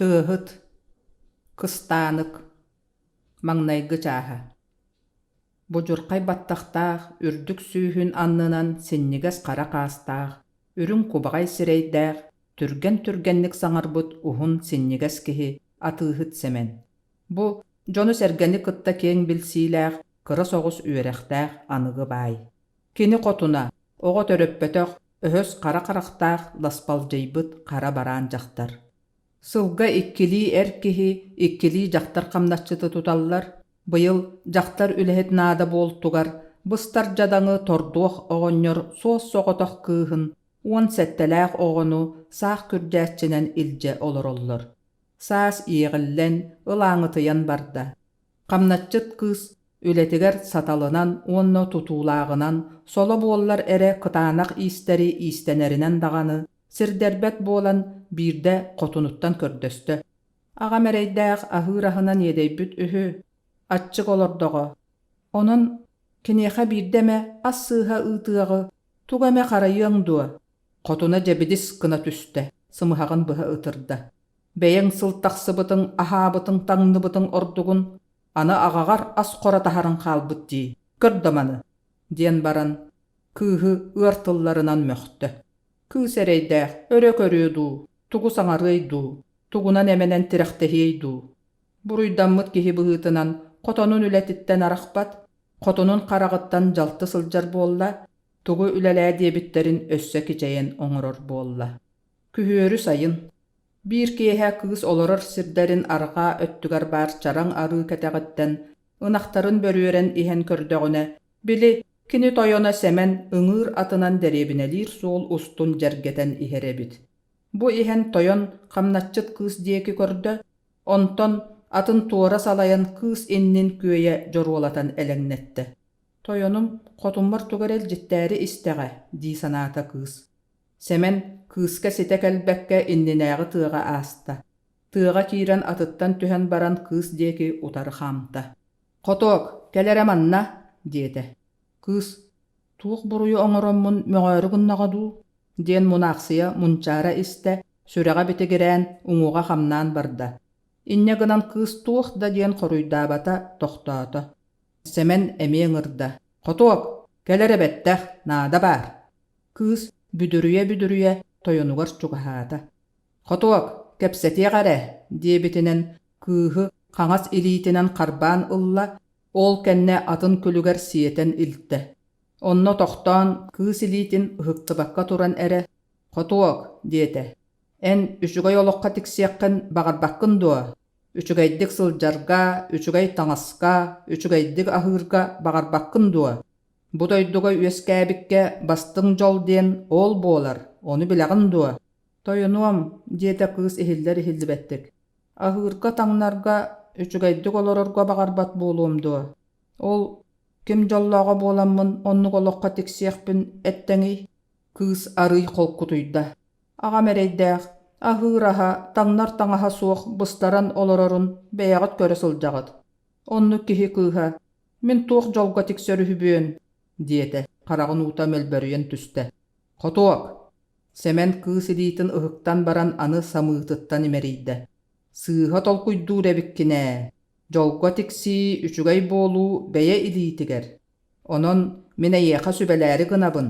Тыаһыт, кыстаанык, маҥнайгы чааһа Будьурхай баттахтаах, үрдүк сүүһүн аннынан синньигэс хара хаастаах, үрүҥ кубаҕай сирэйдээх, түргэн-түргэнник саҥарбыт уһун синньигэс киһи Атыыһыт Сэмэн. Бу дьону-сэргэни кытта киэҥ билсиилээх, кыра соҕус үөрэхтээх аныгы баай. Кини хотуна, оҕо төрөппөтөх, өһөс хара харахтаах ласпалдьыйбыт хара бараан дьахтар. Сылга иккилии эр киһи, иккилии дьахтар хамначчыты туталлар. Быйыл дьахтар үлэһит наада буолтугар быстар дьадаҥы тордуох оҕонньор суос-соҕотох кыыһын 17-лээх оҕону саах күрдьээччинэн илдьэ олороллор. Саас иэҕиллэн, ылааҥытыйан барда. Хамначчыт кыыс үлэтигэр саталынан уонна тутуулааҕынан соло буоллар эрэ кытаанах иистэри иистэнэринэн даҕаны сирдэрбэт буолан биирдэ хотунуттан көрдөстө: «Аҕам эрэйдээх аһыыр аһынан иэдэйбит үһү, аччык олордоҕо. Онон киниэхэ биирдэ эмэ ас сыыһа ыытыаҕы, тугу эмэ харайыаҥ дуо?» Хотуна дьэбидис гына түстэ, сымыһаҕын быһа ытырда: «Бэйэҥ сыл тахсыбытыҥ, аһаабытыҥ, таҥныбытыҥ ордугун, аны аҕаҕар ас хоро таһарыҥ хаалбыт дии, көр да маны!» диэн баран, кыыһы ыар тылларынан мөхтө. Кыыс эрэйдээх өрө көрүө дуу, тугу саҥарыай дуу, тугунан эмэнэн тирэхтэһиэй дуу? Буруйдаммыт киһи быһыытынан хотонун үлэтиттэн арахпат, хотунун хараҕыттан дьалты сылдьар буолла, тугу үлэлээ диэбиттэрин өссө кичэйэн оҥорор буолла. Күһүөрү сайын. Биир киэһэ кыыс олорор сирдэрин арҕаа өттүгэр баар чараҥ арыы кэтэҕиттэн ынахтарын бөрүөрэн иһэн көрдөҕүнэ, били, кини тойоно Сэмэн ыҥыыр атынан дэриэбинэлиир суол устун дьэргэтэн иһэр эбит. Бу иһэн тойон хамначчыт кыыс диэки көрдө, онтон атын туора салайан кыыс иннин күөйэ дьоруолатан элэҥнэттэ. «Тойонум хотуммар тугу эрэ илдьиттээри истэҕэ» дии санаата кыыс. Сэмэн кыыска ситэ кэлбэккэ иннинээҕи тыаҕа ааста. Тыаҕа киирэн атыттан түһэн баран кыыс диэки утары хаамта. «Хотуок, кэл эрэ манна» диэтэ. Кыыс «Туох буруйу оҥороммун мөҕөөрү гыннаҕа дуу?» диэн мунаахсыйа мунчаара истэ, сүрэҕэ битигирээн, уҥуоҕа хамнаан барда. Инньэ гынан кыыс туох да диэн хоруйдаабата, тохтоото. Сэмэн эмиэ ыҥырда: «Хотуок, кэл эрэ бэттэх, наада баар» Кыыс бүдүрүйэ-бүдүрүйэ тойонугар чугаһаата. «Хотуок, кэпсэтиэх эрэ» диэбитинэн кыыһы хаҥас илиитинэн харбаан ылла, ол кэннэ атын күлүгэр сиэтэн илтэ. Онно тохтоон кыыс илиитин ыһыктыбакка туран эрэ «Хотуок» диэтэ, «эн үчүгэй олоххо тиксиэххин баҕарбаккын дуо? Үчүгэйдик сылдьарга, үчүгэй таҥаска, үчүгэйдик аһыырга баҕарбаккын дуо? Бу дойдуга үөскээбиккэ бастыҥ дьол диэн ол буолар, ону билэҕин дуо? Тойонуом, диэтэ кыыс иһиллэр-иһиллибэттик, аһыырга-таҥнарга, үчүгэйдик олорорго баҕарбат буолуом дуо? Ол ким дьоллооҕо буоламмын оннук олоххо тиксиэхпин эттэҥий? Кыыс арыый холкутуйда. Аҕам эрэйдээх, аһыыр аһа, таҥнар таҥаһа суох быстаран олорорун бэйэҕит көрө сылдьаҕыт. Оннук киһи кыыһа Мин туох дьолго тиксэр үһүбүөн, диэтэ, хараҕын уута мөлбөрүйэн түстэ. Хотуок! Сэмэн кыыс илиитин ыһыктан баран аны самыытыттан имэрийдэ. Сыыһа толкуйдуур эбиккин ээ. Дьолго тиксии, үчүгэй буолуу бэйэ илиитигэр. Онон мин эйиэхэ сүбэлээри гынабын.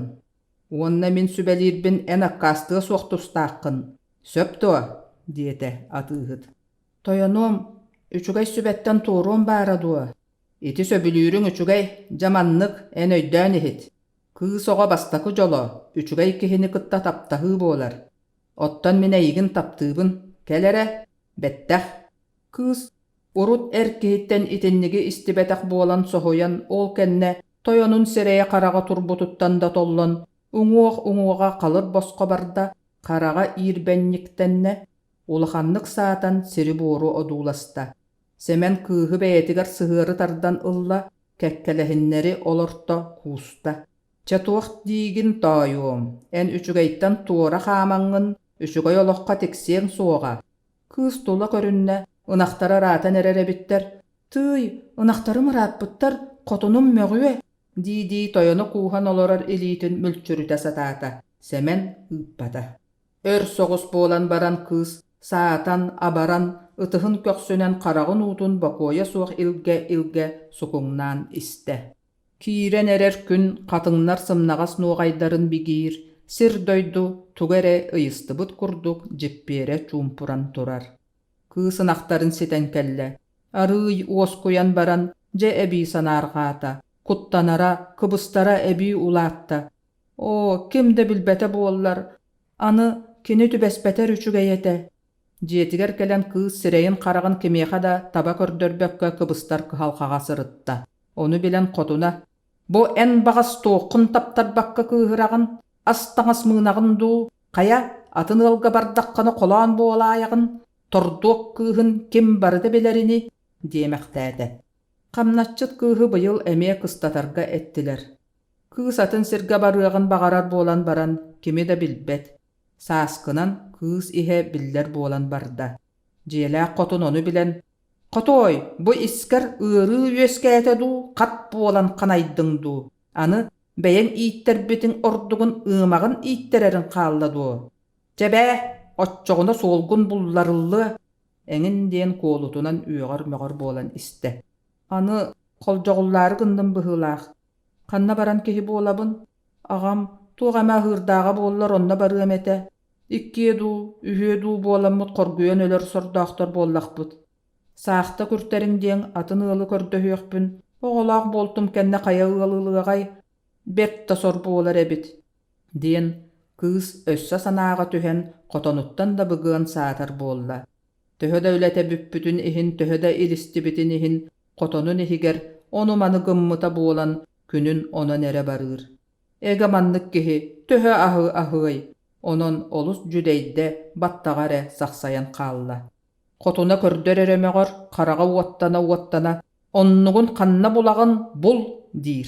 Уонна мин сүбэлиирбин эн аккаастыа суох тустааххын. Сөп дуо? диэтэ атыыһыт. Тойонуом, үчүгэй сүбэттэн туоруом баара дуо? Ити сөбүлүүрүҥ үчүгэй, дьэ маннык, эн өйдөөн иһит. Кыыс оҕо бастакы дьоло, үчүгэй киһини кытта таптаһыы буолар. Оттон мин эйигин таптыыбын, кэл эрэ, бэттэх. Кыыс урут эр киһиттэн итинниги истибэтэх буолан соһуйан, ол кэннэ тойонун сирэйэ-хараҕа турбутуттан да толлон, уҥуох-уҥуоҕа халыр босхо барда, хараҕа иирбэнньиктэннэ, Улаханнык саатан сири-буору одууласта. Сэмэн кыыһы бэйэтигэр сыһыары тардан ылла, кэккэлэһиннэри олорто, кууста. «Чэ туох диигин тоойуом, эн үчүгэйтэн туора хаамаҥҥын, үчүгэй олоххо тиксиэҥ суоҕа». Кыыс тула көрүннэ, ынахтара ыраатан эрэр эбиттэр. «Тыый, ынахтарым ырааппыттар, хотунум мөҕүө» дии-дии тойону кууһан олорор илиитин мүлчүрүтэ сатаата. Сэмэн ыыппата. Өр соҕус буолан баран кыыс Саатан, абаран, ытыһын көхсүнэн хараҕын уутун бокуойа суох илгэ-илгэ сукуҥнаан истэ. Киирэн эрэр күн хатыҥнар сымнаҕас нуоҕайдарын бигиир, сир-дойду тугу эрэ ыйыстыбыт курдук дьиппиэрэ чуумпуран турар. Кыыс ынахтарын ситэн кэллэ. Арыый уоскуйан баран, дьэ эбии санаарҕаата, куттанара, кыбыстара эбии улаатта. Оо, ким да билбэтэ буоллар, аны кини түбэспэтэр үчүгэй этэ. Дьиэтигэр кэлэн кыыс сирэйин-хараҕын кимиэхэ да таба көрдөрбөккө кыбыстар кыһалҕаҕа сырытта. Ону билэн хотуна: «Бу эн баҕас туоххун таптарбакка кыыһыраҕын, ас-таҥас мыынаҕын дуу, хайа, атын ыалга бардаххына холоон буолаайаҕын, тордуок кыыһын ким барыта билэр ини» диэмэхтээтэ. Хамначчыт кыыһы быйыл эмиэ кыстатарга эттилэр. Кыыс атын сиргэ барыаҕын баҕарар буолан баран кими да билбэт. Сааскынан кыыс иһэ биллэр буолан барда. Дьиэлээх хотун ону билэн «Хотуой, бу искэр ыарыы үөскээтэ дуу, хат буолан ханайдыҥ дуу? Аны бэйэҥ ииттэрбитиҥ ордугун ыымаҕын ииттэрэриҥ хаалла дуо? Чэ бээ, оччоҕуна суолгун булларыллыа» эҥин диэн куолутунан үөҕэр-мөҕөр буолан истэ. Аны холдьоҕуллаары гынным быһыылаах. Ханна баран киһи буолабын? Аҕам туох эмэ аһыырдааҕа буоллар онно барыам этэ. Иккиэ дуу, үһүө дуу буоламмыт хоргуйан өлөр сордоохтор буоллахпыт. Саахта күртэриҥ диэн атын ыалы көрдөһүөхпүн, оҕолоох буолтум кэннэ хайа ыал ылыаҕай, бэрт да сор буолар эбит диэн кыыс өссө санааҕа түһэн хотонуттан да быгыан саатар буолла. Төһө да үлэтэ бүппүтүн иһин, төһө да илистибитин иһин хотонун иһигэр ону-маны гыммыта буолан күнүн онон эрэ барыыр. Эгэ маннык киһи төһө аһы аһыай, онон олус дьүдэйдэ, баттаҕа эрэ сахсайан хаалла. Хотуна көрдөр эрэ мөҕөр, хараҕа уоттана-уоттана «Оннугун ханна булаҕын, бул!» диир.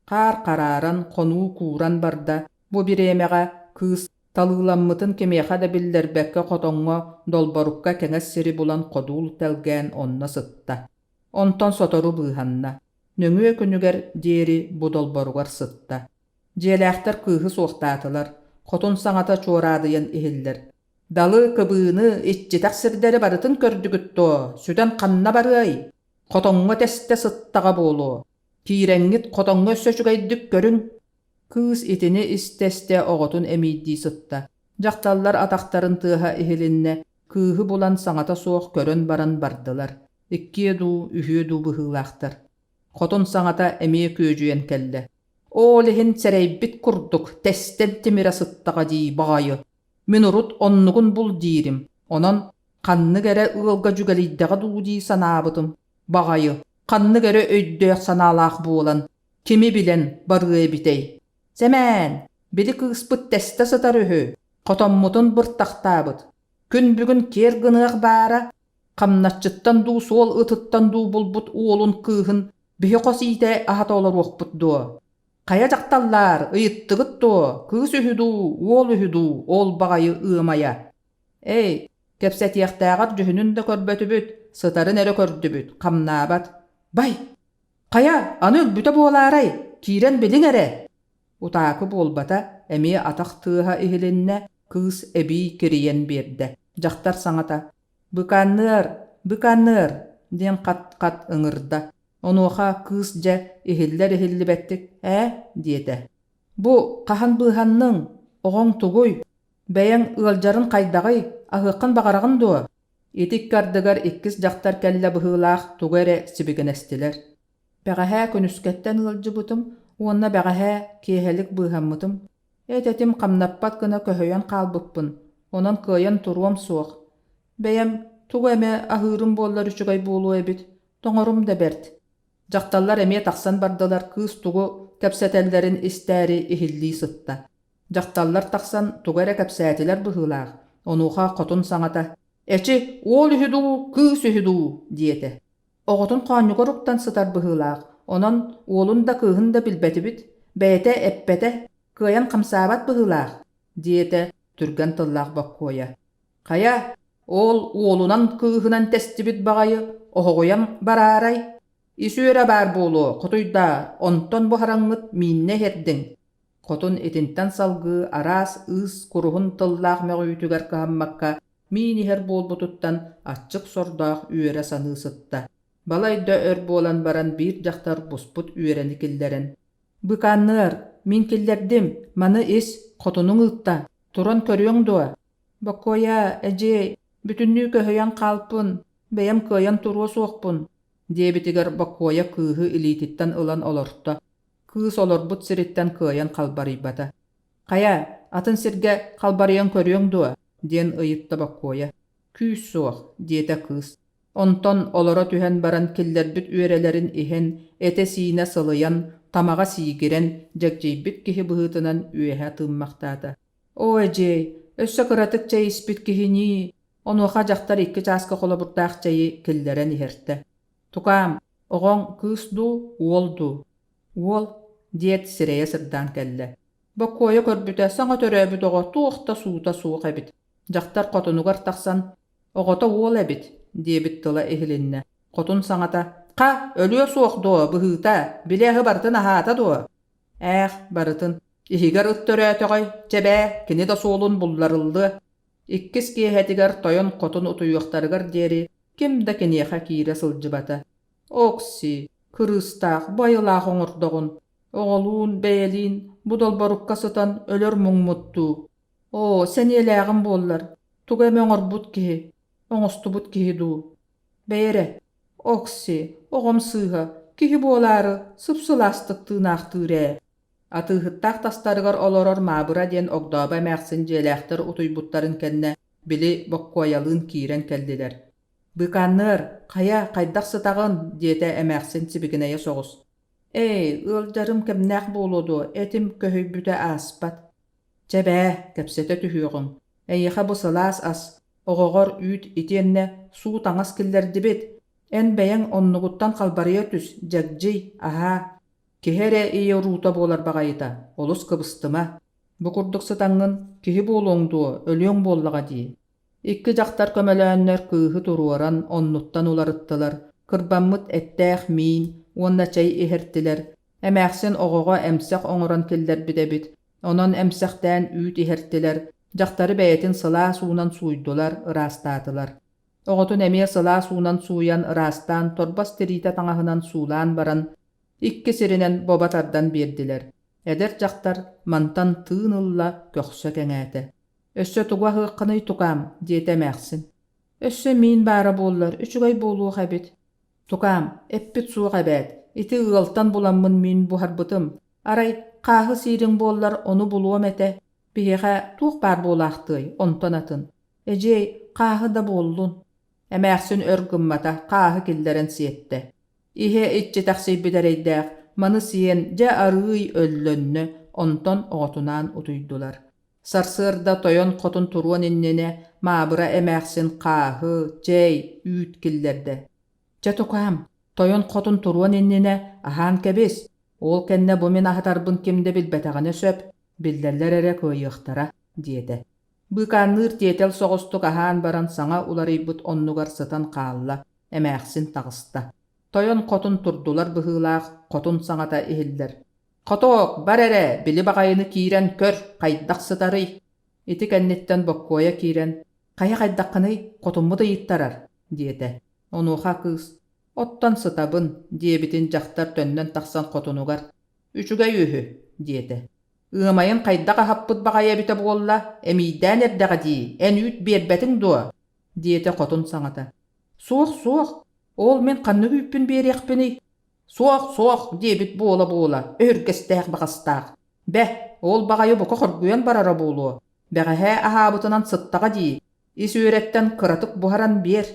Хаар харааран, хонуу кууран барда, бу бириэмэҕэ кыыс талыыламмытын кимиэхэ да биллэрбэккэ хотоҥҥо долборукка кэҥэс сири булан ходуул тэлгээн онно сытта. Онтон сотору быыһанна. Нөҥүө күнүгэр диэри бу долборугар сытта. Дьиэлээхтэр кыыһы суохтаатылар, хотун саҥата чуораадыйан иһиллэр. «Далы, кыбыыны, иччитэх сирдэри барытын көрдүгүт дуо, сүтэн ханна барыай? Хотоҥҥо тэстэ сыттаҕа буолуо. Киирэҥҥит хотоҥҥо өссө үчүгэйдик көрүҥ» Кыыс итини истэ-истэ оҕотун эмиийдии сытта. Дьахталлар атахтарын тыаһа иһилиннэ, кыыһы булан саҥата суох көрөн баран бардылар. Иккиэ дуу, үһүө дуу быһыылаахтар. Хотун саҥата эмиэ күөдьүйэн кэллэ. Ол иһин сэрэйбит курдук тэстэн тимирэ сыттаҕа дии баҕайы. Мин урут оннугун бул диирим, онон ханнык эрэ ыалга дьүгэлийдэҕэ дуу дии санаабытым. Баҕайы, ханнык эрэ өйдөөх санаалаах буолан, кими билэн барыа эбитэй? Сэмээн, били кыыспыт тэстэ сытар үһү, хотоммутун быртахтаабыт. Күн бүгүн киэр гыныах баара, хамначчыттан дуу суол ытыттан дуу булбут уолун кыыһын биһи хос иитэ аһата олоруохпут дуо? Хайа дьахталлаар, ыйыттыгыт дуо, кыыс үһү дуу, уол үһү дуу, ол баҕайы ыамайа? Эй, кэпсэтиэхтээҕэр дьүһүнүн да көрбөтүбүт, сытарын эрэ көрдүбүт, хамнаабат. Бай, хайа, аны өлбүтэ буолаарай, киирэн билиҥ эрэ! Утаакы буолбата, эмиэ атах тыаһа иһилиннэ, кыыс эбии кирийэн биэрдэ. Дьахтар саҥата «Быканныар, быканныар!» диэн хат-хат ыҥырда. Онуоха кыыс дьэ иһиллэр-иһиллибэттик «Ээ?» диэтэ. «Бу хаһан быыһанныҥ? Оҕоҥ тугуй? Бэйэҥ ыалдьарын хайдаҕый? Аһыаххын баҕараҕын дуо?» Ити икки ардыгар иккис дьахтар кэллэ быһыылаах тугу эрэ сибигинэстилэр. Бэҕэһээ күнүскэттэн ыалдьыбытым уонна бэҕэһээ киэһэлик быыһаммытым. Эт-этим хамнаппат гына көһөйөн хаалбыппын, онон кыайан туруом суох. Бэйэм тугу эмэ аһыырым буоллар үчүгэй буолуо эбит, тоҥорум да бэрт. Дьахталлар эмиэ тахсан бардылар, кыыс тугу кэпсэтэллэрин истээри иһиллии сытта. Дьахталлар тахсан тугу эрэ кэпсээтилэр быһыылаах, онуоха хотун саҥата «Эчи, уол үһү дуу, кыыс үһү дуу?» диэтэ. Оҕотун хоонньугар уктан сытар быһыылаах, онон уолун да кыыһын да билбэтибит, бэйэтэ эппэтэ, кыайан хамсаабат быһыылаах, диэтэ түргэн тыллаах Боккуойа. Хайа, ол уолунан кыыһынан тэстибит баҕайы оһоҕуйам бараарай? Ис үөрэ баар буолуо, хотуйдаа, онтон буһараҥҥыт мииннэ иһэрдиҥ. Хотун итинтэн салгыы араас ыыс куруһун тыллаах мөҕүүтүгэр кыһаммакка. Миин иһэр буолбутуттан аччык сордоох үөрэ саныы сытта. Балайда өр буолан баран биир дьахтар буспут үөрэни киллэрэн «Быкаанныар, мин киллэрдим, маны ис, хотунуҥ ыытта, туран көрүөҥ дуо?» «Бокуойа, эдьиэй, бүтүннүү көһүйэн хаалпын, бэйэм кыайан туруо суохпун», диэбитигэр Бокуойа кыыһы илиититтэн ылан олорто. Кыыс олорбут сириттэн кыайан халбарыйбата. «Хайа, атын сиргэ халбарыйан көрүөҥ дуо?» диэн ыйытта Боккуойа. «Күүс суох», диэтэ кыыс. Онтон олоро түһэн баран киллэрбит үөрэлэрин иһэн, этэ-сиинэ сылыйан, тамаҕа сиигирэн, дьэгдьийбит киһи быһыытынан үөһэ тыыммахтаата. «Оо, эдьиэй, өссө кыратык чэй испит киһинии!» Онуоха дьахтар икки чааска холобурдаах чэйи киллэрэн иһэртэ. «Тукаам, оҕоҥ кыыс дуу, уол дуу?» «Уол», диэт сирэйэ сырдаан кэллэ. Боккуойа көрбүтэ, саҥа төрөөбүт оҕо туох да суута суох эбит. Дьахтар хотунугар тахсан «Оҕото уол эбит» диэбит тыла иһилиннэ. Хотун саҥата «Ха, өлүө суох дуо, быһыыта, били аһы барытын аһаата дуо?» «Ээх, барытын. Иһигэр ыт төрөөтөҕөй, чэ бээ, кини да суолун булларыллыа». Иккис киэһэтигэр тойон хотун утуйуохтарыгар диэри ким да киниэхэ киирэ сылдьыбата. «Окси, кырыыстаах, байылаах оҥордоҕун, Оҕолуун, бэйэлиин бу долборукка сытан өлөр муҥмут дуу? Оо, сэниэлээҕим буоллар, тугу эмэ оҥорбут киһи, оҥостубут киһи дуу? Бэйэ эрэ, Окси, оҕом сыыһа, киһи буолаары сып-сылаастык тыынаахтыыр ээ. Атыыһыттаах тастарыгар олорор Маабыра диэн огдообо эмээхсин дьиэлээхтэр утуйбуттарын кэннэ били Боккуойалыын киирэн кэллилэр. «Быкаанныар, хайа, хайдах сытаҕын?» диэтэ эмээхсин сибигинэйэ соҕус. Ээ, ыалдьарым кэмнээх буолуо дуо, этим көһүйбүтэ ааспат. Чэ бээ, кэпсэтэ түһүөҕүҥ. Эйиэхэ бу сылаас ас, оҕоҕор үүт итиэннэ суу таҥас киллэрдибит. Эн бэйэҥ оннугуттан халбарыйа түс, дьэгдьий, аһаа. Киһи эрэ ийэ уруута буолар баҕайыта, олус кыбыстыма. Бу курдук сытаҥҥын киһи буолуоҥ дуо, өлүөҥ буоллаҕа дии. Икки дьахтар көмөлөөннөр кыыһы туруоран оннуттан уларыттылар, кырбаммыт эттээх миин уонна чэй иһэртилэр, эмээхсин оҕоҕо эмсэх оҥорон киллэрбит эбит, онон эмсэхтээн үүт иһэртилэр, дьахтары бэйэтин сылаас уунан сууйдулар, ыраастаатылар. Оҕотун эмиэ сылаас уунан сууйан, ыраастаан, торбос тириитэ таҥаһынан суулаан баран, икки сиринэн бобо тардан биэрдилэр. Эдэр дьахтар мантан тыын ылла, көхсө кэҥээтэ. «Өссө тугу аһыаххыный, тукаам?» диэтэ эмээхсин. «Өссө миин баара буоллар, үчүгэй буолуох эбит». «Тукаам, эппит суох эбээт, ити ыалтан буламмын миин буһарбытым. Арай, хааһы сиириҥ буоллар, ону булуом этэ. Биһиэхэ туох баар буолаахтыай, онтон атын. Эдьиэй, хааһы да буоллун». Эмээхсин өр гыммата, хааһы киллэрэн сиэттэ. Иһэ иччитэхсийбит эрэйдээх, маны сиэн, дьэ арыый өллөннө, онтон оҕотунаан утуйдулар. Сарсыарда тойон хотун туруон иннинэ Маабыра эмээхсин хааһы, чэй, үүт киллэрдэ. «Чэ, тукаам, тойон хотун туруон иннинэ аһаан кэбис, ол кэннэ бу мин аһатарбын ким да билбэтэҕинэ сөп, биллэллэр эрэ кыайыахтара» диэтэ. Быыкаанныыр тиэтэл соҕустук аһаан баран саҥа уларыйбыт оннугар сытан хаалла, эмээхсин таҕыста. Тойон хотун турдулар быһыылаах, хотун саҥата иһиллэр. Хотоок, бар эрэ, били баҕайыны киирэн көр, хайдах сытарый? Ити кэнниттэн Боккуойа киирэн, хайа хайдаххыный, хотуммут ыйыттарар, диэтэ. Онуоха кыыс, оттон сытабын, диэбитин дьахтар төннөн тахсан хотунугар, үчүгэй үһү, диэтэ. Ыамайын хайдах аһаппыт баҕайы эбитэ буолла, эмиийдээн эрдэҕэ дии, эн үүт биэрбэтиҥ дуо? диэтэ хотун саҥата. Суох, суох, ол мин ханнык үүппүн биэриэхпиний? Суох, суох, диэбит буола-буола, өһүргэстээх баҕастаах. Бэ, ол баҕайы бука хоргуйан барара буолуо. Бэҕэһээ аһаабытынан сыттаҕа дии, ис үөрэттэн кыратык буһаран биэр.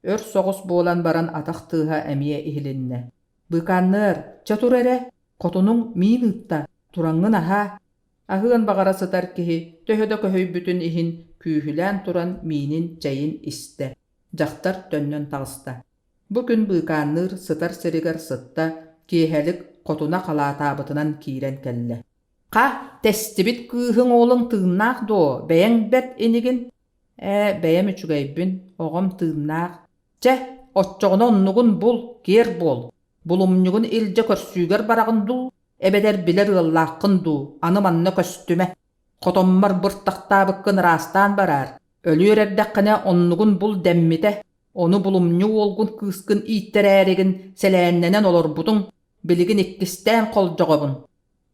Өр соҕус буолан баран атах тыаһа эмиэ иһилиннэ. Быыкаанныар, чэ тур эрэ, хотунуҥ миин ыытта, тураҥҥын аһаа. Аһыан баҕара сытар киһи төһө да көһүйбүтүн иһин күүһүлээн туран миинин, чэйин истэ. Дьахтар төннөн таҕыста. Бу күн быыкаанныыр сытар сиригэр сытта, киэһэлик хотуна халаатаабытынан киирэн кэллэ. «Ха, тэстибит кыыһыҥ уолуҥ тыыннаах дуо, бэйэҥ бэрт инигин?» «Ээ, бэйэм үчүгэйбин, оҕом тыыннаах. Чэ, оччоҕуна оннугун бул, киэр буол. Булумньугун илдьэ көрсүүгэр бараҕын дуу, эбэтэр билэр ыаллааххын дуу, аны манна көстүмэ. Хотоммор быртахтаабыккын ыраастаан бараар. Өлүөр эрдэххинэ оннугун бул дэммитэ, ону булумньу уолгун кыыскын ииттэрээригин сэлээннэнэн олорбутуҥ, билигин иккистээн холдьоҕобун.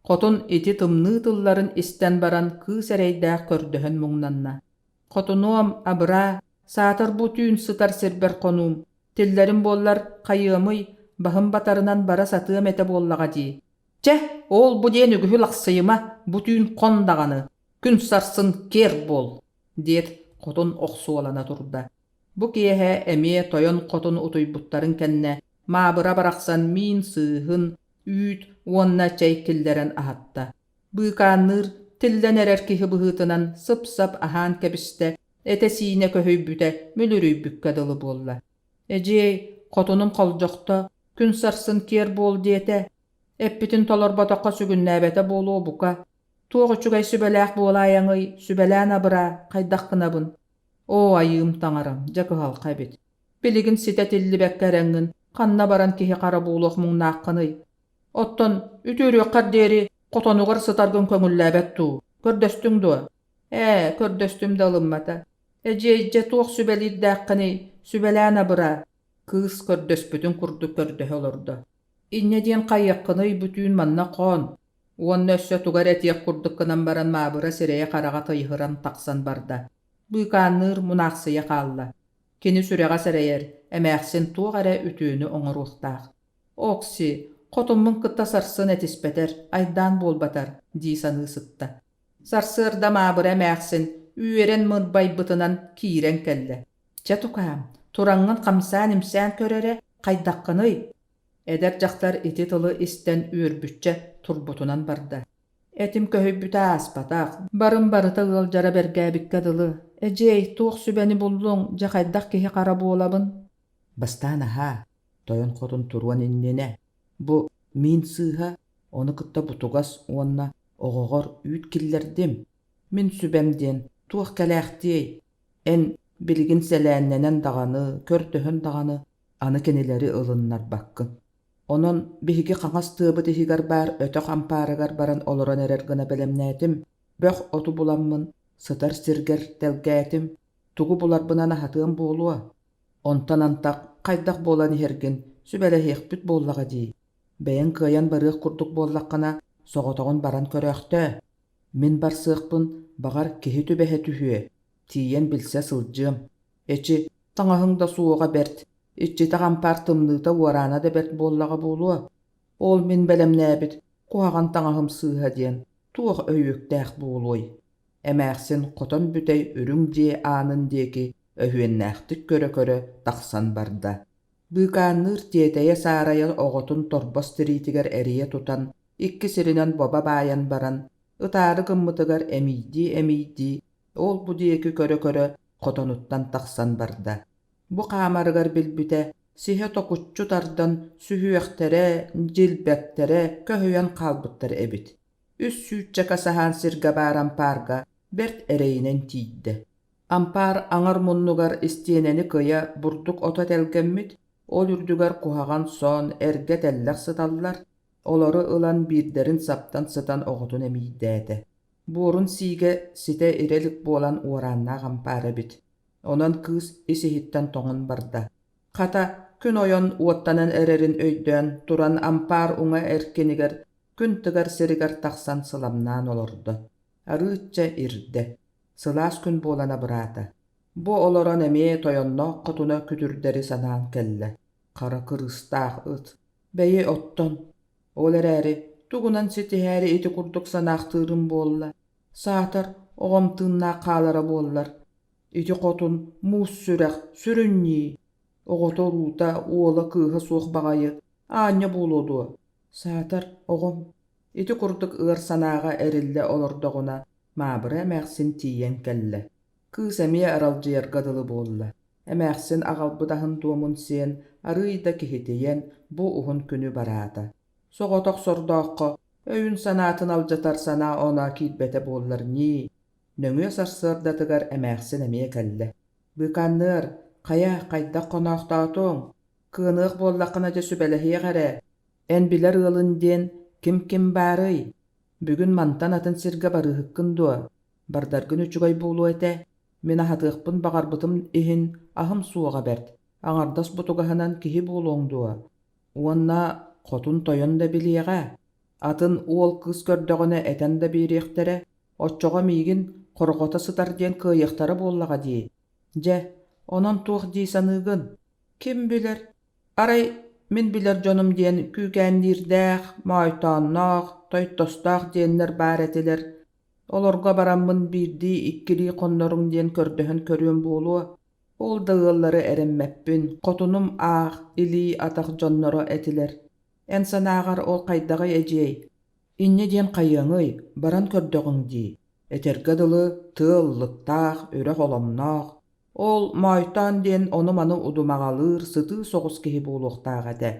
Хотун ити тымныы тылларын истэн баран кыыс эрэйдээх көрдөһөн муҥнанна. Хотунуом, абыраа, саатар бу түүн сытар сирбэр хонуум, тиллэрим буоллар хайыамый, баһым батарынан бара сатыам этэ буоллаҕа дии. Чэ, ол бу диэн үгүһү лахсыйыма, бу түүн хон даҕаны, күн сарсын киэр буол, диэт хотун охсуолана турда. Бу киэһэ эмиэ тойон хотун утуйбуттарын кэннэ Маабыра барахсан миин сыыһын, үүт уонна чэй киллэрэн аһатта. Быыкаанныыр, тиллэн эрэр киһи быһыытынан сып-сап аһаан кэбистэ, этэ-сиинэ көһүйбүтэ мүлүрүйбүккэ дылы буолла. Эдьиэй, хотунум холдьохто, күн сарсын киэр буол диэтэ. Эппитин толорботоххо сүгүннээбэтэ буолуо бука. Туох үчүгэй сүбэлээх буолаайаҥый, сүбэлээн абыраа, хайдах гынабын? Оо, айыым таҥарам, дьэ кыһалҕа эбит. Билигин ситэ тиллибэккэ эрэҥҥин, ханна баран киһи хара буолуох муҥнааххыный? Оттон үтүөрүөххэр диэри хотонугар сытаргын көҥүллээбэт дуу? Көрдөстүҥ дуо? Ээ, көрдөстүм да ылыммата. Эдьиэй, дьэ туох сүбэлиирдээххиний? Сүбэлээн абыраа. Кыыс көрдөспүтүн курдук көрдөһө олордо. Инньэ диэн хайыаххыный бу түүн манна хоон? Уонна өссө тугу эрэ этиэх курдук гынан баран Маабыра сирэйэ-хараҕа тыйыһыран тахсан барда. Быыкаанныыр мунаахсыйа хаалла. Кини сүрэҕэ сэрэйэр, эмээхсин туох эрэ үтүөнү оҥоруохтаах. «Окси, хотуммун кытта сарсын этиспэтэр, айдаан буолбатар» дии саныы сытта. Сарсыарда Маабыра эмээхсин үөрэн мырбайбытынан киирэн кэллэ. «Чэ, тукаам, тураҥҥын хамсаан-имсээн көр эрэ, хайдаххыный?» Эдэр дьахтар ити тылы истэн үөрбүччэ турбутунан барда. Этим көһүйбүтэ ааспатах, барым барыта ыалдьара бэргээбиккэ дылы. Эдьиэй, туох сүбэни буллуҥ, дьэ хайдах киһи хара буолабын? Бастаан аһаа, тойон хотун туруон иннинэ, бу миин сыыһа, ону кытта бутугас уонна оҕоҕор үүт киллэрдим. Мин сүбэм диэн туох кэлээхтиэй, эн билигин сэлээннэнэн даҕаны, көрдөһөн даҕаны аны кинилэри ылыннарбаккын. Онон биһиги хаҥас тыабыт иһигэр баар өтөх ампаарыгар баран олорон эрэр гына бэлэмнээтим, бөх оту буламмын сытар сиргэр тэлгээтим, тугу буларбынан аһатыам буолуо. Онтон антах хайдах буолан иһэргин сүбэлэһиэхпит буоллаҕа дии. Бэйэҥ кыайан барыах курдук буоллаххына, соҕотоҕун баран көрөөхтөө. Мин барсыахпын, баҕар, киһи түбэһэ түһүө, тиийэн билсэ сылдьыам. Эчи, таҥаһыҥ да суоҕа бэрт, иччитэх ампаар тымныыта уораана да бэрт буоллаҕа буолуо. Ол мин бэлэмнээбит куһаҕан таҥаһым сыыһа диэн туох өйүөктээх буолуой? Эмээхсин хотон бүтэй үрүҥ дьиэ аанын диэки өһүөннээхтик көрө-көрө тахсан барда. Быыкаанныыр тиэтэйэ-саарайа оҕотун торбос тириитигэр эрийэ тутан, икки сиринэн бобо баайан баран, ытаары гыммытыгар эмиийдии-эмиийдии, ол-бу диэки көрө-көрө хотонуттан тахсан барда. Бу хаамарыгар билбитэ, сиһэ токуччу тардан сүһүөхтэрэ, дьилбэктэрэ көһүйэн хаалбыттар эбит. Үс сүүччэкэ саһаан сиргэ баар ампаарга бэрт эрэйинэн тиийдэ. Ампаар аҥар муннугар истиэнэни кыйа бурдук ото тэлгэммит, ол үрдүгэр куһаҕан сон, эргэ тэллэх сыталлар, олору ылан биирдэрин саптан сытан оҕотун эмиийдээтэ. Буорун сиигэ ситэ ирэ илик буолан уорааннаах ампаар эбит. Онон кыыс ис-иһиттэн тоҥон барда. Хата, күн ойон уоттанан эрэрин өйдөөн туран ампаар уҥа эркинигэр күн тыгар сиригэр тахсан сыламнаан олордо. Арыычча ирдэ. Сылаас күн буолан абыраата. Бу олорон эмиэ тойонноох хотуна күтүрдэри санаан кэллэ. Хара кырыыстаах ыт. Бэйи оттон. Ол эрээри тугунан ситиһээри ити курдук санаахтыырым буолла. Саатар, оҕом тыыннаах хаалара буоллар. Ити хотун муус сүрэх, сүрүн ньии. Оҕото уруута, уола кыыһа суох баҕайы, аанньа буолуо дуо? Саатар, оҕом. Ити курдук ыар санааҕа эриллэ олордоҕуна, Маабыра эмээхсин тиийэн кэллэ. Кыыс эмиэ аралдьыйарга дылы буолла. Эмээхсин аҕалбыт аһын дуомун сиэн, арыый да киһитийэн, бу уһун күнү бараата. Соҕотох сордооххо өйүн-санаатын алдьатар санаа-оноо киирбэтэ буоллар ньии. Нөҥүө сарсыардатыгар эмээхсин эмиэ кэллэ. «Быыкаанныар, хайа, хайдах хоноохтоотуҥ? Кыаныах буоллаххына дьэ сүбэлэһиэх эрэ. Эн билэр ыалын диэн ким-ким баарый? Бүгүн мантан атын сиргэ барыыһыккын дуо? Бардаргын үчүгэй буолуо этэ. Мин аһатыахпын баҕарбытым иһин аһым суоҕа бэрт, аҥардас бутугаһынан киһи буолуоҥ дуо? Уонна хотун тойон да билиэҕэ, атын уол кыыс көрдөҕүнэ этэн да биэриэхтэрэ, оччоҕо миигин хорҕото сытар диэн кыайыахтара буоллаҕа дии. Дьэ, онон туох дии саныыгын? Ким билэр, арай мин билэр дьонум диэн күүкээнниирдээх, моойтоонноох, тойтостоох диэннэр баар этилэр. Олорго бараммын биирдии-иккилии хонноруҥ диэн көрдөһөн көрүөм буолуо. Ол да ыаллары эрэммэппин, хотунум аах, илии-атах дьонноро этилэр. Эн санааҕар ол хайдаҕый эдьиэй? Инньэ диэн хайыаҥый, баран көрдөҕүҥ дии. Этэргэ дылы, тыа ыллыктаах, үрэх оломноох. Ол Моойтоон диэн ону-маны удумаҕалыыр сытыы соҕус киһи буолуохтаах этэ.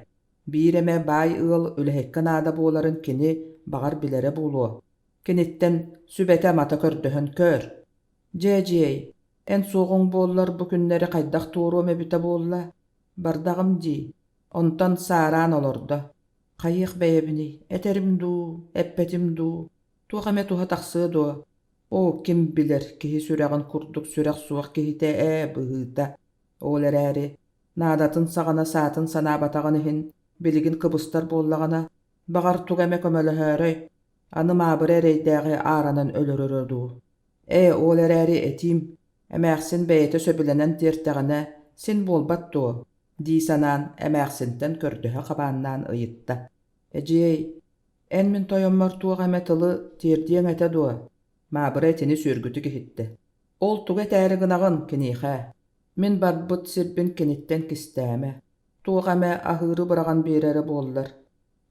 Биир эмэ баай ыал үлэһиккэ наада буоларын кини, баҕар, билэрэ буолуо. Киниттэн сүбэтэ-амата көрдөһөн көр. Дьэ, эдьиэй, эн суоҕуҥ буоллар бу күннэри хайдах туоруом эбитэ буолла? Бардаҕым дии. Онтон саараан олордо. Хайыах бэйэбиний, этэрим дуу, эппэтим дуу, туох эмэ туһа тахсыа дуо? Оо, ким билэр, киһи сүрэҕин курдук сүрэх суох киһитэ ээ, быһыыта. Ол эрээри, наадатын саҕана саатын санаабатаҕын иһин, билигин кыбыстар буоллаҕына, баҕар тугу эмэ көмөлөһөөрөй, аны Маабыра эрэйдээҕи ааранан өлөрөрө дуу. Ээ, ол эрээри этиим, эмээхсин бэйэтэ сөбүлэнэн тиэртэҕинэ, син буолбат дуо? дии санаан эмээхсинтэн көрдөһө хабааннаан ыйытта: «Эдьиэй, эн мин тойоммор туох эмэ тылы тиэрдиэҥ этэ дуо?» Маабыра итини сүөргүтүк иһиттэ. «Ол тугу этээри гынаҕын киниэхэ? Мин барбыт сирбин киниттэн кистээмэ. Туох эмэ аһыыры быраҕан биэрэрэ буоллар.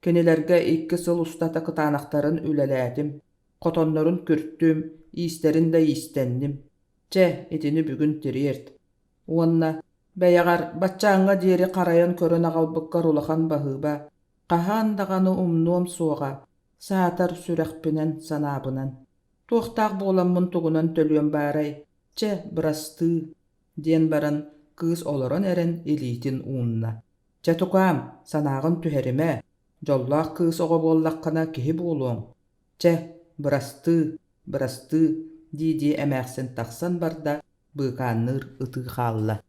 Кинилэргэ 2 сыл устата кытаанахтарын үлэлээтим, хотоннорун күртүм, иистэрин да иистэнним. Чэ, итини бүгүн тириэрт. Уонна бэйэҕэр баччааҥҥа диэри харайан көрөн аҕалбыккар улахан баһыыба, хаһан даҕаны умнуом суоҕа, саатар сүрэхпинэн, санаабынан. Туохтаах буоламмын тугунан төлүөм баарай, чэ, бырастыы, диэн баран кыыс олорон эрэн илиитин уунна. Чэ, тукаам, санааҕын түһэримэ, дьоллоох кыыс оҕо буоллаххына киһи буолуоҥ. Чэ, бырастыы, бырастыы, дии-дии эмээхсин тахсан барда, быыкаанныыр ытыы хаалла.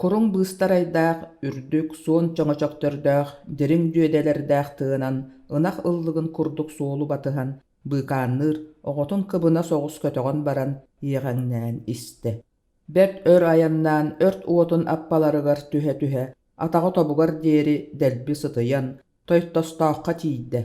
Куруҥ быыстарайдаах, үрдүк, суон чөҥөчөктөрдөөх, дириҥ дүөдэлэрдээх тыанан ынах ыллыгын курдук суолу батыһан быыкаанныыр, оҕотун кыбына соҕус көтөҕөн баран иэҕэҥнээн истэ. Бэрт өр айаннаан өрт уотун аппаларыгар түһэ-түһэ, атаҕа тобугар диэри дэлби сытыйан, Тойтостооххо тиийдэ.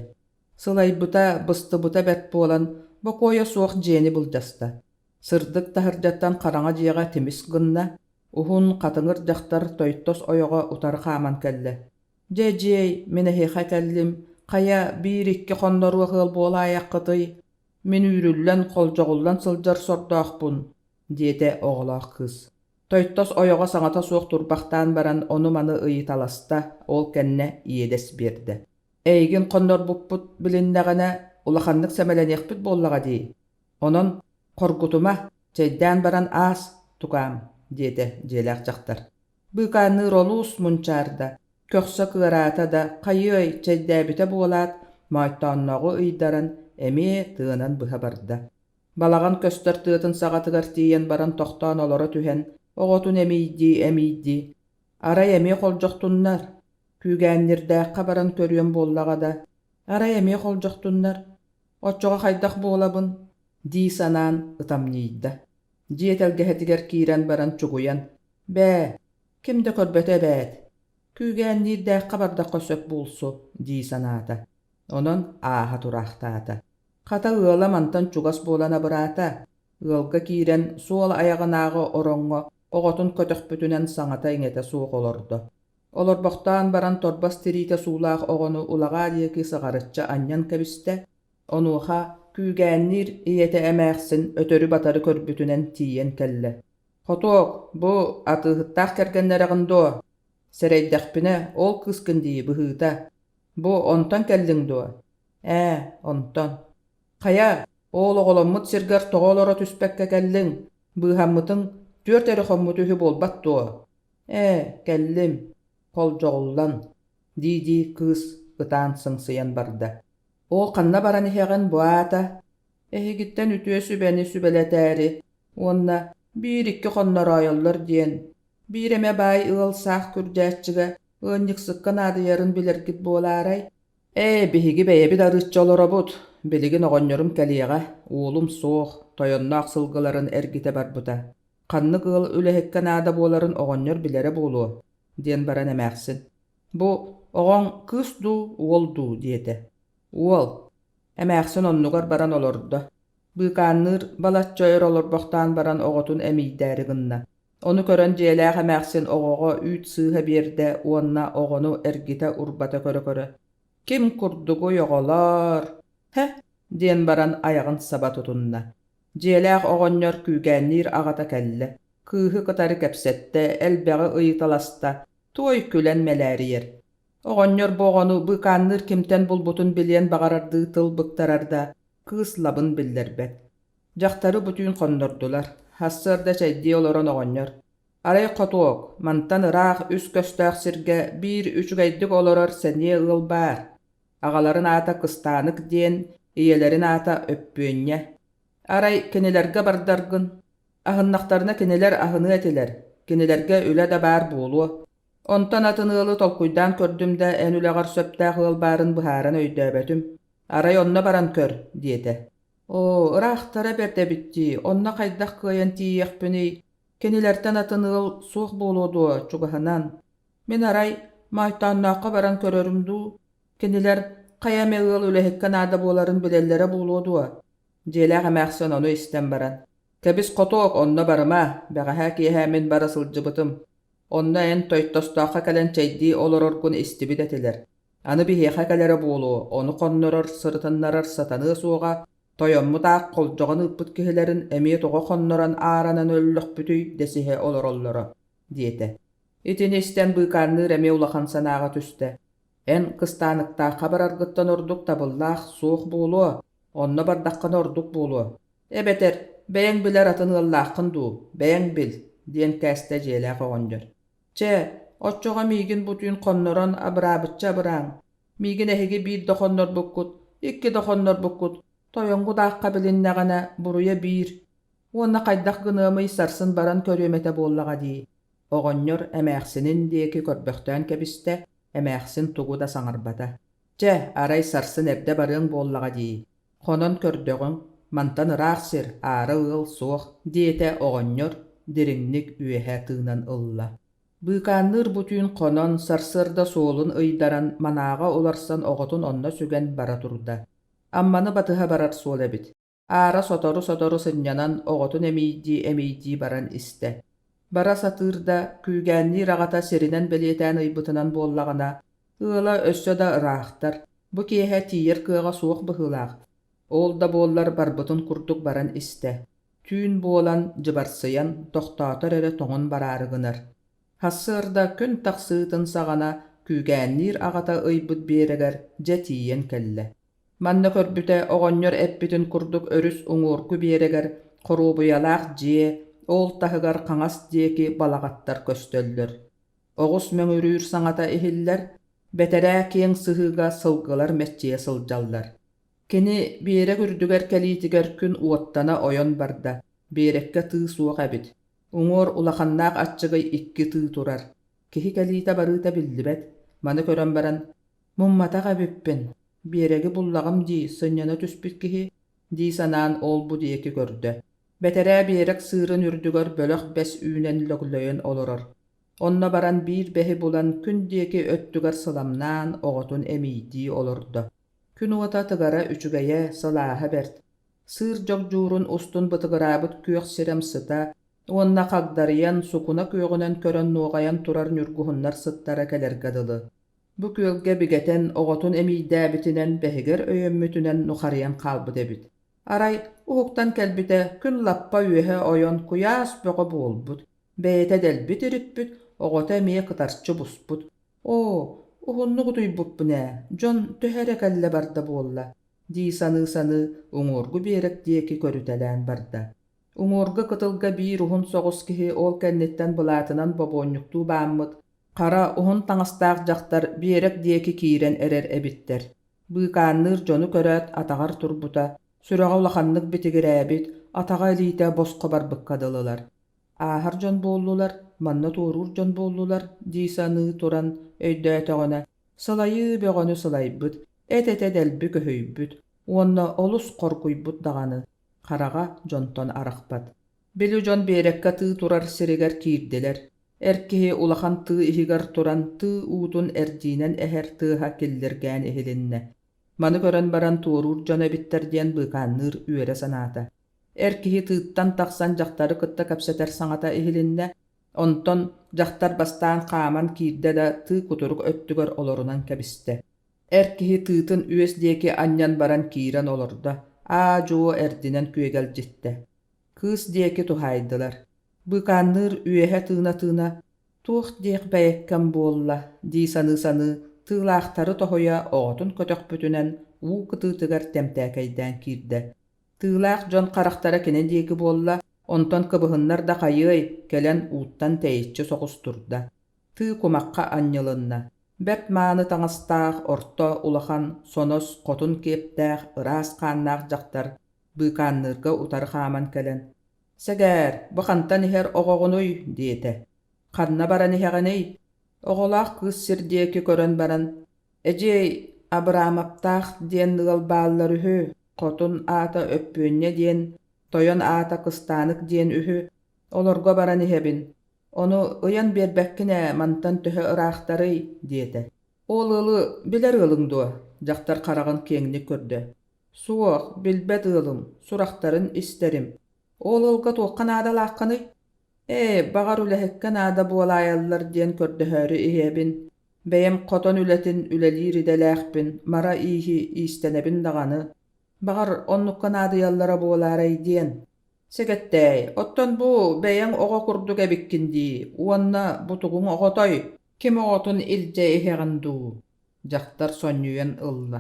Сылайбыта, быстыбыта бэрт буолан, бокуойа суох дьиэни былдьаста. Сырдык таһырдьаттан хараҥа дьиэҕэ тимис гынна, уһун, хатыҥыр дьахтар тойтос ойоҕо утары хааман кэллэ: «Дьэ, эдьиэй, мин эһиэхэ кэллим, хайа, биир-икки хонноруох ыал буолаайаххытый? Мин үүрүллэн, холдьоҕуллан сылдьар сордоохпун», диэтэ оҕолоох кыыс. Тойтос ойоҕо саҥата суох турбахтаан баран ону-маны ыйыталаста, ол кэннэ иэдэс биэрдэ. «Эйигин хоннорбуппут билиннэҕинэ, улаханнык сэмэлэниэхпит буоллаҕа дии. Онон хоргутума, чэйдээн баран аас, тукаам, диэтэ дьиэлээх дьахтар. Быыкаанныыр олус мунчаарда, көхсө кыараата да, хайыай, чэйдээбитэ буолаат, Моойтооннооҕу ыйдаран, эмиэ тыанан быһа барда. Балаҕан көстөр тыатын саҕатыгар тиийэн баран тохтоон олоро түһэн, оҕотун эмиийдии-эмиийдии, арай эмиэ холдьохтуннар, күүгээннирдээххэ баран көрүөм буоллаҕа да, арай эмиэ холдьохтуннар, Оччоҕо хайдах буолабын дии санаан ытамньыйда. Дьиэ тэлгэһэтигэр киирэн баран чугуйан, «Бээ, ким да көрбөтө эбээт, күүгээнниирдээххэ бардахха сөп буолсу» дии санаата. Онон ааһа тураахтаата. Хата ыала мантан чугас буолан абыраата. Ыалга киирэн суол айаҕынааҕы ороҥҥо оҕотун көтөхпүтүнэн саҥата-иҥэтэ суох олордо. Олорбохтоон баран торбос тириитэ суулаах оҕону улаҕаа диэки сыҕарыччы анньан кэбистэ, онуоха күүгээнниир ийэтэ эмээхсин өтөрү-батары көрбүтүнэн тиийэн кэллэ: «Хотуок, бу атыыһыттаах кэргэннэрэҕин дуо? Сэрэйдэхпинэ, ол кыыскын дии быһыыта. Бу онтон кэллиҥ дуо?» «Ээ, онтон». «Хайа, ол оҕоломмут сиргэр тоҕо олоро түспэккэ кэллиҥ? Быыһаммытыҥ 4 эрэ хоммут үһү буолбат дуо?» «Ээ, кэллим, холдьоҕуллан», дии-дии кыыс ытаан сыҥсыйан барда. «Ол ханна баран иһэҕин бу аата? Эһигиттэн үтүө сүбэни сүбэлэтээри уонна Биир-икки хоннороойоллор диэн, биир эмэ баай ыал саах күрдьээччигэ ыанньыксыкка наадыйарын билэргит буолаарай? Ээ, биһиги бэйэбит арыычча олоробут, билигин оҕонньорум кэлиэҕэ, уолум суох, тойонноох сылгыларын эргитэ барбыта. Ханнык ыал үлэһиккэ наада буоларын оҕонньор билэрэ буолуо, диэн баран эмээхсин: «Бу оҕоҥ кыыс дуу, уол дуу?» диэтэ. «Уол». Эмээхсин оннугар баран олордо. Быыкаанныыр балачча өр олорбохтоон баран оҕотун эмиийдээри гынна. Ону көрөн дьиэлээх эмээхсин оҕоҕо үүт сыыһа биэрдэ уонна оҕону эргитэ-урбата көрө-көрө: «Ким курдугуй оҕолоор? Һэ!» диэн баран айаҕын саба тутунна. Дьиэлээх оҕонньор күүгээнниир аҕата кэллэ, кыыһы кытары кэпсэттэ, элбэҕи ыйыталаста, туой күлэн мэлээрийэр. Оҕонньор бу оҕону быыкаанныыр кимтэн булбутун билиэн баҕарардыы тыл быктарар да, кыыс лабын биллэрбэт. Дьахтары бу түүн хоннордулар. Сарсыарда чэйдии олорон оҕонньор: «Арай хотуок, мантан ыраах үс көстөөх сиргэ биир үчүгэйдик олорор сэниэ ыал баар. Аҕаларын аата Кыстаанык диэн, ийэлэрин аата Өппүөнньэ. Арай кинилэргэ бардаргын, аһыннахтарына кинилэр аһыныа этилэр, кинилэргэ үлэ да баар буолуо. Онтон атын ыалы толкуйдаан көрдүм да, эн үлэҕэр сөптөөх ыал баарын быһааран өйдөөбөтүм. Арай онно баран көр» диэтэ. «Оо, ыраахтара бэрт эбит дии, онно хайдах кыайан тиийиэхпиний? Кинилэртэн атын ыал суох буолуо дуо, чугаһынан? Мин арай Мойтооннооххо баран көрөрүм дуу? Кинилэр хайа эмэ ыал үлэһиккэ наада буоларын билэллэрэ буолуо дуо?» Дьиэлээх эмээхсин ону истэн баран: «Кэбис хотуок, онно барыма, бэҕэһээ киэһэ мин бара сылдьыбытым. Онно эн Тойтостооххо кэлэн чэйдии олороргун истибит этилэр. Аны биһиэхэ кэлэрэ буолуо, ону хоннорор, сырытыннарар сатаныа суоҕа, тойоммут аах холдьоҕон ыыппыт киһилэрин эмиэ тоҕо хоннорон ааранан өллөхпүтүй дэсиһэ олороллоро» диэтэ. Итини истэн быыкаанныыр эмиэ улахан санааҕа түстэ. «Эн кыстааныктаахха бараргыттан ордук табыллаах суох буолуо, онно бардаххына ордук буолуо. Эбэтэр бэйэҥ билэр атын ыаллааххын дуу, бэйэҥ бил» диэн кээстэ дьиэлээх оҕонньор. «Чэ, оччоҕо миигин бу түүн хоннорон абыраабычча абырааҥ. Миигин эһиги биир да хоннорбуккут, икки да хоннорбуккут, тойоҥҥут аахха билиннэҕинэ буруйа биир. Уонна хайдах гыныамый сарсын баран көрүөм этэ буоллаҕа дии» Оҕонньор эмээхсинин диэки көрбөхтөөн кэбистэ, эмээхсин тугу да саҥарбата. «Чэ, арай сарсын эрдэ барыаҥ буоллаҕа дии. Хонон көрдөҕүҥ, мантан ыраах сир, аара ыал суох» диэтэ оҕонньор, дириҥник үөһэ тыынан ылла. Быыкаанныыр бу түүн хонон, сарсыарда суолун ыйдаран, манааҕа уларсан оҕотун онно сүгэн бара турда. Амманы батыһа барар суол эбит. Аара сотору-сотору сынньанан оҕотун эмиийдии-эмиийдии баран истэ. Бара сатыыр да, күүгээнниир аҕата сиринэн бэлиэтээн ыйбытынан буоллаҕына, ыала өссө да ыраахтар, бу киэһэ тиийэр кыаҕа суох быһыылаах. Ол да буоллар барбытын курдук баран истэ. Түүн буолан, дьыбарсыйан, тохтоотор эрэ тоҥон бараары гынар. Сарсыарда күн тахсыытын саҕана күүгээнниир аҕата ыйбыт биэрэгэр дьэ тиийэн кэллэ. Манна көрбүтэ оҕонньор эппитин курдук өрүс уҥуоргу биэрэгэр хоруобуйалаах дьиэ, ол таһыгар хаҥас диэки балаҕаттар көстөллөр. Оҕус мөҥүрүүр саҥата иһиллэр, бэтэрээ киэҥ сыһыыга сылгылар мэччийэ сылдьаллар. Кини биэрэк үрдүгэр кэлиитигэр күн уоттана ойон барда, биэрэккэ тыы суох эбит. Уҥуор улаханнаах аччыгый икки тыы турар. Киһи кэлиитэ-барыыта биллибэт. Маны көрөн баран «Мумматах эбиппин, биэрэги буллаҕым дии, сынньана түспүт киһи» дии санаан ол-бу диэки көрдө. Бэтэрээ биэрэк сыырын үрдүгэр бөлөх бэс үүнэн лөглөйөн олорор. Онно баран биир бэһи булан күн диэки өттүгэр сыламнаан оҕотун эмиийдии олордо. Күн уота тыгара үчүгэйэ, сылааһа бэрт. Сыыр дьогдьуурун устун бытыгыраабыт күөх сирэм сыта уонна хагдарыйан, сукуна күөҕүнэн көрөн нуоҕайан турар ньургуһуннар сыттара кэлэргэ дылы. Бу күөлгэ бигэтэн, оҕотун эмиийдээбитинэн, бэһигэр өйөммүтүнэн нухарыйан хаалбыт эбит. Арай, уһуктан кэлбитэ, күн лаппа үөһэ ойон куйаас бөҕө буолбут, бэйэтэ дэлби тириппит, оҕото эмиэ кытарчы буспут. «Оо, уһуннук утуйбуппун ээ, дьон төһө эрэ кэллэ барда буолла» дии саныы-саныы уҥуоргу биэрэк диэки көрүтэлээн барда. Уҥуоргу кытылга биир уһун соҕус киһи ол кэнниттэн былаатынан бобуонньуктуу бааммыт хара уһун таҥастаах дьахтар биэрэк диэки киирэн эрэр эбиттэр. Быыкаанныыр дьону көрөөт атаҕар турбута, сүрэҕэ улаханнык битигирээбит, атаҕа-илиитэ босхо барбыкка дылылар. Ааһар дьон буоллулар, манна туоруур дьон буоллулар дии саныы туран өйдөөтөҕүнэ, сылайыы бөҕөнү сылайбыт, эт-этэ дэлби көһүйбүт уонна олус хоргуйбут даҕаны, хараҕа дьонтон арахпат. Били дьон биэрэккэ тыы турар сиригэр киирдилэр. Эр киһи улахан тыы иһигэр туран тыы уутун эрдиинэн эһэр тыаһа киллиргээн иһилиннэ. Маны көрөн баран туоруур дьон эбиттэр диэн быыкаанныыр үөрэ санаата. Эр киһи тыыттан тахсан дьахтары кытта кэпсэтэр саҥата иһилиннэ, онтон дьахтар бастаан хааман киирдэ да тыы кутурук өттүгэр олорунан кэбистэ. Эр киһи тыытын үөс диэки анньан баран киирэн олордо, аа-дьуо эрдинэн күөгэлдьиттэ. Кыыс диэки туһаайдылар. Быыкаанныыр үөһэ тыына-тыына «Туох диэх бэйэккэм буолла» дии саныы-саныы тыылаахтары тоһуйа оҕотун көтөхпүтүнэн уу кытыытыгар тэмтээкэйдээн киирдэ. Тыылаах дьон харахтара кини диэки буолла, онтон кыбыһыннар да хайыай, кэлэн ууттан тэйиччи соҕус турда. Тыы кумахха анньылынна. Бэрт мааны таҥастаах, орто, улахан, сонос, хотун киэптээх, ыраас хааннаах дьахтар быыкаанныырга утары хааман кэлэн «Сэгээр, бу хантан иһэр оҕоҕунуй?» диэтэ. «Ханна баран иһэҕиний?» Оҕолоох кыыс сир диэки көрөн баран «Эдьиэй, Абыраамаптаах диэн ыал бааллар үһү, хотун аата Өппүөнньэ диэн, тойон аата Кыстаанык диэн үһү, олорго баран иһэбин. Ону ыйан биэрбэккин ээ, мантан төһө ыраахтарый?» диэтэ. «Ол ыалы билэр ыалыҥ дуо?» дьахтар хараҕын киэҥник көрдө. «Суох, билбэт ыалым, сурахтарын истэрим. Ол ыалга туохха наадалааххыный?» «Ээ, баҕар үлэһиккэ наада буолаайаллар диэн көрдөһөөрү иһэбин. Бэйэм хотон үлэтин үлэлиир идэлээхпин, мара ииһи иистэнэбин даҕаны. Баҕар, оннукка наадыйаллара буолаарай диэн. Сэгэттээй, оттон бу бэйэҥ оҕо курдук эбиккин дии уонна бу тугуҥ оҕотой? Ким оҕотун илдьэ иһэҕин дуу?» Дьахтар сонньуйан ылла.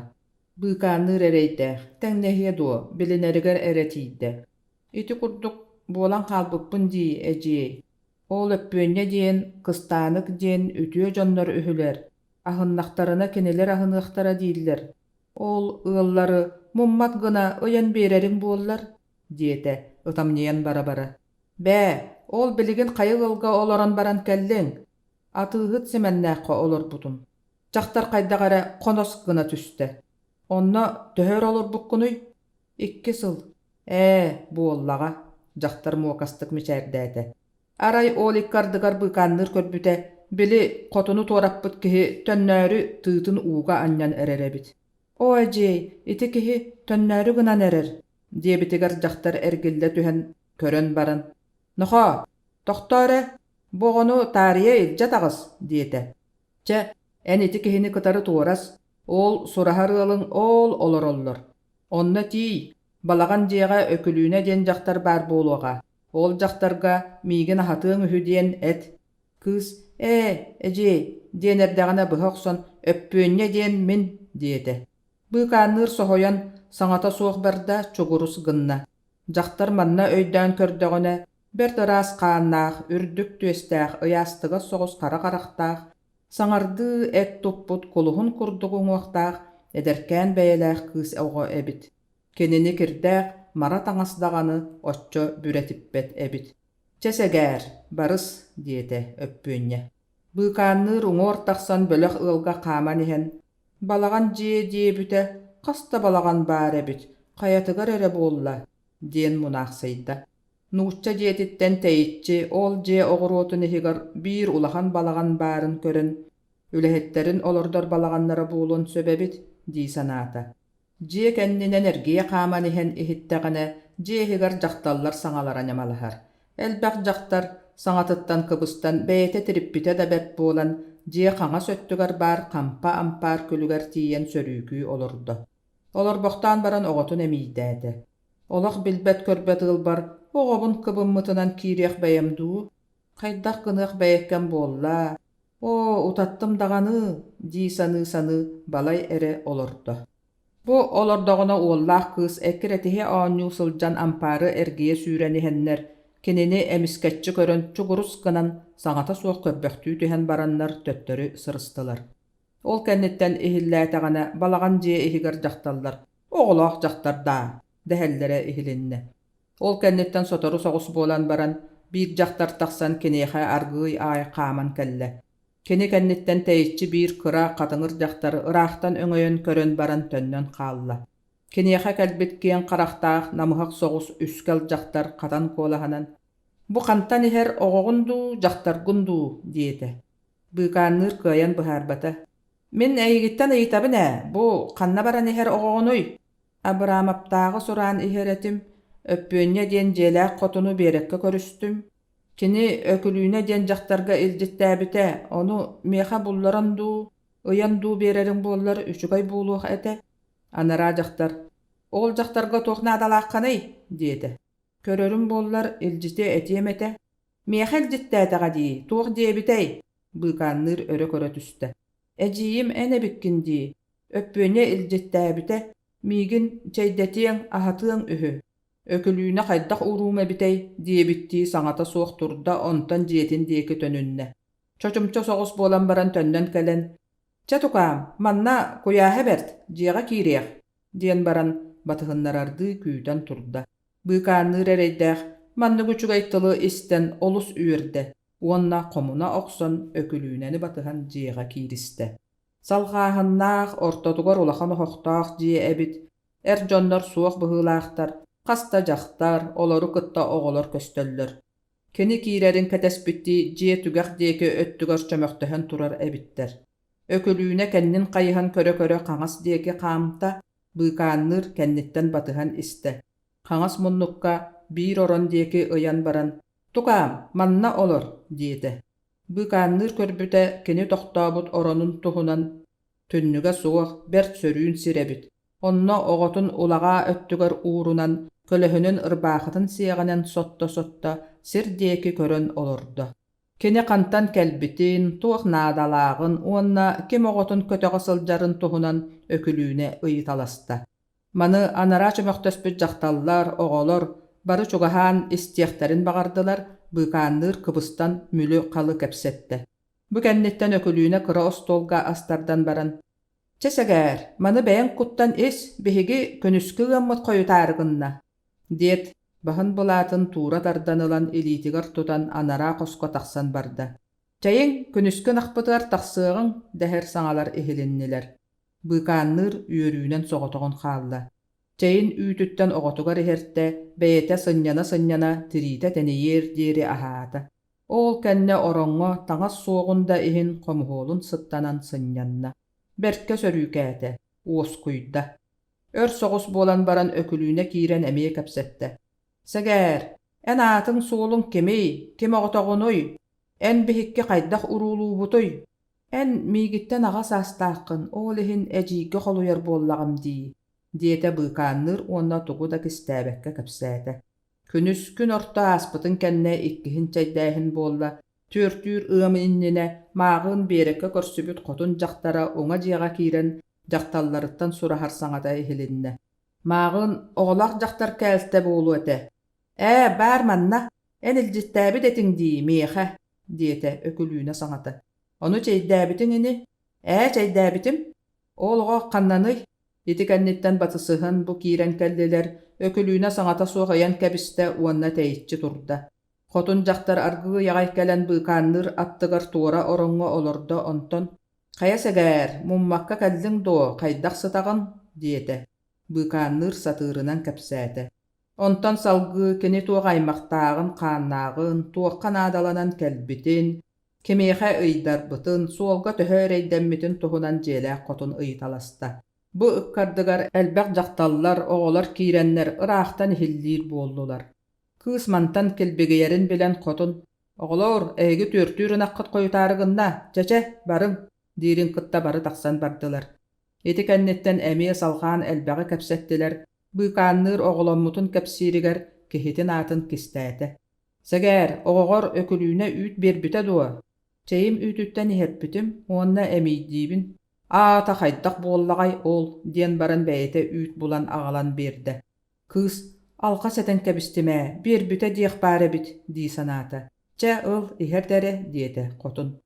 Быыкаанныыр эрэйдээх, тэҥнэһиэ дуо, билинэригэр эрэ тиийдэ. Ити курдук буолан хаалбыппын дии, эдьиэй. Ол Өппүөнньэ диэн, Кыстаанык диэн үтүө дьоннор үһүлэр, аһыннахтарына кинилэр аһыныахтара дииллэр. Ол ыаллары муммат гына ыйан биэрэриҥ буоллар, диэтэ ытамньыйан бара-бара. Бээ, ол билигин хайа ыалга олорон баран кэллиҥ? Атыыһыт Сэмэннээххэ олорбутум. Дьахтар хайдах эрэ хонос гына түстэ. Онно төһө өр олорбуккунуй? Икки сыл. Ээ, буоллаҕа, дьахтар муокастык мичээрдээтэ. Арай ол икки ардыгар быыкаанныыр көрбүтэ, били хотуну туораппыт киһи төннөөрү тыытын ууга анньан эрэр эбит. Оо, эдьиэй, ити киһи төннөөрү гынан эрэр, диэбитигэр дьахтар эргиллэ түһэн көрөн баран, «Нохоо, тохтоо эрэ, бу оҕону таарыйа илдьэ таҕыс», диэтэ. «Чэ, эн ити киһини кытары туорас, ол сураһар ыалыҥ оол олороллор. Онно тиий, балаҕан дьиэҕэ Өкүлүүнэ диэн дьахтар баар буолуоҕа. Ол дьахтарга миигин аһатыаҥ үһү диэн эт. Кыыс «Ээ, эдьиэй» диэн эрдэҕинэ быһа охсон «Өппүөнньэ диэн мин» диэтэ. Быыкаанныыр соһуйан, саҥата суох барда, чугурус гынна. Дьахтар манна өйдөөн көрдөҕүнэ, бэрт ыраас хааннаах, үрдүк түөстээх, ыйаастыгас соҕус хара харахтаах, саҥардыы эт туппут кулуһун курдук уҥуохтаах, эдэркээн бэйэлээх кыыс оҕо эбит. Кинини кирдээх, мара таҥас даҕаны оччо бүрэтиппэт эбит. «Чэ сэгээр, барыс» диэтэ Өппүөнньэ. Быыкаанныыр уҥуор тахсан бөлөх ыалга хааман иһэн, «Балаҕан дьиэ диэбитэ хас да балаҕан баар эбит, хайатыгар эрэ буолла» диэн мунаахсыйда. Нуучча дьиэтиттэн тэйиччи ол дьиэ оҕуруотун иһигэр биир улахан балаҕан баарын көрөн, үлэһиттэрин олордор балаҕаннара буолуон сөп эбит дии санаата. Дьиэ кэннинэн эргийэ хааман иһэн иһиттэҕинэ, дьиэ иһигэр дьахталлар саҥалара ньамалаһар. Элбэх дьахтар саҥатыттан кыбыстан бэйэтэ тириппитэ да бэрт буолан, дьиэ хаҥас өттүгэр баар хампа ампаар күлүгэр тиийэн сөрүүкүү олордо. Олорбохтоон баран оҕотун эмиийдээтэ. Олох билбэт-көрбөт ыалбар оҕобун кыбыммытынан киириэх бэйэм дуу, хайдах гыныах бэйэккэм буолла, оо, утаттым даҕаны дии саныы-саныы балай эрэ олордо. Бу олордоҕуна уоллаах кыыс эккирэтиһэ оонньуу сылдьан ампаары эргийэ сүүрэн иһэннэр, кинини эмискэччи көрөн чугурус гынан саҥата суох көрбөхтүү түһэн бараннар төттөрү сырыстылар. Ол кэнниттэн иһиллээтэҕинэ балаҕан дьиэ иһигэр дьахталлар «Оҕолоох дьахтар даа» дэһэллэрэ иһилиннэ. Ол кэнниттэн сотору соҕус буолан баран, биир дьахтар тахсан киниэхэ аргыый аай хааман кэллэ. Кини кэнниттэн тэйиччи биир кыра хатыҥыр дьахтар ыраахтан өҥөйөн көрөн баран төннөн хаалла. Киниэхэ кэлбит киэҥ харахтаах намыһах соҕус үскэл дьахтар хатан куолаһынан «Бу хантан иһэр оҕоҕун дуу, дьахтаргын дуу?» диэтэ. Быыкаанныыр кыайан быһаарбата. «Мин эйигиттэн ыйытабын ээ, бу ханна баран иһэр оҕоҕунуй?» Абыраамаптааҕы сураан иһэр этим, Өппүөнньэ диэн дьиэлээх хотуну биэрэккэ көрүстүм. Кини Өкүлүүнэ диэн дьахтарга илдьиттээбитэ, ону миэхэ булларан дуу, ыйан дуу биэрэриҥ буоллар үчүгэй буолуох этэ. Анараа дьахтар: «Ол дьахтарга туох наадалааххыный?» диэтэ. Көрөрүм буоллар, илдьити этиэм этэ. «Миэхэ илдьиттээтэҕэ дии, туох диэбитэй?» Быыкаанныыр өрө көрө түстэ. «Эдьиийим эн эбиккин дии, Өппүөнньэ илдьиттээбитэ, миигин чэйдэтиэҥ, аһатыаҥ үһү. Өкүлүүнэ хайдах уруум эбитэй?» диэбиттии саҥата суох турда, онтон дьиэтин диэки төнүннэ. Чочумча соҕус буолан баран төннөн кэлэн, «Чэ, тукаам, манна куйааһа бэрт, дьиэҕэ киириэх» диэн баран батыһыннарардыы күүтэн турда. Быыкаанныыр эрэйдээх маннык үчүгэй тылы истэн олус үөрдэ уонна хомуна охсон Өкүлүүнэни батыһан дьиэҕэ кииристэ. Салҕааһыннаах, ортотугар улахан оһохтоох дьиэ эбит, эр дьоннор суох быһыылаахтар, хас да дьахтар, олору кытта оҕолор көстөллөр. Кини киирэрин кэтэспиттии дьиэ түгэх диэки өттүгэр чөмөхтөһөн турар эбиттэр. Өкүлүүнэ кэннин хайыһан көрө-көрө хаҥас диэки хаамта, быыкаанныыр кэнниттэн батыһан истэ. Хаҥас муннукка биир орон диэки ыйан баран «Тукаам, манна олор» диэтэ. Быыкаанныыр көрбүтэ кини тохтообут оронун туһунан түннүгэ суох, бэрт сөрүүн сир эбит. Онно оҕотун улаҕаа өттүгэр уурунан, көлөһүнүн ырбаахытын сиэҕинэн сотто-сотто сир диэки көрөн олордо. Кини хантан кэлбитин, туох наадалааҕын уонна ким оҕотун көтөҕө сылдьарын туһунан Өкүлүүнэ ыйыталаста. Маны анараа чөмөхтөспүт дьахталлар, оҕолор бары чугаһаан истиэхтэрин баҕардылар, быыкаанныыр кыбыстан мүлү-халы кэпсэттэ. Бу кэнниттэн Өкүлүүнэ кыра остуолга астардан баран «Чэ сэгээр, маны бэйэҥ куттан ис, биһиги күнүскү ыаммыт хойутаары гынна» диэт, баһын былаатын туура тардан ылан илиитигэр тутан анараа хоско тахсан барда. «Чэйиҥ, күнүскү ынахпытыгар тахсыаҕыҥ» дэһэр саҥалар иһилиннилэр. Быыкаанныыр үөрүүнэн соҕотоҕун хаалла. Чэйин үүтүттэн оҕотугар иһэртэ, бэйэтэ сынньана-сынньана тириитэ тэнийиэр диэри аһаата. Ол кэннэ ороҥҥо таҥас суоҕун да иһин хомуһуолун сыттанан сынньанна. Бэркэ сөрүүкээтэ, уоскуйда. Өр соҕус буолан баран Өкүлүүнэ киирэн эмиэ кэпсэттэ: «Сэгээр, эн аатыҥ-суолуҥ кимий, ким оҕотоҕунуй? Эн биһикки хайдах уруулуубутуй? Эн миигиттэн аҕа саастааххын, ол иһин эдьиийгэ холуйар буоллаҕым дии» диэтэ быыкаанныыр уонна тугу да кистээбэккэ кэпсээтэ. Күнүс күн орто ааспытын кэннэ иккиһин чэйдээһин буолла, түөртүүр ыам иннинэ мааҕын биэрэккэ көрсүбүт хотун дьахтара уҥа дьиэҕэ киирэн дьахталларыттан сураһар саҥата иһилиннэ. Мааҕын оҕолоох дьахтар кээлтэ буолуо этэ. «Ээ, баар манна, эн илдьиттээбит этиҥ дии миэхэ» диэтэ Өкүлүүнэ саҥата. «Ону чэйдээбитиҥ ини?» «Ээ, чэйдээбитим. Ол оҕо ханнаный?» Ити кэнниттэн батысыһан бу киирэн кэллилэр, Өкүлүүнэ саҥата суох ыйан кэбистэ уонна тэйиччи турда. Хотун дьахтар аргыый аҕай кэлэн быыкаанныыр аттыгар туора ороҥҥо олордо, онтон «Хайа сэгээр, муммакка кэллиҥ дуо, хайдах сытаҕын?» диэтэ. Быыкаанныыр сатыырынан кэпсээтэ. Онтон салгыы кини туох аймахтааҕын, хааннааҕын, туохха наадаланан кэлбитин, кимиэхэ ыйдарбытын, суолга төһө эрэйдэммитин туһунан дьиэлээх хотун ыйыталаста. Бу ыккардыгар элбэх дьахталлар, оҕолор киирэннэр ыраахтан иһиллиир буоллулар. Кыыс мантан килбигийэрин билэн хотун «Оҕолоор, эһиги түөртүүр ынаххыт хойутаары гынна, чэ-чэ, барыҥ» диирин кытта бары тахсан бардылар. Ити кэнниттэн эмиэ салҕаан элбэҕи кэпсэттилэр, быыкаанныыр оҕоломмутун кэпсииригэр киһитин аатын кистээтэ. «Сэгээр, оҕоҕор Өкүлүүнэ үүт биэрбитэ дуо? Чэйим үүтүттэн иһэрпитим уонна эмиийдиибин. Аата хайдах буоллаҕай ол?» диэн баран бэйэтэ үүт булан аҕалан биэрдэ. Кыыс «Алҕас этэн кэбистим ээ, биэрбитэ диэх баар эбит» дии санаата. «Чэ, ыл, иһэрт эрэ» диэтэ хотун.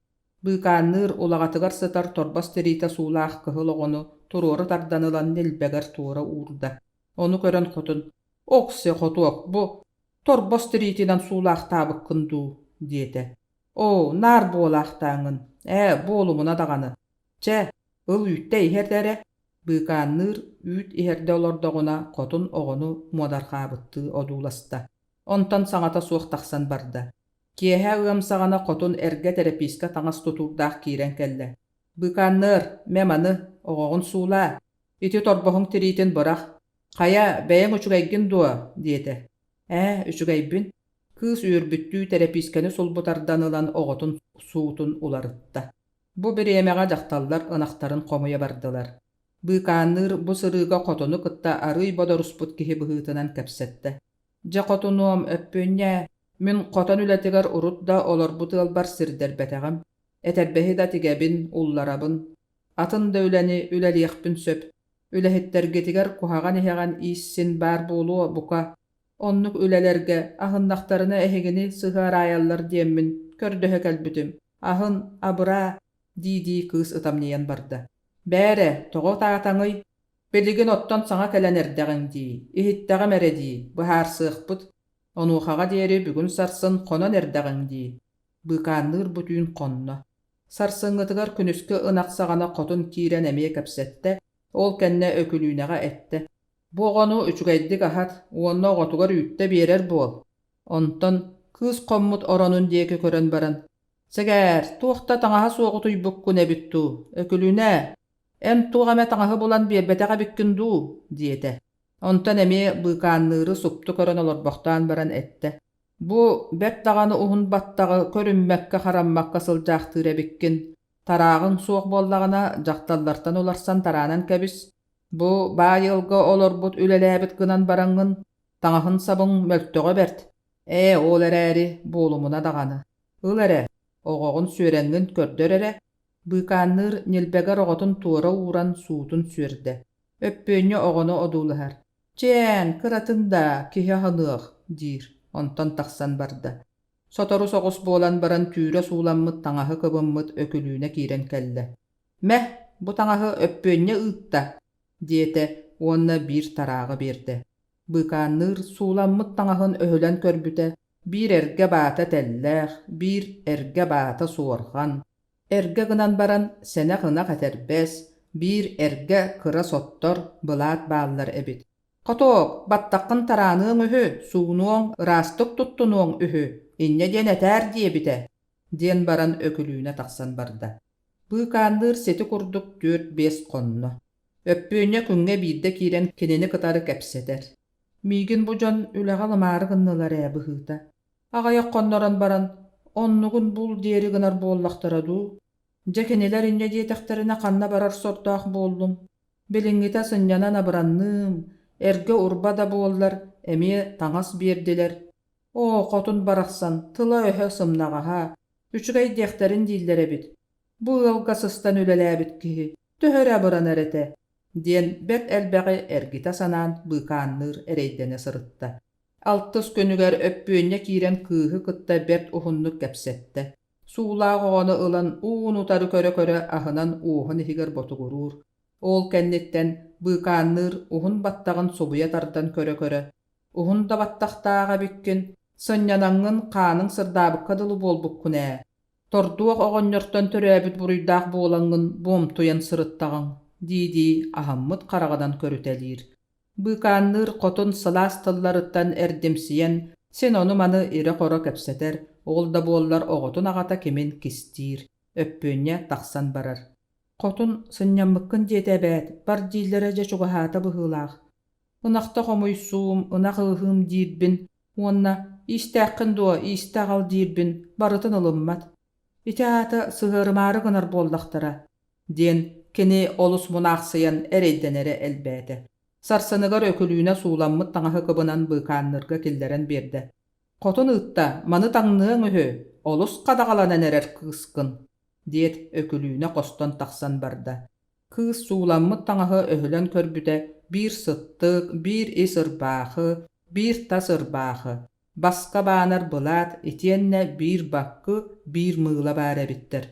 Быыкаанныыр улаҕатыгар сытар торбос тириитэ суулаах кыһыл оҕону туруору тардан ылан ньилбэгэр туора уурда. Ону көрөн хотун «Оксе, хотуок, бу! Торбос тириитинэн суулаахтаабыккын дуу диэтэ. Оо, наар буолаахтааҥҥын, ээ, буолумуна даҕаны. Чэ, ыл үүттэ иһэр эрэ. Быыкаанныыр үүт иһэрдэ олордоҕуна хотун оҕону муодарҕаабыттыы одууласта. Онтон саҥата суох тахсан барда. Киэһэ ыам саҕана хотун эргэ тэрэпиискэ таҥас тутуурдаах киирэн кэллэ. «Быыкаанныар, мэ маны, оҕоҕун суулаа, ити торбоһуҥ тириитин бырах, хайа, бэйэҥ үчүгэйгин дуо?» диэтэ. «Ээ, үчүгэйбин» Кыыс үөрбүттүү тэрэпиискэни сулбу тардан ылан оҕотун суутун уларытта. Бу бириэмэҕэ дьахталлар ынахтарын хомуйа бардылар. Быыкаанныыр бу сырыыга хотону кытта арыый бодоруспут киһи быһыытынан кэпсэттэ. «Дьэ, хотунуом, Өппүөнньээ, мин хотон үлэтигэр урут да олорбут ыалбар сирдэрбэтэҕим. Этэрбэһи да тигэбин, улларабын. Атын да үлэни үлэлиэхпин сөп. Үлэһиттэргитигэр куһаҕан иһэҕэн ииссин баар буолуо, бука. Оннук үлэлэргэ аһыннахтарына эһигини сыһыараайаллар диэммин көрдөһө кэлбитим. Аһын, абыраа, дии-дии кыыс ытамньыйан барда. Бээрэ, тоҕо ытаатаҥый? Билигин оттон саҥа кэлэн эрдэҕиҥ дии, иһиттэҕим эрэ дии, быһаарсыахпыт. Онуохаҕа диэри бүгүн-сарсын хонон эрдэҕиҥ дии. Быыкаанныыр бу түүн хонно. Сарсыҥҥытыгар күнүскү ынах саҕана хотун киирэн эмиэ кэпсэттэ, ол кэннэ Өкүлүүнэҕэ эттэ: «Бу оҕону үчүгэйдик аһат уонна оҕотугар үүттэ биэрэр буол». Онтон кыыс хоммут оронун диэки көрөн баран: «Сэгээр, туох да таҥаһа суох утуйбуккун эбит дуу, Өкүлүүнээ, эн туох эмэ таҥаһы булан биэрбэтэх эбиккин дуу?» диэтэ. Онтон эмиэ быыкаанныыры супту көрөн олорбохтоон баран эттэ: «Бу бэрт даҕаны уһун баттаҕы көрүммэккэ-хараммакка сылдьаахтыыр эбиккин. Тарааҕыҥ суох буоллаҕына, дьахталлартан уларсан тараанан кэбис. Бу баай ыалга олорбут үлэлээбит гынан бараҥҥын, таҥаһын сабыҥ мөлтөҕө бэрт. Ээ, ол эрээри буолумуна даҕаны. Ыл эрэ, оҕоҕун сүөрэҥҥин көрдөр эрэ». Быыкаанныыр ньилбэгэр оҕотун туора ууран суутун сүөрдэ. Өппүөнньэ оҕону одуулаһар: «Чээн, кыратын да, киһи аһыныах» диир, онтон тахсан барда. Сотору соҕус буолан баран түүрэ сууламмыт таҥаһы кыбыммыт Өкүлүүнэ киирэн кэллэ: «Мэ, бу таҥаһы Өппүөнньэ ыытта» диэтэ уонна биир тарааҕы биэрдэ. Быыкаанныыр сууламмыт таҥаһын өһүлэн көрбүтэ, биир эргэ баата тэллээх, биир эргэ баата суорҕан, Эргэ гынан баран сэнэх ынах этэрбэс, биир эргэ кыра соттор, былаат бааллар эбит. Хотуок, баттаххын тарааныаҥ үһү, суунуоҥ, ыраастык туттунуоҥ үһү, инньэ диэн этээр диэбитэ, диэн баран Өкүлүүнэ тахсан барда. Быыкаанныыр сити курдук түөрт-биэс хонно. Өппүөнньэ күҥҥэ биирдэ киирэн кинини кытары кэпсэтэр. Миигин бу дьон үлэҕэ ылымаары гыннылар ээ быһыыта. Аҕыйах хоннорон баран, оннугун бул диэри гынар буоллахтара дуу? Дьэ кинилэр инньэ диэтэхтэринэ ханна барар сордоох буоллум? Билиҥҥитэ сынньанан абыранныым, эргэ-урба да буоллар, эмиэ таҥас биэрдилэр. Оо, хотун барахсан, тыла-өһө сымнаҕаһа, үчүгэй диэхтэрин дииллэр эбит. Бу ыалга сыстан үлэлээбит киһи төһө эрэ абыранар этэ, диэн бэрт элбэҕи эргитэ санаан быыкаанныыр эрэйдэнэ сырытта. Алтыс күнүгэр Өппүөнньэ киирэн кыыһы кытта бэрт уһуннук кэпсэттэ. Суулаах оҕону ылан уун-утары көрө-көрө аһынан уоһун иһигэр ботугуруур. Ол кэнниттэн быыкаанныыр уһун баттаҕын субуйа тардан көрө-көрө, «Уһун да баттахтаах эбиккин, сынньанаҥҥын хааныҥ сырдаабыкка дылы буолбуккун ээ. Тордуох оҕонньортон төрөөбүт буруйдаах буолаҥҥын буомтуйан сырыттаҕыҥ» дии-дии аһыммыт хараҕынан көрүтэлиир. Быыкаанныыр хотун сылаас тылларыттан эрдимсийэн, син ону-маны ирэ-хоро кэпсэтэр, ол да буоллар оҕотун аҕата кимин кистиир, Өппүөнньэ тахсан барар. Хотун сынньаммыккын диэтэ эбээт, бар дииллэрэ дьэ чугаһаата быһыылаах. Ынахта хомуйсуум, ынах ыһыым диирбин уонна иистээххин дуо, иистэ аҕал диирбин барытын ылыммат. Ити аата сыһыарымаары гынар буоллахтара диэн кини олус мунаахсыйан эрэйдэнэрэ элбээтэ. Сарсыныгар Өкүлүүнэ сууламмыт таҥаһы кыбынан быыкааннырга киллэрэн биэрдэ. «Хотун ыытта, маны таҥныаҥ үһү, олус хадаҕаланан эрэр кыыскын» диэт Өкүлүүнэ хостон тахсан барда. Кыыс сууламмыт таҥаһы өһүлэн көрбүтэ биир сыттык, биир ис ырбаахы, биир тас ырбаахы, баска баанар былаат итиэннэ биир баккы, биир мыыла баар эбиттэр.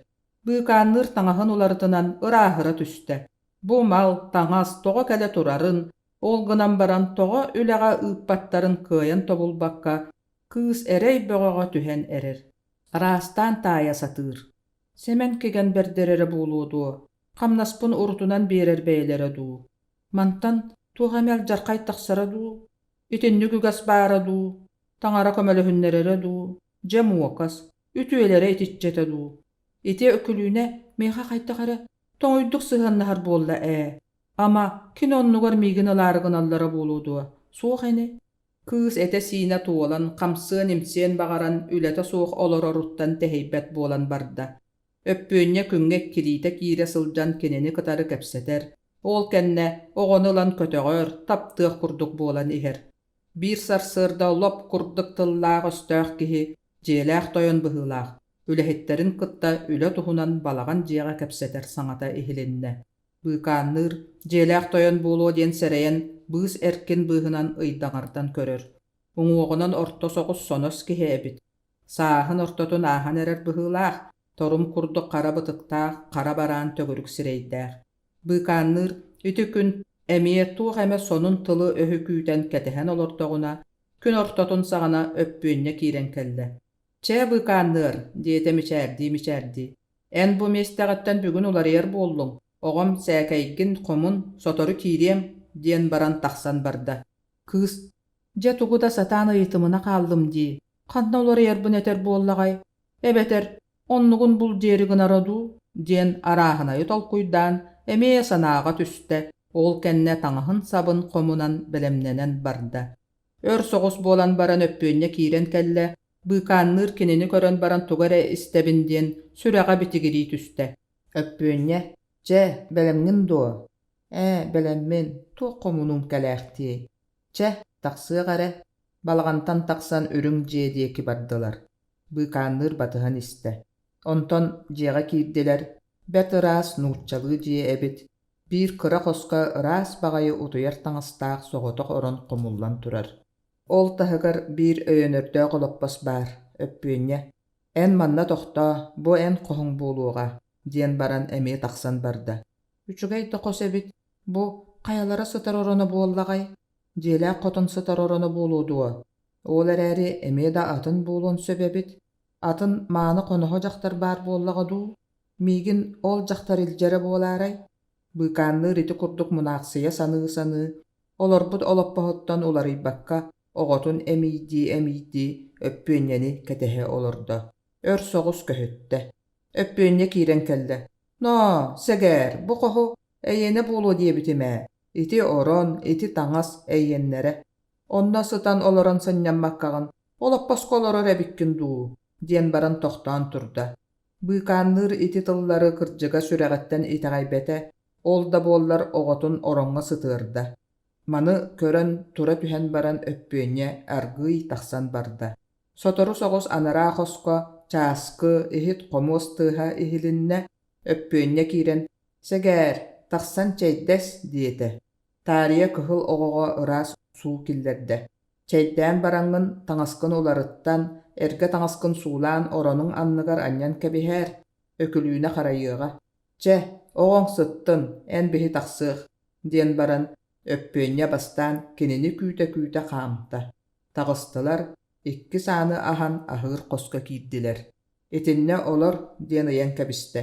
Быыкаанныыр таҥаһын уларытынан ырааһыра түстэ. Бу мал, таҥас тоҕо кэлэ турарын, ол гынан баран тоҕо үлэҕэ ыыппаттарын кыайан тобулбакка, Кыыс эрэй бөҕөҕө түһэн эрэр, араастаан таайа сатыыр. Сэмэн кигэн бэрдэрэрэ буолуо дуо, хамнаспын урутунан биэрэр бэйэлэрэ дуу? Мантан туох эмэ алдьархай тахсара дуу? Итинник үгэс баара дуу? Таҥара көмөлөһүннэрэрэ дуу? Дьэ муокас, үтүөлэрэ итиччэтэ дуу? Ити Өкүлүүнэ миэхэ хайдах эрэ тоҥуйдук сыһыаннаһар буолла ээ. Ама, кини оннугар миигин ылаары гыналлара буолуо дуо? Суох ини. Кыыс этэ-сиинэ туолан, хамсыан-имсиэн баҕаран, үлэтэ суох олороруттан тэһийбэт буолан барда. Өппүөнньэ күҥҥэ иккилиитэ киирэ сылдьан кинини кытары кэпсэтэр, ол кэннэ оҕону ылан көтөҕөр, таптыах курдук буолан иһэр. Биир сарсыарда лоп курдук тыллаах-өстөөх киһи, дьиэлээх тойон быһыылаах, үлэһиттэрин кытта үлэ туһунан балаҕан дьиэҕэ кэпсэтэр саҥата иһилиннэ. Быыкаанныыр, дьиэлээх тойон буолуо диэн сэрэйэн, быыс эркин быыһынан ыйдаҥардан көрөр. Уҥуоҕунан орто соҕус сонос киһи эбит. Сааһын ортотун ааһан эрэр быһыылаах, торум курдук хара бытыктаах, хара бараан төгүрүк сирэйдээх. Быыкаанныыр ити күн эмиэ туох эмэ сонун тылы-өһү күүтэн кэтэһэн олордоҕуна, күн ортотун саҕана Өппүөнньэ киирэн кэллэ. «Чэ, быыкаанныар», диэтэ мичээрдии-мичээрдии, «эн бу миэстэҕиттэн бүгүн уларыйар буоллуҥ, оҕом сээкэйгин хомун, сотору киириэм», диэн баран тахсан барда. Кыыс «Дьэ тугу да сатаан ыйытымына хааллым дии, ханна уларыйарбын этэр буоллаҕай, эбэтэр оннугун бул диэри гынара дуу?» диэн арааһынайы толкуйдаан эмиэ санааҕа түстэ, ол кэннэ таҥаһын-сабын хомунан бэлэмнэнэн барда. Өр соҕус буолан баран Өппүөнньэ киирэн кэллэ, быыкаанныыр кинини көрөн баран тугу эрэ истэбин диэн сүрэҕэ битигирии түстэ. Өппүөнньэ, чэ, бэлэмҥин дуо? Ээ, бэлэммин, туох хомунуум кэлээхтиэй. Чэ, тахсыах эрэ. Балаҕантан тахсан үрүҥ дьиэ диэки бардылар. Быыкаанныыр батыһан истэ. Онтон дьиэҕэ киирдилэр, бэрт ыраас нууччалыы дьиэ эбит, биир кыра хоско ыраас баҕайы утуйар таҥастаах соҕотох орон хомуллан турар. Ол таһыгар биир өйөнөрдөөх олоппос баар, Өппүөнньэ, «Эн манна тохтоо, бу эн хоһуҥ буолуоҕа», диэн баран эмиэ тахсан барда. Үчүгэй да хос эбит, бу хайалара сытар ороно буоллаҕай? Дьиэлээх хотон сытар ороно буолуо дуо? Ол эрээри эмиэ да атын буолуон сөп эбит. Атын мааны хоноһо дьахтар баар буоллаҕа дуу? Миигин ол дьахтар илдьэрэ буолаарай? Быыкаанныыр ити курдук мунаахсыйа саныы-саныы, олорбут олоппоһуттан уларыйбакка оҕотун эмиийдии-эмиийдии Өппүөнньэни кэтэһэ олордо. Өр соҕус көһүттэ. Өппүөнньэ киирэн кэллэ. «Ноо, сэгээр, бу хоһу эйиэнэ буолуо диэбитим ээ. Ити орон, ити таҥас эйиэннэрэ. Онно сытан олорон сынньаммаккаҕын, олоппоско олорор эбиккин дуу?» диэн баран тохтоон турда. Быыкаанныыр ити тыллары кырдьыга сүрэҕиттэн итэҕэйбэтэ, ол да буоллар оҕотун ороҥҥо сытыарда. Маны көрөн тура түһэн баран Өппүөнньэ аргыый тахсан барда. Сотору соҕус анараа хоско чааскы, иһит-хомуос тыаһа иһилиннэ, Өппүөнньэ киирэн «Сэгээр, тахсан чэйдэс» диэтэ. Таарыйа кыһыл оҕоҕо ыраас суу киллэрдэ. Чэйдээн бараҥҥын таҥаскын уларыттан, эргэ таҥаскын суулаан оронуҥ анныгар анньан кэбиһээр, Өкүлүүнэ харайыаҕа. Чэ, оҕоҥ сыттын, эн биһи тахсыах, диэн баран Өппүөнньэ бастаан кинини күүтэ-күүтэ хаамта. Таҕыстылар, иккис ааны аһан аһыыр хоско киирдилэр. Итиннэ олор диэн ыйан кэбистэ.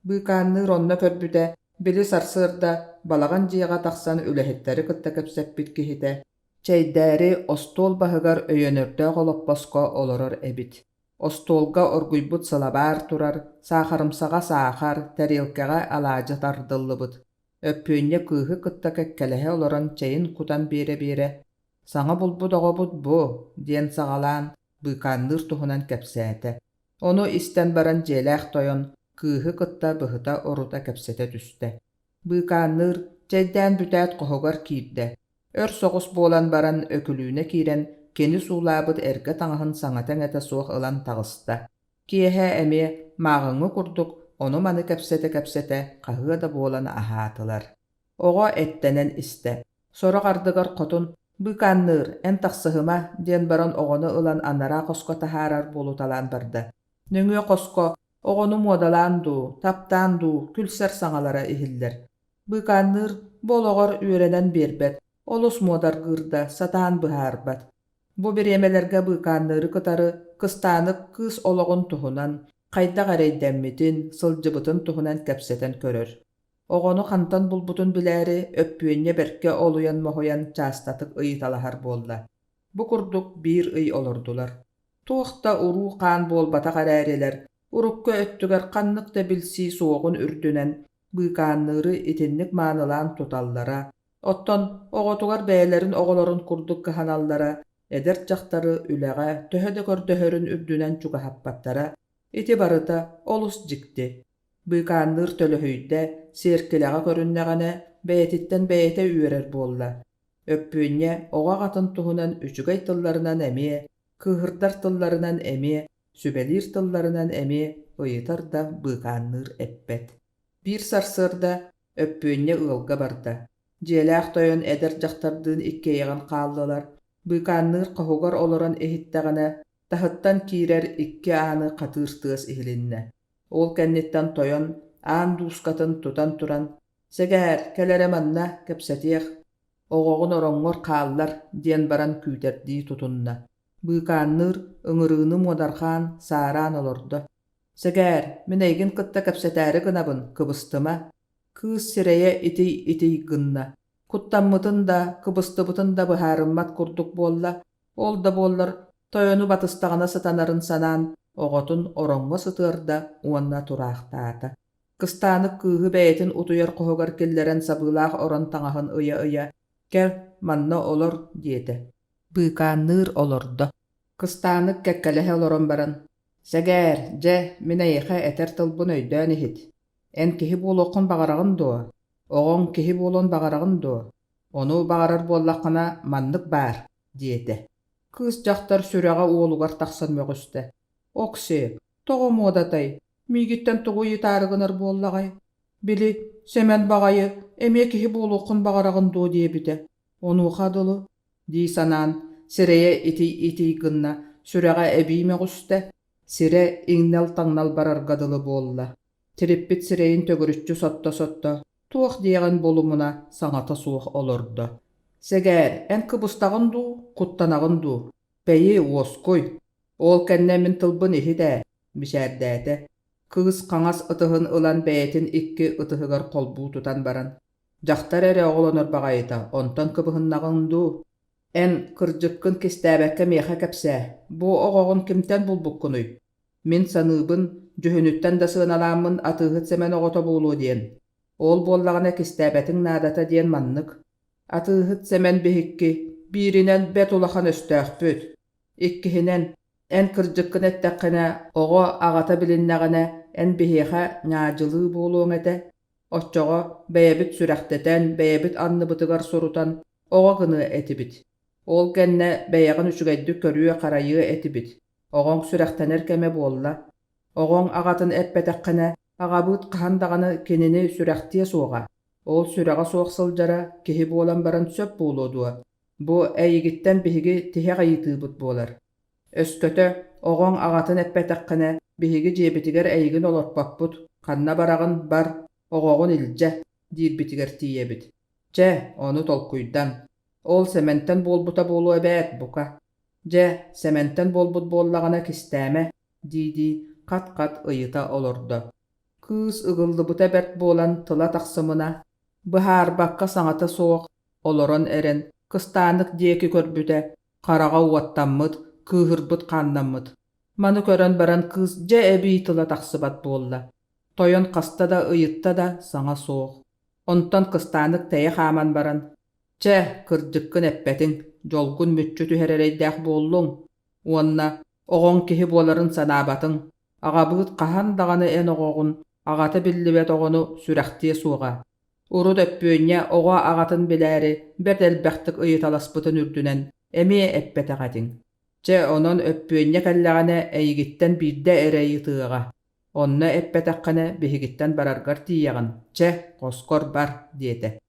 Быыкаанныыр онно көрбүтэ, били сарсыарда балаҕан дьиэҕэ тахсан үлэһиттэри кытта кэпсэппит киһитэ, чэйдээри остуол баһыгар өйөнөрдөөх олоппоско олорор эбит. Остуолга оргуйбут сылабаар турар, саахарымсаҕа саахар, тэриэлкэҕэ алаадьы тардыллыбыт. Өппүөнньэ кыыһы кытта кэккэлэһэ олорон чэйин кутан биэрэ-биэрэ «Саҥа булбут оҕобут бу» диэн саҕалаан, быыкаанныыр туһунан кэпсээтэ. Ону истэн баран дьиэлээх тойон кыыһы кытта быһыта-орута кэпсэтэ түстэ. Быыкаанныыр, чэйдээн бүтээт хоһугар киирдэ. Өр соҕус буолан баран Өкүлүүнэ киирэн кини суулаабыт эргэ таҥаһын саҥата-иҥэтэ суох ылан таҕыста. Киэһэ эмиэ мааҕыҥҥы курдук ону-маны кэпсэтэ-кэпсэтэ хаһыа да буолан аһаатылар. Оҕо эттэнэн истэ. Сорох ардыгар хотун «Быыкаанныыр, эн тахсыһыма» диэн баран оҕону ылан анараа хоско таһаарар буолуталаан барда. Нөҥүө хоско оҕону муодалаан дуу, таптаан дуу күлсэр саҥалара иһиллэр. Быыкаанныыр бу олоҕор үөрэнэн биэрбэт, олус муодаргыыр да сатаан быһаарбат. Бу бириэмэлэргэ быыкаанныыры кытары Кыстаанык кыыс олоҕун туһунан, хайдах эрэйдэммитин, сылдьыбытын туһунан кэпсэтэн көрөр. Оҕону хантан булбутун билээри Өппүөнньэ бэркэ олуйан-моһуйан чаастатык ыйыталаһар буолла. Бу курдук биир ый олордулар. Туох да уруу-хаан буолбатах эрээрилэр, урукку өттүгэр ханнык да билсии суоҕун үрдүнэн быыкаанныыры итинник маанылаан туталлара, оттон оҕотугар бэйэлэрин оҕолорун курдук кыһаналлара, эдэр дьахтары үлэҕэ төһө да көрдөһөрүн үрдүнэн чугаһаппаттара, ити барыта олус дьикти. Быыкаанныыр төлөһүйдэ, сиэркилэҕэ көрүннэҕинэ, бэйэтиттэн бэйэтэ үөрэр буолла. Өппүөнньэ оҕо аҕатын туһунан үчүгэй тылларынан эмиэ, кыыһырдар тылларынан эмиэ, сүбэлиир тылларынан эмиэ ыйытар да быыкаанныыр эппэт. Биир сарсыарда Өппүөнньэ ыалга барда. Дьиэлээх тойон эдэр дьахтардыын иккиэйэҕин хааллылар. Быыкаанныыр хоһугар олорон иһиттэҕинэ, таһыттан киирэр икки ааны хатыыр тыас иһилиннэ. Ол кэнниттэн тойон аан дуускатын тутан туран «Сэгээр, кэл эрэ манна, кэпсэтиэх, оҕоҕун ороҥҥор хааллар» диэн баран күүтэрдии тутунна. Быыкаанныыр ыҥырыыны муодарҕаан, саараан олордо. «Сэгээр, мин эйигин кытта кэпсэтээри гынабын, кыбыстыма». Кыыс сирэйэ итий-итий гынна. Куттаммытын да, кыбыстыбытын да быһаарыммат курдук буолла. Ол да буоллар, тойону батыстаҕына сытанарын санаан, оҕотун ороҥҥо сытыарда уонна тураахтаата. Кыстаанык кыыһы бэйэтин утуйар хоһугар киллэрэн сабыылаах орон таҥаһын ыйа-ыйа «Кэл, манна олор» диэтэ. Быыкаанныыр олордо. Кыстаанык кэккэлэһэ олорон баран «Сэгээр, дьэ, мин эйиэхэ этэр тылбын өйдөөн иһит. Эн киһи буолуоххун баҕараҕын дуо? Оҕоҥ киһи буолуон баҕараҕын дуо? Ону баҕарар буоллаххына, маннык баар» диэтэ. Кыыс дьахтар сүрэҕэ уолугар тахсан мөҕүстэ: «Окси, тоҕо муодатай, миигиттэн тугу ыйытаары гынар буоллаҕай? Били, Сэмэн баҕайы, эмиэ киһи буолуоххун баҕараҕын дуо диэбитэ. Онуоха дылы дии санаан, сирэйэ итий-итий гынна, сүрэҕэ эбии мөҕүстэ, сирэ иҥнэл-таҥнал барарга дылы буолла. Тириппит сирэйин төгүрүччү сотто-сотто, туох диэҕин булумуна саҥата суох олордо. «Сэгээр, эн кыбыстаҕын дуу, куттанаҕын дуу? Бэйи, уоскуй. Ол кэннэ мин тылбын иһит ээ», мичээрдээтэ. Кыыс хаҥас ытыһын ылан бэйэтин икки ытыһыгар холбуу тутан баран, Дьахтар эрэ оҕолонор баҕайыта, онтон кыбыһыннаҕыҥ дуу? Эн кырдьыккын кистээбэккэ миэхэ кэпсээ, бу оҕоҕун кимтэн булбуккунуй? Мин саныыбын, дьүһүнүттэн да сыаналааммын атыыһыт Сэмэн оҕото буолуо диэн. Ол буоллаҕына кистээбэтиҥ наадата диэн маннык. Атыыһыт Сэмэн биһикки бииринэн бэрт улахан өстөөхпүт. Иккиһинэн, эн кырдьыккын эттэххинэ, оҕо аҕата билиннэҕинэ, эн биһиэхэ ньаадьылыы буолуоҥ этэ. Оччоҕо бэйэбит сүрэхтэтэн, бэйэбит анныбытыгар сурутан оҕо гыныа этибит. Ол кэннэ бэйэҕин үчүгэйдик көрүө-харайыа этибит. Оҕоҥ сүрэхтэнэр кэмэ буолла. Оҕоҥ аҕатын эппэтэххинэ, аҕабыыт хаһан даҕаны кинини сүрэхтиэ суоҕа. Ол сүрэҕэ суох сылдьара киһи буолан баран сөп буолуо дуо? Бу эйигиттэн биһиги тиһэх ыйытыыбыт буолар. Өскөтө оҕоҥ аҕатын эппэтэххинэ, биһиги дьиэбитигэр эйигин олорпоппут, ханна бараҕын бар, оҕоҕун илдьэ диирбитигэр тиийэбит. Чэ, ону толкуйдан. Ол Сэмэнтэн буолбута буолуо эбээт, бука. Дьэ, Сэмэнтэн буолбут буоллаҕына кистээмэ, дии-дии хат-хат ыйыта олордо. Кыыс ыгыллыбыта бэрт буолан тыла тахсымына, быһаарбакка саҥата суох олорон эрэн кыстаанык диэки көрбүтэ, хараҕа уоттаммыт, кыыһырбыт хааннаммыт. Маны көрөн баран кыыс дьэ эбии тыла тахсыбат буолла. Тойон хаста да ыйытта да саҥа суох. Онтон кыстаанык тэйэ хааман баран, «Чэ, кырдьыккын эппэтиҥ, дьолгун мүччү түһэр эрэйдээх буоллуҥ уонна оҕоҥ киһи буоларын санаабатыҥ, аҕабыыт хаһан даҕаны эн оҕоҕун, аҕата биллибэт оҕону сүрэхтиэ суоҕа. Урут Өппүөнньэ оҕо аҕатын билээри бэрт элбэхтик ыйыталаспытын үрдүнэн эмиэ эппэтэх этиҥ. Чэ, онон Өппүөнньэ кэллэҕинэ эйигиттэн биирдэ эрэ ыйытыаҕа. Онно эппэтэххинэ биһигиттэн бараргар тиийэҕин, чэ, хоскор бар, диэтэ.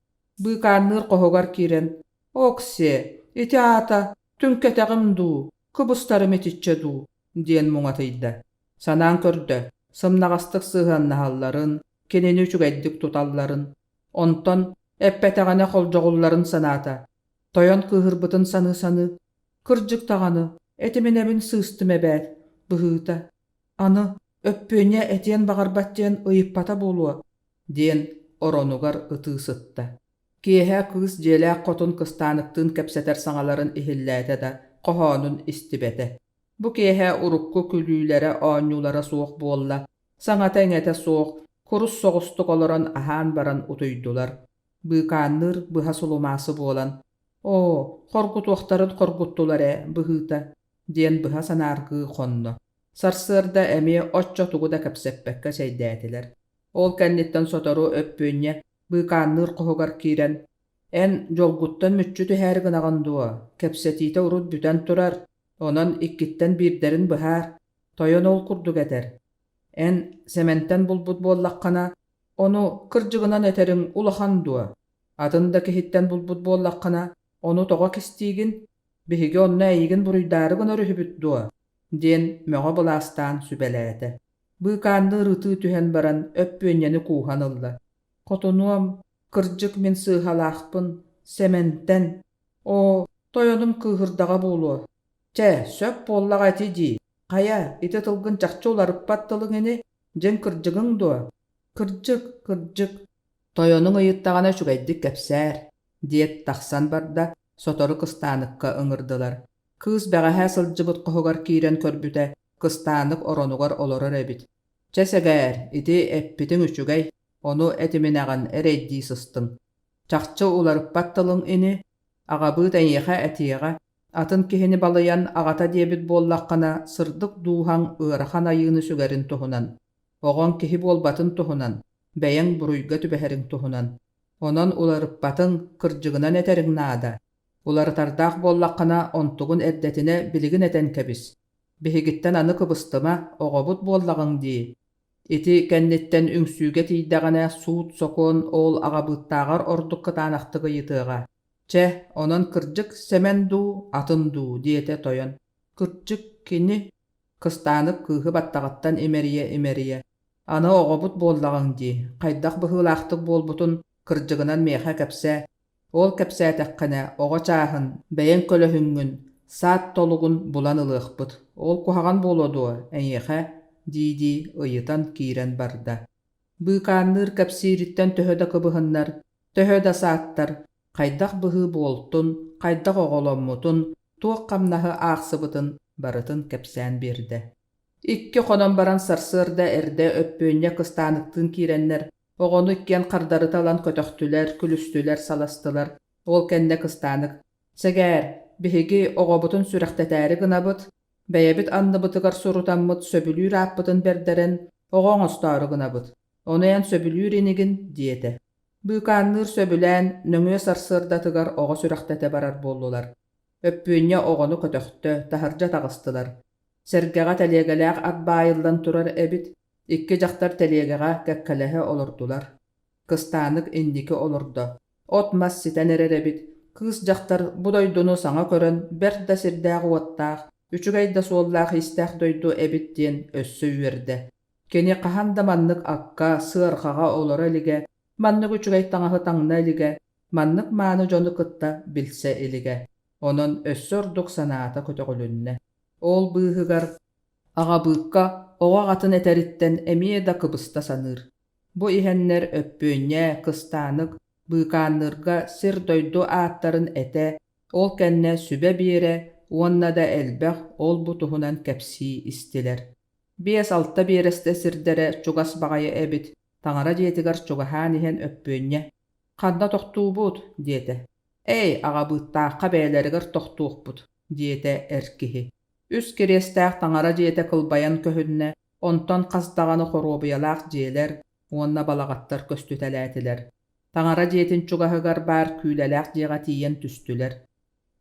Быыкаанныыр хоһугар киирэн, «Оксе, ити аата түҥкэтэҕим дуу, кыбыстарым итиччэ дуу?» диэн муҥатыйда. Санаан көрдө, сымнаҕастык сыһыаннаһалларын, кинини үчүгэйдик туталларын, онтон эппэтэҕинэ холдьоҕулларын санаата. Тойон кыыһырбытын саныы-саныы: Кырдьык даҕаны, этиминэбин сыыстым эбээт, быһыыта. Аны Өппүөнньэ этиэн баҕарбат диэн ыйыппата буолуо, диэн оронугар ытыы сытта. Киэһэ кыыс дьиэлээх хотун кыстааныктыын кэпсэтэр саҥаларын иһиллээтэ да, хоһоонун истибэтэ. Бу киэһэ урукку күлүүлэрэ-оонньуулара суох буолла, саҥата-иҥэтэ суох, курус соҕустук олорон аһаан баран утуйдулар. Быыкаанныыр быһа сулумаасы буолан, «Оо, хоргутуохтарын хоргуттулар ээ, быһыыта» диэн быһа санааргыы хонно. Сарсыарда эмиэ оччо тугу да кэпсэппэккэ чэйдээтилэр. Ол кэнниттэн сотору Өппүөнньэ быыкаанныыр хоһугар киирэн, «Эн дьолгуттан мүччү түһээри гынаҕын дуо? Кэпсэтиитэ урут бүтэн турар, онон иккиттэн биирдэрин быһаар, тойон ол курдук этэр. Эн Сэмэнтэн булбут буоллаххына, ону кырдьыгынан этэриҥ улахан дуо? Атын да киһиттэн булбут буоллаххына, ону тоҕо кистиигин? Биһиги онно эйигин буруйдаары гынар үһүбүт дуо?» диэн мөҕө былаастаан сүбэлээтэ. Быыкаанныыр ытыы түһэн баран Өппүөнньэни кууһан ылла. «Хотунуом, кырдьык мин сыыһалаахпын, Сэмэнтэн. Оо, тойонум кыыһырдаҕа буолуо. Чэ, сөп буоллаҕа ити дии. Хайа, ити тылгын чахчы уларыппат тылыҥ ини, дьиҥ кырдьыгыҥ дуо? Кырдьык, кырдьык. Тойонуҥ ыйыттаҕына үчүгэйдик кэпсээр, диэт тахсан барда, сотору кыстааныкка ыҥырдылар. Кыыс бэҕэһээ сылдьыбыт хоһугар киирэн көрбүтэ, кыстаанык оронугар олорор эбит. Чэ сэгээр, ити эппитиҥ үчүгэй, ону этиминэҕин эрэйдии сыстыҥ. Чахчы уларыппат тылыҥ ини, аҕабыыт эйиэхэ этиэҕэ, атын киһини балыйан аҕата диэбит буоллаххына, сырдык дууһаҥ ыарахан айыыны сүгэрин туһунан, оҕоҥ киһи буолбатын туһунан, бэйэҥ буруйга түбэһэриҥ туһунан. Онон уларыппатыҥ, кырдьыгынан этэриҥ наада. Уларытардаах буоллаххына, онтугун эрдэтинэ билигин этэн кэбис. Биһигиттэн аны кыбыстыма, оҕобут буоллаҕыҥ дии. Ити кэнниттэн үҥсүүгэ тиийдэҕинэ суут-сокуон ол аҕабыыттааҕар ордук кытаанахтык ыйытыаҕа. Чэ, онон кырдьык Сэмэн дуу, атын дуу, диэтэ тойон. Кырдьык кини Кыстаанык кыыһы баттаҕыттан имэрийэ-имэрийэ, «Аны оҕобут буоллаҕыҥ дии, хайдах быһыылаахтык буолбутун кырдьыгынан миэхэ кэпсээ. Ол кэпсээтэххинэ, оҕо чааһын, бэйэҥ көлөһүҥҥүн, саат толугун булан ылыахпыт. Ол куһаҕан буолуо дуо, эйиэхэ?» дии-дии ыйытан киирэн барда. Быыкаанныыр кэпсиириттэн төһө да кыбыһыннар, төһө да сааттар, хайдах быһыы буолтун, хайдах оҕоломмутун, туох хамнаһы аахсыбытын барытын кэпсээн биэрдэ. Икки хонон баран сарсыарда эрдэ Өппүөнньэ кыстааныктыын киирэннэр, оҕону иккиэн хардарыта ылан көтөхтүлэр, күлүстүлэр, саластылар. Ол кэннэ кыстаанык «Сэгээр, биһиги оҕобутун сүрэхтэтээри гынабыт, бэйэбит анныбытыгар сурутаммыт сөбүлүүр ааппытын бэрдэрэн оҕо оҥостоору гынабыт, ону эн сөбүлүүр инигин» диэтэ. Быыкаанныыр сөбүлээн, нөҥүө сарсыардатыгар оҕо сүрэхтэтэ барар буоллулар. Өппүөнньэ оҕону көтөхтө, таһырдьа таҕыстылар. Сэргэҕэ тэлиэгэлээх ат баайыллан турар эбит, икки дьахтар тэлиэгэҕэ кэккэлэһэ олордулар. Кыстаанык инники олордо. От-мас ситэн эрэр эбит, кыыс дьахтар бу дойдуну саҥа көрөн бэрт да сирдээх-уоттаах, үчүгэй да суоллаах-иистээх дойду эбит диэн өссө үөрдэ. Кини хаһан да маннык акка, сыарҕаҕа олоро илигэ, маннык үчүгэй таҥаһы таҥна илигэ, маннык мааны дьону кытта билсэ илигэ. Онон өссө ордук санаата көтөҕүлүннэ. Ол быыһыгар аҕабыыкка оҕо аҕатын этэриттэн эмиэ да кыбыста саныыр. Бу иһэннэр Өппүөнньэ, Кыстаанык, Быыкаанныырга сир-дойду ааттарын этэ, ол кэннэ сүбэ биэрэ уонна да элбэх ол-бу туһунан кэпсии истилэр. Биэс-алта биэрэстэ сирдэрэ чугас баҕайы эбит, таҥара дьиэтигэр чугаһаан иһэн Өппүөнньэ «Ханна тохтуубут?» диэтэ. «Эй, аҕабыыттаахха бэйэлэригэр тохтуохпут» диэтэ эр киһи. Үс кириэстээх таҥара дьиэтэ кылбайан көһүннэ, онтон хас даҕаны хоруобуйалаах дьиэлэр уонна балаҕаттар көстүтэлээтилэр. Таҥара дьиэтин чугаһыгар баар күүлэлээх дьиэҕэ тиийэн түстүлэр.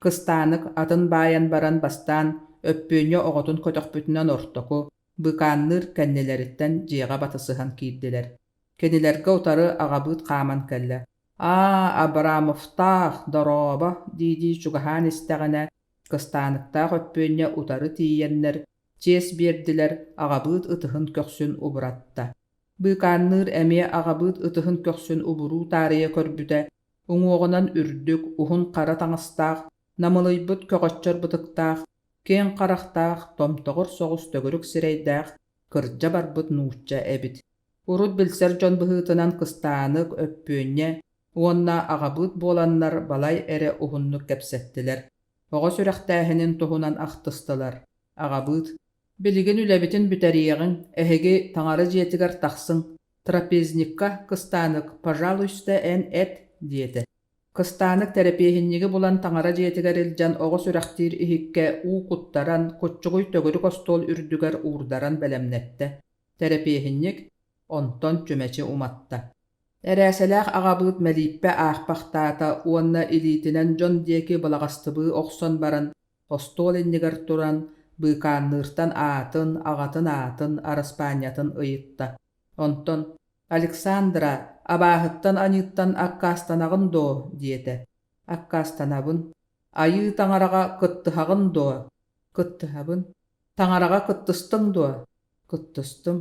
Кыстаанык атын баайан баран бастаан Өппүөнньэ оҕотун көтөхпүтүнэн ортоку, быыкаанныыр кэннилэриттэн дьиэҕэ батысыһан киирдилэр. Кинилэргэ утары аҕабыыт хааман кэллэ. «Аа, Абрамовтаах, дорообо!» дии-дии чугаһаан истэҕинэ, Кыстааныктаах Өппүөнньэ утары тиийэннэр, чиэс биэрдилэр, аҕабыыт ытыһын көхсүн убуратта. Быыкаанныыр эмиэ аҕабыыт ытыһын көхсүн убуруу таарыйа көрбүтэ, уҥуоҕунан үрдүк, уһун хара таҥастаах, Намылыйбыт көҕөччөр бытыктаах, киэҥ харахтаах, томтоҕор соҕус төгүрүк сирэйдээх, кырдьа барбыт нуучча эбит. Урут билсэр дьон быһыытынан Кыстаанык, Өппүөнньэ уонна аҕабыыт буоланнар балай эрэ уһуннук кэпсэттилэр, оҕо сүрэхтээһинин туһунан ахтыстылар. Аҕабыыт: «Билигин үлэбитин бүтэриэҕиҥ, эһиги таҥара дьиэтигэр тахсыҥ, трапезникка, Кыстаанык, пожалуйста, эн эт» диэтэ. Кыстаанык тэрэпиэһинньиги булан таҥара дьиэтигэр илдьэн оҕо сүрэхтиир иһиккэ уу куттаран, куччугуй төгүрүк остуол үрдүгэр уурдаран бэлэмнэттэ. Тэрэпиэһинньик онтон чүмэчи уматта. Эрээсэлээх аҕабыыт мэлииппэ аахпахтаата уонна илиитинэн дьон диэки былаҕастыбыы охсон баран, остуол иннигэр туран, быыкаанныыртан аатын, аҕатын аатын, араспаанньатын ыйытта. Онтон «Александра, абааһыттан-аньыыттан аккаастанаҕын дуо?» диэтэ. «Аккаастанабын». «Айыы таҥараҕа кыттыһаҕын дуо?» «Кыттыһабын». «Таҥараҕа кыттыстыҥ дуо?» «Кыттыстым».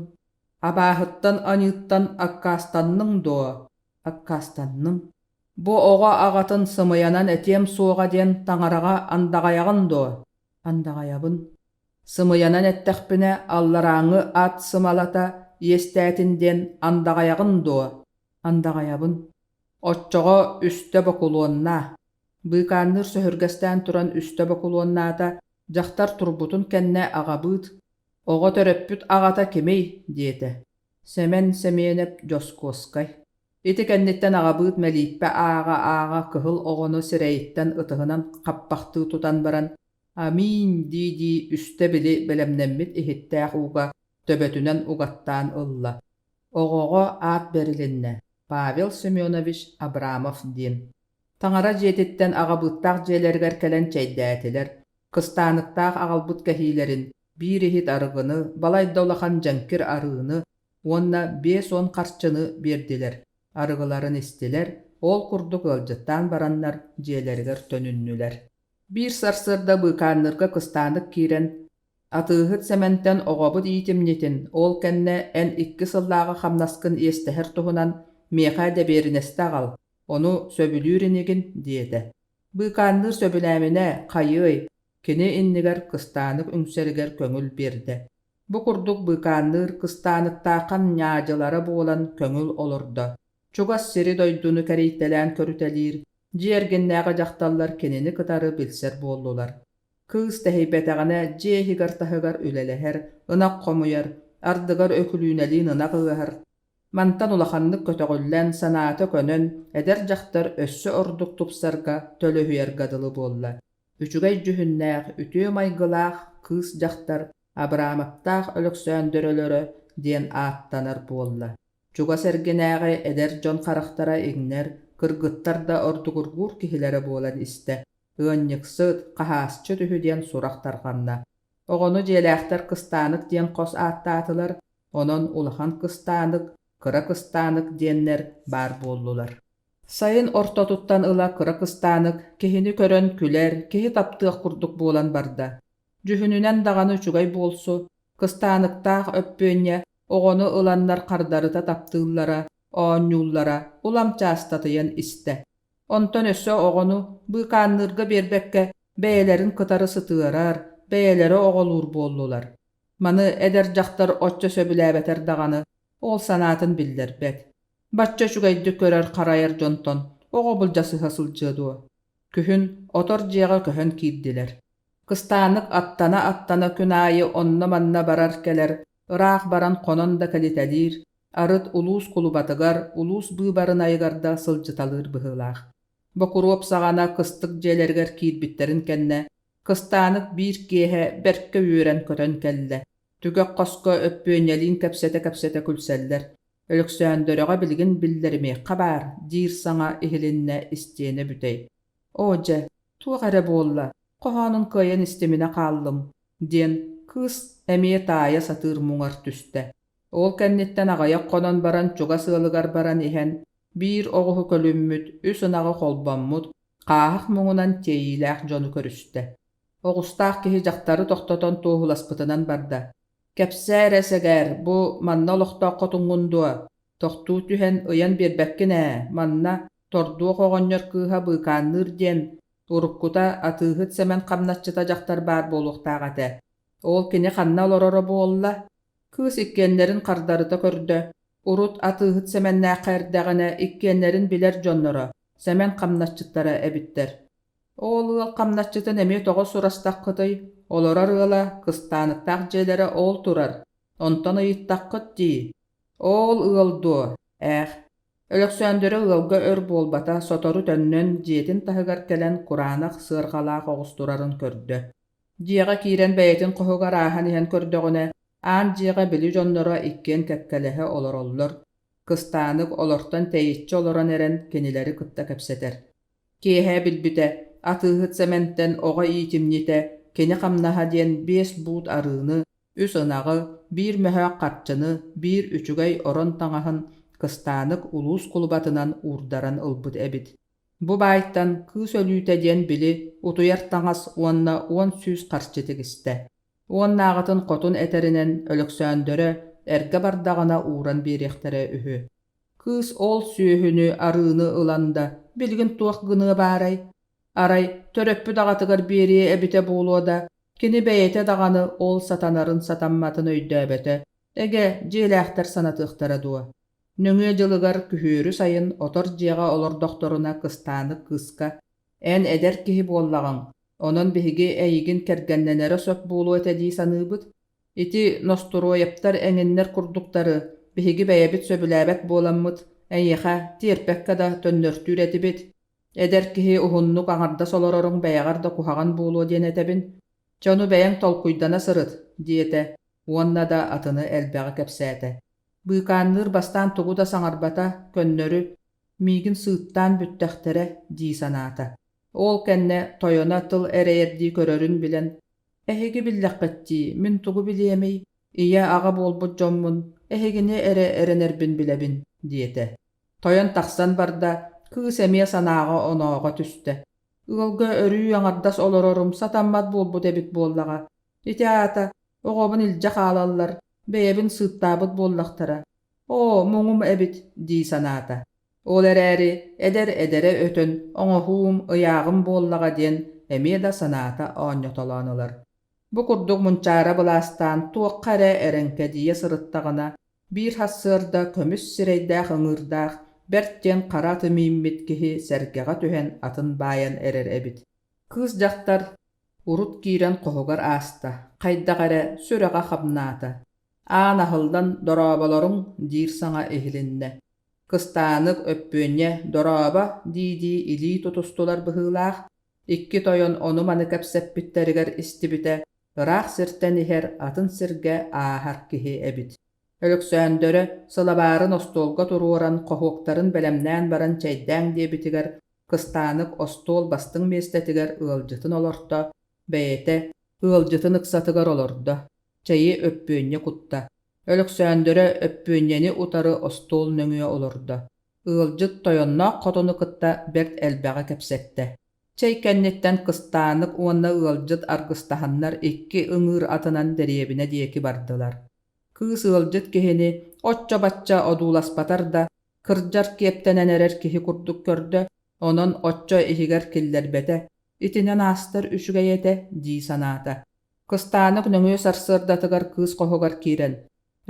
«Абааһыттан-аньыыттан аккаастанныҥ дуо?» «Аккаастанным». «Бу оҕо аҕатын сымыйанан этиэм суоҕа диэн таҥараҕа андаҕайаҕын дуо?» «Андаҕайабын». Сымыйанан эттэхпинэ, алларааҥҥы ат сымалата иэстээтин диэн андаҕайаҕын дуо? Андаҕайабын. Оччоҕо үстэ бокулуоннаа. Быыкаанныыр сөһүргэстээн туран үстэ бокулуоннаата, дьахтар турбутун кэннэ аҕабыыт: «Оҕо төрөппүт аҕата кимий?» диэтэ. Сэмэн Сэмиэнэп Дьоскуоскай. Ити кэнниттэн аҕабыыт мэлииппэ ааҕа-ааҕа кыһыл оҕону сирэйиттэн ытыһынан хаппахтыы тутан баран «Аминь» дии-дии үстэ били бэлэмнэммит иһиттээх ууга төбөтүнэн угаттаан ылла. Оҕоҕо аат бэрилиннэ: Павел Семенович Абрамов диэн. Таҥара дьиэтиттэн аҕабыыттаах дьиэлэригэр кэлэн чэйдээтилэр, кыстааныктаах аҕалбыт кэһиилэрин, биир иһит арыгыны, балайда улахан дьэҥкир арыыны уонна 50 харчыны биэрдилэр, арыгыларын истилэр, ол курдук ыалдьыттаан бараннар дьиэлэригэр төнүннүлэр. Биир сарсыарда быыкаанныырга кыстаанык киирэн, «Атыыһыт Сэмэнтэн оҕобут иитимньитин, ол кэннэ эн икки сыллааҕы хамнаскын иэстэһэр туһунан миэхэ дэбиэринэстэ аҕал, ону сөбүлүүр инигин» диэтэ. Быыкаанныыр сөбүлээминэ, хайыай, кини иннигэр кыстаанык үҥсэригэр көҥүл биэрдэ. Бу курдук быыкаанныыр кыстааныктааххан ньаадьылара буолан көҥүл олордо. Чугас сири-дойдуну кэрийтэлээн көрүтэлиир, Дьиэ эргиннээҕи дьахталлар кинини кытары билсэр буоллулар. Кыыс тэһийбэтэҕинэ дьиэ иһигэр-таһыгар үлэлэһэр, ынах хомуйар, ардыгар Өкүлүүнэлиин ынах ыаһар. Мантан улаханнык көтөҕүллэн, санаата көнөн, эдэр дьахтар өссө ордук тупсарга, төлөһүйэргэ дылы буолла. Үчүгэй дьүһүннээх, үтүө майгылаах кыыс дьахтар Абрамовтаах Өлөксөөндөрөлөрө диэн ааттанар буолла. Чугас эргинээҕи эдэр дьон харахтара иҥнэр, кыргыттар да ордугургуур киһилэрэ буолан истэ, ыанньыксыт, хаһаасчыт үһү диэн сурах тарҕанна. Оҕону дьиэлээхтэр Кыстаанык диэн хос ааттаатылар, онон Улахан Кыстаанык, Кыра Кыстаанык диэннэр баар буоллулар. Сайын ортотуттан ыла Кыра Кыстаанык киһини көрөн күлэр, киһи таптыах курдук буолан барда. Дьүһүнүнэн даҕаны үчүгэй буолсу, Кыстааныктаах Өппүөнньэ оҕону ыланнар хардарыта таптыыллара, оонньууллара улам чаастатыйан истэ. Онтон өссө оҕону быыкаанныырга биэрбэккэ бэйэлэрин кытары сытыарар, бэйэлэрэ оҕолуур буоллулар. Маны эдэр дьахтар оччо сөбүлээбэтэр даҕаны, ол санаатын биллэрбэт. Бачча үчүгэйдик көрөр-харайар дьонтон оҕо былдьасыһа сылдьыа дуо? Күһүн отор дьиэҕэ көһөн киирдилэр. Кыстаанык аттана-аттана күн аайы онно-манна барар-кэлэр, ыраах баран хонон да кэлитэлиир, арыт улуус кулубатыгар, улуус быыбарынайыгар да сылдьыталыыр быһыылаах. Бокуруоп саҕана кыстык дьиэлэригэр киирбиттэрин кэннэ, Кыстаанык биир киэһэ бэркэ үөрэн-көтөн кэллэ. Түгэх хоско Өппүөнньэлиин кэпсэтэ-кэпсэтэ күлсэллэр. Өлөксөөндөрөҕө билигин биллэримиэххэ баар, диир саҥа иһилиннэ истиэнэ бүтэй. Оо дьэ, туох эрэ буолла, хоһоонун кыайан истиминэ хааллым, диэн кыыс эмиэ таайа сатыыр муҥар түстэ. Ол кэнниттэн аҕыйах хонон баран чугас ыалыгар баран иһэн, биир оҕуһу көлүммүт, үс ынаҕы холбоммут, хааһах муҥунан тиэйиилээх дьону көрүстэ. Оҕустаах киһи дьахтары тохтотон туоһуласпытынан барда. «Кэпсээ эрэ, сэгээр, бу манна олохтоох хотуҥҥун дуо? Тохтуу түһэн ыйан биэрбэккин ээ, манна Тордуох оҕонньор кыыһа быыкаанныыр диэн Уруккута атыыһыт Сэмэн хамначчыта дьахтар баар буолуохтаах этэ. Ол кини ханна олороро буолла? Кыыс иккиэннэрин хардарыта көрдө. Урут атыыһыт Сэмэннээххэ эрдэҕинэ иккиэннэрин билэр дьонноро, Сэмэн хамначчыттара эбиттэр. Ол ыал хамначчытын эмиэ тоҕо сурастаххытый? Олорор ыала, кыстааныктаах дьиэлэрэ ол турар. Онтон ыйыттаххыт дии. Ол ыал дуо? Ээх. Өлөксөөндөрө ыалга өр буолбата, сотору төннөн, дьиэтин таһыгар кэлэн кураанах сыарҕалаах оҕус турарын көрдө. Дьиэҕэ киирэн бэйэтин хоһугар ааһан иһэн көрдөҕүнэ, аан дьиэҕэ били дьонноро иккиэн кэккэлэһэ олороллор. Кыстаанык олортон тэйиччи олорон эрэн кинилэри кытта кэпсэтэр. Киэһэ билбитэ, атыыһыт Сэмэнтэн оҕо иитимньитэ, кини хамнаһа диэн биэс буут арыыны, үс ынаҕы, биир мөһөөх харчыны, биир үчүгэй орон таҥаһын Кыстаанык улуус кулубатынан уурдаран ылбыт эбит. Бу баайтан кыыс өлүүтэ диэн били утуйар таҥас уонна 100 харчы тигистэ. Уоннааҕытын хотун этэринэн Өлөксөөндөрө эргэ бардаҕына ууран биэриэхтэрэ үһү. Кыыс ол сүөһүнү, арыыны ылан да билигин туох гыныа баарай? Арай төрөппүт аҕатыгар биэриэ эбитэ буолуо да, кини бэйэтэ даҕаны ол сатанарын сатамматын өйдөөбөтө, эгэ, дьиэлээхтэр санатыахтара дуо? Нөҥүө дьылыгар күһүөрү сайын отор дьиэҕэ олордохторуна Кыстаанык кыыска «Эн эдэр киһи буоллаҕыҥ, онон биһиги эйигин кэргэннэнэрэ сөп буолуо этэ дии саныыбыт. Ити Ностуруойаптар эҥиннэр курдуктары биһиги бэйэбит сөбүлээбэт буоламмыт, эйиэхэ тиэрпэккэ да төннөртүүр этибит. Эдэр киһи уһуннук аҥардас олороруҥ бэйэҕэр да куһаҕан буолуо диэн этэбин. Чэ, ону бэйэҥ толкуйдана сырыт, диэтэ уонна да атыны элбэҕи кэпсээтэ. Быыкаанныыр бастаан тугу да саҥарбата, көннөрү «Миигин сыыттаан бүттэхтэрэ» дии санаата. Ол кэннэ тойоно тыл эрэйэрдии көрөрүн билэн «Эһиги биллэххит дии, мин тугу билиэмий, ийэ-аҕа буолбут дьоммун, эһигини эрэ эрэнэрбин билэбин» диэтэ. Тойон тахсан барда, кыыс эмиэ санааҕа-онооҕо түстэ. Ыалга өрүү аҥардас олорорум сатаммат буолбут эбит буоллаҕа. Ити аата, оҕобун илдьэ хаалаллар, бэйэбин сыыттаабыт буоллахтара. Оо, муҥум эбит дии санаата. Ол эрээри эдэр эдэрэ өтөн, оҥоһуум, ыйааҕым буоллаҕа диэн эмиэ да санаата оонньотолоон ылар. Бу курдук мунчаара былаастаан туохха эрэ эрэҥкэдийэ сырыттаҕына, биир сарсыарда көмүс сирэйдээх ыҥыырдаах, бэрт диэн хара аты мииммит киһи сэргэҕэ түһэн атын баайан эрэр эбит. Кыыс дьахтар урут киирэн хоһугар ааста, хайдах эрэ сүрэҕэ хамнаата. Аан аһыллан «Дорооболоруҥ» диир саҥа иһилиннэ. Кыстаанык, Өппүөнньэ «Дорообо» дии-дии илии тутустулар быһыылаах, икки тойон ону-маны кэпсэппиттэригэр истибитэ, ыраах сиртэн иһэр, атын сиргэ ааһар киһи эбит. Өлөксөөндөрө сылабаарын остуолга туруоран, хоһуоктарын бэлэмнээн баран чэйдээҥ диэбитигэр, Кыстаанык остуол бастыҥ миэстэтигэр ыалдьытын олорто, бэйэтэ ыалдьытын ыксатыгар олордо, чэйи Өппүөнньэ кутта. Өлөксөөндөрө Өппүөнньэни утары остуол нөҥүө олордо. Ыалдьыт тойонноох хотону кытта бэрт элбэҕи кэпсэттэ. Чэй кэнниттэн Кыстаанык уонна ыалдьыт аргыстаһаннар икки ыҥыыр атынан дэриэбинэ диэки бардылар. Кыыс ыалдьыт киһини оччо-бачча одууласпатар да, кырдьар киэптэнэн эрэр киһи курдук көрдө, онон оччо иһигэр киллэрбэтэ, итинэн аастар үчүгэй этэ дии санаата. Кыстаанык нөҥүө сарсыардатыгар кыыс хоһугар киирэн: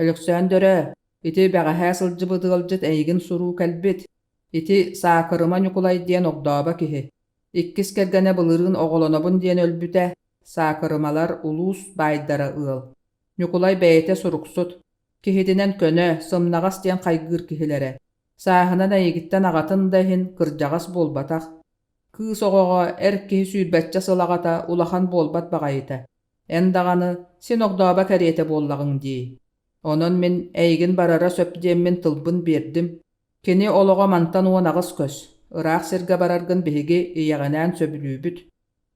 «Өлөксөөндөрөө, ити бэҕэһээ сылдьыбыт ыалдьыт эйигин суруу кэлбит. Ити Саакырыма Ньукулай диэн огдообо киһи. Иккис кэргэнэ былырыын оҕолонобун диэн өлбүтэ. Саакырымалар улуус баайдара ыал. Ньукулай бэйэтэ суруксут. Киһитинэн көнө, сымнаҕас диэн хайгыыр киһилэрэ. Сааһынан эйигиттэн аҕатын да иһин кырдьаҕас буолбатах. Кыыс оҕоҕо эр киһи сүүрбэччэ сыл аҕата улахан буолбат баҕайыта. Эн даҕаны син огдообо кэриэтэ буоллаҕыҥ дии. Онон мин эйигин барара сөп диэммин тылбын биэрдим. Кини олоҕо мантан 18 көс. Ыраах сиргэ бараргын биһиги ийэҕинээн сөбүлүүбүт.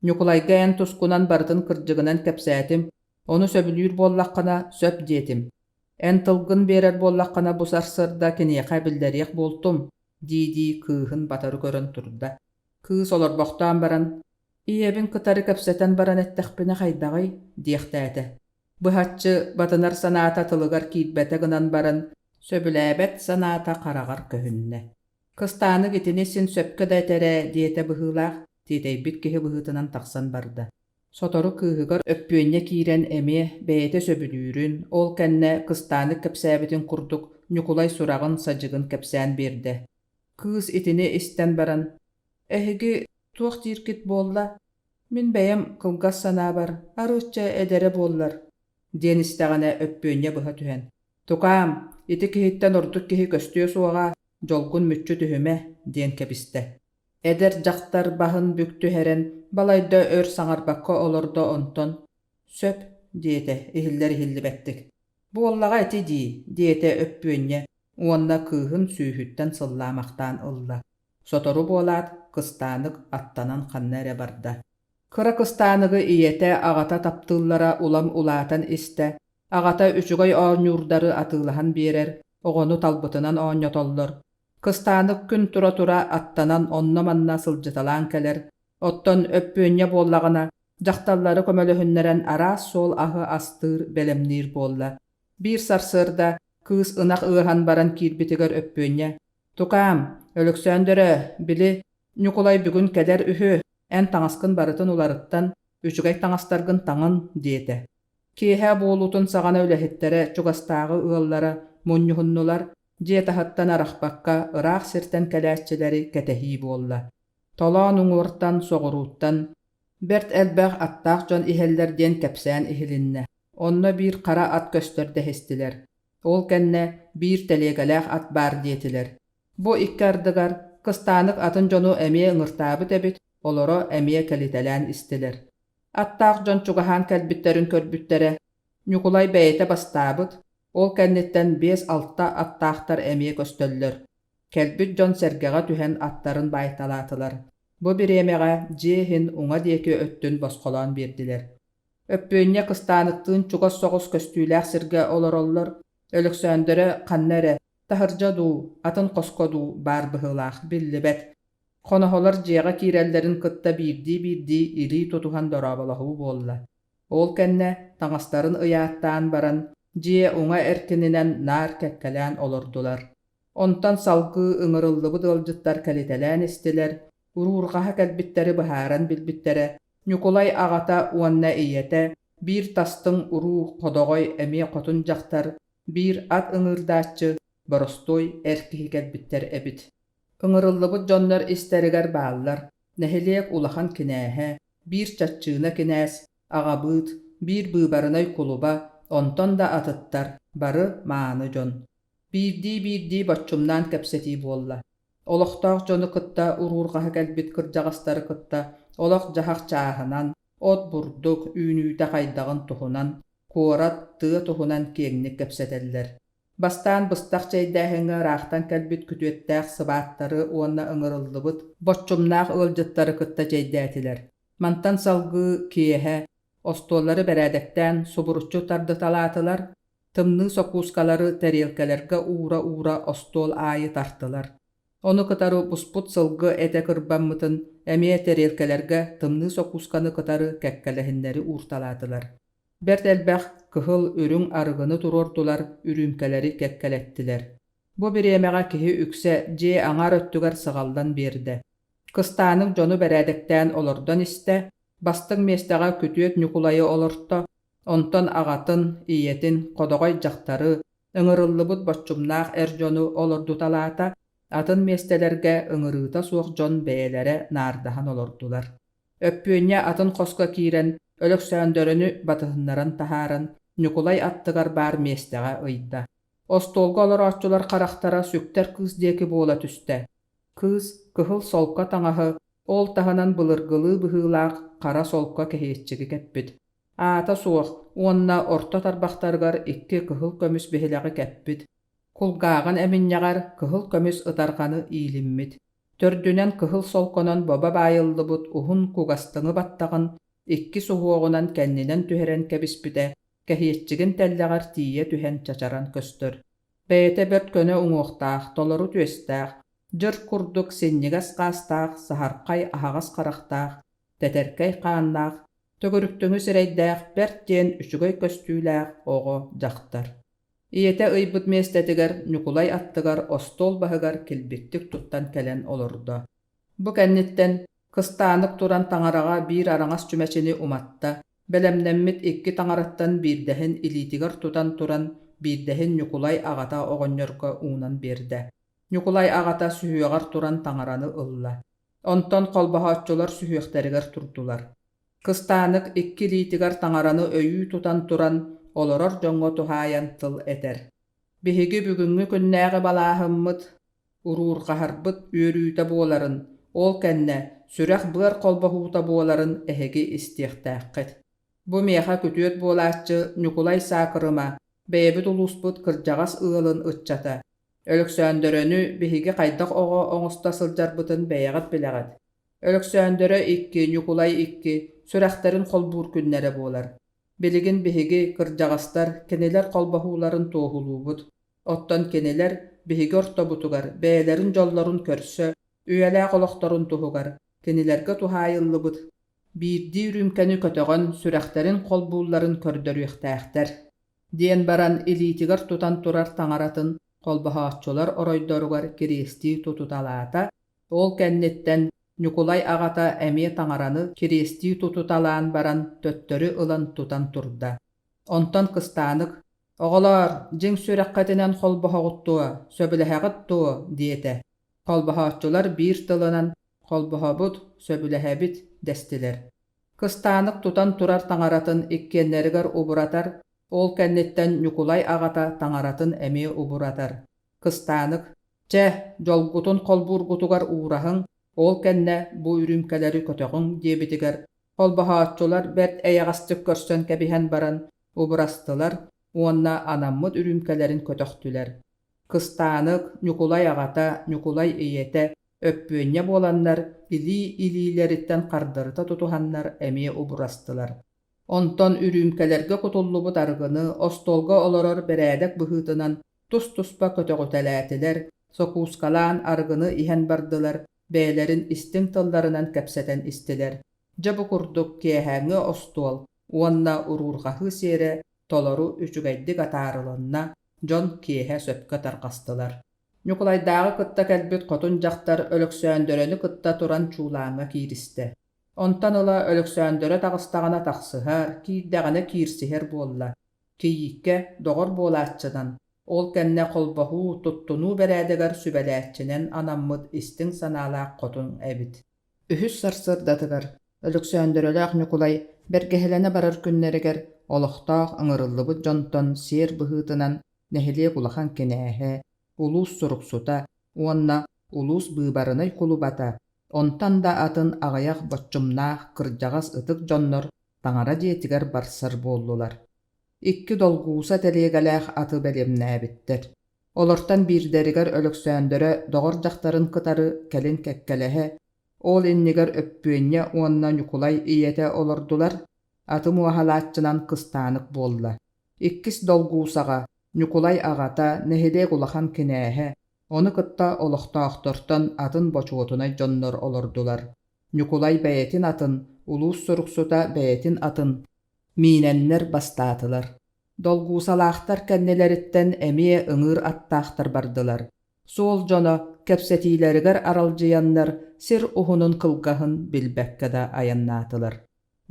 Ньукулайга эн тускунан барытын кырдьыгынан кэпсээтим, ону сөбүлүүр буоллаххына сөп диэтим. Эн тылгын биэрэр буоллаххына бу сарсыарда киниэхэ биллэриэх буолтум, дии-дии кыыһын батары көрөн турда. Кыыс олорбохтоон баран, «Ийэбин кытары кэпсэтэн баран эттэхпинэ хайдаҕый?» диэхтээтэ. Быһаччы батынар санаата тылыгар киирбэтэ гынан баран, сөбүлээбэт санаата хараҕар көһүннэ. Кыстаанык итини син сөпкө да этэр ээ диэтэ быһыылаах. тиэтэйбит киһи быһыытынан тахсан барда. Сотору кыыһыгар Өппүөнньэ киирэн эмиэ бэйэтэ сөбүлүүрүн, ол кэннэ Кыстаанык кэпсээбитин курдук Ньукулай сураҕын-садьыгын кэпсээн биэрдэ. Кыыс итини истэн баран, «Эһиги туох дииргит буолла? Мин бэйэм кылгас санаабар арыычча эдэрэ буоллар» диэн истэҕинэ Өппүөнньэ быһа түһэн, «Тукаам, ити киһиттэн ордук киһи көстүө суоҕа, дьолгун мүччү түһүмэ» диэн кэбистэ. Эдэр дьахтар баһын бүк түһэрэн, балайда өр саҥарбакка олордо онтон «Сөп» диэтэ иһиллэр-иһиллибэттик. «Буоллаҕа ити дии» диэтэ Өппүөнньэ уонна кыыһын сүүһүттэн сыллаамахтаан ылла. Сотору буолаат, Кыстаанык аттанан ханна эрэ барда. Кыра Кыстааныгы ийэтэ, аҕата таптыыллара улам улаатан истэ. Аҕата үчүгэй оонньуурдары атыылаһан биэрэр, оҕону талбытынан оонньотоллор. Кыстаанык күн тура-тура аттанан онно-манна сылдьыталаан кэлэр, оттон Өппүөнньэ буоллаҕына, дьахталлары көмөлөһүннэрэн араас суол аһы астыыр, бэлэмниир буолла. Биир сарсыарда кыыс ынах ыаһан баран киирбитигэр Өппүөнньэ: «Тукаам, Өлөксөөндөрөө, били, Ньукулай бүгүн кэлэр үһү, эн таҥаскын барытын уларыттан, үчүгэй таҥастаргын таҥын» диэтэ. Киэһэ буолуутун саҕана үлэһиттэрэ, чугастааҕы ыаллара мунньуһуннулар, дьиэ таһыттан арахпакка ыраах сиртэн кэлээччилэри кэтэһии буолла. Толоон уҥуортан, соҕурууттан бэрт элбэх аттаах дьон иһэллэр диэн кэпсээн иһилиннэ. Онно биир хара ат көстөр дэһистилэр. Ол кэннэ биир тэлиэгэлээх ат баар диэтилэр. Бу икки ардыгар Кыстаанык атын дьону эмиэ ыҥыртаабыт эбит, олоро эмиэ кэлитэлээн истилэр. Аттаах дьон чугаһаан кэлбиттэрин көрбүттэрэ, Ньукулай бэйэтэ бастаабыт, ол кэнниттэн биэс-алта аттаахтар эмиэ көстөллөр. Кэлбит дьон сэргэҕэ түһэн аттарын баайталаатылар. Бу бириэмэҕэ дьиэ иһин уҥа диэки өттүн босхолоон биэрдилэр. Өппүөнньэ Кыстааныктыын чугас соҕус көстүүлээх сиргэ олороллор, Өлөксөөндөрө ханна эрэ, таһырдьа дуу, атын хоско дуу баар быһыылаах, биллибэт. Хоноһолор дьиэҕэ киирэллэрин кытта биирдии-биирдии илии тутуһан дорооболоһуу буолла. Ол кэннэ таҥастарын ыйааттаан баран, дьиэ уҥа эркининэн наар кэккэлээн олордулар. Онтон салгыы ыҥырыллыбыт ыалдьыттар кэлитэлээн истилэр, уруурҕаһа кэлбиттэри быһааран билбиттэрэ, Ньукулай аҕата уонна ийэтэ, биир тастыҥ уруу ходоҕой эмиэ хотун дьахтар, биир ат ыҥыырдааччы, боростуой эр киһи кэлбиттэр эбит. Ыҥырыллыбыт дьоннор истэригэр бааллар нэһилиэк улахан кинээһэ, биир чаччыына кинээс, аҕабыыт, биир быыбарынай кулуба, онтон да атыттар, бары мааны дьон. Биирдии-биирдии боччумнаан кэпсэтии буолла. Олохтоох дьону кытта уруурҕаһа кэлбит кырдьаҕастары кытта олох-дьаһах чааһынан, от-бурдук үүнүүтэ хайдаҕын туһунан, куорат, тыа туһунан киэҥник кэпсэтэллэр. Бастаан быстах чэйдээһиҥҥэ ыраахтан кэлбит күтүөттээх сыбааттары уонна ыҥырыллыбыт боччумнаах ыалдьыттары кытта чэйдээтилэр. Мантан салгыы киэһэ остуоллары бэрээдэктээн субуруччу тардыталаатылар, тымныы сокуускалары тэриэлкэлэргэ уура-уура остуол аайы тартылар. Ону кытары буспут сылгы этэ кырбаммытын эмиэ тэриэлкэлэргэ тымныы сокуусканы кытары кэккэлэһиннэри уурталаатылар. Бэрт элбэх кыһыл, үрүҥ арыгыны туруордулар, үрүүмкэлэри кэккэлэттилэр. Бу бириэмэҕэ киһи үксэ дьиэ аҥаар өттүгэр сыҕаллан биэрдэ. Кыстаанык дьону бэрээдэктээн олордон истэ, бастыҥ миэстэҕэ күтүөт Ньукулайы олорто, онтон аҕатын, ийэтин, ходоҕой дьахтары, ыҥырыллыбыт боччумнаах эр дьону олордуталаата, атын миэстэлэргэ ыҥырыыта суох дьон бэйэлэрэ наардаһан олордулар. Өппүөнньэ атын хоско киирэн, Өлөксөөндөрөнү батыһыннаран таһааран, Ньукулай аттыгар баар миэстэҕэ ыйда. Остуолга олорооччулар харахтара сүктэр кыыс диэки буола түстэ. Кыыс кыһыл солко таҥаһы, ол таһынан былыргылыы быһыылаах хара солко кэһиэччиги кэппит. Аата суох уонна орто тарбахтарыгар икки кыһыл көмүс биһилэҕи кэппит. Кулгааҕын эминньэҕэр кыһыл көмүс ытарҕаны иилиммит. Төрдүнэн кыһыл солконон бобо баайыллыбыт уһун кугастыҥы баттаҕын икки суһуоҕунан кэннинэн түһэрэн кэбиспитэ кэһиэччигин тэллэҕэр тиийэ түһэн чачаран көстөр. Бэйэтэ бэрт көнө уҥуохтаах, толору түөстээх, дьыр курдук синньигэс хаастаах, саһархай аһаҕас харахтаах, тэтэркэй хааннаах, төгүрүктүҥү сирэйдээх бэрт диэн үчүгэй көстүүлээх оҕо дьахтар. Ийэтэ ыйбыт миэстэтигэр Ньукулай аттыгар остуол баһыгар килбиктик туттан кэлэн олордо. Бу кэнниттэн Кыстаанык туран таҥараҕа биир араҥас чүмэчини уматта, бэлэмнэммит икки таҥараттан биирдэһин илиитигэр тутан туран, биирдэһин Ньукулай аҕата оҕонньорго уунан биэрдэ. Ньукулай аҕата сүһүөҕэр туран таҥараны ылла. Онтон холбоһооччулар сүһүөхтэригэр турдулар. Кыстаанык икки илиитигэр таҥараны өйүү тутан туран, олорор дьоҥҥо туһаайан тыл этэр: «Биһиги бүгүҥҥү күннээҕи балааһыммыт, уруурҕаһарбыт үөрүүтэ буоларын, ол кэннэ сүрэх-быар холбоһуута буоларын эһиги истиэхтээххит. Бу миэхэ күтүөт буолааччы Ньукулай Саакырыма, бэйэбит улууспут кырдьаҕас ыалын ыччата. Өлөксөөндөрөнү биһиги хайдах оҕо оҥосто сылдьарбытын бэйэҕит билэҕит. Өлөксөөндөрө икки, Ньукулай икки, сүрэхтэрин холбуур күннэрэ буолар. Билигин биһиги, кырдьаҕастар, кинилэр холбоһууларын туоһулуубут. Оттон кинилэр биһиги ортобутугар бэйэлэрин дьоллорун көрсө, үйэлээх олохторун туһугар кинилэргэ туһаайыллыбыт биирдии үрүүмкэни көтөҕөн сүрэхтэрин холбуулларын көрдөрүөхтээхтэр диэн баран илиитигэр тутан турар таҥаратын холбоһооччулар оройдоругар кириэстии тутуталаата, ол кэнниттэн Ньукулай аҕата эмиэ таҥараны кириэстии тутуталаан баран төттөрү ылан тутан турда. Онтон Кыстаанык «Оҕолоор, дьиҥ сүрэххитинэн холбоһоҕут дуо, сөбүлэһэҕит дуо?» диэтэ. Холбоһооччулар биир тылынан «Холбоһобут, сөбүлэһэбит» дэстилэр. Кыстаанык тутан турар таҥаратын иккиэннэригэр убуратар, ол кэнниттэн Ньукулай аҕата таҥаратын эмиэ убуратар. Кыстаанык «Чэ, дьолгутун холбуургутугар уураһыҥ, ол кэннэ бу үрүүмкэлэри көтөҕүҥ» диэбитигэр, холбоһооччулар бэрт эйэҕэстик көрсөн кэбиһэн баран убурастылар уонна анаммыт үрүүмкэлэрин көтөхтүлэр. Кыстаанык, Ньукулай аҕата, Ньукулай ийэтэ Өппүөнньэ буоланнар илии-илиилэриттэн хардарыта тутуһаннар эмиэ убурастылар. Онтон үрүүмкэлэргэ кутуллубут арыгыны остуолга олорор бэрээдэк быһыытынан тус-туспа көтөҕүтэлээтилэр, сокуускалаан арыгыны иһэн бардылар, бэйэлэрин истиҥ тылларынан кэпсэтэн истилэр. Дьэ бу курдук киэһээҥҥи остуол уонна уруурҕаһыы сиэрэ толору үчүгэйдик атаарылынна, дьон киэһэ сөпкө тарҕастылар. Ньукулайдааҕы кытта кэлбит хотун дьахтар Өлөксөөндөрөнү кытта туран чуулааҥҥа кииристэ. Онтон ыла Өлөксөөндөрө таҕыстаҕына тахсыһар, киирдэҕинэ киирсиһэр буолла. Кийииккэ доҕор буолааччынан, ол кэннэ холбоһуу, туттунуу бэрээдэгэр сүбэлээччинэн анаммыт истиҥ санаалаах хотун эбит. Үһүс сарсыардатыгар Өлөксөөндөрөлөөх Ньукулай бэргэһэлэнэ барар күннэригэр олохтоох ыҥырыллыбыт дьонтон сиэр быһыытынан нэһилиэк улахан кинээһэ, улуус суруксута уонна улуус быыбарынай кулубата, онтон да атын аҕыйах боччумнаах кырдьаҕас ытык дьоннор таҥара дьиэтигэр барсар буоллулар. Икки долгууса тэлиэгэлээх аты бэлэмнээбиттэр. Олортон биирдэригэр Өлөксөөндөрө доҕор дьахтарын кытары кэлин кэккэлэһэ, ол иннигэр Өппүөнньэ уонна Ньукулай ийэтэ олордулар, аты муоһалааччынан Кыстаанык буолла. Иккис долгуусаҕа Ньукулай аҕата, нэһилиэк улахан кинээһэ, ону кытта олохтоохтортон атын бочуотунай дьоннор олордулар. Ньукулай бэйэтин атын, улуус суруксута бэйэтин атын миинэннэр бастаатылар. Долгуусалаахтар кэннилэриттэн эмиэ ыҥыыр аттаахтар бардылар. Суол дьоно кэпсэтиилэригэр аралдьыйаннар сир уһунун-кылгаһын билбэккэ да айаннаатылар.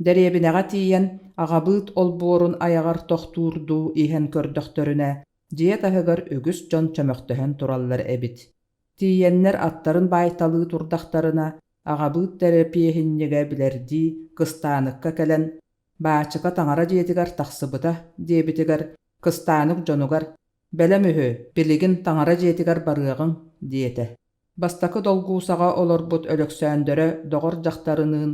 Дэриэбинэҕэ тиийэн аҕабыыт олбуорун айаҕар тохтуурдуу иһэн көрдөхтөрүнэ, дьиэ таһыгар үгүс дьон чөмөхтөһөн тураллар эбит. Тиийэннэр аттарын баайталыы турдахтарына, аҕабыыт тэрэпиэһинньигэ билэрдии Кыстааныкка кэлэн «Баачыка таҥара дьиэтигэр тахсыбыта» диэбитигэр Кыстаанык дьонугар «Бэлэм үһү, билигин таҥара дьиэтигэр барыаҕыҥ» диэтэ. Бастакы долгуусаҕа олорбут Өлөксөөндөрө доҕор дьахтарыныын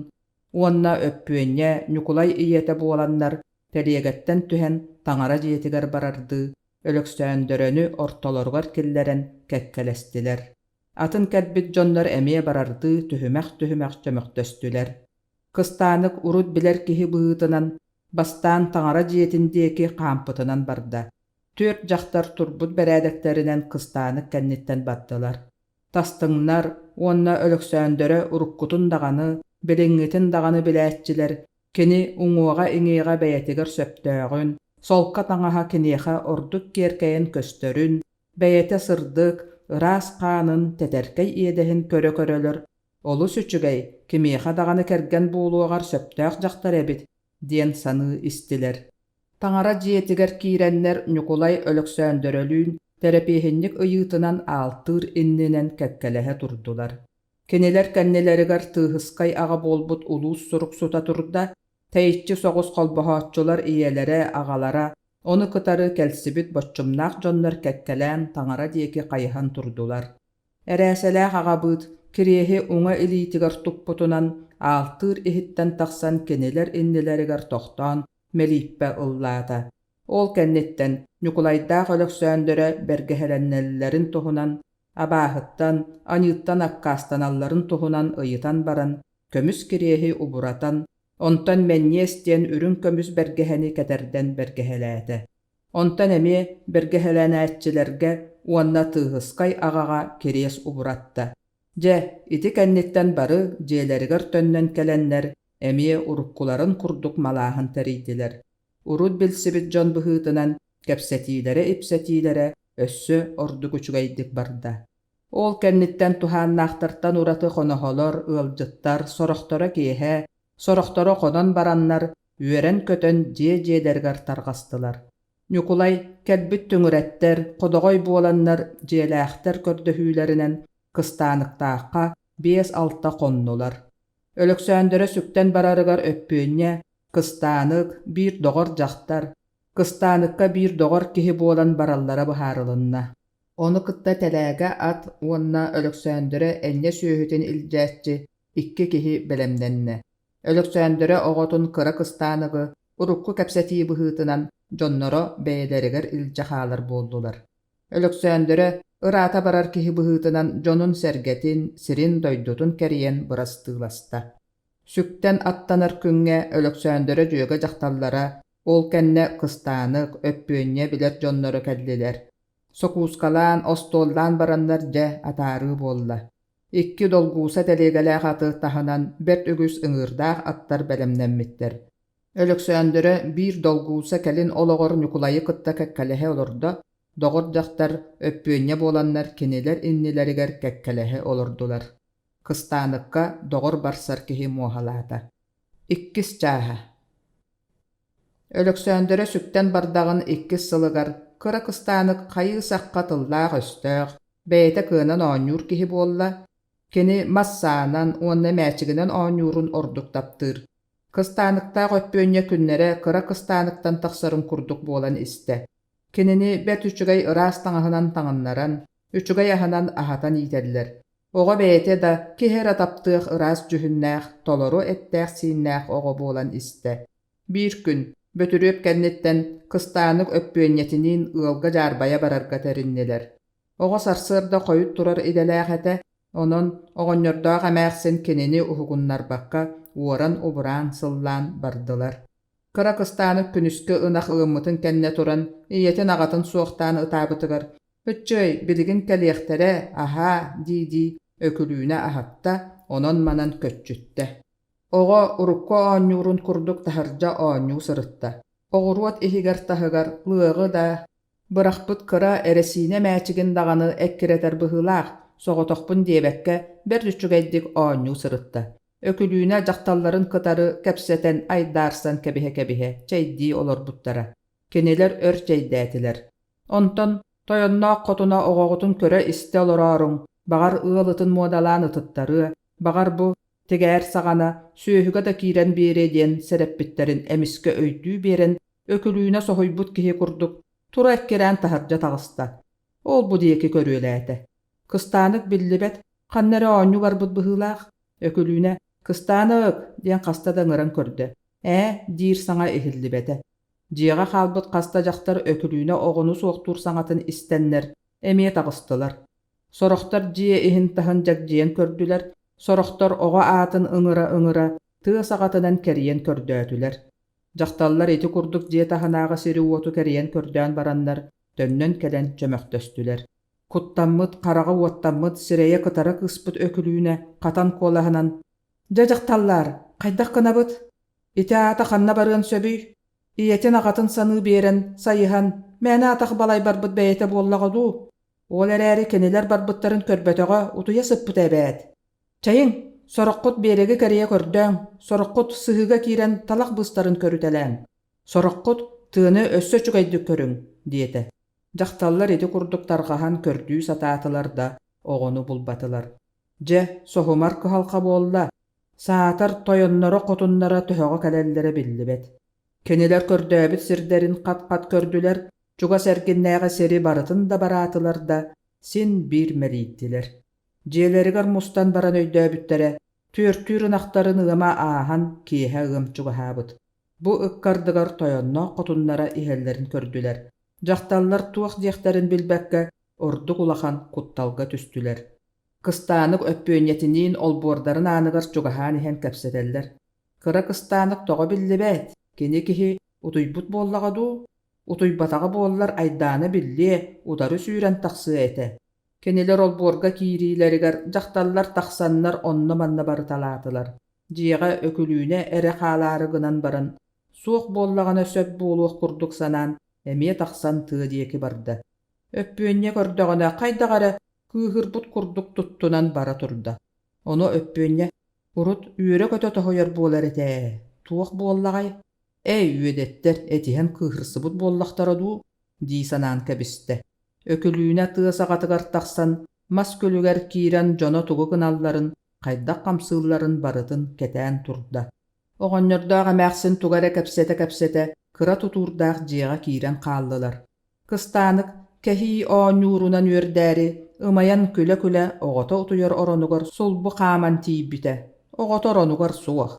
уонна Өппүөнньэ Ньукулай ийэтэ буоланнар тэлиэгэттэн түһэн таҥара дьиэтигэр барардыы Өлөксөөндөрөнү ортолоругар киллэрэн кэккэлэстилэр. Атын кэлбит дьоннор эмиэ барардыы түһүмэх-түһүмэх чөмөхтөстүлэр. Кыстаанык урут билэр киһи быһыытынан бастаан таҥара дьиэтин диэки хаампытынан барда. Түөрт дьахтар турбут бэрээдэктэринэн Кыстаанык кэнниттэн бардылар. Тастыҥнар уонна Өлөксөөндөрө уруккутун даҕаны, билиҥҥитин даҕаны билээччилэр кини уҥуоҕа-иҥиэҕэ бэйэтигэр сөптөөҕүн, солко таҥаһа киниэхэ ордук киэркэйэн көстөрүн, бэйэтэ сырдык, ыраас хаанын тэтэркэй иэдэһин көрө-көрөлөр. Олус үчүгэй, кимиэхэ даҕаны кэргэн буолуоҕар сөптөөх дьахтар эбит диэн саныы истилэр. Таҥара дьиэтигэр киирэннэр Ньукулай Өлөксөөндөрөлүүн тэрэпиэһинньик ыйыытынан аалтыыр иннинэн кэккэлэһэ турдулар. Кинилэр кэннилэригэр Тыыһыскай аҕа буолбут улуус суруксута турда, тэйиччи соҕус холбоһооччулар ийэлэрэ, аҕалара, ону кытары кэлсибит боччумнаах дьоннор кэккэлээн таҥара диэки хайыһан турдулар. Эрээсэлээх аҕабыыт кириэһи уҥа илиитигэр туппутунан аалтыыр иһиттэн тахсан кинилэр иннилэригэр тохтоон мэлииппэ ыллаата. Ол кэнниттэн Ньукулайдаах Өлөксөөндөрө бэргэһэлэнэллэрин туһунан, абааһыттан, аньыыттан аккаастаналларын туһунан ыйытан баран, көмүс кириэһи убуратан, онтон мэнньиэс диэн үрүҥ көмүс бэргэһэни кэтэрдэн бэргэһэлээтэ. Онтон эмиэ бэргэһэлэнээччилэргэ уонна Тыыһыскай аҕаҕа кириэс убуратта. Дьэ, ити кэнниттэн бары дьиэлэригэр төннөн кэлэннэр эмиэ уруккуларын курдук малааһын тэрийдилэр. Урут билсибит дьон быһыытынан кэпсэтиилэрэ-ипсэтиилэрэ өссө ордук үчүгэйдик барда. Ол кэнниттэн туһааннаахтартан ураты хоноһолор, ыалдьыттар, сорохторо киэһэ, сорохторо хонон бараннар, үөрэн-көтөн дьиэ-дьиэлэригэр тарҕастылар. Ньукулай кэлбит түҥүрэттэр, ходоҕой буоланнар дьиэлээхтэр көрдөһүүлэринэн Кыстааныктаахха 5-6 хоннулар. Өлөксөөндөрө сүктэн барарыгар Өппүөнньэ, Кыстаанык, биир доҕор дьахтар, Кыстааныкка биир доҕор киһи буолан бараллара быһаарылынна. Ону кытта тэлээгэ ат уонна Өлөксөөндөрө энньэ сүөһүтүн илдьээччи икки киһи бэлэмнэннэ. Өлөксөөндөрө оҕотун кыра Кыстааныгы урукку кэпсэтии быһыытынан дьонноро бэйэлэригэр илдьэ хаалар буоллулар. Өлөксөөндөрө ыраата барар киһи быһыытынан дьонун-сэргэтин, сирин-дойдутун кэрийэн бырастыыласта. Сүктэн аттанар күҥҥэ Өлөксөөндөрө дьүөгэ дьахталлара, ол кэннэ Кыстаанык, Өппүөнньэ билэр дьонноро кэллилэр. Сокуускалаан, остуоллаан бараннар дьэ атаарыы буолла. Икки долгууса тэлиэгэлээх аты таһынан бэрт үгүс ыҥыырдаах аттар бэлэмнэммиттэр. Өлөксөөндөрө биир долгууса кэлин олоҕор Ньукулайы кытта кэккэлэһэ олордо, доҕор дьахтар Өппүөнньэ буоланнар кинилэр иннилэригэр кэккэлэһэ олордулар. Кыстааныкка доҕор барсар киһи муоһалаата. Иккис чааһа Өлөксөөндөрө сүктэн бардаҕын иккис сылыгар кыра Кыстаанык хайыы-сахха тыллаах-өстөөх, бэйэтэ кыанан оонньуур киһи буолла. Кини мас саанан уонна мээчигинэн оонньуурун ордук таптыыр. Кыстааныктаах Өппүөнньэ күннэрэ кыра Кыстааныктан тахсарын курдук буолан истэ. Кинини бэрт үчүгэй ыраас таҥаһынан таҥыннаран, үчүгэй аһынан аһатан иитэллэр. Оҕо бэйэтэ да киһи эрэ таптыах ыраас дьүһүннээх, толору эттээх-сииннээх оҕо буолан истэ. Биир күн, Бөтүрүөп кэнниттэн, Кыстаанык Өппүөнньэтиниин ыалга дьаарбайа барарга тэриннилэр. Оҕо сарсыарда хойут турар идэлээх этэ, онон оҕонньордоох эмээхсин кинини уһугуннарбакка уоран-убураан сыллаан бардылар. Кыра Кыстаанык күнүскү ынах ыаммытын кэннэ туран, ийэтин-аҕатын суохтаан ытаабытыгар «Ыччыай, билигин кэлиэхтэрэ, аһаа» дии-дии Өкүлүүнэ аһатта, онон-манан көччүттэ. Оҕо урукку оонньуурун курдук таһырдьа оонньуу сырытта. Оҕуруот иһигэр-таһыгар лыаҕы да, бырахпыт кыра эрэсиинэ мээчигин даҕаны эккирэтэр быһыылаах, соҕотохпун диэбэккэ, бэрт үчүгэйдик оонньуу сырытта. Өкүлүүнэ дьахталларын кытары кэпсэтэн айдаарсан кэбиһэ-кэбиһэ чэйдии олорбуттара. Кинилэр өр чэйдээтилэр. Онтон тойонноох хотуна оҕоҕутун көрө-истэ олорооруҥ, баҕар ыал ытын муодалаан ытыттарыа, баҕар бу тигээр саҕана сүөһүгэ да киирэн биэриэ диэн сэрэппиттэрин эмискэ өйдүү биэрэн, Өкүлүүнэ соһуйбут киһи курдук тура эккирээн таһырдьа таҕыста. Ол-бу диэки көрүөлээтэ. Кыстаанык биллибэт, ханна эрэ оонньуу барбыт быһыылаах. Өкүлүүнэ «Кыстаанык!» диэн хаста да ыҥыран көрдө. «Ээ» диир саҥа иһиллибэтэ. Дьиэҕэ хаалбыт хас да дьахтар Өкүлүүнэ оҕону суохтуур саҥатын истэннэр, эмиэ таҕыстылар. Сорохтор дьиэ иһин-таһын дьэгдьийэн көрдүлэр, сорохтор оҕо аатын ыҥыра-ыҥыра тыа саҕатынан кэрийэн көрдөөтүлэр. Дьахталлар ити курдук дьиэ таһынааҕы сири-уоту кэрийэн көрдөөн бараннар, төннөн кэлэн чөмөхтөстүлэр. Куттаммыт, хараҕа уоттаммыт, сирэйэ кытара кыыспыт Өкүлүүнэ хатан куолаһынан «Дьэ, дьахталлаар, хайдах гынабыт? Ити аата ханна барыан сөбүй? Ийэтин-аҕатын саныы биэрэн, сайыһан, мээнэ атах балай барбыт бэйэтэ буоллаҕа дуу? Ол эрээри кинилэр барбыттарын көрбөтөҕө, утуйа сыппыта эбээт. Чэйиҥ, Сороххут биэрэги кэрийэ көрдөөҥ, сороххут сыһыыга киирэн талах быыстарын көрүтэлээҥ, сороххут тыаны өссө үчүгэйдик көрүҥ, диэтэ. Дьахталлар ити курдук тарҕаһан көрдүү сатаатылар да, оҕону булбатылар. Дьэ, соһумар кыһалҕа буолла, саатар тойонноро-хотуннара төһөҕө кэлэллэрэ биллибэт. Кинилэр көрдөөбүт сирдэрин хат-хат көрдүлэр, чугас эргиннээҕи сири барытын да бараатылар да, син биир мэлийдилэр. Дьиэлэригэр мустан баран өйдөөбүттэрэ, түөртүүр ынахтарын ыама ааһан киэһэ ыам чугаһаабыт. Бу ыккардыгар тойонноох хотуннара иһэллэрин көрдүлэр. Дьахталлар туох диэхтэрин билбэккэ, ордук улахан кутталга түстүлэр. Кыстаанык Өппүөнньэтиниин олбуордарын ааныгар чугаһаан иһэн кэпсэтэллэр. Кыра Кыстаанык тоҕо биллибэт, кини киһи утуйбут буоллаҕа дуу, утуйбатаҕа буоллар айдаана биллиэ, утары сүүрэн тахсыа этэ. Кинилэр олбуорга киириилэригэр дьахталлар тахсаннар онно-манна барыталаатылар. Дьиэҕэ Өкүлүүнэ эрэ хаалаары гынан баран, суох буоллаҕына сөп буолуох курдук санаан, эмиэ тахсан тыа диэки барда. Өппүөнньэ көрдөҕүнэ хайдах эрэ кыыһырбыт курдук туттунан бара турда. Ону Өппүөнньэ урут үөрэ-көтө тоһуйар буолар этэ ээ, туох буоллаҕай? Эй, үөдэттэр, этиһэн кыыһырсыбыт буоллахтара дуу? дии санаан кэбистэ. Өкүлүүнэ тыа саҕатыгар тахсан, мас күлүгэр киирэн дьоно тугу гыналларын, хайдах хамсыылларын барытын кэтээн турда. Оҕонньордоох эмээхсин тугу эрэ кэпсэтэ-кэпсэтэ кыра тутуурдаах дьиэҕэ киирэн хааллылар. Кыстаанык кэһии оонньуурунан үөрдээри, ымайан күлэ-күлэ оҕото утуйар оронугар сулбу хааман тиийбитэ, оҕото оронугар суох.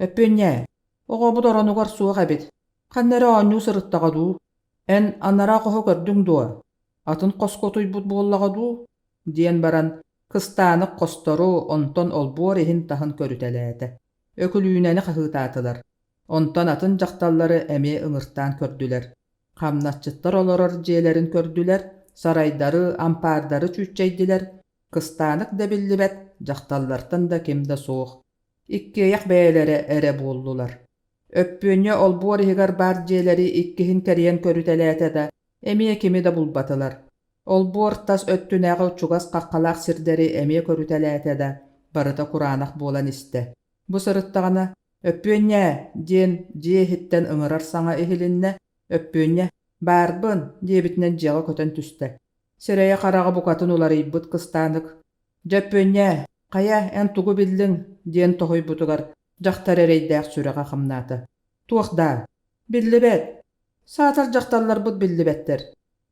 «Өппүөнньээ, оҕобут оронугар суох эбит, ханна эрэ оонньуу сырыттаҕа дуу? Эн анараа хоһу көрдүҥ дуо? Атын хоско утуйбут буоллаҕа дуу?» диэн баран, Кыстаанык хостору, онтон олбуор иһин-таһын көрүтэлээтэ. Өкүлүүнэни хаһыытаатылар. Онтон атын дьахталлары эмиэ ыҥыртаан көрдүлэр. Хамначчыттар олорор дьиэлэрин көрдүлэр, сарайдары, ампаардары чүүччэйдилэр, кыстаанык да биллибэт, дьахталлартан да ким да суох. Иккиэйэх бэйэлэрэ эрэ буоллулар. Өппүөнньэ олбуор иһигэр баар дьиэлэри иккиһин кэрийэн көрүтэлээтэ да, эмиэ кими да булбатылар. Олбуор тас өттүнээҕи чугас хаххалаах сирдэри эмиэ көрүтэлээтэ да, барыта кураанах буолан истэ. Бу сырыттаҕына «Өппүөнньээ!» диэн дьиэ иһиттэн ыҥырар саҥа иһилиннэ, «Өппүөнньэ, баарбын!» диэбитинэн дьиэҕэ көтөн түстэ. Сирэйэ-хараҕа букатын уларыйбыт кыстаанык «Дьэ, Өппүөнньээ, хайа, эн тугу биллиҥ?» диэн тоһуйбутугар дьахтар эрэйдээх сүрэҕэ хамнаата. «Туох даа? Биллибэт. Саатар дьахталларбыт биллибэттэр.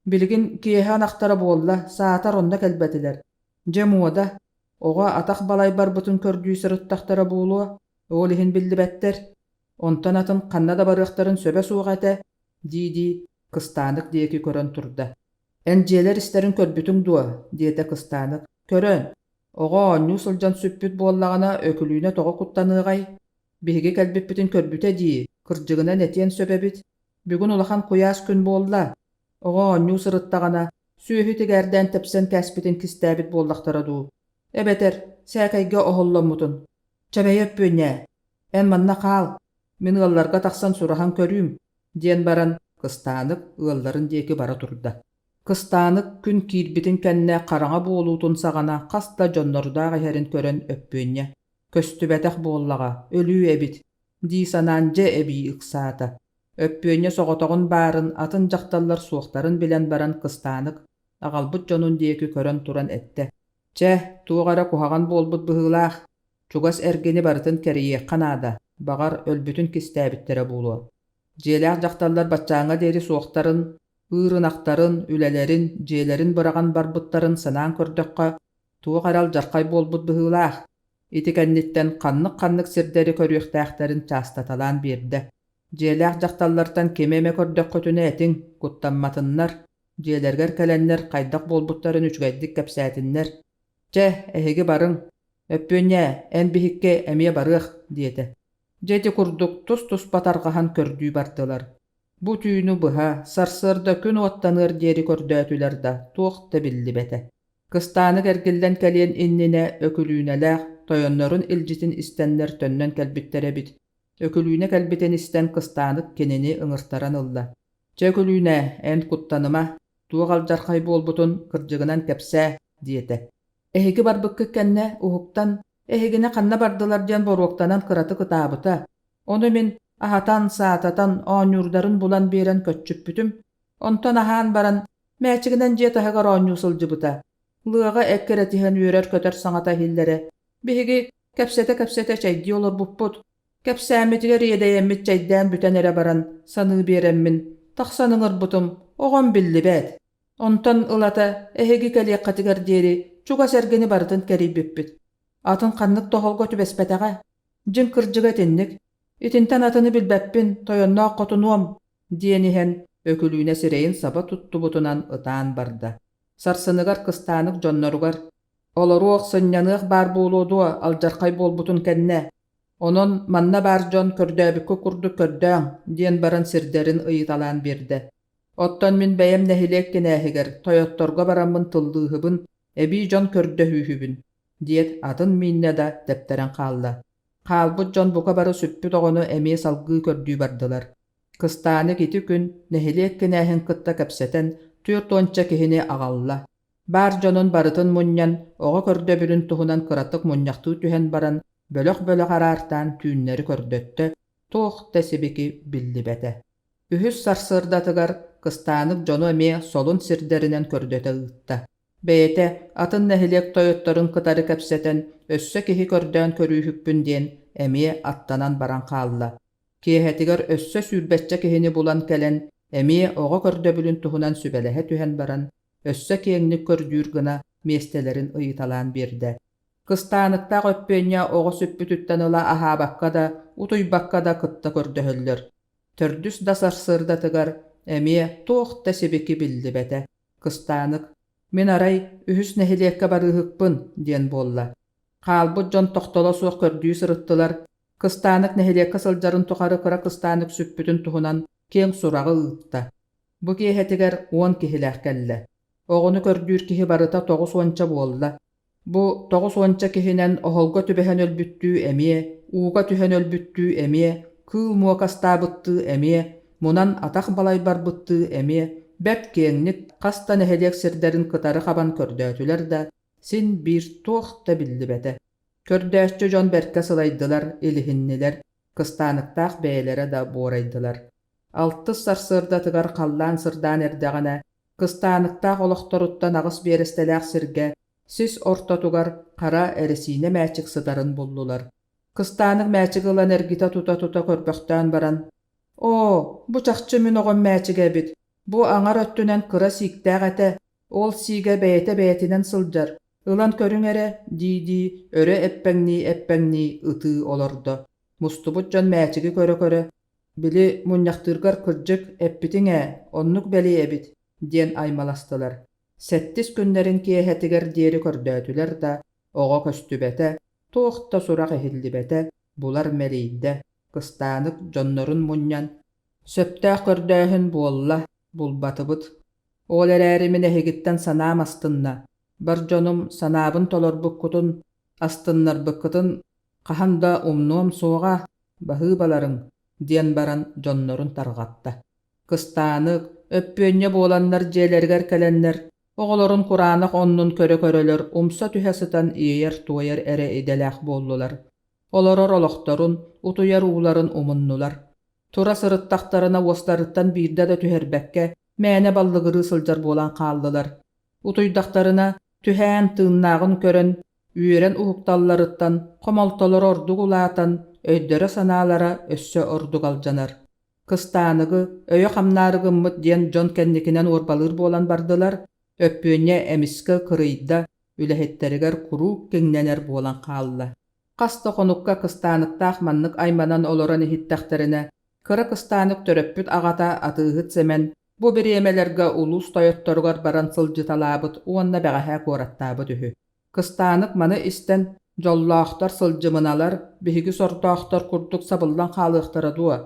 Билигин киэһэ ынахтара буолла, саатар онно кэлбэтилэр. Дьэ муода, оҕо атах балай барбытын көрдүү сырыттахтара буолуо, ол иһин биллибэттэр. Онтон атын ханна да барыахтарын сөбө суох этэ, дии-дии Кыстаанык диэки көрөн турда. «Эн дьиэлэр истэрин көрбүтүҥ дуо?» диэтэ Кыстаанык. «Көрөн, оҕо оонньуу сылдьан сүппүт буоллаҕына, Өкүлүүнэ тоҕо куттаныаҕай? Биһиги кэлбиппитин көрбүтэ дии, кырдьыгынан этиэн сөп эбит. Бүгүн улахан куйаас күн буолла. Оҕо оонньуу сырыттаҕына, сүөһү тигээрдээн тэпсэн кээспитин кистээбит буоллахтара дуу? Эбэтэр, сээкэйгэ оһолломмутун. Чэбэйэ Өппүөнньээ, эн манна хаал, мин ыалларга тахсан сураһан көрүүм, диэн баран, Кыстаанык ыалларын диэки бара турда. Кыстаанык күн киирбитин кэннэ хараҥа буолуутун саҕана хас да дьоннордоох иһэрин көрөн Өппүөнньэ «Көстүбэтэх буоллаҕа, өлүү эбит» дии санаан дьэ эбии ыксаата. Өппүөнньэ соҕотоҕун баарын, атын дьахталлар суохтарын билэн баран Кыстаанык аҕалбыт дьонун диэки көрөн туран эттэ: «Чэ, туох эрэ куһаҕан буолбут быһыылаах, чугас эргини барытын кэрийиэххэ наада, баҕар, өлбүтүн кистээбиттэрэ буолуо. Дьиэлээх дьахталлар баччааҥҥа диэри суохтарын, ыыр ынахтарын, үлэлэрин, дьиэлэрин быраҕан барбыттарын санаан көрдөххө, туох эрэ алдьархай буолбут быһыылаах. Ити кэнниттэн ханнык-ханнык сирдэри көрүөхтээхтэрин чаастаталаан биэрдэ. Дьиэлээх дьахталлартан кими эмэ көрдөххүтүнэ этиҥ, куттамматыннар, дьиэлэригэр кэлэннэр хайдах буолбуттарын үчүгэйдик кэпсээтиннэр. Чэ, эһиги барыҥ, Өппүөнньээ, эн биһикки эмиэ барыах, диэтэ. Дьэ ити курдук тус-туспа тарҕаһан көрдүү бардылар. Бу түүнү быһа, сарсыарда күн уоттаныар диэри көрдөөтүлэр да, туох да биллибэтэ. Кыстаанык эргиллэн кэлиэн иннинэ Өкүлүүнэлээх тойоннорун илдьитин истэннэр төннөн кэлбиттэр эбит. Өкүлүүнэ кэлбитин истэн Кыстаанык кинини ыҥыртаран ылла: «Чэ, Өкүлүүнэ, эн куттаныма, туох алдьархай буолбутун кырдьыгынан кэпсээ» диэтэ. «Эһиги барбыккыт кэннэ уһуктан, Эһигини ханна бардылар диэн боруоктанан кыратык ытаабыта. Ону мин аһатан, саататан, оонньуурдарын булан биэрэн көччүппүтүм. Онтон аһаан баран, мээчигинэн дьиэ таһыгар оонньуу сылдьыбыта. Лыаҕа эккирэтиһэн үөрэр-көтөр саҥата иһиллэрэ. Биһиги кэпсэтэ-кэпсэтэ чэйдии олорбуппут. Кэпсээммитигэр иэдэйэммит чэйдээн бүтэн эрэ баран, саныы биэрэммин, тахсан ыҥырбытым, оҕом биллибэт. Онтон ылата эһиги кэлиэххитигэр диэри чугас эргини барытын кэрийбиппит. Атын ханнык тоһолго түбэспэтэҕэ. Дьиҥ кырдьыга итинник. Итинтэн атыны билбэппин, тойонноох хотунуом, диэн иһэн, Өкүлүүнэ сирэйин саба туттубутунан ытаан барда. Сарсыныгар кыстаанык дьонноругар «Олоруох, сынньаныах баар буолуо дуо, алдьархай буолбутун кэннэ? Онон манна баар дьон көрдөөбүккэ курдук көрдөөҥ» диэн баран сирдэрин ыйыталаан биэрдэ. Оттон мин бэйэм нэһилиэк кинээһигэр, тойотторго бараммын тыллыыһыбын, эбии дьон көрдөһүүһүбүн, диэт атын мииннэ да тэптэрэн хаалла. Хаалбыт дьон бука бары сүппүт оҕону эмиэ салгыы көрдүү бардылар. Кыстаанык ити күн нэһилиэк кинээһин кытта кэпсэтэн 40 киһини аҕалла. Баар дьонун барытын мунньан, оҕо көрдөбүлүн туһунан кыратык мунньахтыы түһэн баран, бөлөх-бөлөх араартаан түүннэри көрдөттө, туох да сибики биллибэтэ. Үһүс сарсыардатыгар Кыстаанык дьону эмиэ солун сирдэринэн көрдөтө ыытта. Бэйэтэ атын нэһилиэк тойотторун кытары кэпсэтэн, өссө киһи көрдөөн көрүүһүкпүн диэн эмиэ аттанан баран хаалла. Киэһэтигэр өссө сүүрбэччэ киһини булан кэлэн, эмиэ оҕо көрдөбүлүн туһунан сүбэлэһэ түһэн баран, өссө киэҥник көрдүүр гына миэстэлэрин ыйыталаан биэрдэ. Кыстааныктаах Өппүөнньэ оҕо сүппүтүттэн ыла аһаабакка да, утуйбакка да кытта көрдөһөллөр. Төрдүс да сарсыардатыгар эмиэ туох да сибики биллибэтэ. Кыстаанык «Мин арай үһүс нэһилиэккэ барыыһыкпын» диэн буолла. Хаалбыт дьон тохтоло суох көрдүү сырыттылар. Кыстаанык нэһилиэккэ сылдьарын тухары кыра кыстаанык сүппүтүн туһунан киэҥ сураҕы ыытта. Бу киэһэтигэр 10 киһилээх кэллэ. Оҕону көрдүүр киһи барыта 90 буолла. Бу 90 киһинэн оһолго түбэһэн өлбүттүү эмиэ, ууга түһэн өлбүттүү эмиэ, кыыл муокастаабыттыы эмиэ, мунан атах балай барбыттыы эмиэ бэрт киэҥник хас да нэһилиэк сирдэрин кытары хабан көрдөөтүлэр да, син биир туох да биллибэтэ. Көрдөөччү дьон бэркэ сылайдылар, илиһиннилэр, кыстааныктаах бэйэлэрэ да буорайдылар. Алтыс сарсыардатыгар халлаан сырдаан эрдэҕинэ, кыстааныктаах олохторуттан 8 биэрэстэлээх сиргэ сис ортотугар хара эрэсиинэ мээчик сытарын буллулар. Кыстаанык мээчик ылан эргитэ тута-тута көрбөхтөөн баран, «Оо, бу чахчы мин оҕом мээчигэ эбит. Бу аҥар өттүнэн кыра сииктээх этэ, ол сиигэ бэйэтэ бэйэтинэн сылдьар. Ылан көрүҥ эрэ» дии-дии өрө эппэҥнии-эппэҥнии ытыы олордо. Мустубут дьон мээчиги көрө-көрө «Били мунньахтыыргар кырдьык эппитиҥ ээ, оннук бэлиэ эбит» диэн аймаластылар. Сэттис күннэрин киэһэтигэр диэри көрдөөтүлэр да, оҕо көстүбэтэ, туох да сурах иһиллибэтэ, булар мэлийдэ. Кыстаанык дьоннорун мунньан, «Сөптөөх көрдөөһүн буолла, булбатыбыт. Ол эрээри мин эһигиттэн санаам астынна. Бар дьонум санаабын толорбуккутун, астыннарбыккытын хаһан да умнуом суоҕа, баһыыбаларыҥ» диэн баран дьоннорун тарҕатта. Кыстаанык, Өппүөнньэ буоланнар дьиэлэригэр кэлэннэр, оҕолорун кураанах оннун көрө-көрөлөр умса түһэ сытан иэйэр-туойар эрэ идэлээх буоллулар. Олорор олохторун, утуйар ууларын умуннулар. Тура сырыттахтарына уостарыттан биирдэ да түһэрбэккэ, мээнэ баллыгырыы сылдьар буолан хааллылар. Утуйдахтарына, түһээн тыыннааҕын көрөн, үөрэн уһукталларыттан хомолтолоро ордук улаатан, өйдөрө-санаалара өссө ордук алдьанар. Кыстааныгы, өйө хамнаары гыммыт диэн дьон кэнникинэн уорбалыыр буолан бардылар, Өппүөнньэ эмискэ кырыйда, үлэһиттэригэр куруук киҥнэнэр буолан хаалла. Хас да хонукка кыстааныктаах маннык айманан олорон иһиттэхтэринэ, кыра кыстаанык төрөппүт аҕата Атыыһыт Сэмэн бу бириэмэлэргэ улуус тойотторугар баран сылдьыталаабыт уонна бэҕэһээ куораттаабыт үһү. Кыстаанык маны истэн, дьоллоохтор сылдьымыналар, биһиги сордоохтор курдук сабыллан хаалыахтара дуо?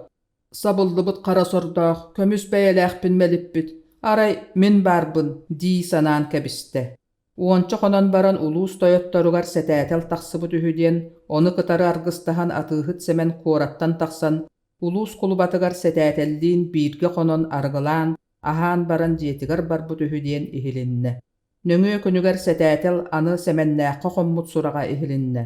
Сабыллыбыт хара сордоох, көмүс бэйэлээхпин мэлиппит, арай мин баарбын дии санаан кэбистэ. Уонча хонон баран улуус тойотторугар сэтээтэл тахсыбыт үһү диэн, ону кытары аргыстаһан Атыыһыт Сэмэн куораттан тахсан, улуус кулубатыгар сэтээтэллиин бииргэ хонон арыгылаан, аһаан баран дьиэтигэр барбыт үһү диэн иһилиннэ. Нөҥүө күнүгэр сэтээтэл аны Сэмэннээххэ хоммут сураҕа иһилиннэ.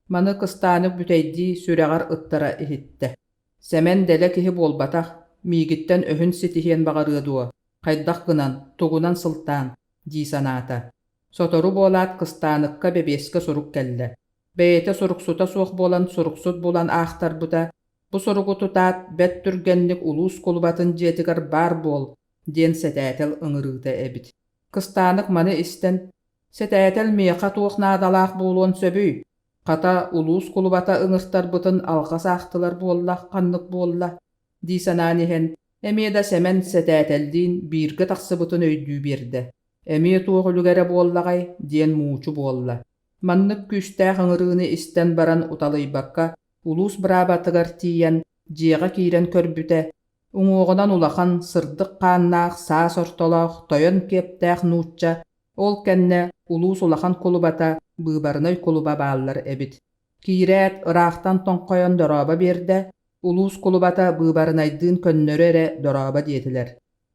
Маны Кыстаанык бүтэйдии сүрэҕэр ыттара иһиттэ. Сэмэн дэлэ киһи буолбатах, миигиттэн өһүн ситиһиэн баҕарыа дуо, хайдах гынан, тугунан сылтаан дии санаата. Сотору буолаат Кыстааныкка бэбиэскэ сурук кэллэ. Бэйэтэ суруксута суох буолан суруксут булан аахтарбыта, бу суругу тутаат, бэрт түргэнник улуус кулубатын дьиэтигэр баар буол диэн сэтээтэл ыҥырыыта эбит. Кыстаанык маны истэн, «Сэтээтэл миэхэ туох наадалаах буолуон сөбүй? Хата, улуус кулубата ыҥыртарбытын алҕас аахтылар буолла, ханнык буолла?» дии санаан иһэн, эмиэ да Сэмэн сэтээтэллиин бииргэ тахсыбытын өйдүү биэрдэ. «Эмиэ туох үлүгэрэ буоллаҕай?» диэн муучу буолла. Маннык күүстээх ыҥырыыны истэн баран уталыйбакка, улуус быраабатыгар тиийэн, дьиэҕэ киирэн көрбүтэ, уҥуоҕунан улахан, сырдык хааннаах, саас ортолоох, тойон киэптээх нуучча, ол кэннэ улуус улахан кулубата, быыбарынай кулуба бааллар эбит. Киирээт, ыраахтан тоҥхойон дорообо биэрдэ, улуус кулубата быыбарынайдыын көннөрү эрэ дорообо диэтилэр.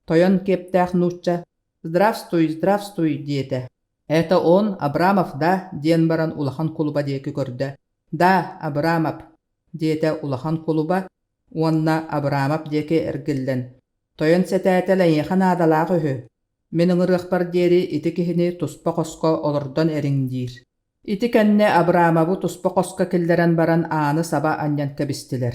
Тойон киэптээх нуучча «Здравствуй, здравствуй» диэтэ. «Это он, Абрамов, да?» диэн баран улахан кулуба диэки көрдө. «Да, Абрамов», диэтэ улахан кулуба уонна Абрамов диэки эргиллэн: «Тойон сэтээтэл эйиэхэ наадалаах үһү. Мин ыҥырыахпар диэри ити киһини туспа хоско олордон эриҥ диир». Ити кэннэ Абрамовы туспа хоско киллэрэн баран ааны саба анньан кэбистилэр.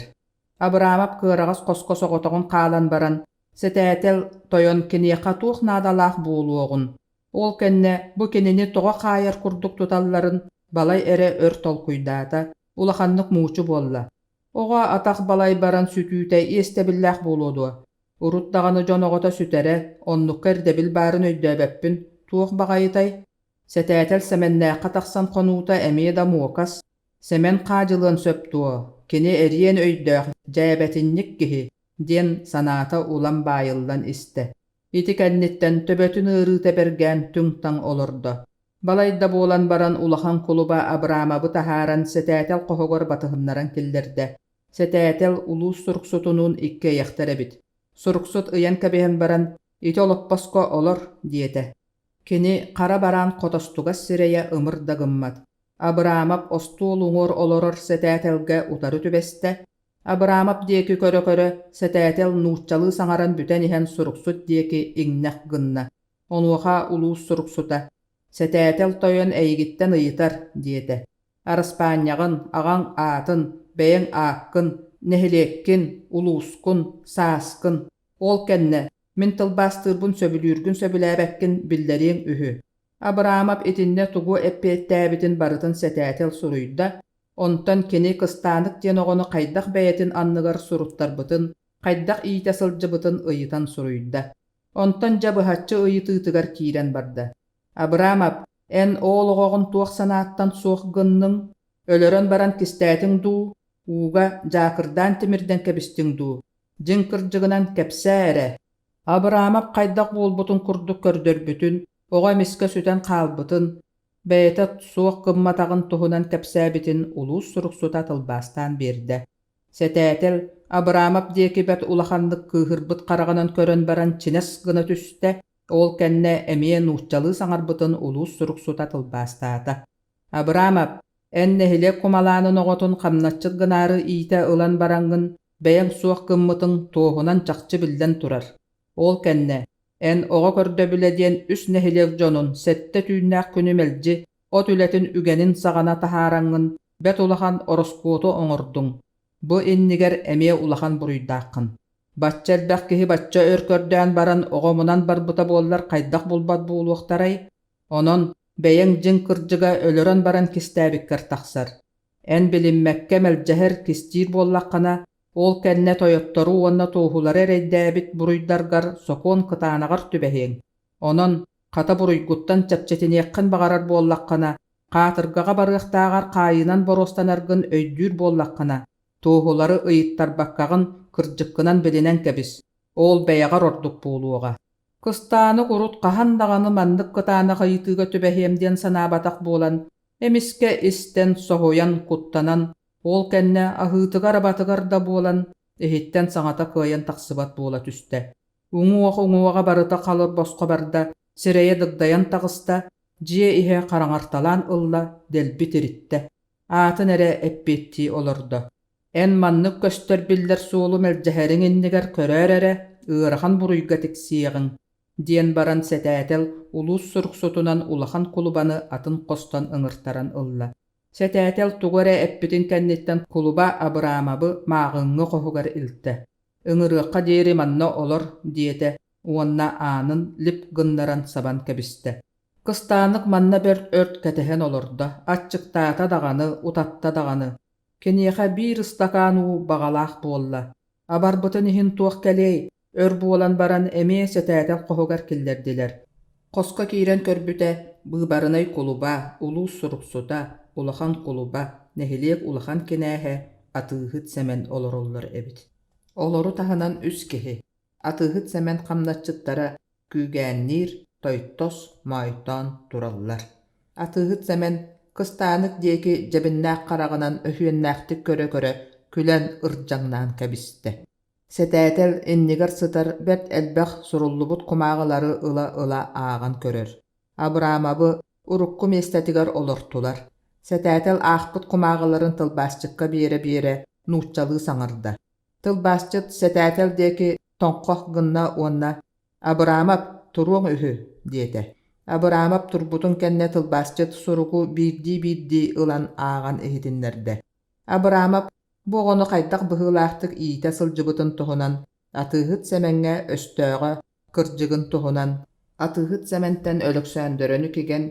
Абрамов кыараҕас хоско соҕотоҕун хаалан баран, сэтээтэл тойон киниэхэ туох наадалаах буолуоҕун, ол кэннэ бу кинини тоҕо хаайар курдук туталларын балай эрэ өр толкуйдаата, улаханнык муучу буолла. Оҕо атах балай баран сүтүүтэ иэстэбиллээх буолуо дуо? Урут даҕаны дьон оҕото сүтэрэ, оннукка ирдэбил баарын өйдөөбөппүн, туох баҕайытай? Сэтээтэл Сэмэннээххэ тахсан хонуута эмиэ да муокас, Сэмэн хаадьылыан сөп дуо, кини эриэн өйдөөх, дьээбэтинньик киһи, диэн санаата улам баайыллан истэ. Ити кэнниттэн төбөтүн ыарыыта бэргээн түҥ-таҥ олордо. Балайда буолан баран улахан кулуба Абрамовы таһааран сэтээтэл хоһугар батыһыннаран киллэрдэ. Сэтээтэл улуус суруксутунуун иккиэйэхтэр эбит. Суруксут ыйан кэбиһэн баран, «Ити олоппоско олор» диэтэ. Кини хара бараан хотостугас сирэйэ ымыр да гыммат. Абрамов остуол уҥуор олорор сэтээтэлгэ утары түбэстэ. Абрамов диэки көрө-көрө, сэтээтэл нууччалыы саҥаран бүтэн иһэн суруксут диэки иҥнэх гынна. Онуоха улуус суруксута: «Сэтээтэл тойон эйигиттэн ыйытар» диэтэ. «Араспаанньаҕын, аҕаҥ аатын, бэйэҥ ааккын, нэһилиэккин, улуускун, сааскын. Ол кэннэ мин тылбаастыырбын сөбүлүүргүн-сөбүлээбэккин биллэриэҥ үһү. Абрамов итиннэ тугу эппиэттээбитин барытын сэтээтэл суруйда, онтон кини Кыстаанык диэн оҕону хайдах бэйэтин анныгар суруттарбытын, хайдах иитэ сылдьыбытын ыйытан суруйда. Онтон дьэ быһаччы ыйытыытыгар киирэн барда. «Абрамов, эн ол оҕоҕун туох санааттан суох гынныҥ? Өлөрөн баран кистээтиҥ дуу, ууга дьаакырдаан тимирдэн кэбистиҥ дуу? Дьиҥ кырдьыгынан кэпсээ эрэ». Абрамов хайдах буолбутун курдук көрдөрбүтүн, оҕо эмискэ сүтэн хаалбытын, бэйэтэ суох гымматаҕын туһунан кэпсээбитин улуус суруксута тылбаастаан биэрдэ. Сэтээтэл Абрамов диэки бэрт улаханнык кыыһырбыт хараҕынан көрөн баран чинэс гына түстэ, ол кэннэ эмиэ нууччалыы саҥарбытын улуус суруксута тылбаастаата. Абрамов, эн нэһилиэк кумалаанын оҕотун хамначчыт гынаары иитэ ылан бараҥҥын бэйэҥ суох гыммытыҥ туоһунан чахчы биллэн турар. Ол кэннэ эн оҕо көрдөбүлэ диэн үс нэһилиэк дьонун сэттэ түүннээх күнү мэлдьи от үлэтин үгэнин саҕана таһаараҥҥын бэрт улахан ороскуоту оҥордуҥ. Бу иннигэр эмиэ улахан буруйдааххын. Бачча элбэх киһи бачча өр көрдөөн баран оҕомунан барбыта буоллар хайдах булбат буолуохтарай? Онон бэйэҥ дьиҥ кырдьыга өлөрөн баран кистээбиккэр тахсар. Эн билиммэккэ мэлдьэһэр, кистиир буоллаххына, ол кэннэ тойоттору уонна туоһулары эрэйдээбит буруйдаргар сокуон кытаанаҕар түбэһиэҥ. Онон, хата буруйгуттан чэпчэтиниэххин баҕарар буоллаххына, хаатыргаҕа барыахтааҕар хаайыынан боруостанаргын өйдүүр буоллаххына, туоһулары ыйыттарбаккаҕын кырдьыккынан билинэн кэбис, ол бэйэҕэр ордук буолуоҕа. Кыстаанык урут хаһан даҕаны маннык кытаанах ыйытыыга түбэһиэм диэн санаабатах буолан, эмискэ истэн, соһуйан, куттанан, ол кэннэ аһыытыгар-абатыгар да буолан, иһиттэн саҥата кыайан тахсыбат буола түстэ. Уҥуох-уҥуоҕа барыта халыр босхо барда, сирэйэ дыгдайан таҕыста, дьиэ иһэ хараҥарталаан ылла, дэлби тириттэ. Аатын эрэ эппиэттии олордо. Эн маннык көстөр биллэр суолу мэлдьэһэриҥ иннигэр көрөөр эрэ, ыарахан буруйга тиксиэҕиҥ, диэн баран сэтээтэл улуус суруксутунан улахан кулубаны атын хостон ыҥыртаран ылла. Сэтээтэл тугу эрэ эппитин кэнниттэн кулуба Абыраамабы мааҕыҥҥы хоһугар илтэ. «Ыҥырыахха диэри манна олор» диэтэ уонна аанын лип гыннаран сабан кэбистэ. Кыстаанык манна бэрт өрт кэтэһэн олордо, аччыктаата даҕаны, утатта даҕаны. Киниэхэ биир ыстакаан уу баҕалаах буолла. Абарбытын иһин туох кэлиэй, өр буолан баран эмиэ сэтээтэл хоһугар киллэрдилэр. Хоско киирэн көрбүтэ, быыбарынай кулуба, улуус суруксута, улахан кулуба, нэһилиэк улахан кинээһэ, атыыһыт Сэмэн олороллор эбит. Олору таһынан үс киһи, атыыһыт Сэмэн хамначчыттара күүгээнниир, тойтос, мойтоон тураллар. Атыыһыт Сэмэн кыстаанык диэки дьэбиннээх хараҕынан өһүөннээхтик көрө-көрө күлэн ырдьаҥнаан кэбистэ. Сэтээтэл иннигэр сытар бэрт элбэх суруллубут кумааҕылары ыла-ыла ааҕан көрөр. Абыраамабы урукку миэстэтигэр олортулар. Сэтээтэл аахпыт кумааҕыларын тылбаасчыкка биэрэ-биэрэ нууччалыы саҥарда. Тылбаасчыт сэтээтэл диэки тоҥхох гынна уонна «Абыраамап, туруоҥ үһү» диэтэ. Абыраамап турбутун кэннэ тылбаасчыт суругу биирдии-биирдии ылан ааҕан иһитиннэрдэ. Абыраамап бу оҕону хайдах быһыылаахтык иитэ сылдьыбытын туһунан, атыыһыт Сэмэҥҥэ өстөөҕө кырдьыгын туһунан, атыыһыт Сэмэнтэн Өлөксөөндөрөнү кигэн,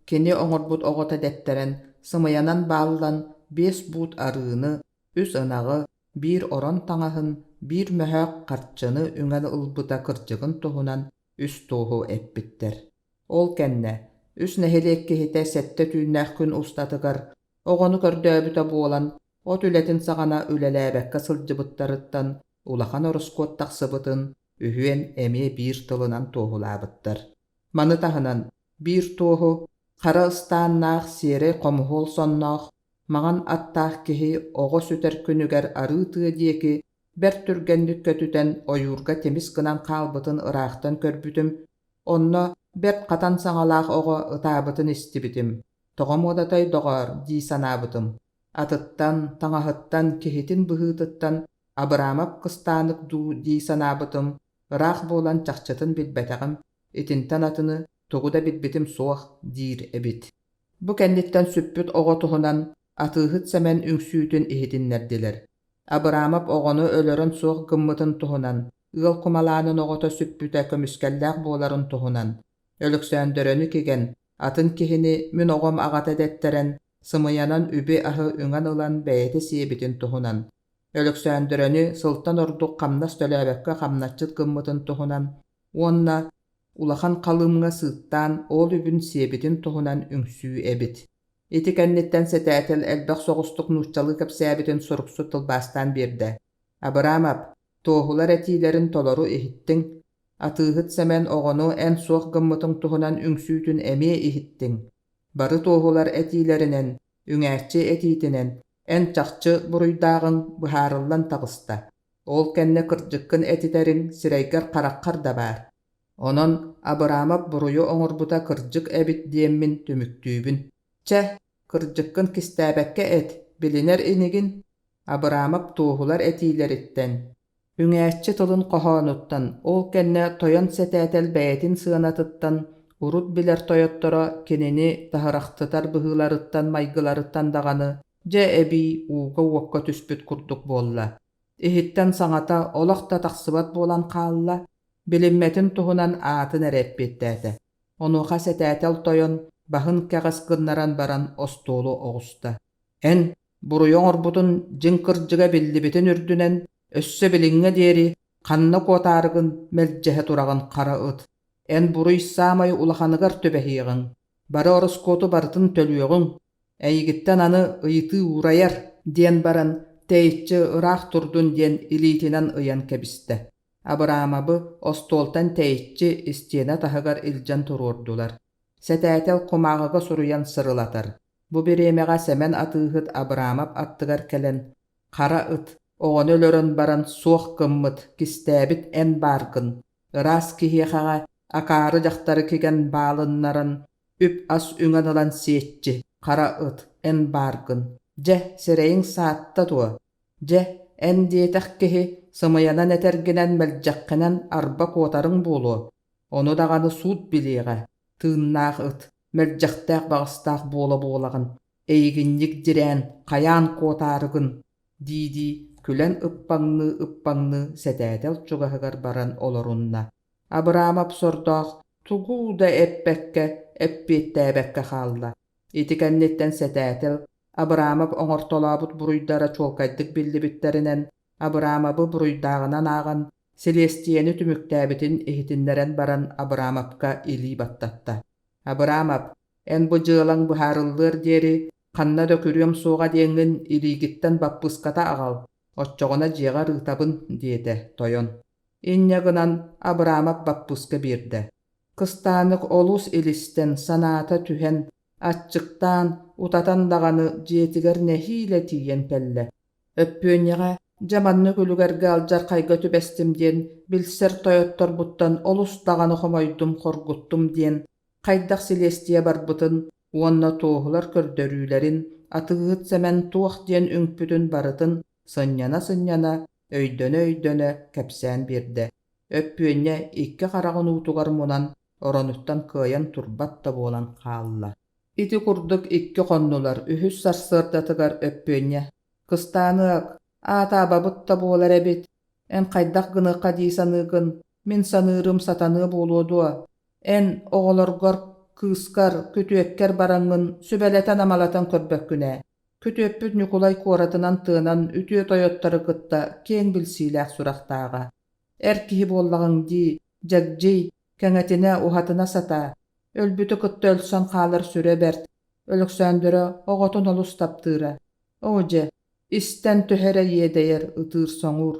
кини оҥорбут оҕото дэттэрэн, сымыйанан бааллан биэс буут арыыны, үс ынаҕы, биир орон таҥаһын, биир мөһөөк харчыны үҥэн ылбыта кырдьыгын туһунан үс туоһу эппиттэр. Ол кэннэ үс нэһилиэк киһитэ сэттэ түүннээх күн устатыгар оҕону көрдөөбүтэ буолан, от үлэтин саҕана үлэлээбэккэ сылдьыбыттарыттан улахан ороскуот тахсыбытын үһүөн эмиэ биир тылынан туоһулаабыттар. Маны таһынан биир туоһу хара ыстааннаах сиэрэй хомуһуол сонноох маҥан аттаах киһи оҕо сүтэр күнүгэр арыы тыа диэки бэрт түргэнник көтүтэн ойуурга тимис гынан хаалбытын ыраахтан көрбүтүм, онно бэрт хатан саҥалаах оҕо ытаабытын истибитим. Тоҕо муодатай доҕоор дии санаабытым. Атыттан, таҥаһыттан, киһитин быһыытыттан Абыраамап кыстаанык дуу дии санаабытым, ыраах буолан чахчытын билбэтэҕим, итинтэн атыны тугу да билбитим суох диир эбит. Бу кэнниттэн сүппүт оҕо туһунан атыыһыт Сэмэн үҥсүүтүн иһитиннэрдилэр. Абыраамап оҕону өлөрөн суох гыммытын туһунан, ыал кумалаанын оҕото сүппүтэ көмүскэллээх буоларын туһунан, Өлөксөөндөрөнү кигэн, атын киһини мин оҕом аҕата дэттэрэн, сымыйанан үбү-аһы үҥэн ылан бэйэтэ сиэбитин туһунан, Өлөксөөндөрөнү сылтан ордук хамнас төлөөбөккө хамначчыт гыммытын туһунан уонна улахан халыымҥа сыыттаан ол үбүн сиэбитин туһунан үҥсүү эбит. Ити кэнниттэн сэтээтэл элбэх соҕустук нууччалыы кэпсээбитин суруксут тылбаастаан биэрдэ. Абыраамап, туоһулар этиилэрин толору иһиттиҥ. Атыыһыт Сэмэн оҕону эн суох гыммытыҥ туһунан үҥсүүтүн эмиэ иһиттиҥ. Бары туоһулар этиилэринэн, үҥээччи этиитинэн, эн чахчы буруйдааҕыҥ быһаарыллан таҕыста. Ол кэннэ кырдьыккын этитэриҥ сирэйгэр-хараххар да баар. Онон Абыраамап буруйу оҥорбута кырдьык эбит диэммин түмүктүүбүн. Чэ, кырдьыккын кистээбэккэ эт, билинэр инигин? Абыраамап туоһулар этиилэриттэн, үҥээччи тылын хоһоонуттан, ол кэннэ тойон сэтээтэл бэйэтин сыанатыттан, урут билэр тойотторо кинини таһырахтытар быһыыларыттан-майгыларыттан даҕаны дьэ эбии ууга-уокка түспүт курдук буолла. Иһиттэн саҥата олох да тахсыбат буолан хаалла, билиммэтин туһунан аатын эрэ эппиэттээтэ. Онуоха сэтээтэл тойон баһын кэҕис гыннаран баран остуолу оҕуста. Эн буруйу оҥорбутун дьиҥ кырдьыга биллибитин үрдүнэн, өссө билиҥҥэ диэри ханна куотаарыгын мэлдьэһэ тураҕын хара ыт. Эн буруй саамай улаханыгар түбэһиэҕиҥ, бары ороскуоту барытын төлүөҕүҥ, эйигиттэн аны ыйытыы уурайар, диэн баран тэйиччи ыраах турдун диэн илиитинэн ыйан кэбистэ. Абыраамабы остуолтан тэйиччи истиэнэ таһыгар илдьэн туруордулар. Сэтээтэл кумааҕыга суруйан сырылатар. Бу бириэмэҕэ Сэмэн атыыһыт Абыраамап аттыгар кэлэн, «Хара ыт, оҕону өлөрөн баран суох гыммыт, кистээбит эн бааргын. Ыраас киһиэхэҕэ акаары дьахтары кигэн баалыннаран, үп-ас үҥэн ылан сиэччи, хара ыт, эн бааргын. Дьэ, сирэйиҥ саатта дуо? Дьэ, эн диэтэх киһи сымыйанан этэргинэн мэлдьэххинэн арба куотарыҥ буолуо. Ону даҕаны суут билиэҕэ. Тыыннаах ыт, мэлдьэхтээх баҕастаах буола-буолаҕын, эйигинньик дирээн, хайаан куотаарыгын дии-дии күлэн ыппаҥныы-ыппаҥныы сэтээтэл чугаһыгар баран олорунна. Абыраамап сордоох тугу да эппэккэ, эппиэттээбэккэ хаалла. Ити кэнниттэн сэтээтэл Абыраамап оҥортолообут буруйдара чуолкайдык биллибиттэринэн, Абыраамабы буруйдааҕынан ааҕан, силиэстийэни түмүктээбитин иһитиннэрэн баран Абыраамапка илии баттатта. «Абыраамап, эн бу дьыалаҥ быһаарыллыар диэри ханна да күрүөм суоҕа диэҥҥин илиигиттэн баппыыската аҕал, оччоҕуна дьиэҕэр ыытабын» диэтэ тойон. Инньэ гынан Абыраамап баппыыска биэрдэ. Кыстаанык олус илистэн, санаата түһэн, аччыктаан, утатан даҕаны дьиэтигэр нэһиилэ тиийэн кэллэ. Өппүөнньэҕэ дьэ маннык үлүгэргэ алдьархайга түбэстим диэн билсэр тойотторбуттан олус даҕаны хомойдум, хоргуттум диэн хайдах силиэстийэ барбытын уонна туоһулар көрдөрүүлэрин, атыыһыт Сэмэн туох диэн үҥпүтүн барытын сынньана-сынньана, өйдөнө-өйдөнө кэпсээн биэрдэ. Өппүөнньэ икки хараҕын уутугар мунан, оронуттан кыайан турбат да буолан хаалла. Ити курдук икки хоннулар, үһүс сарсыардатыгар Өппүөнньэ: «Кыстааныак, аатаабабыт да буолар эбит, эн хайдах гыныахха дии саныыгын, мин саныырым сатаныа буолуо дуо? Эн оҕолоргор, кыыскар, күтүөккэр бараҥҥын сүбэлэтэн-амалатан көрбөккүн ээ. Күтүөппүт Ньукулай куоратынан тыанан үтүө тойоттору кытта киэҥ билсиилээх сурахтааҕа. Эр киһи буоллаҕыҥ дии, дьэгдьий, кэҥэтинэ, уһатына сатаа. Өлбүтү кытта өлсөн хаалар сүрэ бэрт, Өлөксөөндөрө оҕотун олус таптыыра. Оо дьэ, истэн төһө эрэ иэдэйэр, ытыыр-соҥуур.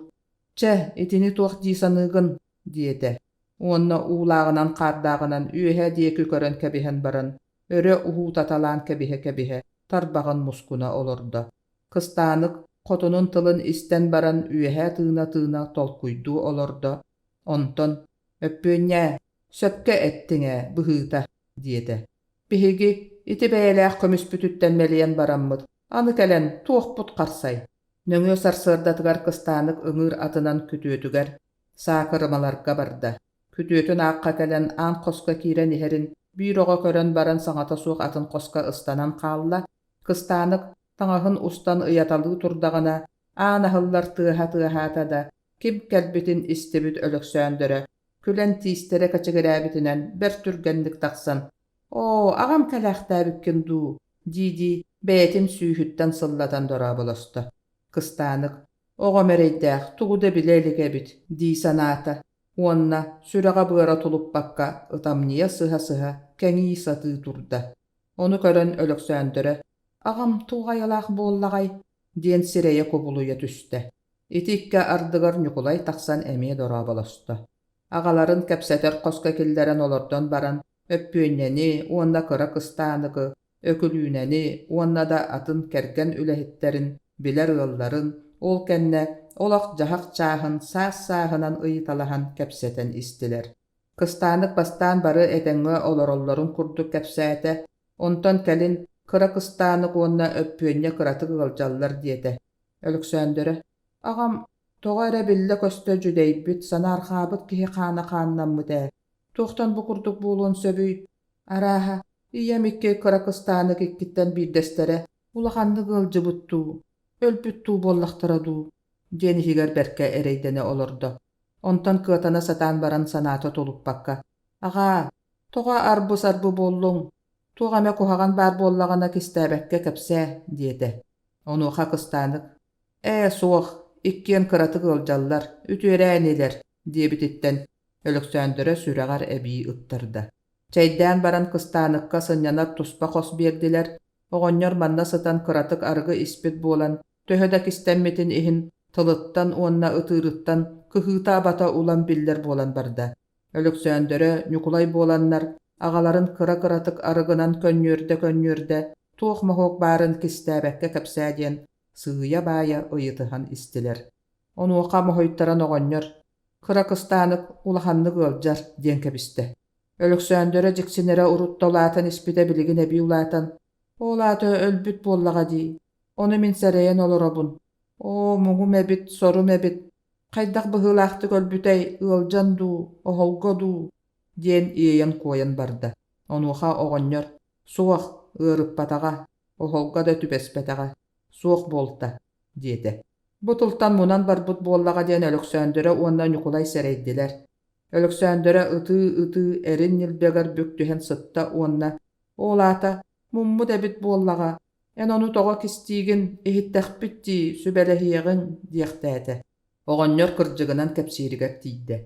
Чэ, итини туох дии саныыгын? диэтэ уонна уулааҕынан-хаардааҕынан үөһэ диэки көрөн кэбиһэн баран, өрө уһуутаталаан кэбиһэ-кэбиһэ тарбаҕын мускуна олордо. Кыстаанык хотунун тылын истэн баран үөһэ тыына-тыына толкуйдуу олордо, онтон «Өппүөнньээ, сөпкө эттиҥ ээ, быһыыта» диэтэ. «Биһиги ити бэйэлээх көмүспүтүттэн мэлийэн бараммыт, аны кэлэн туохпут харсай?» Нөҥүө сарсыардатыгар Кыстаанык ыҥыыр атынан күтүөтүгэр Саакырымаларга барда. Күтүөтүн аахха кэлэн аан хоско киирэн иһэрин биир оҕо көрөн баран саҥата суох атын хоско ыстанан хаалла. Кыстаанык таҥаһын устан ыйаталыы турдаҕына, аан аһыллар тыаһа тыаһаата да, ким кэлбитин истибит Өлөксөөндөрө күлэн тиистэрэ кэчигирээбитинэн бэрт түргэнник тахсан «Оо, аҕам кэлээхтээбиккин дуу?» дии-дии бэйэтин сүүһүттэн сыллатан дорооболосто. Кыстаанык «Оҕом эрэйдээх, тугу да билэ илик эбит» дии санаата уонна сүрэҕэ-быара тулуппакка ытамньыйа сыһа-сыһа кэҥии сатыы турда. Ону көрөн Өлөксөөндөрө «Аҕам туох айылаах буоллаҕай?» диэн сирэйэ кубулуйа түстэ. Ити икки ардыгар Ньукулай тахсан эмиэ дорооболосто. Аҕаларын кэпсэтэр хоско киллэрэн олордон баран Өппүөнньэни уонна кыра кыстааныгы, Өкүлүүнэни уонна да атын кэргэн үлэһиттэрин, билэр ыалларын, ол кэннэ олох-дьаһах чааһын саас-сааһынан ыйыталаһан кэпсэтэн истилэр. Кыстаанык бастаан бары этэҥҥэ олороллорун курдук кэпсээтэ, онтон кэлин кыра Кыстаанык уонна Өппүөнньэ кыратык ыалдьаллар диэтэ. Өлөксөөндөрө: «Аҕам тоҕо эрэ биллэ-көстө дьүдэйбит, санаарҕаабыт киһи хаана хааннаммыт ээ. Туохтан бу курдук буолуон сөбүй? Арааһа, ийэм икки кыра Кыстаанык иккиттэн биирдэстэрэ улаханнык ыалдьыбыт дуу, өлбүт дуу буоллахтара дуу?» диэн иһигэр бэркэ эрэйдэнэ олордо. Онтон кыатана сатаан баран санаата тулуппакка: «Аҕаа, тоҕо арбы-сарбы буоллуҥ? Туох эмэ куһаҕан баар буоллаҕына кистээбэккэ кэпсээ» диэтэ. Онуоха Кыстаанык: «Ээ, суох, иккиэн кыратык ыалдьаллар, үтүөрээ инилэр» диэбититтэн Өлөксөөндөрө сүрэҕэр эбии ыттарда. Чэйдээн баран Кыстааныкка сынньанар туспа хос биэрдилэр. Оҕонньор манна сытан кыратык арыгы испит буолан, төһө да кистэммитин иһин, тылыттан уонна ытыырыттан кыһыыта-абата улам биллэр буолан барда. Өлөксөөндөрө Ньукулай буоланнар, аҕаларын кыра-кыратык арыгынан көнньүөрдэ-көнньүөрдэ туох моһуок баарын кистээбэккэ кэпсээ диэн сыыйа-баайа ыйытыһан истилэр. Онуоха моһуйтаран оҕонньор «Кыра кыстаанык улаханнык ыалдьар» диэн кэбистэ. Өлөксөөндөрө дьиксинэрэ урут да улаатан испитэ билигин эбии улаатан «Ол аата өлбүт буоллаҕа дии. Ону мин сэрэйэн олоробун. Оо, муҥум эбит, сорум эбит, хайдах быһыылаахтык өлбүтэй, ыалдьан дуу, оһолго дуу диэн иэйэн-куойан барда. Онуоха оҕонньор «Суох, ыарыппатаҕа, оһолго да түбэспэтэҕэ, суох буолта» диэтэ. Бу тылтан мунан барбыт буоллаҕа диэн Өлөксөөндөрө уонна Ньукулай сэрэйдилэр. Өлөксөөндөрө ытыы-ытыы эрин ньилбэгэр бүк түһэн сытта уонна «Ол аата муммут эбит буоллаҕа, эн ону тоҕо кистиигин, иһиттэхпит дии, сүбэлэһиэҕиҥ» диэхтээтэ. Оҕонньор кырдьыгынан кэпсииригэр тиийдэ.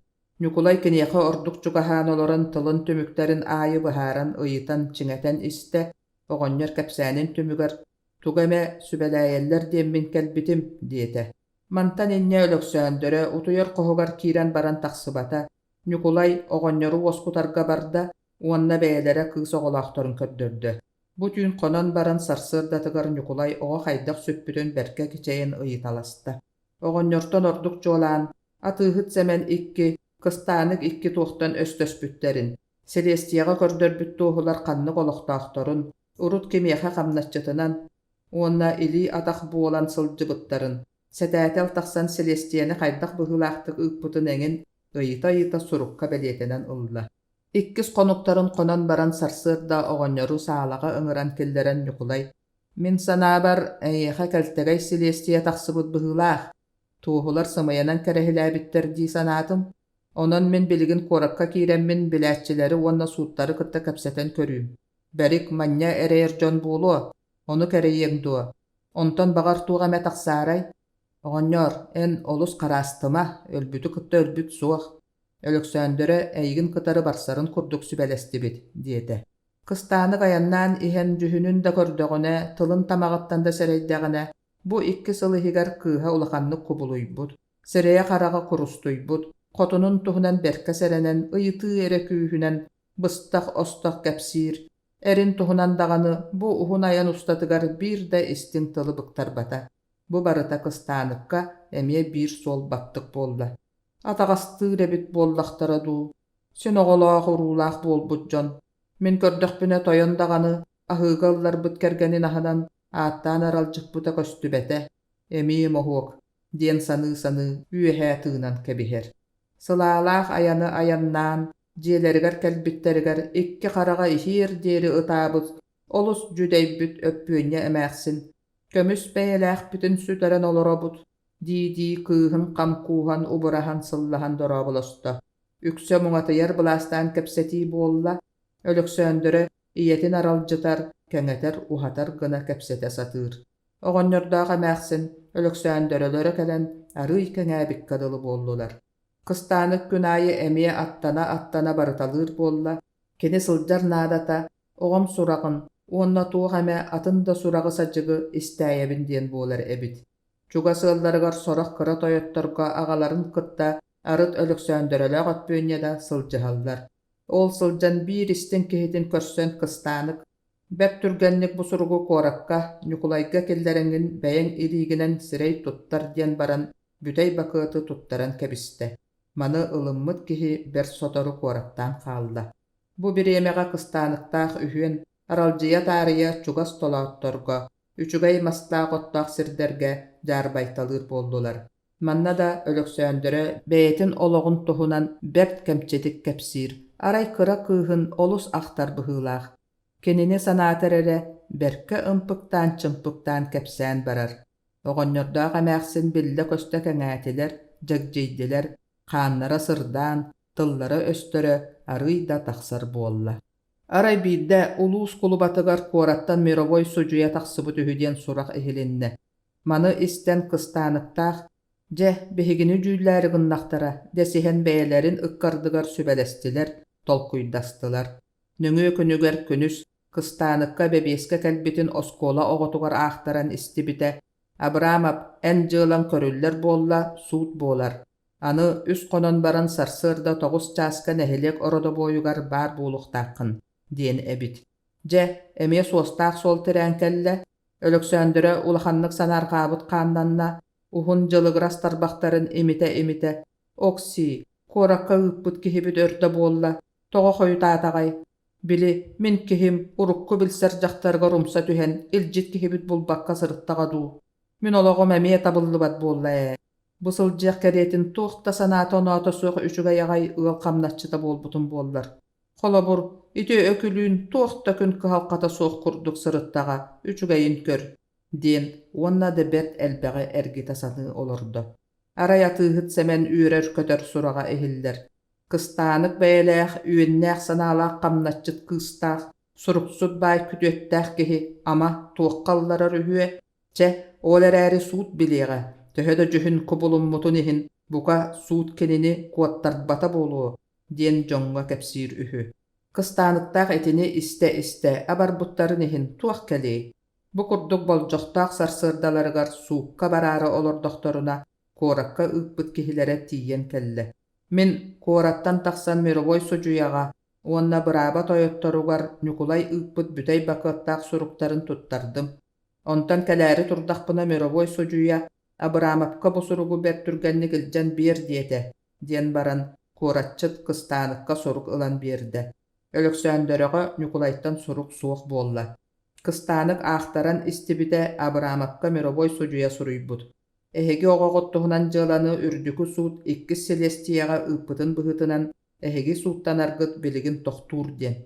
Ньукулай киниэхэ ордук чугаһаан олорон тылын түмүктэрин аайы быһааран ыйытан чиҥэтэн истэ, оҕонньор кэпсээнин түмүгэр «Тугу эмэ сүбэлээйэллэр диэммин кэлбитим» диэтэ. Мантан инньэ Өлөксөөндөрө утуйар хоһугар киирэн баран тахсыбата, Ньукулай оҕонньору уоскутарга барда уонна бэйэлэрэ кыыс оҕолоохторун көрдөрдө. Бу түүн хонон баран сарсыардатыгар Ньукулай оҕо хайдах сүппүтүн бэркэ кичэйэн ыйыталаста. Оҕонньортон ордук чуолаан, атыыһыт Сэмэн икки, Кыстаанык икки туохтан өстөспүттэрин, силиэстийэҕэ көрдөрбүт туоһулар ханнык олохтоохторун, урут кимиэхэ хамначчытынан уонна илии-атах буолан сылдьыбыттарын, сэтээтэл тахсан силиэстийэни хайдах быһыылаахтык ыыппытын эҥин ыйыта-ыйыта сурукка бэлиэтэнэн ылла. Иккис хонуктарын хонон баран сарсыарда оҕонньору саалаҕа ыҥыран киллэрэн Ньукулай «Мин санаабар, эйиэхэ кэлтэгэй силиэстийэ тахсыбыт быһыылаах, туоһулар сымыйанан кэрэһилээбиттэр дии санаатым. Онон мин билигин куоракка киирэммин билээччилэри уонна сууттары кытта кэпсэтэн көрүүм. Бэрик манньа эрэйэр дьон буолуо, ону кэрэйиэҥ дуо? Онтон баҕар туох эмэ тахсаарай? Оҕонньоор, эн олус хараастыма, өлбүтү кытта өлбүт суох. Өлөксөөндөрө эйигин кытары барсарын курдук сүбэлэстибит, диэтэ. Кыстаанык айаннаан иһэн дьүһүнүн да көрдөҕүнэ, тылын тамаҕыттан да сэрэйдэҕинэ, бу икки сыл иһигэр кыыһа улаханнык кубулуйбут, сирэйэ-хараҕа курустуйбут, хотунун туһунан бэркэ сэрэнэн, ыйытыы эрэ күүһүнэн быстах-остох кэпсиир, эрин туһунан даҕаны бу уһун айан устатыгар биир да истиҥ тылы быктарбата. Бу барыта Кыстааныкка эмиэ биир суол баттык буолла. Атаҕастыыр эбит буоллахтара дуу, син оҕолоох-уруулаах буолбут дьон. Мин көрдөхпүнэ тойон даҕаны аһыыга ылларбыт кэргэнин аһынан ааттаан аралдьыппыта көстүбэтэ, эмиэ моһуок диэн саныы-саныы үөһээ тыынан кэбиһэр. Сылаалаах айаны айаннаан, дьиэлэригэр кэлбиттэригэр икки хараҕа иһиэр диэри ытаабыт, олус дьүдэйбит Өппүөнньэ эмээхсин «Көмүс бэйэлээхпитин сүтэрэн олоробут» дии-дии кыыһын хам кууһан убураһан сыллаһан дорооболосто. Үксэ муҥатыйар былаастаан кэпсэтии буолла, Өлөксөөндөрө ийэтин аралдьытар, кэҥэтэр, уһатар гына кэпсэтэ сатыыр. Оҕонньордоох эмээхсин Өлөксөөндөрөлөрө кэлэн арыый кэҥээбиккэ дылы буоллулар. Кыстаанык күн аайы эмиэ аттана-аттана барыталыыр буолла, кини сылдьар наадата оҕом сураҕын уонна туох эмэ атын да сураҕы-садьыгы истээйэбин диэн буолар эбит. Чугас ыалларыгар сорох кыра тойотторго аҕаларын кытта арыт Өлөксөөндөрөлөөх Өппүөнньэ да сылдьыһаллар. Ол сылдьан биир истиҥ киһитин көрсөн Кыстаанык Бэрт түргэнник бу суругу куоракка Ньукулайга киллэрэҥҥин бэйэҥ илиигинэн сирэй туттар диэн баран бүтэй бакыаты туттаран кэбистэ. Маны ылыммыт киһи бэрт сотору куораттаан хаалла. Бу бириэмэҕэ Кыстааныктаах үһүөн аралдьыйа таарыйа чугас толоотторго, үчүгэй мастаах-оттоох сирдэргэ дьаарбайталыыр буоллулар. Манна да Өлөксөөндөрө бэйэтин олоҕун туһунан бэрт кэмчитик кэпсиир, арай кыра кыыһын олус ахтар быһыылаах. Кинини санаатар эрэ бэркэ ымпыктаан-чымпыктаан кэпсээн барар. Оҕонньордоох эмээхсин биллэ-көстө кэҥээтилэр, дьэгдьийдилэр, хааннара сырдаан, тыллара-өстөрө арыый да тахсар буолла. Арай биирдэ улуус кулубатыгар куораттан мировой судьуйа тахсыбыт үһү диэн сурах иһилиннэ. Маны истэн Кыстааныктаах «Дьэ, биһигини дьүүллээри гыннахтара» дэсиһэн бэйэлэрин ыккардыгар сүбэлэстилэр, толкуйдастылар. Нөҥүө күнүгэр күнүс Кыстааныкка бэбиэскэ кэлбитин оскуола оҕотугар аахтаран истибитэ: «Абрамов, эн дьыалаҥ көрүллэр буолла, суут буолар. Аны үс хонон баран сарсыарда 9 чааска нэһилиэк ородобуойугар баар буолуохтааххын» диэн эбит. Дьэ, эмиэ суостаах суол тирээн кэллэ, Өлөксөөндөрө улаханнык санаарҕаабыт хааннанна, уһун дьылыгырас тарбахтарын имитэ-имитэ «Окси, куоракка ыыппыт киһибит өр да буолла, тоҕо хойутаатаҕай? Били, мин киһим урукку билсэр дьахтарыгар умса түһэн илдьит киһибит булбакка сырыттаҕа дуу. Мин олоҕум эмиэ табыллыбат буолла ээ. Бу сылдьыах кэриэтин туох да санаата-оноото суох үчүгэй аҕай ыал хамначчыта буолбутум буоллар. Холобур, ити Өкүлүүн туох да күн кыһалҕата суох курдук сырыттаҕа, үчүгэйин көр, диэн уонна да бэрт элбэҕи эргитэ саныы олордо. Арай атыыһыт Сэмэн үөрэр-көтөр сураҕа иһиллэр. Кыстаанык бэйэлээх, үөннээх санаалаах хамначчыт кыыстаах, суруксут баай күтүөттээх киһи, ама, туохха ылларар үһүө? Чэ, ол эрээри суут билиэҕэ, төһө да дьүһүн кубулуммутун иһин, бука, суут кинини куоттарбата буолуо, диэн дьоҥҥо кэпсиир үһү. Кыстааныктаах итини истэ-истэ абарбыттарын иһин туох кэлиэй? Бу курдук болдьохтоох сарсыардаларыгар суукка бараары олордохторуна, куоракка ыыппыт киһилэрэ тиийэн кэллэ. Мин куораттан тахсан мировой судьуйаҕа уонна бырааба тойотторугар Ньукулай ыыппыт бүтэй бакыаттаах суруктарын туттардым. Онтон кэлээри турдахпына мировой судьуйа Абыраамапка бу суругу бэрт түргэнник илдьэн биэр диэтэ, диэн баран куоратчыт Кыстааныкка сурук ылан биэрдэ. Өлөксөөндөрөҕө Ньукулайтан сурук суох буолла. Кыстаанык аахтаран истибитэ Абыраамапка мировой судьуйа суруйбут. Эһиги оҕоҕут туһунан дьыаланы Үрдүкү суут иккис силиэстийэҕэ ыыппытын быһыытынан, эһиги сууттанаргыт билигин тохтуур диэн.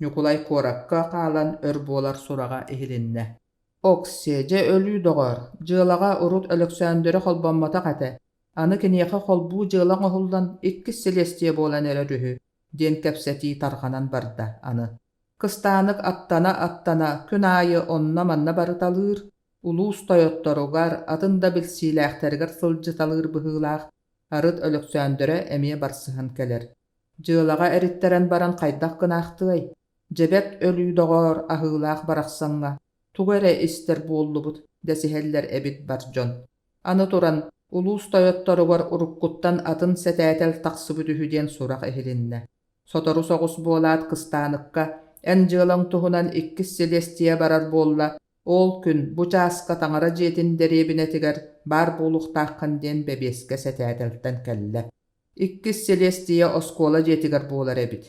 Ньукулай куоракка хаалан өр буолар сураҕа иһилиннэ. Оксиэ, дьэ өлүү доҕоор, дьыалаҕа урут Өлөксөөндөрө холбоммотох этэ, аны киниэхэ холбуу дьыала оҥоһуллан иккис силиэстийэ буолан эрэр үһү диэн кэпсэтии тарҕанан барда аны. Кыстаанык аттана-аттана күн аайы онно-манна барыталыыр, улуус тойотторугар, атын да билсиилээхтэригэр сылдьыталыыр быһыылаах, арыт Өлөксөөндөрө эмиэ барсыһан кэлэр. Дьыалаҕа эриттэрэн баран хайдах гынаахтыай? Дьэбэт өлүү доҕоор, аһыылаах барахсаҥҥа тугу эрэ истэр буоллубут дэсиһэллэр эбит бар дьон. Аны туран, улуус тойотторугар уруккуттан атын сэтээтэл тахсыбыт үһү диэн сурах иһилиннэ. Сотору соҕус буолаат Кыстааныкка эн дьыалаҥ туһунан иккис силиэстийэ барар буолла, ол күн бу чааска таҥара дьиэтин дэриэбинэтигэр баар буолуохтааххын диэн бэбиэскэ сэтээтэлтэн кэллэ. Иккис силиэстийэ оскуола дьиэтигэр буолар эбит.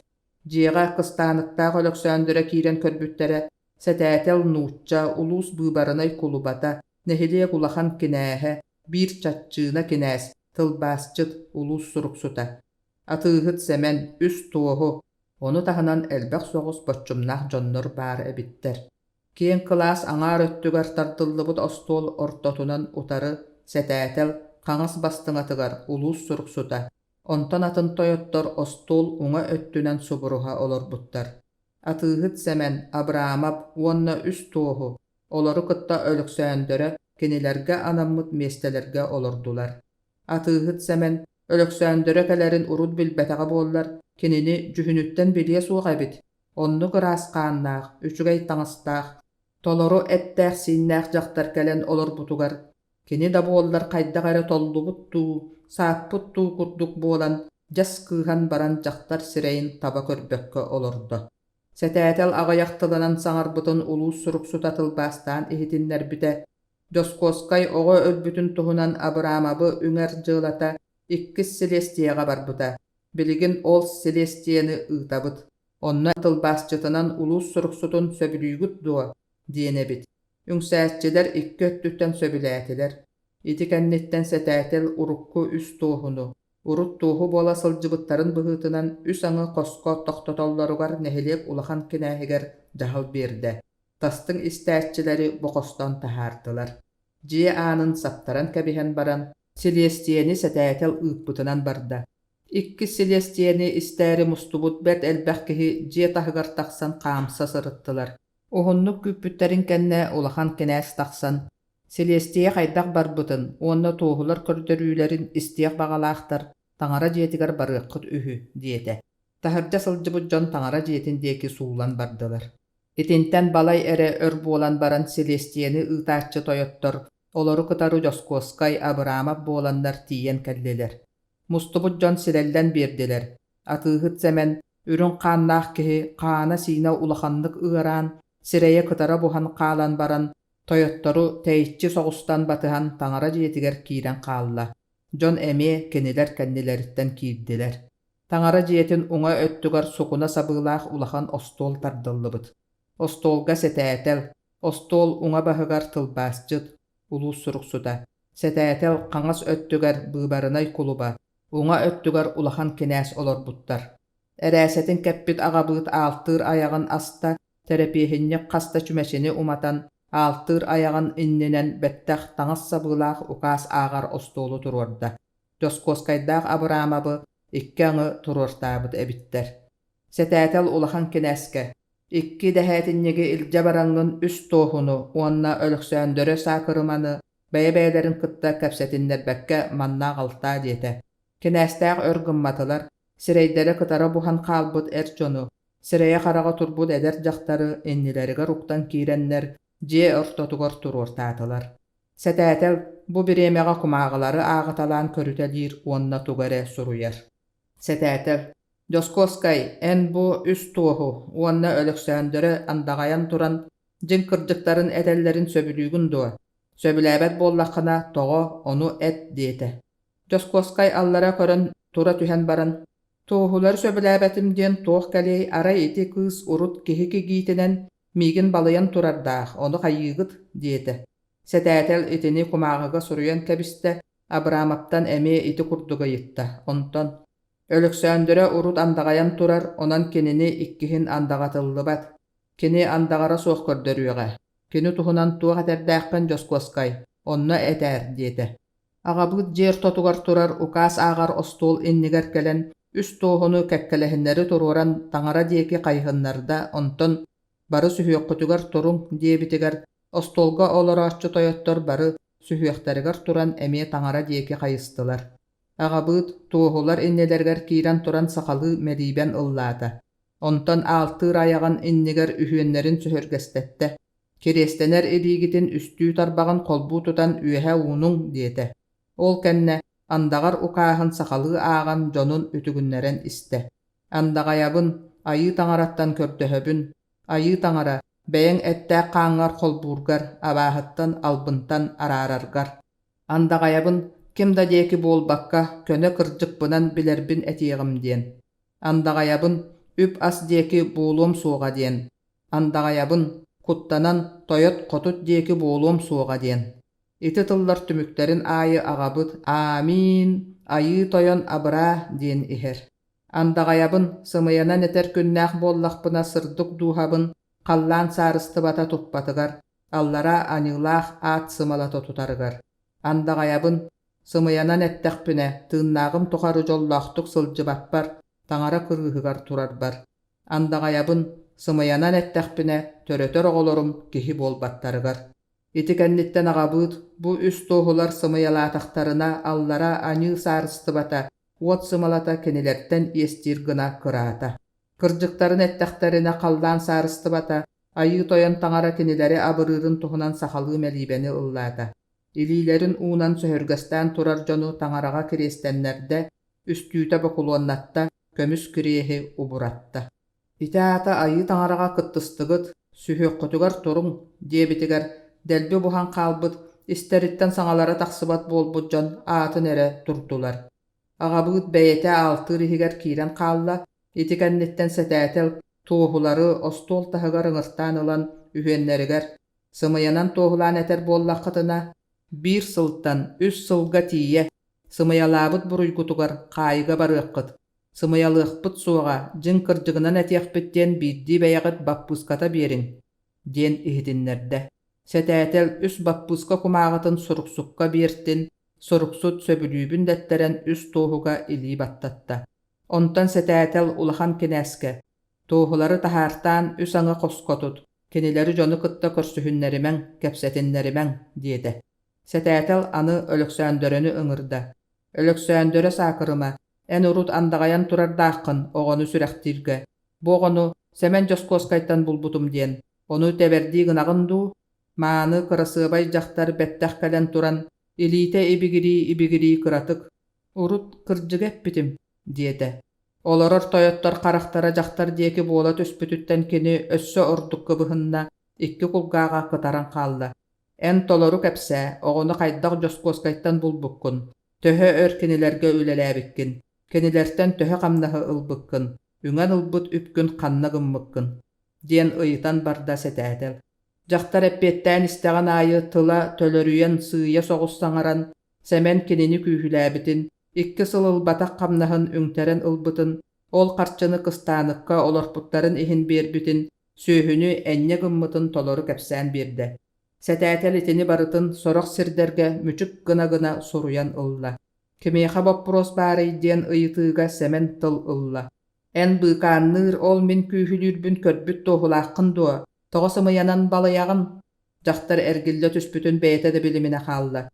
Дьиэҕэ Кыстааныктаах Өлөксөөндөрө киирэн көрбүттэрэ, сэтээтэл нуучча, улуус быыбарынай кулубата, нэһилиэк улахан кинээһэ, биир чаччыына кинээс, тылбаасчыт, улуус суруксута. Атыыһыт Сэмэн, үс туоһу, ону таһынан элбэх соҕус боччумнаах дьоннор баар эбиттэр. Киэҥ кылаас аҥаар өттүгэр тардыллыбыт остуол ортотунан утары сэтээтэл, хаҥас бастыҥатыгар улуус суруксута, онтон атын тойоттор остуол уҥа өттүнэн субуруһа олорбуттар. Атыыһыт Сэмэн, Абрамов уонна үс туоһу, олору кытта Өлөксөөндөрө кинилэргэ анаммыт миэстэлэргэ олордулар. Атыыһыт Сэмэн Өлөксөөндөрө кэлэрин урут билбэтэҕэ буоллар, кинини дьүһүнүттэн билиэ суох эбит. Оннук ыраас хааннаах, үчүгэй таҥастаах, толору эттээх-сииннээх дьахтар кэлэн олорбутугар, кини да буоллар хайдах эрэ толлубут дуу, сааппыт дуу курдук буолан, дьас кыыһан баран дьахтар сирэйин таба көрбөккө олордо. Сэтээтэл аҕыйах тылынан саҥарбытын улуус суруксута тылбаастаан иһитиннэрбитэ, Дьоскуоскай оҕо өлбүтүн туһунан Абыраамабы үҥэр дьыалата иккис силиэстийэҕэ барбыта. Билигин ол силиэстийэни ыытабыт. Онно тылбаасчытынан улуус суруксутун сөбүлүүгүт дуо? диэн эбит. Үҥсээччилэр икки өттүттэн сөбүлээтилэр. Ити кэнниттэн сэтээтэл урукку үс туоһуну, урут туоһу буола сылдьыбыттарын быһыытынан үс аҥы хоско тохтотоллоругар нэһилиэк улахан кинээһигэр дьаһал биэрдэ. Тастыҥ истээччилэри бохостон таһаардылар. Дьиэ аанын саптаран кэбиһэн баран, силиэстийэни сэтээтэл ыыппытынан барда. Иккис силиэстийэни истээри мустубут бэрт элбэх киһи дьиэ таһыгар тахсан хаамса сырыттылар. Уһуннук күүппүттэрин кэннэ улахан кинээс тахсан, силиэстийэ хайдах барбытын уонна туоһулар көрдөрүүлэрин истиэх баҕалаахтар таҥара дьиэтигэр барыаххыт үһү диэтэ. Таһырдьа сылдьыбыт дьон таҥара дьиэтин диэки сууллан бардылар. Итинтэн балай эрэ өр буолан баран силиэстийэни ыытааччы тойоттор, олору кытары Дьоскуоскай, Абыраамап буоланнар тиийэн кэллилэр. Мустубут дьон сирэллэн биэрдилэр. Атыыһыт Сэмэн, үрүҥ хааннаах киһи, хаана-сиинэ улаханнык ыараан, сирэйэ кытара буһан хаалан баран, тойоттору тэйиччи соҕустан батыһан таҥара дьиэтигэр киирэн хаалла. Дьон эмиэ кинилэр кэннилэриттэн киирдилэр. Таҥара дьиэтин уҥа өттүгэр сукуна сабыылаах улахан остуол тардыллыбыт. Остуолга сэтээтэл, остуол уҥа баһыгар тылбаасчыт, улуус суруксута, сэтээтэл хаҥас өттүгэр быыбарынай кулуба, уҥа өттүгэр улахан кинээс олорбуттар. Эрээсэтин кэппит аҕабыыт аалтыыр айаҕын аста, тэрэпиэһинньик хас да чүмэчини уматан, аалтыыр айаҕын иннинэн бэттэх таҥас сабыылаах укаас ааҕар остуолу туруорда. Дьоскуоскайдаах Абыраамабы икки аҥы туруортаабыт эбиттэр. Сэтээтэл улахан кинээскэ икки дэһээтинньиги илдьэ бараҥҥын үс туоһуну уонна Өлөксөөндөрө Саакырыманы бэйэ-бэйэлэрин кытта кэпсэтиннэрбэккэ манна аҕалтаа диэтэ. Кинээстээх өр гымматылар, сирэйдэрэ кытара буһан хаалбыт эр дьону, сирэйэ-хараҕа турбут эдэр дьахтары иннилэригэр уктан киирэннэр дьиэ ортотугар туруортаатылар. Сэтээтэл бу бириэмэҕэ кумааҕылары ааҕыталаан көрүтэлиир уонна тугу эрэ суруйар. Сэтээтэл Дьоскуоскай, эн бу үс туоһу уонна Өлөксөөндөрө андаҕайан туран дьиҥ кырдьыктарын этэллэрин сөбүлүүгүн дуо? Сөбүлээбэт буоллаххына, тоҕо, ону эт диэтэ. Дьоскуоскай аллара көрөн тура түһэн баран, «Туоһулары сөбүлээбэтим диэн туох кэлиэй, арай ити кыыс урут киһи кигиитинэн миигин балыйан турардаах, ону хайыыгыт?» диэтэ. Сэтээтэл итини кумааҕыга суруйан кэбистэ, Абрамовтан эмиэ ити курдук ыйытта, онтон Өлөксөөндөрө урут андаҕайан турар, онон кинини иккиһин андаҕатыллыбат. Кини андаҕара суох көрдөрүөҕэ. Кини туһунан туох этэрдээххин Дьоскуоскай, онно этээр диэтэ. Аҕабыыт дьиэ ортотугар турар укаас ааҕар остуол иннигэр кэлэн үс туоһуну кэккэлэһиннэри туруоран таҥара диэки хайыһыннарда, онтон «Бары сүһүөххүтүгэр туруҥ» диэбитигэр остуолга олорооччу тойоттор бары сүһүөхтэригэр туран эмиэ таҥара диэки хайыстылар. Аҕабыыт туоһулар иннилэригэр киирэн туран сахалыы мэлиибэн ыллаата. Онтон аалтыыр айаҕын иннигэр үһүөннэрин сөһүргэстэттэ: «Кириэстэнэр илиигитин үстүү тарбаҕын холбуу тутан үөһэ уунуҥ» диэтэ. Ол кэннэ андаҕар укааһын сахалыы ааҕан дьонун үтүгүннэрэн истэ. «Андаҕайабын, Айыы Таҥараттан көрдөһөбүн, Айыы Таҥара, бэйэҥ эттээх хааҥҥар холбуургар, абааһыттан, албынтан араараргар. Андаҕайабын ким да диэки буолбакка, көнө кырдьыкпынан билэрбин этиэҕим диэн. Андаҕайабын үп-ас диэки буолуом суоҕа диэн. Андаҕайабын куттанан тойот-хотут диэки буолуом суоҕа диэн. Ити тыллар түмүктэрин аайы аҕабыт «Аамиин, Айыы Тойон абыраа» диэн иһэр. Андаҕайабын сымыйанан этэр күннээх буоллахпына сырдык дууһабын халлаан саарыстыбата туппатыгар, аллараа аньыылаах аат сымалата тутарыгар. Андаҕайабын сымыйанан эттэхпинэ, тыыннааҕым тухары дьоллоохтук сылдьыбаппар, таҥара кырыыһыгар турарбар. Андаҕайабын сымыйанан эттэхпинэ, төрөтөр оҕолорум киһи буолбаттарыгар. Ити кэнниттэн аҕабыыт бу үс туоһулар сымыйалаатахтарына аллара аньыы саарыстыбата, уот сымалата кинилэртэн иэстиир гына кыраата. Кырдьыктарын эттэхтэринэ халлаан саарыстыбата Айыы Тойон таҥара кинилэри абырыырын туһунан сахалыы мэлиибэни ыллаата. Илиилэрин уунан сөһүргэстээн турар дьону таҥараҕа кириэстэннэрдэ, үстүүтэ бокулуоннатта, көмүс кириэһи убуратта. Ити аата Айыы таҥараҕа кыттыстыгыт, сүһүөххүтүгэр туруҥ диэбитигэр дэлби буһан хаалбыт, истэриттэн саҥалара тахсыбат буолбут дьон аатын эрэ турдулар. Аҕабыыт бэйэтэ аалтыыр иһигэр киирэн хаалла, ити кэнниттэн сэтээтэл туоһулары остуол таһыгар ыҥыртаан ылан үһүөннэригэр сымыйанан туоһулаан этэр буоллаххытына, биир сылтан үс сылга тиийэ сымыйалаабыт буруйгутугар хаайыыга барыаххыт, сымыйалыахпыт суоҕа, дьиҥ кырдьыгынан этиэхпит диэн биирдии бэйэҕит баппыыската биэриҥ, диэн иһитиннэрдэ. Сэтээтэл үс баппыыска кумааҕытын суруксукка биэртин, суруксут сөбүлүүбүн дэттэрэн үс туоһуга илии баттатта. Онтон сэтээтэл улахан кинээскэ «Туоһулары таһаартаан үс аҥы хоско тут, кинилэри дьону кытта көрсүһүннэримэҥ, кэпсэтиннэримэҥ» диэтэ. Сэтээтэл аны Өлөксөөндөрөнү ыҥырда. «Өлөксөөндөрө Саакырыма, эн урут андаҕайан турардааххын оҕону сүрэхтииргэ. Бу оҕону Сэмэн Дьоскуоскайтан булбутум диэн, ону тэбэрдии гынаҕын дуу?» Мааны кырасыабай дьахтар бэттэх кэлэн туран, илиитэ ибигирии-ибигирии кыратык «Урут кырдьыгы эппитим» диэтэ. Олорор тойоттор харахтара дьахтар диэки буола түспүтүттэн кини өссө ордук кыбыһынна, икки кулгааҕа кытаран хаалла. «Эн толору кэпсээ, оҕону хайдах Дьоскуоскайтан булбуккун, төһө өр кинилэргэ үлэлээбиккин, Кинилэртэн төһө хамнаһы ылбыккын, үҥэн ылбыт үпкүн ханна гыммыккын? диэн ыйытан барда сэтээтэл. Дьахтар эппиэттээн истэҕин аайы тыла төлөрүйэн сыыйа соҕус саҥаран, Сэмэн кинини күүһүлээбитин, икки сыл ылбатах хамнаһын үҥтэрэн ылбытын, ол харчыны кыстааныкка олорпуттарын иһин биэрбитин, сүөһүнү энньэ гыммытын толору кэпсээн биэрдэ. Сэтээтэл итини барытын сорох сирдэргэ мүчүк гына-гына суруйан ылла. Кимиэхэ боппуруос баарый диэн ыйытыыга Сэмэн тыл ылла. Эн быыкаанныыр ол мин күүһүлүүрбүн көрбүт туоһулааххын дуо? Тоҕо сымыйанан балыйаҕын? Дьахтар эргиллэ түспүтүн бэйэтэ да билиминэ хаалла.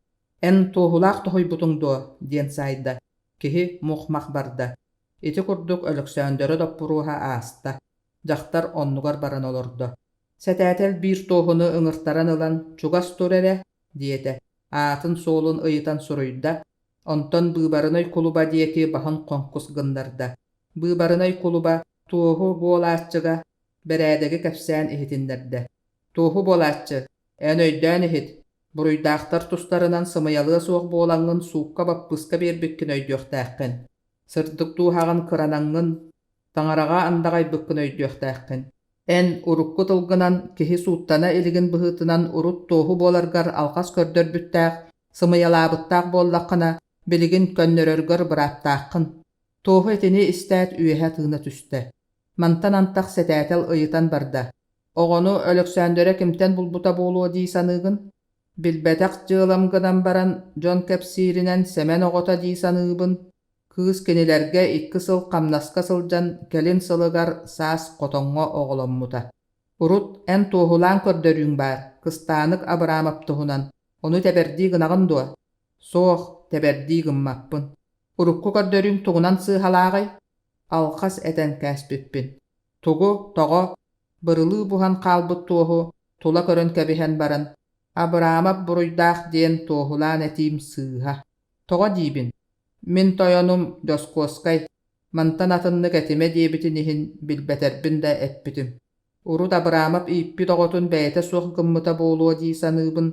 Эн туоһулаах тоһуйбутуҥ дуо? диэн саайда. Киһи мух-мах барда. Ити курдук Өлөксөөндөрө доппуруоһа ааста. Дьахтар оннугар баран олордо. Сэтээтэл биир туоһуну ыҥыртаран ылан, «Чугас тур эрэ» диэтэ. Аатын-суолун ыйытан суруйда, онтон быыбарынай кулуба диэки баһын хоҥкус гыннарда. Быыбарынай кулуба туоһу буолааччыга бэрээдэги кэпсээн иһитиннэрдэ. Туоһу буолааччы, эн өйдөөн иһит, буруйдаахтар тустарынан сымыйалыа суох буолаҥҥын суукка баппыыска биэрбиккин өйдүөхтээххин. Сырдык дууһаҕын кыранаҥҥын, таҥараҕа андаҕайбыккын өйдүөхтээххин. Эн урукку тылгынан киһи сууттана илигин быһыытынан урут туоһу буоларгар алҕас көрдөрбүттээх, сымыйалаабыттаах буоллаххына, билигин көннөрөргөр бырааптааххын. Туоһу итини истээт үөһэ тыына түстэ. Мантан антах сэтээтэл ыйытан барда: «Оҕону Өлөксөөндөрө кимтэн булбута буолуо дии саныыгын? Билбэтэх дьыалам гынан баран, дьон кэпсииринэн Сэмэн оҕото дии саныыбын. Кыыс кинилэргэ икки сыл хамнаска сылдьан, кэлин сылыгар саас хотоҥҥо оҕоломмута. Урут эн туоһулаан көрдөрүүҥ баар, Кыстаанык Абыраамап туһунан, ону тэбэрдии гынаҕын дуо? Суох, тэбэрдии гыммаппын. Урукку көрдөрүүҥ тугунан сыыһалааҕый? Алҕас этэн кээспиппин. Тугу, тоҕо? Бырылыы буһан хаалбыт туоһу тула көрөн кэбиһэн баран, Абыраамап буруйдаах диэн туоһулаан этиим сыыһа. Тоҕо диибин? Мин тойонум Дьоскуоскай, мантан атыннык этимэ диэбитин иһин билбэтэрбин да эппитим. Урут Абыраамап ииппит оҕотун бэйэтэ суох гыммыта буолуо дии саныыбын.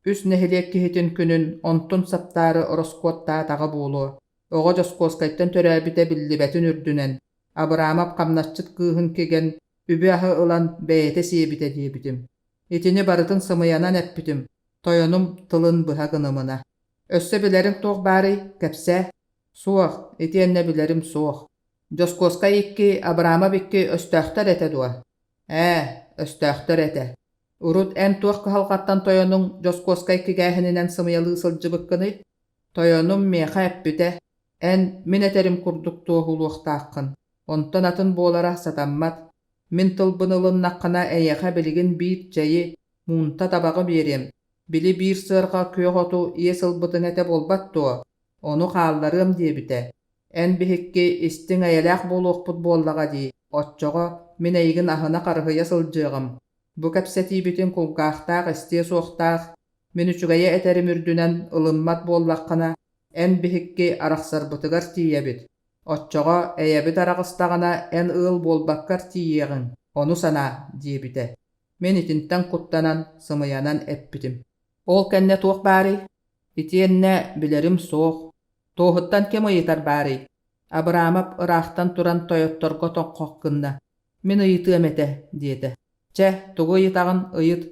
Үс нэһилиэк киһитин күнүн онтун саптаары ороскуоттаатаҕа буолуо. Оҕо Дьоскуоскайтан төрөөбүтэ биллибэтин үрдүнэн, Абыраамап хамнасчыт кыыһын кигэн, үбү-аһы ылан бэйэтэ сиэбитэ диэбитим. Итини барытын сымыйанан эппитим, тойонум тылын быһа гынымына. Өссө билэриҥ туох баарый, кэпсээ. Суох, итиэннэ билэрим суох. Дьоскуоскай икки, Абрамов икки өстөөхтөр этэ дуо? Ээ, өстөөхтөр этэ. Урут эн туох кыһалҕаттан тойонуҥ Дьоскуоскай кигээһининэн сымыйалыы сылдьыбыккыный? Тойонум миэхэ эппитэ, эн мин этэрим курдук туоһулуохтааххын, онтон атын буолара сатаммат. Мин тылбын ылыннаххына эйиэхэ билигин биир чэйи, муунта табаҕы биэриэм, Били биир сыарҕа күөх оту иэс ылбытыҥ этэ буолбат дуо? Ону хаалларыам диэбитэ. Эн биһикки истиҥ эйэлээх буолуохпут буоллаҕа дии, оччоҕо мин эйигин аһына-харыһыйа сылдьыаҕым. Бу кэпсэтиибитин кулгаахтаах истиэ суохтаах, мин үчүгэйи этэрим үрдүнэн ылыммат буоллаххына, эн биһикки арахсарбытыгар тиийэбит. Оччоҕо эйэбит араҕыстаҕына эн ыал буолбаккар тиийиэҕиҥ, ону санаа, диэбитэ. Мин итинтэн куттанан, сымыйанан эппитим. Ол кэннэ туох баарый? Итиэннэ билэрим суох. Туоһуттан ким ыйытар баарый? Абыраамап ыраахтан туран тойотторго тоҥхох гынна. Мин ыйытыам этэ, диэтэ. Чэ, тугу ыйытаҕын, ыйыт.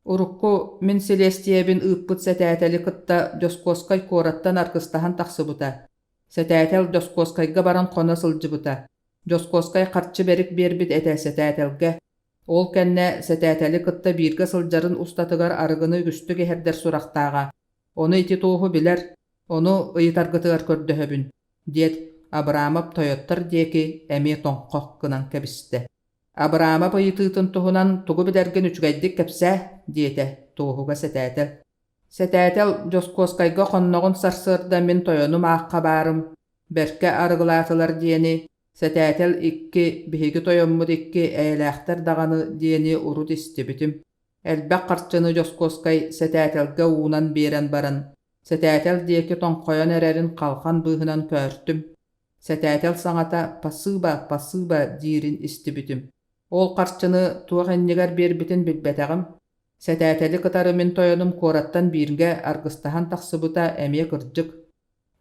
Урукку мин силиэстийэбин ыыппыт сэтээтэли кытта Дьоскуоскай куораттан аргыстаһан тахсыбыта. Сэтээтэл Дьоскуоскайга баран хоно сылдьыбыта. Дьоскуоскай харчы бэрик биэрбит этэ сэтээтэлгэ. Ол кэннэ сэтээтэли кытта бииргэ сылдьарын устатыгар арыгыны үгүстүк иһэрдэр сурахтааҕа. Ону ити туоһу билэр, ону ыйытаргытыгар көрдөһөбүн, диэт, Абрамов тойоттор диэки эмиэ тоҥхох гынан кэбистэ. Абрамов ыйытыытын туһунан тугу билэргин үчүгэйдик кэпсээ, диэтэ туоһуга сэтээтэл. Сэтээтэл Дьоскуоскайга хонноҕун сарсыарда мин тойонум аахха баарым, бэркэ арыгылаатылар диэни Сэтээтэл икки, биһиги тойоммут икки эйэлээхтэр даҕаны диэни урут истибитим. Элбэх харчыны Дьоскуоскай Сэтээтэлгэ уунан биэрэн баран, Сэтээтэл диэки тоҥхойон эрэрин халхан быыһынан көөртүм. Сэтээтэл саҥата «пасыыба, пасыыба» диирин истибитим. Ол харчыны туох иннигэр биэрбитин билбэтэҕим. Сэтээтэли кытары мин тойонум куораттан бииргэ аргыстаһан тахсыбыта эмиэ кырдьык.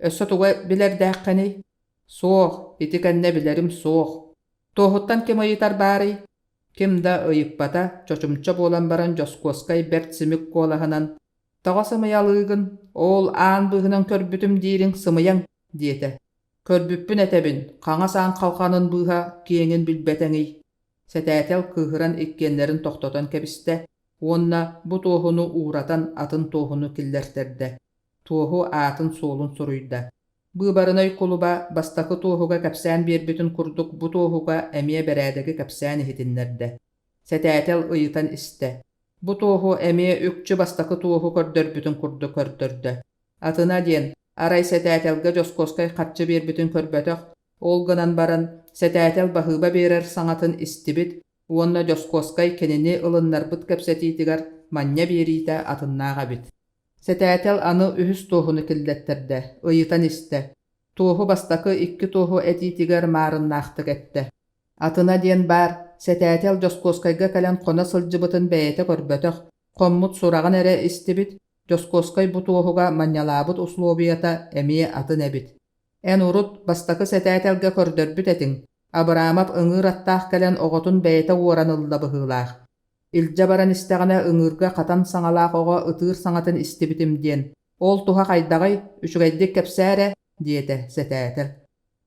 Өссө тугу билэрдээххиний? Суох, ити кэннэ билэрим суох. Туоһуттан ким ыйытар баарый? Ким да ыйыппата, чочумча буолан баран Дьоскуоскай бэрт симик куолаһынан «Тоҕо сымыйалыыгын, ол аан быыһынан көрбүтүм диириҥ сымыйаҥ» диэтэ. «Көрбүппүн этэбин, хаҥас аан халҕанын быыһа киэҥин билбэтэҥий?» Сэтээтэл кыыһыран иккиэннэрин тохтотон кэбистэ уонна бу туоһуну ууратан атын туоһуну киллэртэрдэ. Туоһу аатын-суолун суруйда. Быыбарынай кулуба бастакы туоһуга кэпсээн биэрбитин курдук бу туоһуга эмиэ бэрээдэги кэпсээн иһитиннэрдэ. Сэтээтэл ыйытан истэ. Бу туоһу эмиэ үкчү бастакы туоһу көрдөрбүтүн курдук көрдөрдө. Атына диэн, арай сэтээтэлгэ Дьоскуоскай харчы биэрбитин көрбөтөх, ол гынан баран, сэтээтэл баһыыба биэрэр саҥатын истибит уонна Дьоскуоскай кинини ылыннарбыт кэпсэтиитигэр манньа биэриитэ атыннаах эбит. Сэтээтэл аны үһүс туоһуну киллэттэрдэ, ыйытан истэ. Туоһу бастакы икки туоһу этиитигэр маарыннаахтык эттэ. Атына диэн баар, сэтээтэл Дьоскуоскайга кэлэн хоно сылдьыбытын бэйэтэ көрбөтөх, хоммут сураҕын эрэ истибит, Дьоскуоскай бу туоһуга манньалаабыт услуобуйата эмиэ атын эбит. Эн урут бастакы сэтээтэлгэ көрдөрбүт этиҥ, Абыраамап ыҥыыр аттаах кэлэн оҕотун бэйэтэ уоран ылла быһыылаах. Илдьэ баран истэҕинэ ыҥыырга хатан саҥалаах оҕо ытыыр саҥатын истибитим диэн, ол туһа хайдаҕый, үчүгэйдик кэпсээ эрэ, диэтэ сэтээтэл.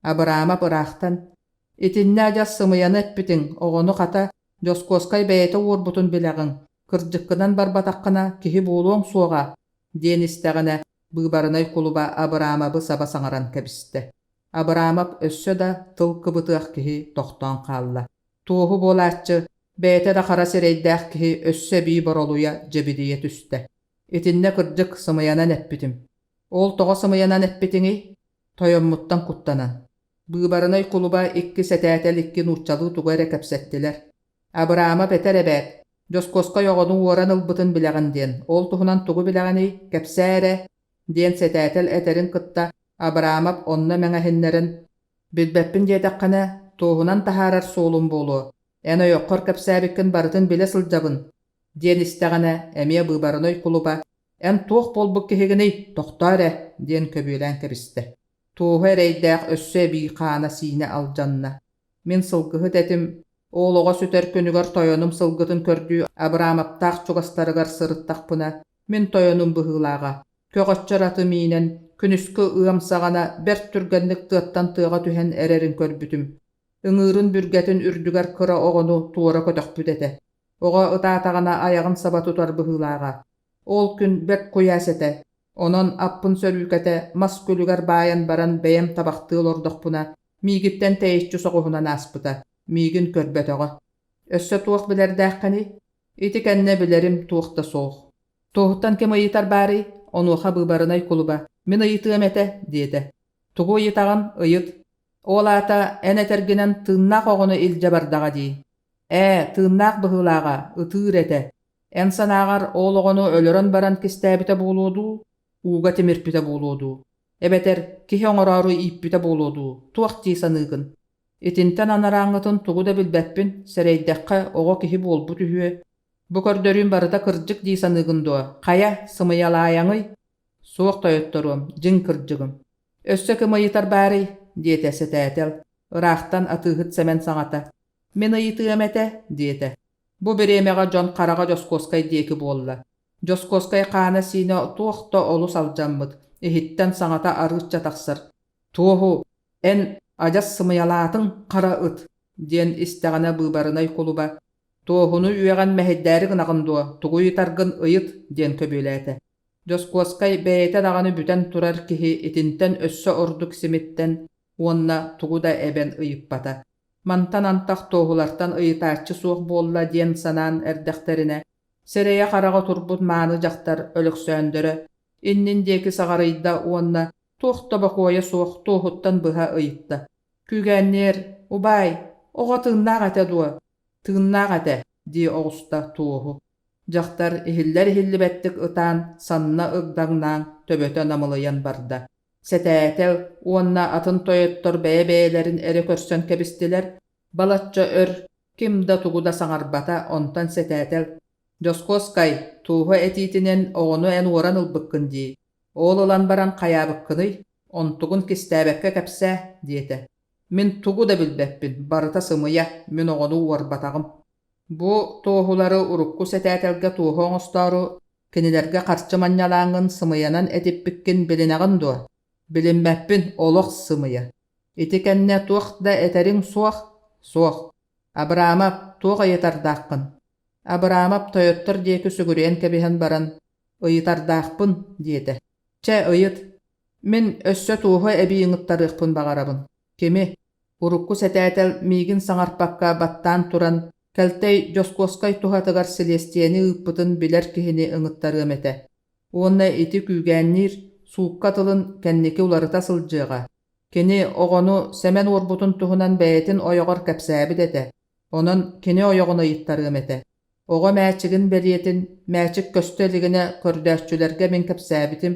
Абыраамап ыраахтан, итиннэ адьас сымыйаны эппитиҥ, оҕону хата, Дьоскуоскай бэйэтэ уорбутун билэҕиҥ, кырдьыккынан барбатаххына киһи буолуоҥ суоҕа, диэн истэҕинэ, быыбарынай кулуба Абыраамабы саба саҥаран кэбистэ. Абыраамап өссө да тыл кыбытыах киһи тохтоон хаалла. Туоһу буолааччы, бэйэтэ да хара сирэйдээх киһи өссө эбии боролуйа дьэбидийэ түстэ. Итиннэ кырдьык сымыйанан эппитим. Ол тоҕо сымыйанан эппитиҥий? Тойоммуттан куттанан. Быыбарынай кулуба икки сэтээтэл икки нууччалыы тугу эрэ кэпсэттилэр. Абыраамап этэр эбээт, Дьоскуоскай оҕону уоран ылбытын билэҕин диэн, ол туһунан тугу билэҕиний, кэпсээ эрэ, диэн сэтээтэл этэрин кытта Абыраамап онно мэҥэһиннэрэн «Билбэппин диэтэххинэ, туоһунан таһаарар суолум буолуо, эн ойоххор кэпсээбиккин барытын билэ сылдьабын» диэн истэҕинэ, эмиэ быыбарынай кулуба «Эн туох буолбут киһигиний, тохтоо эрэ» диэн көбүөлээн кэбистэ. Туоһу эрэйдээх өссө эбии хаана-сиинэ алдьанна. Мин сылгыһыт этим, ол оҕо сүтэр күнүгэр тойонум сылгытын көрдүү Абыраамаптаах чугастарыгар сырыттахпына, мин тойонум быһыылааҕа, көҕөччөр аты миинэн, күнүскү ыам саҕана бэрт түргэнник тыаттан тыаҕа түһэн эрэрин көрбүтүм. Ыҥыырын бүргэтин үрдүгэр кыра оҕону туора көтөхпүт этэ. Оҕо ытаатаҕына айаҕын саба тутар быһыылааҕа. Ол күн бэрт куйаас этэ, онон аппын сөрүүкэтэ мас күлүгэр баайан баран бэйэм табахтыы олордохпуна, миигиттэн тэйиччи соҕуһунан ааспыта, миигин көрбөтөҕө. Өссө туох билэрдээххиний? Ити кэннэ билэрим туох да суох. Туоһуттан ким ыйытар баарый? Онуоха быыбарынай кулуба: «Мин ыйытыам этэ» диэтэ. «Тугу ыйытаҕын? Ыйыт. Ол аата эн этэргинэн тыыннаах оҕону илдьэ бардаҕа дии. Ээ, тыыннаах быһыылааҕа, ытыыр этэ. Эн санааҕар ол оҕону өлөрөн баран кистээбитэ буолуо дуу, ууга тимирпитэ буолуо дуу, эбэтэр киһи оҥороору ииппитэ буолуо дуу, туох дии саныыгын? Итинтэн анарааҥҥытын тугу да билбэппин, сэрэйдэххэ, оҕо киһи буолбут үһүө. Бу көрдөрүүм барыта кырдьык дии саныыгын дуо? Хайа, сымыйалаайаҥый? Суох тойотторуом, дьиҥ кырдьыгым. Өссө ким ыйытар баарый? диэтэ сэтээтэл, ыраахтан атыыһыт Сэмэн саҥата. Мин ыйытыам этэ, диэтэ. Бу бириэмэҕэ дьон хараҕа Дьоскуоскай диэки буолла. Дьоскуоскай хаана-сиинэ туох да олус алдьаммыт, иһиттэн саҥата арыычча тахсар. «Туоһу, эн адьас сымыйалаатыҥ, хара ыт!» диэн истэҕинэ быыбарынай кулуба «Туоһуну үөҕэн мэһэйдээри гынаҕын дуо, тугу ыйытаргын ыйыт» диэн көбүөлээтэ. Дьоскуоскай бэйэтэ даҕаны бүтэн турар киһи итинтэн өссө ордук симиттэн уонна тугу да эбэн ыйыппата. Мантан антах туоһулартан ыйытааччы суох буолла диэн санаан эрдэхтэринэ, сирэйэ-хараҕа турбут мааны дьахтар Өлөксөөндөрө иннин диэки саҕарыйда уонна туох да бокуойа суох туоһуттан быһа ыйытта: «Күүгээнниэр, убаай, оҕо тыыннаах этэ дуо?» «Тыыннаах этэ» дии оҕуста туоһу. Дьахтар иһиллэр-иһиллибэттик ытаан, санна ыгдаҥнаан, төбөтө намылыйан барда. Сэтээтэл уонна атын тойоттор бэйэ-бэйэлэрин эрэ көрсөн кэбистилэр, балачча өр ким да тугу да саҥарбата, онтон сэтээтэл «Дьоскуоскай, тууһа этиитинэн оҕону эн уоран ылбыккын дии, ол ылан баран хайаабыккыный? Онтугун кистээбэккэ кэпсээ, диэтэ. Мин тугу да билбэппин, барыта сымыйа, мин оҕону уорбатаҕым. Бу туоһулары урукку сэтээтэлгэ туоһу оҥостоору кинилэргэ харчы манньалааҥҥын сымыйанан этиппиккин билинэҕин дуо? Билиммэппин, олох сымыйа. Ити кэннэ туох да этэриҥ суох? Суох. Абрамов, туох ыйытардааххын? Абрамов тойоттор диэки сүгүрүйэн кэбиһэн баран, «Ыйытардаахпын» диэтэ. «Чэ, ыйыт. Мин өссө туоһу эбии ыҥыттарыахпын баҕарабын. Кими? Урукку сэтээтэл миигин саҥарпакка баттаан туран, Кэлтэй Дьоскуоскай туһатыгар силиэстийэни ыыппытын билэр киһини ыҥыттарыам этэ. Уонна ити күүгээнниир суукка тылын кэнники уларыта сылдьыаҕа. Кини оҕону Сэмэн уорбутун туһунан бэйэтин ойоҕор кэпсээбит этэ, онон кини ойоҕун ыйыттарыам этэ. Оҕо мээчигин бэлиэтин мээчик көстө илигинэ көрдөөччүлэргэ мин кэпсээбитим,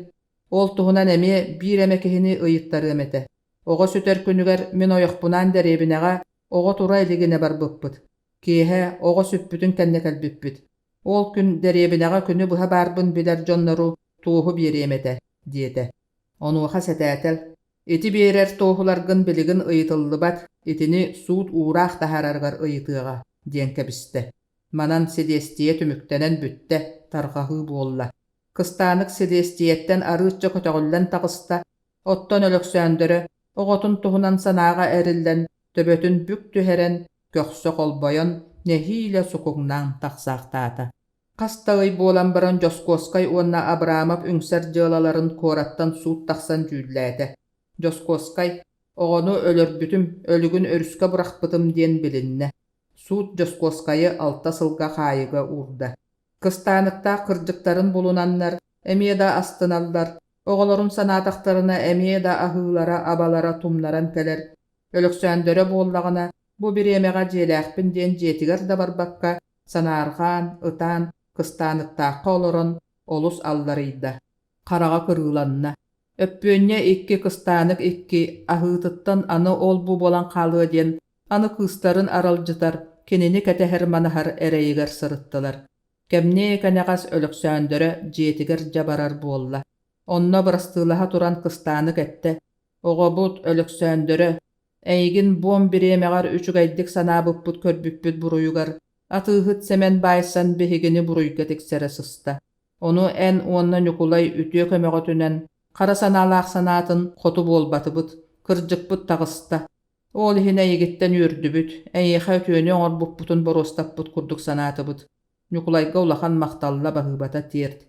ол туһунан эмиэ биир эмэ киһини ыйыттарыам этэ. Оҕо сүтэр күнүгэр мин ойохпунаан дэриэбинэҕэ оҕо тура илигинэ барбыппыт. Киэһэ оҕо сүппүтүн кэннэ кэлбиппит. Ол күн дэриэбинэҕэ күнү быһа баарбын билэр дьоннору туоһу биэриэм этэ, диэтэ. Онуоха сэтээтэл, ити биэрэр туоһуларгын билигин ыйытыллыбат, итини суут уураах таһаарарыгар ыйытыаҕа, диэн кэбистэ. Манан силиэстийэ түмүктэнэн бүттэ, тарҕаһыы буолла. Кыстаанык силиэстийэттэн арыычча көтөҕүллэн таҕыста, оттон Өлөксөөндөрө оҕотун туһунан санааҕа эриллэн, төбөтүн бүк түһэрэн, көхсө холбойон, нэһиилэ сукуҥнаан тахсаахтаата. Хас да ый буолан баран Дьоскуоскай уонна Абрамов үҥсэр дьыалаларын куораттан суут тахсан дьүүллээтэ. Дьоскуоскай «Оҕону өлөрбүтүм, өлүгүн өрүскэ бырахпытым» диэн билиннэ. Суут Дьоскуоскайы алта сылга хаайыыга уурда. Кыстааныктаах кырдьыктарын булунаннар эмиэ да астыналлар, оҕолорун санаатахтарына эмиэ да аһыылара-абалара тумнаран кэлэр. Өлөксөөндөрө буоллаҕына, бу бириэмэҕэ дьиэлээхпин диэн дьиэтигэр да барбакка, санаарҕаан, ытаан, кыстааныктаахха олорон олус алларыйда. Хараҕа кырыыланна. Өппүөнньэ икки, кыстаанык икки, аһыытыттан аны ол-бу буолан хаалыа диэн аны кыыстарын аралдьытар, кинини кэтэһэр-манаһар эрэйигэр сырыттылар. Кэмниэ кэнэҕэс Өлөксөөндөрө дьиэтигэр дьабарар буолла. Онно бырастыылаһа туран кыстаанык эттэ: «Оҕобут, Өлөксөөндөрө, эйигин буом бириэмэҕэр үчүгэйдик санаабыппыт көрбүппүт буруйугар атыыһыт Сэмэн баайсан биһигини буруйга тиксэрэ сыста. Ону эн уонна Ньукулай үтүө көмөҕүтүнэн хара санаалаах санаатын хоту буолбатыбыт, кырдьыкпыт таҕыста. Ол иһин эйигиттэн үөрдүбүт, эйиэхэ үтүөнү оҥорбуппутун боруостаппыт курдук санаатыбыт. Ньукулайга улахан махталла баһыыбата тиэрт.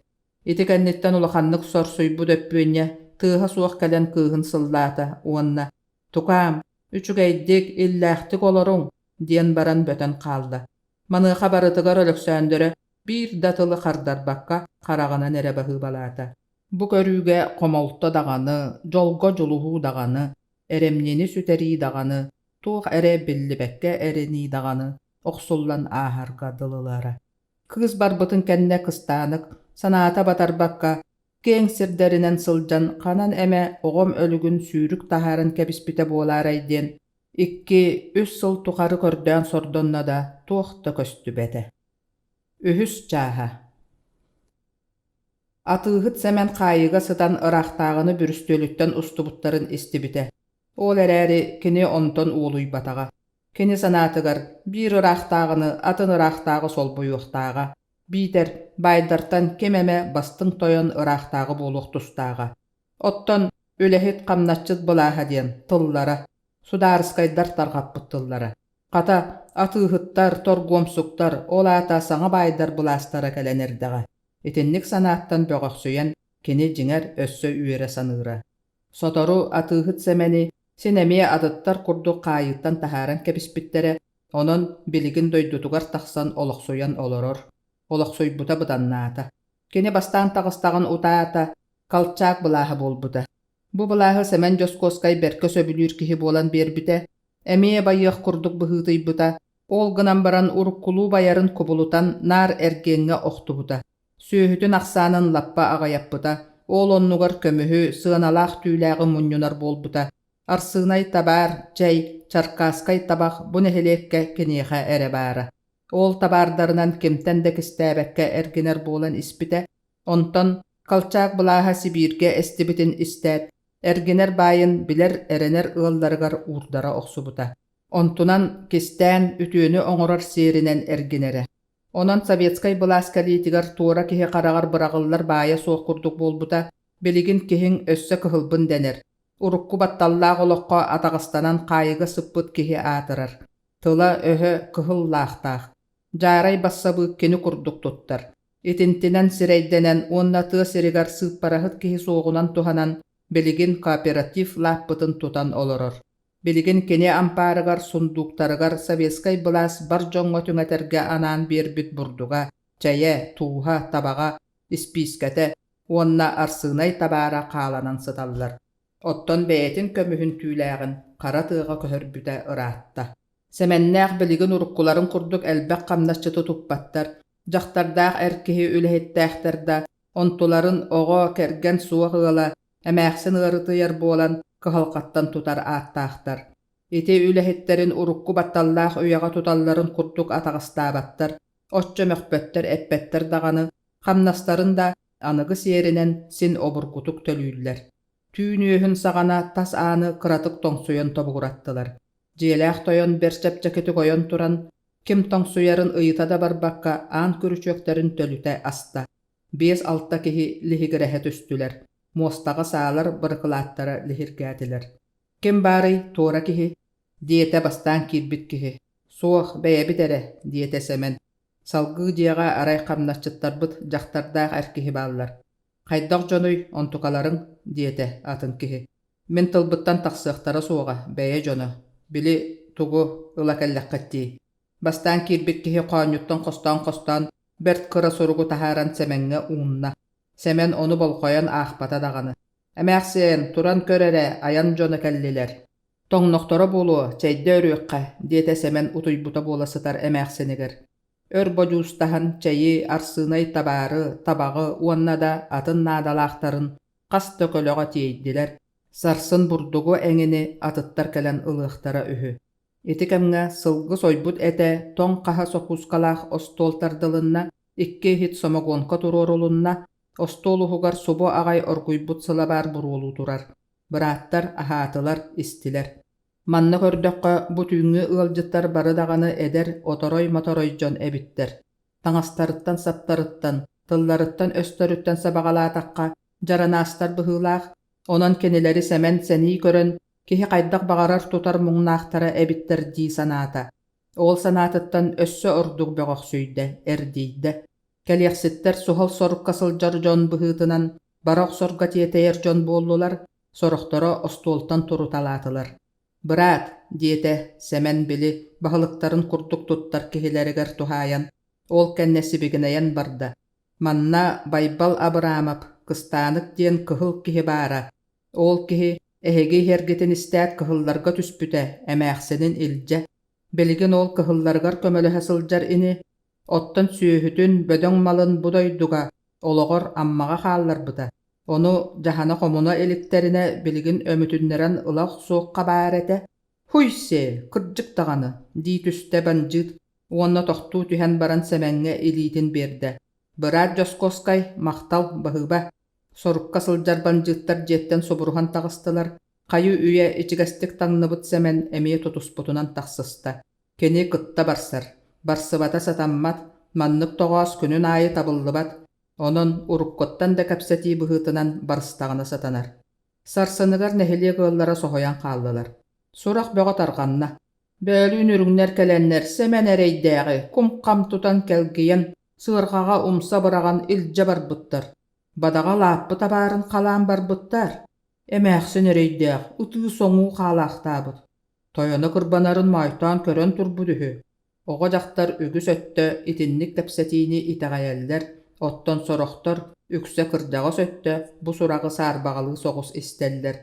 Ити кэнниттэн улаханнык сорсуйбут Өппүөнньэ тыаһа суох кэлэн кыыһын сыллаата уонна «Тукаам, үчүгэйдик, иллээхтик олоруҥ» диэн баран бөтөн хаалла. Маныаха барытыгар Өлөксөөндөрө биир да тылы хардарбакка хараҕынан эрэ баһыыбалаата. Бу көрүүгэ хомолто даҕаны, дьолго дьулуһуу даҕаны, эрэмньини сүтэрии даҕаны, туох эрэ биллибэккэ эрэнии даҕаны охсуллан ааһарга дылылара. Кыыс барбытын кэннэ кыстаанык, санаата батарбакка, киэҥ сирдэринэн сылдьан ханан эмэ оҕом өлүгүн сүүрүк таһааран кэбиспитэ буолаарай диэн икки, үс сыл тухары көрдөөн сордонно да туох да көстүбэтэ. Үһүс чааһа Атыыһыт Сэмэн хаайыыга сытан ыраахтааҕыны бүрүстүөлүттэн устубуттарын истибитэ. Ол эрээри кини онтон уолуйбатаҕа. Кини санаатыгар биир ыраахтааҕыны атын ыраахтааҕы солбуйуохтааҕа, биитэр баайдартан ким эмэ бастыҥ тойон ыраахтааҕы буолуох тустааҕа. Оттон үлэһит хамначчыт былааһа диэн тыллара, судаарыскайдар тарҕаппыт тыллара. Хата, атыыһыттар, торгуомсуктар, ол аата саҥа баайдар былаастара кэлэн эрдэҕэ. Итинник санааттан бөҕөхсүйэн, кини дьиҥэр өссө үөрэ саныыра. Сотору атыыһыт Сэмэни син эмиэ атыттар курдук хаайыыттан таһааран кэбиспиттэрэ, онон билигин дойдутугар тахсан олохсуйан олорор. Олохсуйбута быданнаата. Кини бастаан таҕыстаҕын утаата, Колчак былааһа буолбута. Бу былааһы Сэмэн Дьоскуоскай бэркэ сөбүлүүр киһи буолан биэрбитэ, эмиэ байыах курдук быһыытыйбыта, ол гынан баран уруккулуу байарын кубулутан наар эргиэҥҥэ охтубута. Сүөһүтүн ахсаанын лаппа аҕыйаппыта, ол оннугар көмүһү, сыаналаах түүлээҕи мунньунар буолбута. Арсыынай табаар, чэй, чаркааскай табах бу нэһилиэккэ киниэхэ эрэ баара. Ол табаардарынан кимтэн да кистээбэккэ эргинэр буолан испитэ, онтон Колчак былааһа Сибииргэ эстибитин истээт, Эргинэр баайын билэр, эрэнэр ыалларыгар уурдара охсубута. Онтунан кистээн үтүөнү оҥорор сиэринэн эргинэрэ. Онон советскай былаас кэлиитигэр туора киһи хараҕар быраҕыллар баайа суох курдук буолбута, билигин киһиҥ өссө кыһылбын дэнэр. Урукку батталлаах олоххо атаҕастанан хаайыыга сыппыт киһи аатырар. Тыла-өһө кыһыл лаахтаах. Дьаарай бассабыык кини курдук туттар. Итинтинэн сирэйдэнэн уонна тыа сиригэр сыыппараһыт киһи суоҕунан туһанан билигин кооператив лааппытын тутан олорор. Билигин кини ампаарыгар, сундууктарыгар советскай былаас бар дьоҥҥо түҥэтэргэ анаан биэрбит бурдуга, чэйэ, тууһа, табаҕа, испиискэтэ уонна арсыынай табаара хааланан сыталлар. Оттон бэйэтин көмүһүн түүлээҕин хара тыаҕа көһөрбүтэ ыраатта. Сэмэннээх билигин уруккуларын курдук элбэх хамнасчыты туппаттар, дьахтардаах эр киһи үлэһиттээхтэр да, онтуларын оҕо, кэргэн суох ыала, эмээхсин ыарытыйар буолан, кыһалҕаттан тутар ааттаахтар. Ити үлэһиттэрин урукку батталлаах үйэҕэ туталларын курдук атаҕастаабаттар, оччо мөхпөттөр-эппэттэр даҕаны, хамнастарын да аныгы сиэринэн син обургутук төлүүллэр. Түүн үөһүн саҕана тас ааны кыратык тоҥсуйан тобугураттылар. Дьиэлээх тойон бэрт чэпчэкитик ойон туран, ким тоҥсуйарын ыйыта да барбакка аан күрүчүөктэрин төлүтэ аста. Биэс-алта киһи лиһигирэһэ түстүлэр, муостаҕа саалар бырыкылааттара лиһиргээтилэр. «Ким баарый, туора киһи?» диэтэ бастаан киирбит киһи. «Суох, бэйэбит эрэ», диэтэ Сэмэн. Салгыы дьиэҕэ арай хамнасчыттарбыт дьахтардаах эр киһи бааллар. «Хайдах дьонуй, онтукаларыҥ?» диэтэ атын киһи. «Мин тылбыттан тахсыахтара суоҕа, бэйэ дьоно. Били, тугу ыла кэллэххит дии». Бастаан киирбит киһи хоонньуттан хостоон-хостоон бэрт кыра суругу таһааран Сэмэҥҥэ уунна. Сэмэн ону болҕойон аахпата даҕаны. «Эмээхсиэн, туран көр эрэ, айан дьоно кэллилэр. Тоҥнохторо буолуо, чэйдэ өрүөххэ», диэтэ Сэмэн утуйбута буола сытар эмээхсинигэр. Өр бодьуустаһан чэйи, арсыынай табаары, табаҕы уонна да атын наадалаахтарын хас да көлөҕө тиэйдилэр, сарсын бурдугу эҥини атыттар кэлэн ылыахтара үһү. Ити кэмҥэ сылгы сойбут этэ тоҥ хаһа сокуускалаах остуол тардылынна, икки иһит сомогуонка туруорулунна, остуол уһугар субу аҕай оргуйбут сылабаар буруолуу турар. Бырааттар аһаатылар, истилэр. Манна көрдөххө, бу түүҥҥү ыалдьыттар бары даҕаны эдэр, оторой-моторой дьон эбиттэр. Таҥастарыттан-саптарыттан, тылларыттан-өстөрүттэн сабаҕалаатахха, дьаранаастар быһыылаах, онон кинилэри Сэмэн сэнии көрөн, киһи хайдах баҕарар тутар муҥнаахтара эбиттэр дии санаата. Ол санаатыттан өссө ордук бөҕөхсүйдэ, эрдийдэ. Кэлиэхситтэр суһал сорукка сылдьар дьон быһыытынан бара охсорго тиэтэйэр дьон буоллулар, сорохторо остуолтан туруталаатылар. «Быраат», диэтэ Сэмэн били баһылыктарын курдук туттар киһилэригэр туһаайан, ол кэннэ сибигинэйэн барда: «Манна Байбал Абыраамап, Кыстаанык диэн кыһыл киһи баара. Ол киһи эһиги иһэргитин истээт кыһылларга түспүтэ, эмээхсинин илдьэ. Билигин ол кыһылларыгар көмөлөһө сылдьар ини. Оттон сүөһүтүн, бөдөҥ малын бу дойдуга, олоҕор Аммаҕа хаалларбыта. Ону дьаһана-хомуна иликтэринэ билигин өмүтүннэрэн ыла охсуохха баар этэ. «Һуй-сиэ, кырдьык даҕаны» дии түстэ бандьыыт уонна тохтуу түһэн баран Сэмэҥҥэ илиитин биэрдэ. «Быраат Дьоскуоскай, махтал, баһыыба». Сорукка сылдьар бандьыыттар дьиэттэн субуруһан таҕыстылар, хайы-үйэ ичигэстик таҥныбыт Сэмэн эмиэ тутуспутунан тахсыста. Кини кытта барсар, барсыбата сатаммат, маннык тоҕоос күнүн аайы табыллыбат, онон уруккуттан да кэпсэтии быһыытынан барыстаҕына сатанар. Сарсыныгар нэһилиэк ыаллара соһуйан хааллылар. Сурах бөҕө тарҕанна. Бөөлүүн үрүҥнэр кэлэннэр Сэмэн эрэйдээҕи кум-хам тутан кэлгийэн, сыарҕаҕа умса быраҕан илдьэ барбыттар. Бадаҕа лааппы табаарын халаан барбыттар. Эмээхсин эрэйдээх ытыы-соҥуу хаалаахтаабыт. Тойоно кырбанарын мойтоон көрөн турбут үһү. Оҕо-дьахтар үгүс өттө итинник кэпсэтиини итэҕэйэллэр, оттон сорохтор, үксэ кырдьаҕас өттө бу сураҕы саарбаҕалыы соҕус истэллэр.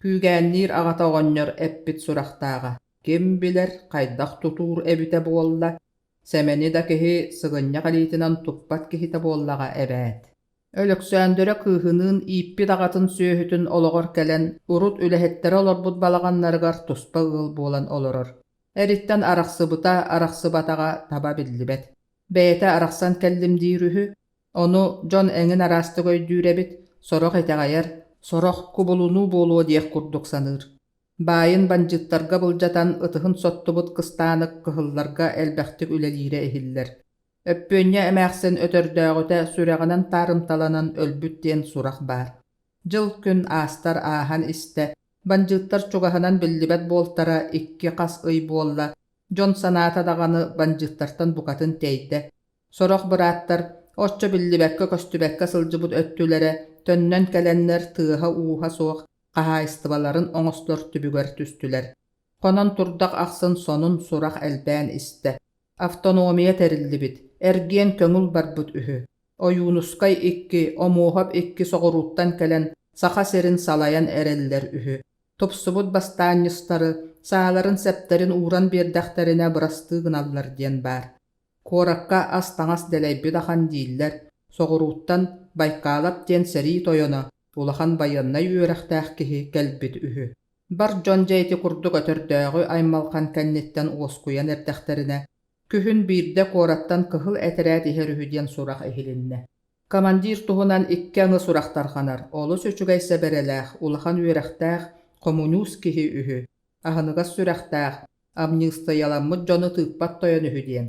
Күүгээнниир аҕата оҕонньор эппит сурахтааҕа, ким билэр, хайдах тутуур эбитэ буолла, Сэмэни да киһи сыгынньах илиитинэн туппат киһитэ буоллаҕа эбээт. Өлөксөөндөрө кыыһыныын ииппит аҕатын сүөһүтүн олоҕор кэлэн, урут үлэһиттэрэ олорбут балаҕаннарыгар туспа ыал буолан олорор. Эриттэн арахсыбыта, арахсыбатаҕа таба биллибэт. Бэйэтэ арахсан кэллим диир үһү. Ону дьон эҥин араастык өйдүүр эбит, сорох итэҕэйэр, Сорох кубулунуу буолуо диэх курдук саныыр. Баайын бандьыыттарга былдьатан ытыһын соттубут кыстаанык кыһылларга элбэхтик үлэлиирэ иһиллэр. Өппүөнньэ эмээхсин өтөрдөөҕүтэ сүрэҕинэн таарымталанан өлбүт диэн сурах баар. Дьыл-күн аастар ааһан истэ, бандьыыттар чугаһынан биллибэт буолтара икки-хас ый буолла, дьон санаата даҕаны бандьыыттартан букатын тэйдэ. Сорох бырааттар оччо биллибэккэ-көстүбэккэ сылдьыбыт өттүлэрэ төннөн кэлэннэр тыаһа-ууһа суох хаһаайыстыбаларын оҥостор түбүгэр түстүлэр. Хонон турдах ахсын сонун сурах элбээн истэ. Автономия тэриллибит, эргиэн көҥүл барбыт үһү. Ойуунускай икки, Омуоһап икки соҕурууттан кэлэн Саха сирин салайан эрэллэр үһү. Тупсубут бастаанньыстары, сааларын-сэптэрин ууран биэрдэхтэринэ бырастыы гыналлар диэн баар. Куоракка ас-таҥас дэлэйбит ахан дииллэр, соҕурууттан Байкалап диэн сэрии тойоно, улахан байыаннай үөрэхтээх киһи кэлбит үһү. Бар дьон дьэ ити курдук өтөрдөөҕү аймалҕан кэнниттэн уоскуйан эрдэхтэринэ, күһүн биирдэ куораттан кыһыл этэрээт иһэр үһү диэн сурах иһилиннэ. Командир туһунан икки аҥы сурах тарҕанар, олус үчүгэй сэбэрэлээх, улахан үөрэхтээх, хомуньуус киһи үһү, аһыныгас сүрэхтээх, амньыыстыйаламмыт дьону тыыппат тойон үһү диэн.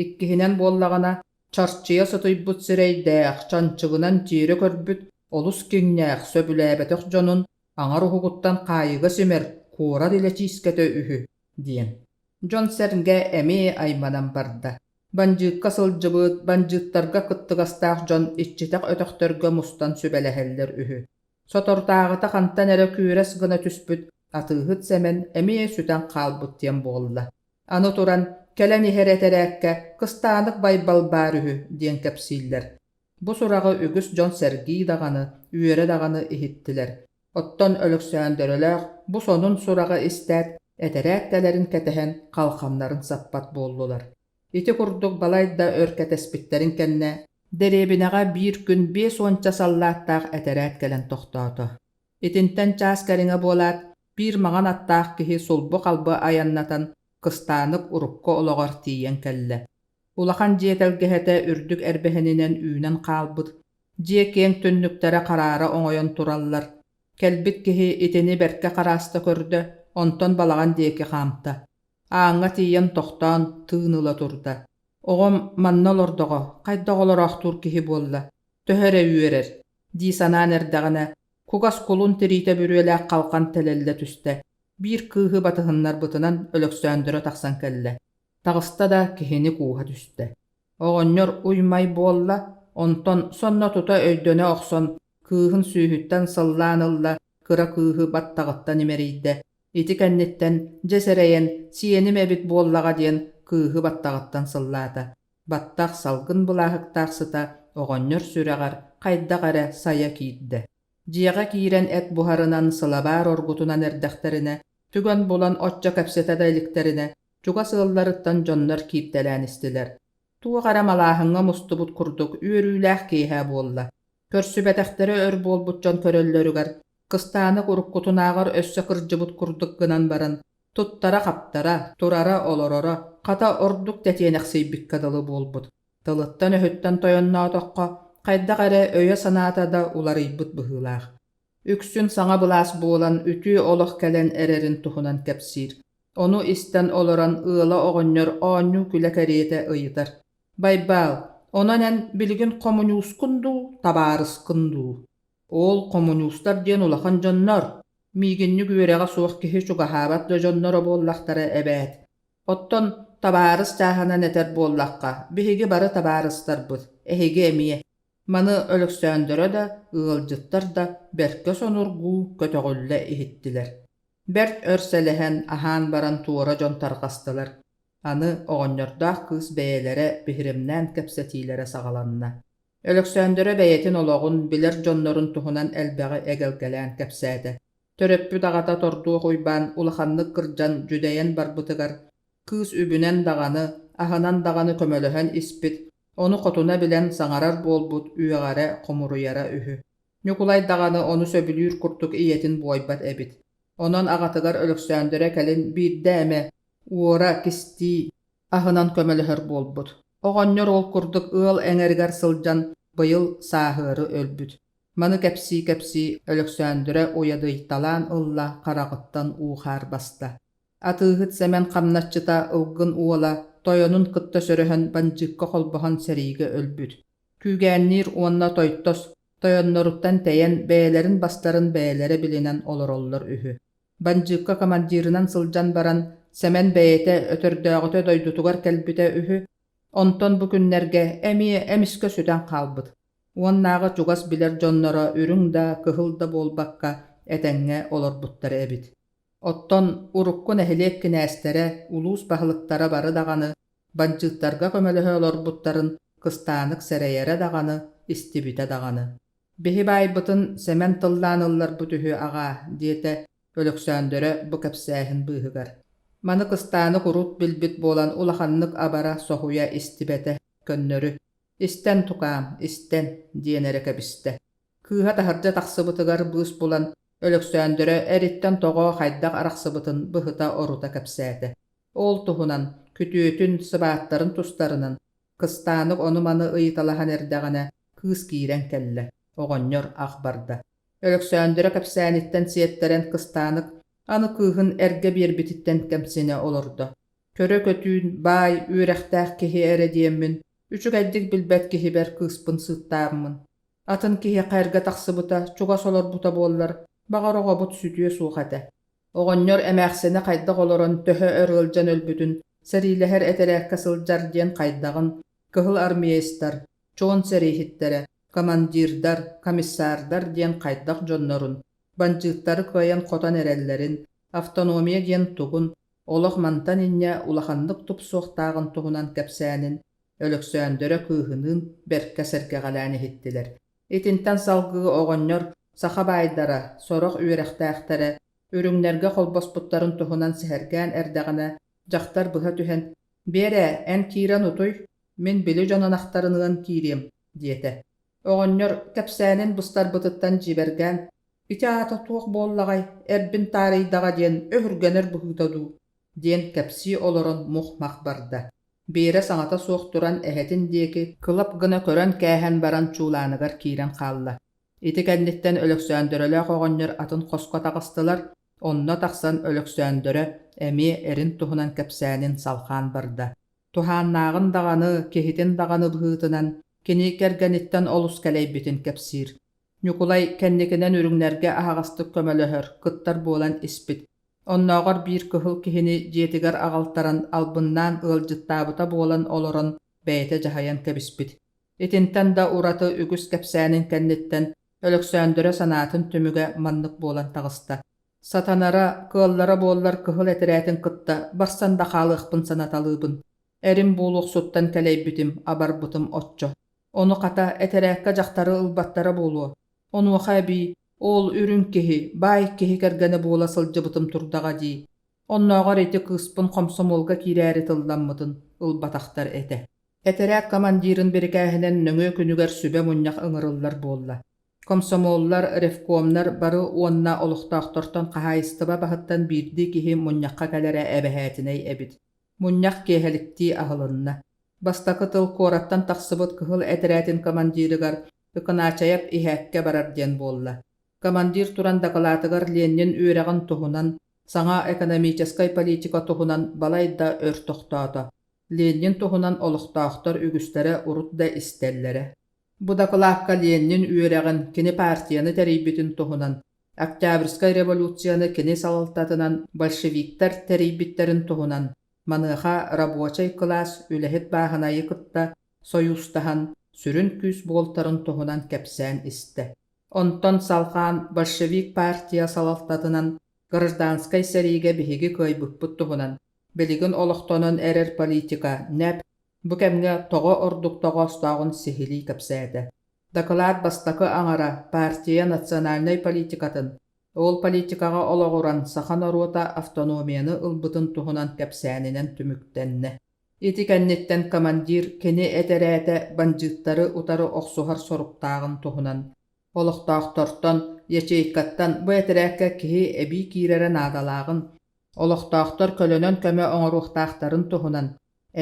Иккиһинэн буоллаҕына, чарчыйа сытыйбыт сирэйдээх, чанчыгынан тиэрэ көрбүт, олус киҥнээх, сөбүлээбэтэх дьонун аҥар уһугуттан хаайыыга симэр куорат илэчиискэтэ үһү диэн. Дьон-сэргэ эмиэ айманан барда. Бандьыыкка сылдьыбыт, бандьыыттарга кыттыгастаах дьон иччитэх өтөхтөргө мустан сүбэлэһэллэр үһү. Соторутааҕыта хантан эрэ күөрэс гына түспүт атыыһыт Сэмэн эмиэ сүтэн хаалбыт диэн буолла. Аны туран, кэлэн иһэр этэрээккэ Кыстаанык Байбал баар үһү диэн кэпсииллэр. Бу сураҕы үгүс дьон сэргии даҕаны, үөрэ даҕаны иһиттилэр. Оттон Өлөксөөндөрөлөөх бу сонун сураҕы истээт, этэрээт кэлэрин кэтэһэн халханнарын саппат буоллулар. Ити курдук балайда өр кэтэспиттэрин кэннэ, дэриэбинэҕэ биир күн 50 саллааттаах этэрээт кэлэн тохтоото. Итинтэн чаас кэриҥэ буолаат, биир маҥан аттаах киһи сулбу-халбы айаннатан, кыстаанык урукку олоҕор тиийэн кэллэ. Улахан дьиэ тэлгэһэтэ үрдүк эрбэһининэн үүнэн хаалбыт, дьиэ киэҥ түннүктэрэ хараара оҥойон тураллар. Кэлбит киһи итини бэркэ харааста көрдө, онтон балаҕан диэки хаамта. Ааҥҥа тиийэн тохтоон, тыын ыла турда. Оҕом манна олордоҕо, хайдах олороохтуур киһи буолла, төһө эрэ үөрэр, дии санаан эрдэҕинэ, кугас кулун тириитэ бүрүөлээх халҕан тэлэллэ түстэ, биир кыыһы батыһыннарбытынан Өлөксөөндөрө тахсан кэллэ. Таҕыста да киһини кууһа түстэ. Оҕонньор уй-май буолла, онтон сонно тута өйдөнө охсон, кыыһын сүүһүттэн сыллаан ылла, кыра кыыһы баттаҕыттан имэрийдэ. Ити кэнниттэн, дьэ сэрэйэн, сиэним эбит буоллаҕа диэн кыыһы баттаҕыттан сыллаата. Баттах салгын былааһыктаах сыта оҕонньор сүрэҕэр хайдах эрэ сайа киирдэ. Дьиэҕэ киирэн эт буһарынан, сылабаар оргутунан эрдэхтэринэ, түгэн булан оччо кэпсэтэ да иликтэринэ, чугас ыалларыттан дьоннор кииртэлээн истилэр. Туох эрэ малааһыҥҥа мустубут курдук үөрүүлээх киэһэ буолла. Көрсүбэтэхтэрэ өр буолбут дьон көрөллөрүгэр, кыстаанык уруккутунааҕар өссө кырдьыбыт курдук гынан баран, туттара-хаптара, турара-олороро хата ордук тэтиэнэхсийбиккэ дылы буолбут. Тылыттан-өһүттэн тойонноотоххо, хайдах эрэ өйө-санаата да уларыйбыт быһыылаах. Үксүн саҥа былаас буолан үтүө олох кэлэн эрэрин туһунан кэпсиир. Ону истэн олорон ыала оҕонньор оонньуу-күлэ кэриэтэ ыйытар: «Байбаал, онон эн билигин хомуньуускун дуу, табаарыскын дуу?» «Ол хомуньуустар диэн улахан дьоннор, миигинньик үөрэҕэ суох киһи чугаһаабат да дьонноро буоллахтара эбээт. Оттон табаарыс чааһынан этэр буоллахха, биһиги бары табаарыстарбыт, эһиги эмиэ. Маны Өлөксөөндөрө да, ыалдьыттар да бэркэ сонургуу, көтөҕүллэ иһиттилэр. Бэрт өр сэлэһэн, аһаан баран туора дьон тарҕастылар. Аны оҕонньордоох кыыс бэйэлэрэ биһирэмнээн кэпсэтиилэрэ саҕаланна. Өлөксөөндөрө бэйэтин олоҕун, билэр дьоннорун туһунан элбэҕи эгэлгэлээн кэпсээтэ. Төрөппүт аҕата Тордуох Уйбаан улаханнык кырдьан дьүдэйэн барбытыгар, кыыс үбүнэн даҕаны, аһынан даҕаны көмөлөһөн испит, ону хотуна билэн саҥарар буолбут үөҕэрэ, хомуруйара үһү. Ньукулай даҕаны ону сөбүлүүр курдук ийэтин буойбат эбит. Онон аҕатыгар Өлөксөөндөрө кэлин биирдэ эмэ уора, кистии аһынан көмөлөһөр буолбут. Оҕонньор ол курдук ыал эҥэригэр сылдьан быйыл сааһыары өлбүт. Маны кэпсии-кэпсии Өлөксөөндүрэ уйадыйталаан ылла, хараҕыттан уу-хаар баста. Атыыһыт Сэмэн хамначчыта Ылгын уола тойонун кытта сөрөһөн бандьыыкка холбоһон сэриигэ өлбүт. Күүгээнниир уонна Тойтос тойонноруттан тэйэн бэйэлэрин бастарын бэйэлэрэ билинэн олороллор үһү. Бандьыыкка командирынан сылдьан баран Сэмэн бэйэтэ өтөрдөөҕүтэ дойдутугар кэлбитэ үһү, онтон бу күннэргэ эмиэ эмискэ сүтэн хаалбыт. Уоннааҕы чугас билэр дьонноро үрүҥ да, кыһыл да буолбакка этэҥҥэ олорбуттар эбит. Оттон урукку нэһилиэк кинээстэрэ, улуус баһылыктара бары даҕаны бандьыыттарга көмөлөһө олорбуттарын Кыстаанык сэрэйэрэ даҕаны, истибитэ даҕаны. «Биһи баайбытын Сэмэн тыллаан ылларбыт үһү, аҕаа», диэтэ Өлөксөөндөрө бу кэпсээһин быыһыгар. Маны Кыстаанык урут билбит буолан улаханнык абара, соһуйа истибэтэ, көннөрү «Истэн, тукаам, истэн» диэн эрэ кэбистэ. Кыыһа таһырдьа тахсыбытыгар быыс булан, Өлөксөөндөрө эриттэн тоҕо хайдах арахсыбытын быһыта-орута кэпсээтэ. Ол туһунан, күтүөтүн, сыбааттарын тустарынан, Кыстаанык ону-маны ыйыталаһан эрдэҕинэ, кыыс киирэн кэллэ, оҕонньор ах барда. Өлөксөөндөрө кэпсээниттэн сиэттэрэн Кыстаанык аны кыыһын эргэ биэрбититтэн кэмсинэ олордо. Көрө көтүүн, баай, үөрэхтээх киһи эрэ диэммин, үчүгэйдик билбэт киһибэр кыыспын сыыттааммын. Атын киһиэхэ эргэ тахсыбыта, чугас олорбута буоллар, баҕар оҕобут сүтүө суох этэ. Оҕонньор эмээхсинэ хайдах олорон, төһө өр ыалдьан өлбүтүн, сэриилэһэр этэрээккэ сылдьар диэн хайдаҕын, кыһыл армеецтар, чуон сэрииһиттэрэ, командирдар, комиссардар диэн хайдах дьоннорун, бандьыыттары кыайан хотон эрэллэрин, автономия диэн тугун, олох мантан инньэ улаханнык тупсуохтааҕын туһунан кэпсээнин Өлөксөөндөрө кыыһыныын бэркэ сэргэҕэлээн иһиттилэр. Итинтэн салгыы оҕонньор саха баайдара, сорох үөрэхтээхтэрэ үрүҥнэргэ холбоспуттарын туһунан сэһэргээн эрдэҕинэ, дьахтар быһа түһэн «Биэрэ, эн киирэн утуй, мин били дьон ынахтарыныан киириэм» диэтэ. Оҕонньор кэпсээнин быстарбытыттан дьиибэргээн «Ити аата туох буоллаҕай, эрбин таарыйдаҕа диэн өһүргэнэр быһыыта дуу» диэн кэпсии олорон мух-мах барда. Биэрэ саҥата суох туран эһэтин диэки кылап гына көрөн кээһэн баран чуулааныгар киирэн хаалла. Ити кэнниттэн Өлөксөөндөрөлөөх оҕонньор атын хоско таҕыстылар, онно тахсан Өлөксөөндөрө эмиэ эрин туһунан кэпсээнин салҕаан барда. Туһааннааҕын даҕаны, киһитин даҕаны быһыытынан кини кэргэниттэн олус кэлэйбитин кэпсиир. Ньукулай кэнникинэн үрүҥнэргэ аһаҕастык көмөлөһөр, кыттар буолан испит. Оннооҕор биир кыһыл киһини дьиэтигэр аҕалтаран албыннаан ыалдьыттаабыта буолан олорон бэйэтэ дьаһайан кэбиспит. Итинтэн да ураты үгүс кэпсээнин кэнниттэн Өлөксөөндөрө санаатын түмүгэ маннык буолан таҕыста. Сатанара, кыаллара буоллар кыһыл этэрээтин кытта барсан да хаалыахпын санаталыыбын. Эрим буолуохсуттан кэлэйбитим, абарбытым оччо. Ону хата этэрээккэ дьахтары ылбаттара буолуо. Онуоха эбии ол үрүҥ киһи, баай киһи кэргэнэ буола сылдьыбытым турдаҕа дии. Оннооҕор ити кыыспын хомсомуолга киирээри тылламмытын ылбатахтар этэ. Этэрээт командирын бирикээһинэн нөҥүө күнүгэр сүбэ мунньах ыҥырыллар буолла. Комсомоллар, ревкомнар бары уонна олохтоохтортон хаһаайыстыба баһыттан биирдии киһи мунньахха кэлэрэ эбэһээтинэй эбит. Мунньах киэһэликтии аһылынна. Бастакы тыл куораттан тахсыбыт кыһыл этэрээтин командирыгар Ыкынаачайап иһээккэ барар диэн буолла. Командир туран дакылаатыгар Ленин үөрэҕин туһунан, саҥа экономическай политика туһунан балайда өр тохтоото. Ленин туһунан олохтоохтор үгүстэрэ урут да истэллэрэ. Бу дакылаакка Ленин үөрэҕин, кини партияны тэрийбитин туһунан, Октябрьскай революцияны кини салалтатынан большевиктар тэрийбиттэрин туһунан, маныаха рабочай кылаас үлэһит бааһынайы кытта сойуустаһан сүрүн күүс буолтарын туһунан кэпсээн истэ. Онтон салҕаан большевик партия салалтатынан гражданскай сэриигэ биһиги кыайбыппыт туһунан, билигин олохтонон эрэр политика НЭП бу кэмҥэ тоҕо ордук тоҕоостооҕун сиһилии кэпсээтэ. Дакылаат бастакы аҥара партия национальнай политикатын, ол политикаҕа олоҕуран саха норуота автономияны ылбытын туһунан кэпсээнинэн түмүктэннэ. Ити кэнниттэн командир кини этэрээтэ бандьыыттары утары охсуһар соруктааҕын туһунан, олохтоохтортон, ячейкаттан бу этэрээккэ киһи эбии киирэрэ наадалааҕын, олохтоохтор көлөнөн көмө оҥоруохтаахтарын туһунан,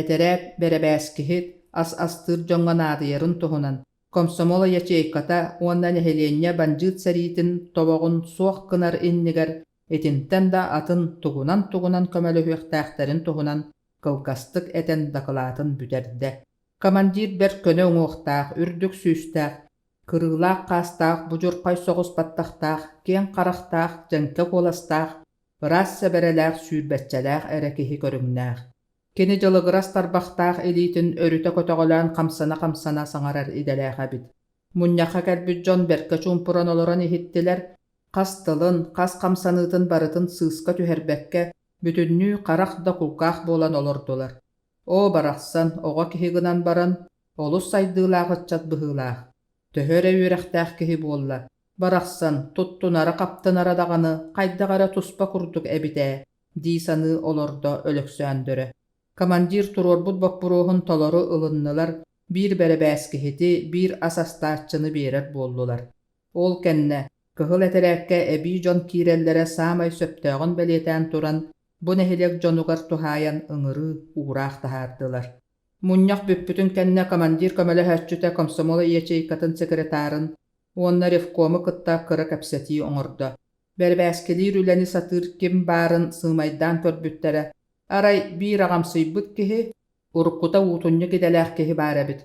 этэрээт бэрэбээскиһит, ас астыыр дьоҥҥо наадыйарын туһунан. Комсомол ячейката уонна нэһилиэнньэ бандьыыт сэриитин тобоҕун суох гынар иннигэр итинтэн да атын тугунан-тугунан көмөлөһүөхтээхтэрин туһунан кылгастык этэн дакылаатын бүтэрдэ. Командир бэрт көнө уҥуохтаах, үрдүк сүүстээх, кырыылаах хаастаах, будьурхай соҕус баттахтаах, киэҥ харахтаах, дьэҥкэ куоластаах, ыраас сэбэрэлээх, сүүрбэччэлээх эрэ киһи көрүҥнээх. Кини дьылыгырас тарбахтаах илиитин өрүтэ көтөҕөлөөн хамсана-хамсана саҥарар идэлээх эбит. Мунньахха кэлбит дьон бэркэ чуумпуран олорон иһиттилэр, хас тылын, хас хамсаныытын барытын сыыска түһэрбэккэ, бүтүннүү харах да кулгаах буолан олордулар. Оо, барахсан, оҕо киһи гынан баран, олус сайдыылаах ыччат быһыылаах. Төһө эрэ үөрэхтээх киһи буолла, барахсан, туттунара-хаптынара даҕаны хайдах эрэ туспа курдук эбит ээ, дии саныы олордо Өлөксөөндөрө. Командир туруорбут боппуруоһун толору ылыннылар, биир бэрэбээскиһити, биир ас астааччыны биэрэр буоллулар. Ол кэннэ кыһыл этэрээккэ эбии дьон киирэллэрэ саамай сөптөөҕүн бэлиэтээн туран, бу нэһилиэк дьонугар туһаайан ыҥырыы уураах таһаардылар. Мунньах бүппүтүн кэннэ командир көмөлөһөөччүтэ комсомол ячейкатын секретарын уонна ревкому кытта кыра кэпсэтии оҥордо. Бэрэбээскилиир үлэни сатыыр ким баарын сыымайдаан көрбүттэрэ, арай биир аҕамсыйбыт киһи, уруккута уутунньук идэлээх киһи баар эбит.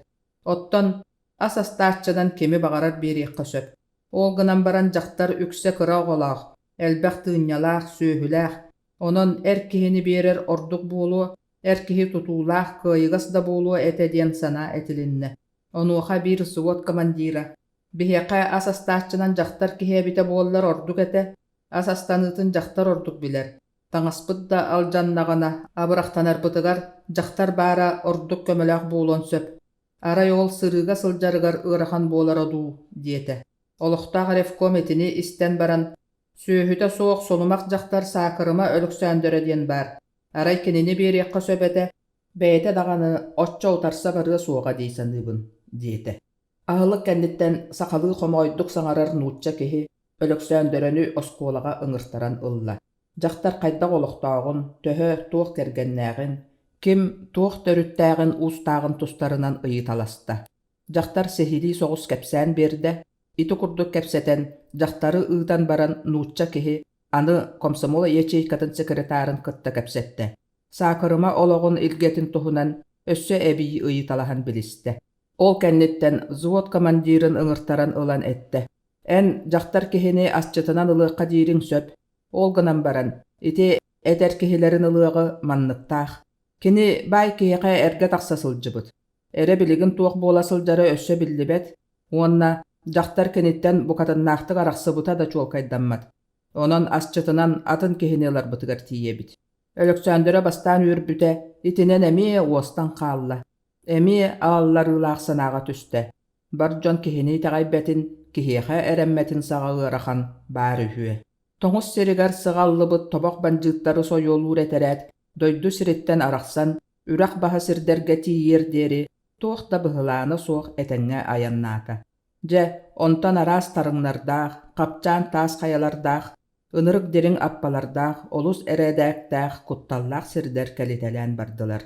Оттон ас астааччынан кими баҕарар биэриэххэ сөп. Ол гынан баран дьахтар үксэ кыра оҕолоох, элбэх тыынньалаах, сүөһүлээх, онон эр киһини биэрэр ордук буолуо, эр киһи тутуулаах, кыайыгас да буолуо этэ диэн санаа этилиннэ. Онуоха биир взвод командира «Биһиэхэ ас астааччынан дьахтар киһи эбитэ буоллар ордук этэ, ас астаныытын дьахтар ордук билэр, таҥаспыт да алдьаннаҕына, абырахтанарбытыгар дьахтар баара ордук көмөлөөх буолуон сөп, арай ол сырыыга сылдьарыгар ыарахан буолара дуу» диэтэ. Олохтоох ревком итини истэн баран «Сүөһүтэ суох сулумах дьахтар Саакырыма Өлөксөөндөрө диэн баар, арай кинини биэриэххэ сөп этэ, бэйэтэ даҕаны оччо утарса барыа суоҕа дии саныыбын» диэтэ. Аһылык кэнниттэн сахалыы хомоҕойдук саҥарар нуучча киһи Өлөксөөндөрөнү оскуолаҕа ыҥыртаран ылла. Дьахтар хайдах олохтооҕун, төһө, туох кэргэннээҕин, ким, туох төрүттээҕин уустааҕын тустарынан ыйыталаста. Дьахтар сиһилии соҕус кэпсээн биэрдэ, ити курдук кэпсэтэн, дьахтары ыытан баран нуучча киһи аны комсомол ячейкатын секретарын кытта кэпсэттэ. Саакырыма олоҕун илгэтин туһунан өссө эбии ыйыталаһан билистэ. Ол кэнниттэн взвод командирын ыҥыртаран ылан эттэ: «Эн дьахтар киһини асчытынан ылыахха диириҥ сөп, ол гынан баран, ити этэр киһилэрин ылыаҕы манныктаах. Кини баай киһиэхэ эргэ тахса сылдьыбыт. Эрэ билигин туох буола сылдьара өссө биллибэт уонна дьахтар киниттэн букатыннаахтык арахсыбыта да чуолкайдаммат. Онон асчытынан атын киһини ыларбытыгар тиийэбит». Өлөксөөндөрө бастаан үөрбүтэ, итинэн эмиэ уостан хаалла. Эмиэ аалларыылаах санааҕа түстэ: бар дьон киһини итэҕэйбэтин, киһиэхэ эрэммэтин саҕа ыарахан баар үһүө. Тоҥус сиригэр сыҕаллыбыт тобох бандьыыттары сойуолуур этэрээт дойду сириттэн арахсан, үрэх баһа сирдэргэ тиийиэр диэри туох да быһылаана суох этэҥҥэ айаннаата. Дьэ, онтон араас тарыҥнардаах, хапчаан таас хайалардаах, ынырык дириҥ аппалардаах, олус эрэдээктээх, кутталлаах сирдэр кэлитэлээн бардылар.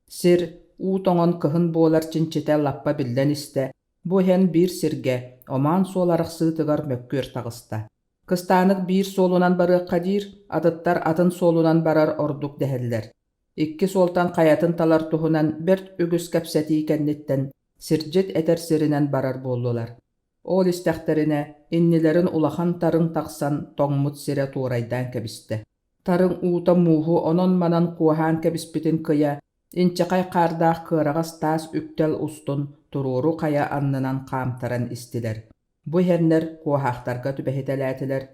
Сир, уу тоҥон кыһын буолар чинчитэ лаппа биллэн истэ, бу иһэн биир сиргэ, омоон суол арахсыытыгар мөккүөр таҕыста. Кыстаанык биир суолунан барыахха диир, атыттар атын суолунан барар ордук дэһэллэр. Икки суолтан хайатын талар туһунан бэрт үгүс кэпсэтии кэнниттэн сирдьит этэр сиринэн барар буоллулар. Ол истэхтэринэ, иннилэрин улахан тарыҥ тахсан тоҥмут сирэ туорайдаан кэбистэ. Тарыҥ уута мууһу онон-манан куоһаан кэбиспитин кыйа, инчэҕэй хаардаах кыараҕас таас үктэл устун туруору хайа аннынан хаамтаран истилэр. Бу иһэннэр куоһаахтарга түбэһитэлээтилэр.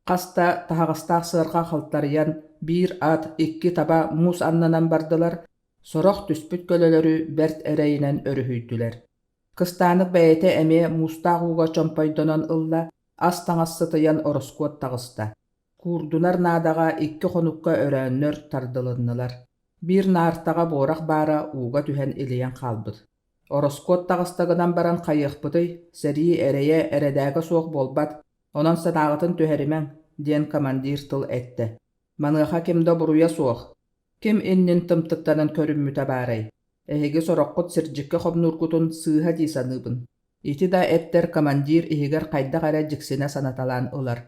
Хас да таһаҕастаах сыарҕа халтарыйан, биир ат, икки таба муус аннынан бардылар, сорох түспүт көлөлөрү бэрт эрэйинэн өрүһүйдүлэр. Кыстаанык бэйэтэ эмиэ муустаах ууга чомпойдонон ылла, ас-таҥас сытыйан ороскуот таҕыста. Куурдунар наадаҕа икки хонукка өрөөннөр тардылыннылар. Биир наартаҕа буорах баара ууга түһэн илийэн хаалбыт. Ороскуот таҕыста гынан баран хайыахпытый, сэрии эрэйэ эрэдээгэ суох буолбат, онон санааҕытын түһэримэҥ, диэн командир тыл эттэ. Маныаха ким да буруйа суох. Ким иннин тымтыктанан көрүммүтэ баарай? Эһиги сороххут сирдьиккэ хомнуургутун сыыһа дии саныыбын. Ити да эттэр командир иһигэр хайдах эрэ дьиксинэ санаталаан ылар.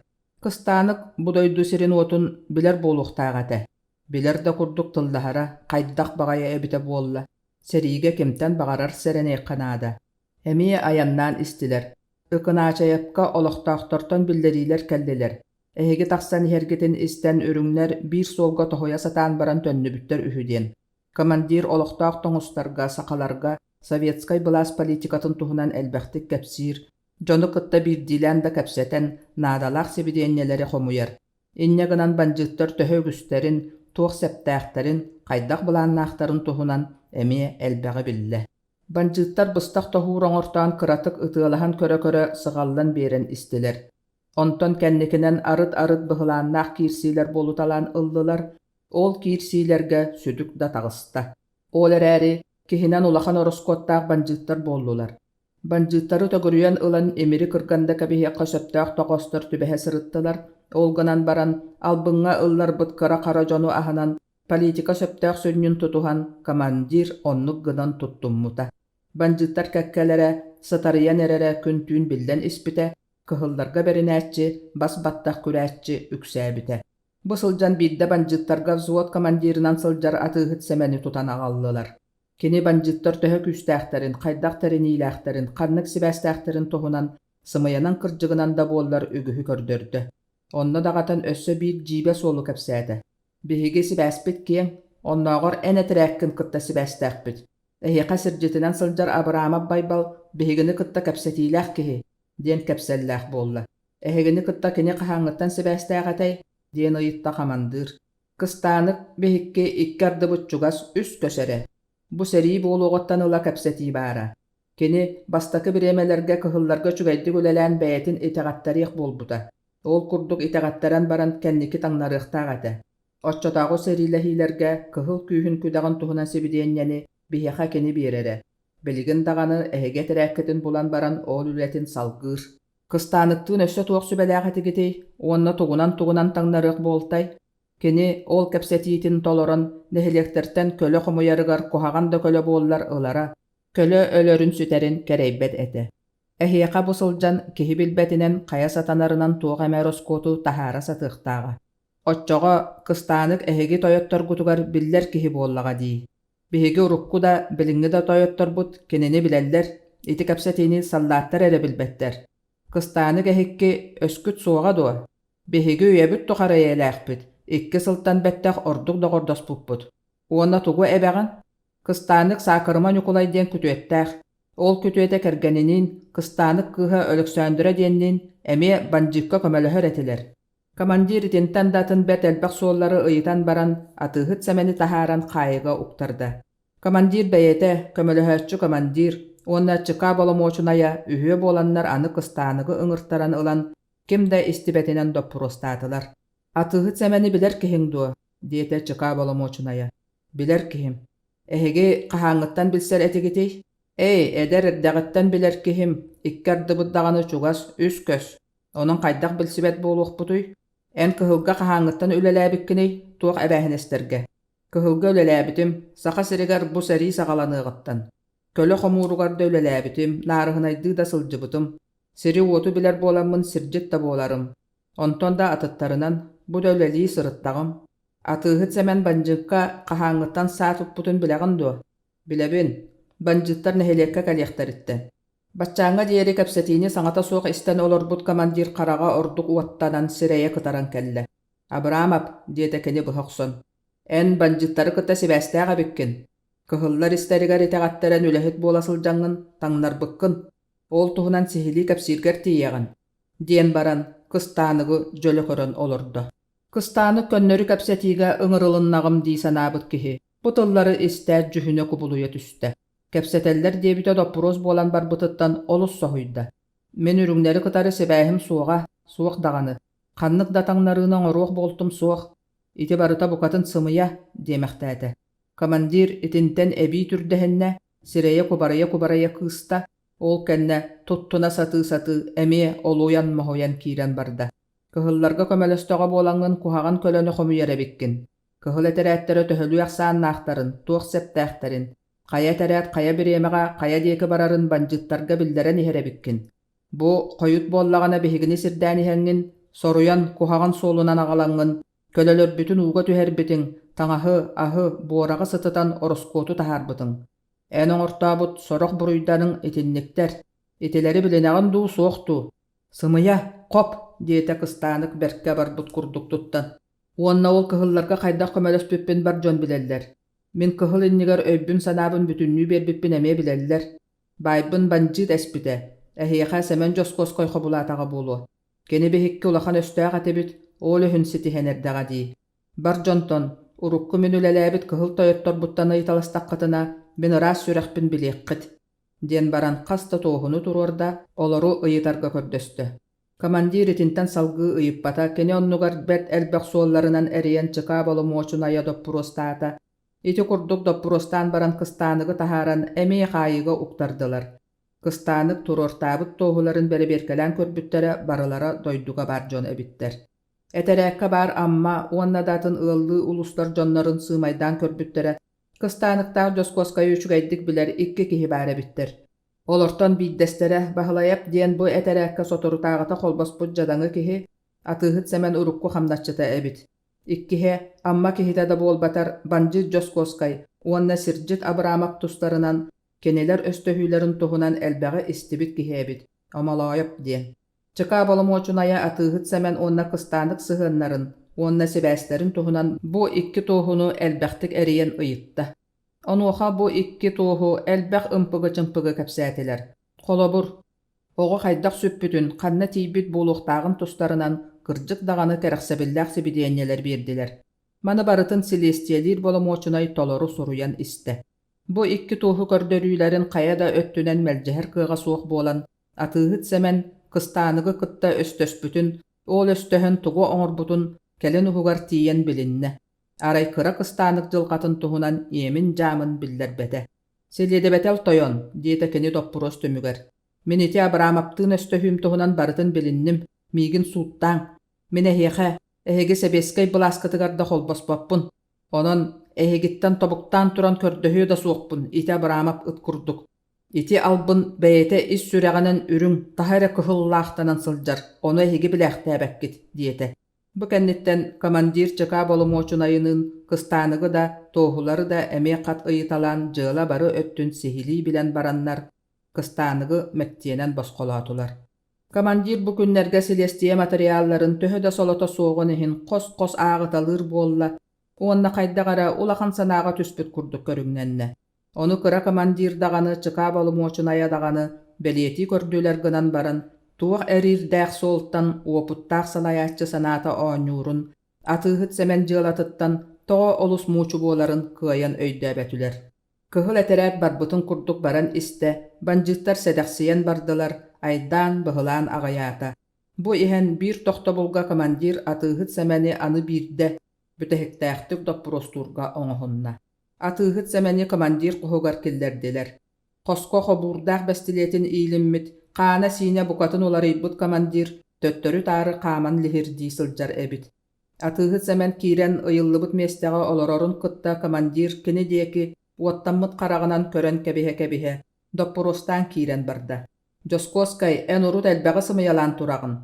Кыстаанык бу дойду сирин-уотун билэр буолуохтаах этэ. Билэр да курдук тыллаһара хайдах баҕайы эбитэ буолла, сэриигэ кимтэн баҕарар сэрэниэххэ наада. Эмиэ айаннаан истилэр. Ыкынаачайапка олохтоохтортон биллэриилэр кэллилэр. Эһиги тахсан иһэргитин истэн үрүҥнэр биир суолга тоһуйа сатаан баран төннүбүттэр үһү диэн. Командир олохтоох тоҥустарга, сахаларга советскай былаас политикатын туһунан элбэхтик кэпсиир, дьону кытта биирдиилээн да кэпсэтэн, наадалаах сибидиэнньэлэри хомуйар. Инньэ гынан бандьыыттар төһө үгүстэрин, туох сэптээхтэрин, хайдах былааннаахтарын туһунан эмиэ элбэҕи биллэ. Бандьыыттар быстах тоһуур оҥортоон кыратык ытыалаһан көрө-көрө сыҕаллан биэрэн истилэр. Онтон кэнникинэн арыт-арыт быһылааннаах киирсиилэр буолуталаан ыллылар, ол киирсиилэргэ сүтүк да таҕыста. Ол эрээри киһинэн улахан ороскуоттаах бандьыыттар буоллулар. Бандьыыттары төгүрүйэн ылан имири кырган да кэбиһиэххэ сөптөөх тоҕоостор түбэһэ сырыттылар, ол гынан баран албыҥҥа ылларбыт кыра-хара дьону аһынан политика сөптөөх сүнньүн тутуһан командир оннук гынан туттуммута. Бандьыыттар кэккэлэрэ сатарыйан эрэрэ күн-түүн биллэн испитэ, кыһылларга бэринээччи, бас-баттах күрээччи үксээбитэ. Бу сылдьан биирдэ бандьыыттарга взвод командирынан сылдьар атыыһыт Сэмэни тутан аҕаллылар. Кини бандьыыттар төһө күүстээхтэрин, хайдах тэриниилээхтэрин, ханнык сибээстээхтэрин туһунан сымыйанан-кырдьыгынан да буоллар үгүһү көрдөрдө. Онно даҕатан өссө биир дьиибэ суолу кэпсээтэ. Биһиги сибээспит киэҥ, оннооҕор эн этэрээккин кытта сибээстээхпит. Эһиэхэ сирдьитинэн сылдьар Абыраамап Байбал биһигини кытта кэпсэтиилээх киһи, диэн кэпсэллээх буолла. Эһигини кытта кини хаһааҥҥыттан сибээстээх этэй? диэн ыйытта хамандыыр. Кыстаанык биһикки икки ардыбыт чугас үс көс эрэ. Бу сэрии буолуоҕуттан ыла кэпсэтии баара. Кини бастакы бириэмэлэргэ кыһылларга үчүгэйдик үлэлээн бэйэтин итэҕэттэриэх буолбута. Ол курдук итэҕэттэрэн баран кэнники таҥнарыахтаах этэ. Оччотооҕу сэриилэһиилэргэ кыһыл күүһүн күдэҕин туһунан сибидиэнньэни биһиэхэ кини биэрэрэ. Билигин даҕаны эһиги этэрээккитин булан баран ол үлэтин салгыыр. Кыстааныктыын өссө туох сүбэлээх этигитий уонна тугунан-тугунан таҥнарыах буолтай? Кини ол кэпсэтиитин толорон нэһилиэктэртэн көлө хомуйарыгар куһаҕан да көлө буоллар ылара, көлө өлөрүн-сүтэрин кэрэйбэт этэ. Эһиэхэ бу сылдьан киһи билбэтинэн хайа сатанарынан туох эмэ ороскуоту таһаара сатыахтааҕа. Оччоҕо кыстаанык эһиги тойотторгутугар биллэр киһи буоллаҕа дии. Биһиги урукку да, билиҥҥи да тойотторбут кинини билэллэр, ити кэпсэтиини саллааттар эрэ билбэттэр. Кыстаанык эһикки өскүт суоҕа дуо? Биһиги үйэбит тухары эйэлээхпит, икки сылтан бэттэх ордук доҕордоспуппут. Уонна тугу эбэҕин? Кыстаанык Саакырыма Ньукулай диэн күтүөттээх. Ол күтүөтэ кэргэниниин, Кыстаанык кыыһа Өлөксөөндүрэ диэнниин эмиэ бандьыыкка көмөлөһөр этилэр. Командир итинтэн да атын бэрт элбэх суоллары ыйытан баран, атыыһыт Сэмэни таһааран хаайыга уктарда. Командир бэйэтэ, көмөлөһөөччү командир уонна ЧК боломуочунайа үһүө буоланнар аны кыстааныгы ыҥыртаран ылан, ким да истибэтинэн доппуруостаатылар. «Атыыһыт Сэмэни билэр киһиҥ дуо?» диэтэ ЧК боломуочунайа. «Билэр киһим. Эһиги хаһааҥҥыттан билсэр этигитий?» «Эй, эдэр эрдэҕиттэн билэр киһим, икки ардыбыт даҕаны чугас, үс көс. Онон хайдах билсибэт буолуохпутуй? Эн кыһылга хаһааҥҥыттан үлэлээбиккиний, туох эбээһинэстэргэ? Кыһылга үлэлээбитим, Саха сиригэр бу сэрии саҕаланыаҕыттан. Көлө хомууругар да үлэлээбитим, наарыһынайдыы да сылдьыбытым. Сири-уоту билэр буоламмын сирдьит да буоларым. Онтон да атыттарынан, бу да үлэлии сырыттаҕым. Атыыһыт Сэмэн бандьыыкка хаһааҥҥыттан саа туппутун билэҕин дуо? Билэбин. Бандьыыттар нэһилиэккэ кэлиэхтэриттэн. Баччааҥҥа диэри кэпсэтиини саҥата суох истэн олорбут командир хараҕа ордук уоттанан сирэйэ кытаран кэллэ. «Абрамов», диэтэ кини быһа охсон, «эн бандьыыттары кытта сибээстээх эбиккин. Кыһыллар истэригэр итэҕэттэрэн үлэһит буола сылдьаҥҥын таҥнарбыккын. Ол туһунан сиһилии кэпсииргэр тиийэҕин», диэн баран кыстааныгы дьөлө көрөн олордо. Кыстаанык көннөрү кэпсэтиигэ ыҥырылыннаҕым дии санаабыт киһи бу тыллары истээт дьүһүнэ кубулуйа түстэ. Кэпсэтэллэр диэбитэ доппуруос буолан барбытыттан олус соһуйда. Мин үрүҥнэри кытары сибээһим суоҕа, суох даҕаны. Ханнык да таҥнарыыны оҥоруох буолтум суох. Ити барыта букатын сымыйа, диэмэхтээтэ. Командир итинтэн эбии түрдэһиннэ, сирэйэ кубарыйа-кубарыйа кыыста, ол кэннэ туттуна сатыы-сатыы эмиэ олуйан-моһуйан киирэн барда. Кыһылларга көмөлөстөҕө буолаҥҥын куһаҕан көлөнү хомуйар эбиккин. Кыһыл этэрээттэрэ төһөлүү ахсааннаахтарын, туох сэптээхтэрин, Хайа этэрээт хайа бириэмэҕэ хайа диэки барарын бандьыыттарга биллэрэн иһэр эбиккин. Бу хойут буоллаҕына биһигини сирдээн иһэҥҥин, соруйан куһаҕан суолунан аҕалаҥҥын, көлөлөрбүтүн ууга түһэрбитиҥ, таҥаһы, аһы, буораҕы сытытан ороскуоту таһаарбытыҥ. Эн оҥортообут сорох буруйдарыҥ итинниктэр. Итилэри билинэҕин дуу, суох дуу? Сымыйа, хоп, диэтэ Кыстаанык бэркэ абарбыт курдук туттан. Уонна ол кыһылларга хайдах көмөлөспүппүн бар дьон билэллэр. Мин кыһыл иннигэр өйбүн-санаабын бүтүннүү биэрбиппин эмиэ билэллэр. Баайбын бандьыыт эспитэ, эһиэхэ Сэмэн Дьоскуоскай хобулаатаҕа буолуо. Кини биһикки улахан өстөөх этибит, ол өһүн ситиһэн эрдэҕэ дии. Бар дьонтон, урукку мин үлэлээбит кыһыл тойотторбуттан ыйыталастаххытына, мин ыраас сүрэхпин билиэххит, диэн баран хас да туоһуну туруорда, олору ыйытарга көрдөстө. Командир итинтэн салгыы ыйыппата, кини оннугар бэрт элбэх суолларынан эрийэн чыкаа боломуочунайа доппуруостаата. Ити курдук доппуруостаан баран кыстааныгы таһааран эмиэ хаайыыга уктардылар. Кыстаанык туруортаабыт туоһуларын бэрэбиэркэлээн көрбүттэрэ барылара дойдуга баар дьон эбиттэр. Этэрээккэ баар Амма уонна да атын ыаллыы улуустар дьоннорун сыымайдаан көрбүттэрэ, кыстааныктаах Дьоскуоскайы үчүгэйдик билэр икки киһи баар эбиттэр. Олортон биирдэстэрэ Баһылайап диэн бу этэрээккэ соторутааҕыта холбоспут дьадаҥы киһи, атыыһыт Сэмэн урукку хамначчыта эбит. Иккиһэ, Амма киһитэ да буолбатар, бандьыыт Дьоскуоскай уонна сирдьит Абыраамап тустарынан, кинилэр өстөһүүлэрин туһунан элбэҕи истибит киһи эбит, Омолоойоп диэн. Чыкаа боломуочунайа атыыһыт Сэмэн уонна Кыстаанык сыһыаннарын уонна сибээстэрин туһунан бу икки туоһуну элбэхтик эрийэн ыйытта. Онуоха бу икки туоһу элбэх ымпыгы-чымпыгы кэпсээтилэр. Холобур, оҕо хайдах сүппүтүн, ханна тиийбит буолуохтааҕын тустарынан кырдьык даҕаны кэрэхсэбиллээх сибидиэнньэлэр биэрдилэр. Маны барытын силиэстийэлиир боломуочунай толору суруйан истэ. Бу икки туоһу көрдөрүүлэрин хайа да өттүнэн мэлдьэһэр кыаҕа суох буолан, атыыһыт Сэмэн Кыстааныгы кытта өстөспүтүн, ол өстөһөн тугу оҥорбутун кэлин уһугар тиийэн билиннэ. Арай кыра кыстаанык дьылҕатын туһунан иэмин-дьаамын биллэрбэтэ. «Силиэдэбэтэл тойон», диэтэ кини доппуруос түмүгэр, «мин ити Абрамовтыын өстөһүүм туһунан барытын билинним, миигин сууттааҥ. Мин эһиэхэ, эһиги сэбиэскэй былааскытыгар да холбоспоппун. Онон эһигиттэн тобуктаан туран көрдөһүө да суохпун, ити Абрамов ыт курдук. Ити албын бэйэтэ ис сүрэҕинэн үрүҥ, таһа эрэ кыһыллаахтанан сылдьар, ону эһиги билээхтээбэккит», диэтэ. Бу кэнниттэн командир ЧК боломуочунайыныын Кыстааныгы да, туоһулары да эмиэ хат ыйыталаан дьыала бары өттүн сиһилии билэн бараннар, Кыстааныгы мэктиэнэн босхолоотулар. Командир бу күннэргэ силиэстийэ матырыйаалларын төһө да солото суоҕун иһин хос-хос ааҕыталыыр буолла уонна хайдах эрэ улахан санааҕа түспүт курдук көрүҥнэннэ. Ону кыра командир даҕаны, чыкаа боломуочунайа даҕаны бэлиэтии көрдүлэр гынан баран, туох эриирдээх суолтан уопуттаах салайааччы санаата оонньуурун, атыыһыт Сэмэн дьыалатыттан тоҕо олус муучу буоларын кыайан өйдөөбөтүлэр. Кыһыл этэрээт барбытын курдук баран истэ, бандьыыттар сэдэхсийэн бардылар, айдаан, быһылаан аҕыйаата. Бу иһэн биир тохтобулга командир атыыһыт Сэмэни аны биирдэ, бүтэһиктээхтик доппуруостуурга оҥоһунна. Атыыһыт Сэмэни командир хоһугар киллэрдилэр. Хоско хобуурдаах бэстилиэтин иилиммит, хаана-сиинэ букатын уларыйбыт командир төттөрү-таары хааман лиһирдии сылдьар эбит. Атыыһыт Сэмэн киирэн ыйыллыбыт миэстэҕэ олорорун кытта командир кини диэки уоттаммыт хараҕынан көрөн кэбиһэ-кэбиһэ, доппуруостаан киирэн барда. «Дьоскуоскай, эн урут элбэҕи сымыйалаан тураҕын.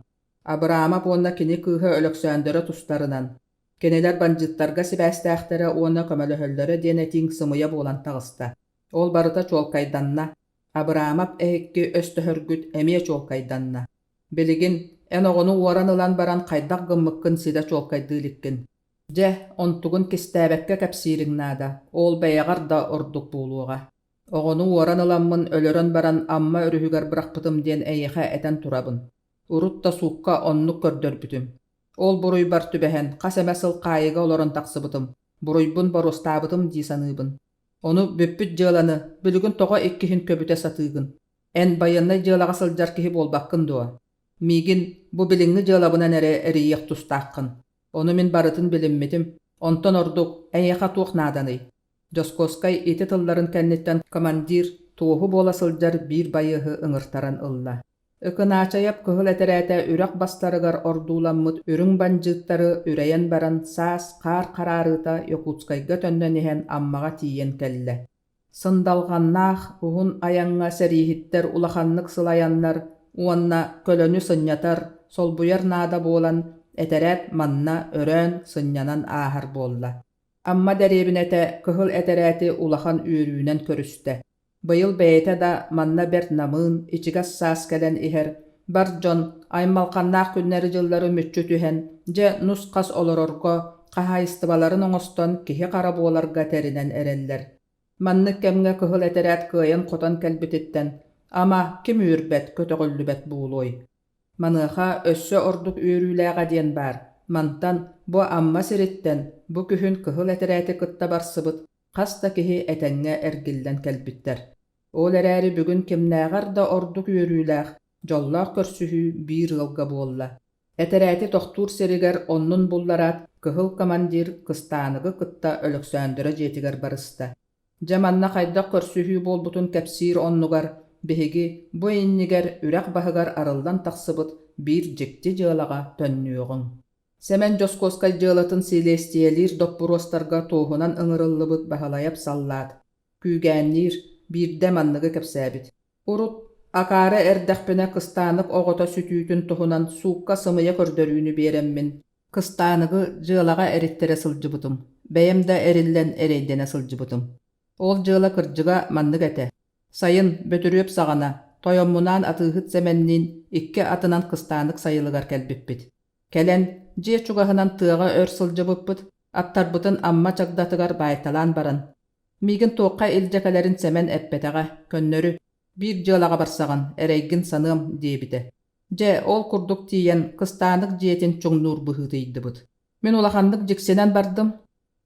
Абыраамап уонна кини кыыһа Өлөксөөндөрө тустарынан, Кинилэр бандьыыттарга сибээстээхтэрэ уонна көмөлөһөллөрө диэн этииҥ сымыйа буолан таҕыста. Ол барыта чуолкайданна. Абыраамап эһикки өстөһөргүт эмиэ чуолкайданна. Билигин эн оҕону уоран ылан баран хайдах гыммыккын ситэ чуолкайдыы иликкин. Дьэ, онтугун кистээбэккэ кэпсиириҥ наада, ол бэйэҕэр да ордук буолуоҕа. Оҕону уоран ыламмын өлөрөн баран Амма өрүһүгэр бырахпытым диэн эйиэхэ этэн турабын. Урут да суукка оннук көрдөрбүтүм. Ол буруйбар түбэһэн, хас эмэ сыл хаайыыга олорон тахсыбытым, буруйбун боруостаабытым дии саныыбын. Ону бүппүт дьыаланы билигин тоҕо иккиһин көбүтэ сатыыгын? Эн байыаннай дьыалаҕа сылдьар киһи буолбаккын дуо? Миигин бу билиҥҥи дьыалабынан эрэ эрийиэх тустааххын. Ону мин барытын билиммитим, онтон ордук эйиэхэ туох нааданый? Дьоскуоскай ити тылларын кэнниттэн командир туоһу буола сылдьар биир байыаһы ыҥыртаран ылла. Ыкынаачайап кыһыл этэрээтэ үрэх бастарыгар ордууламмыт үрүҥ бандьыыттары үрэйэн баран саас хаар хараарыыта Якутскайга төннөн иһэн Аммаҕа тиийэн кэллэ. Сындалҕаннаах уһун айаҥҥа сэрииһиттэр улаханнык сылайаннар уонна көлөнү сынньатар, солбуйар наада буолан, этэрээт манна өрөөн, сынньанан ааһар буолла. Амма дэриэбинэтэ кыһыл этэрээти улахан үөрүүнэн көрүстэ. Быйыл бэйэтэ да манна бэрт намыын, ичигэс саас кэлэн иһэр, бар дьон аймалҕаннаах күннэри-дьыллары мүччү түһэн, дьэ нус-хас олорорго, хаһаайыстыбаларын оҥостон киһи-хара буоларга тэринэн эрэллэр. Маннык кэмҥэ кыһыл этэрээт кыайан-хотон кэлбититтэн, ама, ким үөрбэт, көтөҕүллүбэт буолуой? Маныаха өссө ордук үөрүүлээҕэ диэн баар, мантан, бу Амма сириттэн, бу күһүн кыһыл этэрээти кытта барсыбыт хас да киһи этэҥҥэ эргиллэн кэлбиттэр. Ол эрээри бүгүн кимнээҕэр да ордук үөрүүлээх, дьоллоох көрсүһүү биир ыалга буолла. Этэрээти тохтуур сиригэр оннун буллараат, кыһыл командир Кыстааныгы кытта Өлөксөөндөрө дьиэтигэр барыста. Дьэ манна хайдах көрсүһүү буолбутун кэпсиир оннугар биһиги бу иннигэр үрэх баһыгар арыллан тахсыбыт биир дьикти дьыалаҕа төннүөҕүҥ. Сэмэн Дьоскуоскай дьыалатын силиэстийэлиир доппуруостарга туоһунан ыҥырыллыбыт Баһылайап саллаат, күүгээнниир, биирдэ манныгы кэпсээбит. Урут, акаары эрдэхпинэ кыстаанык оҕото сүтүүтүн туһунан суукка сымыйа көрдөрүүнү биэрэммин, кыстааныгы дьыалаҕа эриттэрэ сылдьыбытым, бэйэм да эриллэн эрэйдэнэ сылдьыбытым. Ол дьыала кырдьыга маннык этэ. Сайын, Бөтүрүөп саҕана, тойоммунаан атыыһыт Сэмэнниин икки атынан кыстаанык сайылыгар кэлбиппит. Кэлэн, дьиэ чугаһынан тыаҕа өр сылдьыбыппыт, аттарбытын Амма чагдатыгар баайталаан баран, миигин туохха илдьэ кэлэрин Сэмэн эппэтэҕэ, көннөрү, биир дьыалаҕа барсаҕын, эрэйгин саныам диэбитэ. Дьэ, ол курдук тиийэн, кыстаанык дьиэтин чуҥнуур быһыытыйдыбыт. Мин улаханнык дьиксинэн бардым.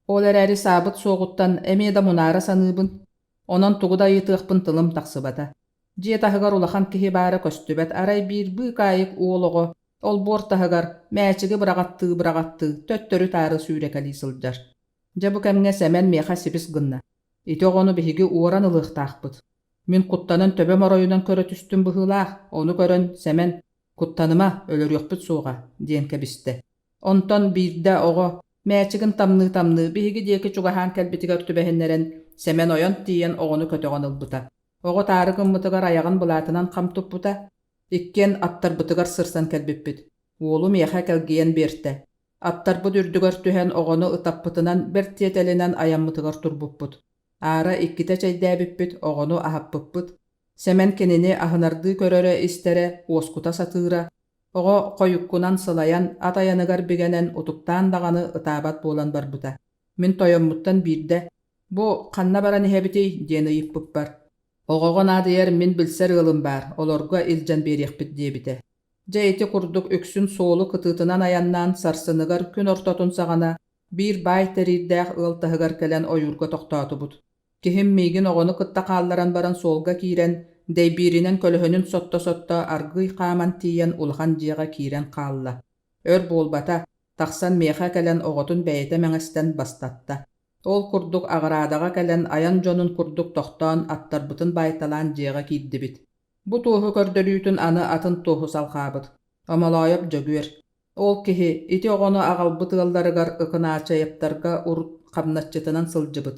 Ол эрээри саабыт суоҕуттан эмиэ да мунаара саныыбын. Онон тугу да ыйытыахпын тылым тахсыбата. Дьиэ таһыгар улахан киһи баара көстүбэт, арай биир быыкаайык уол оҕо олбуор таһыгар мээчиги быраҕаттыы-быраҕаттыы төттөрү-таары сүүрэкэлии сылдьар. Дьэ бу кэмҥэ Сэмэн миэхэ сибис гынна: «Ити оҕону биһиги уоран ылыахтаахпыт». Мин куттанан төбөм оройунан көрө түстүм быһыылаах, ону көрөн Сэмэн: «Куттаныма, өлөрүөхпүт суоҕа», диэн кэбистэ. Онтон биирдэ оҕо, мээчигин тамныы-тамныы, биһиги диэки чугаһаан кэлбитигэр түбэһиннэрэн, Сэмэн ойон тиийэн оҕону көтөҕөн ылбыта. Оҕо таары гыммытыгар айаҕын былаатынан хам туппута. Иккиэн аттарбытыгар сырсан кэлбиппит. Уолу миэхэ кэлгийэн биэртэ. Аттарбыт үрдүгэр түһэн оҕону ытаппытынан бэрт тиэтэлинэн айаммытыгар турбуппут. Аара иккитэ чэйдээбиппит, оҕону аһаппыппыт. Сэмэн кинини аһынардыы көрөрө-истэрэ, уоскута сатыыра. Оҕо хойуккунан сылайан, ат айаныгар бигэнэн утуктаан даҕаны ытаабат буолан барбыта. Мин тойоммуттан биирдэ «Бу ханна баран иһэбитий?» диэн ыйыппыппар, «Оҕоҕо наадыйар мин билсэр ыалым баар, олорго илдьэн биэриэхпит» диэбитэ. Дьэ ити курдук үксүн суолу кытыытынан айаннаан сарсыныгар күн ортотун саҕана биир баай тэриирдээх ыал таһыгар кэлэн ойуурга тохтоотубут. Киһим миигин оҕону кытта хаалларан баран суолга киирэн, дэйбииринэн көлөһүнүн сотто-сотто аргыый хааман тиийэн улахан дьиэҕэ киирэн хаалла. Өр буолбата, тахсан миэхэ кэлэн оҕотун бэйэтэ мэҥэстэн бастатта. Ол курдук аҕыраадаҕа кэлэн айан дьонун курдук тохтоон аттарбытын баайталаан дьиэҕэ киирдибит. Бу туоһу көрдөрүүтүн аны атын туоһу салҕаабыт. Омолоойоп Дьөгүөр. Ол киһи ити оҕону аҕалбыт ыалларыгар Ыкынаачайаптарга урут хамначчытынан сылдьыбыт.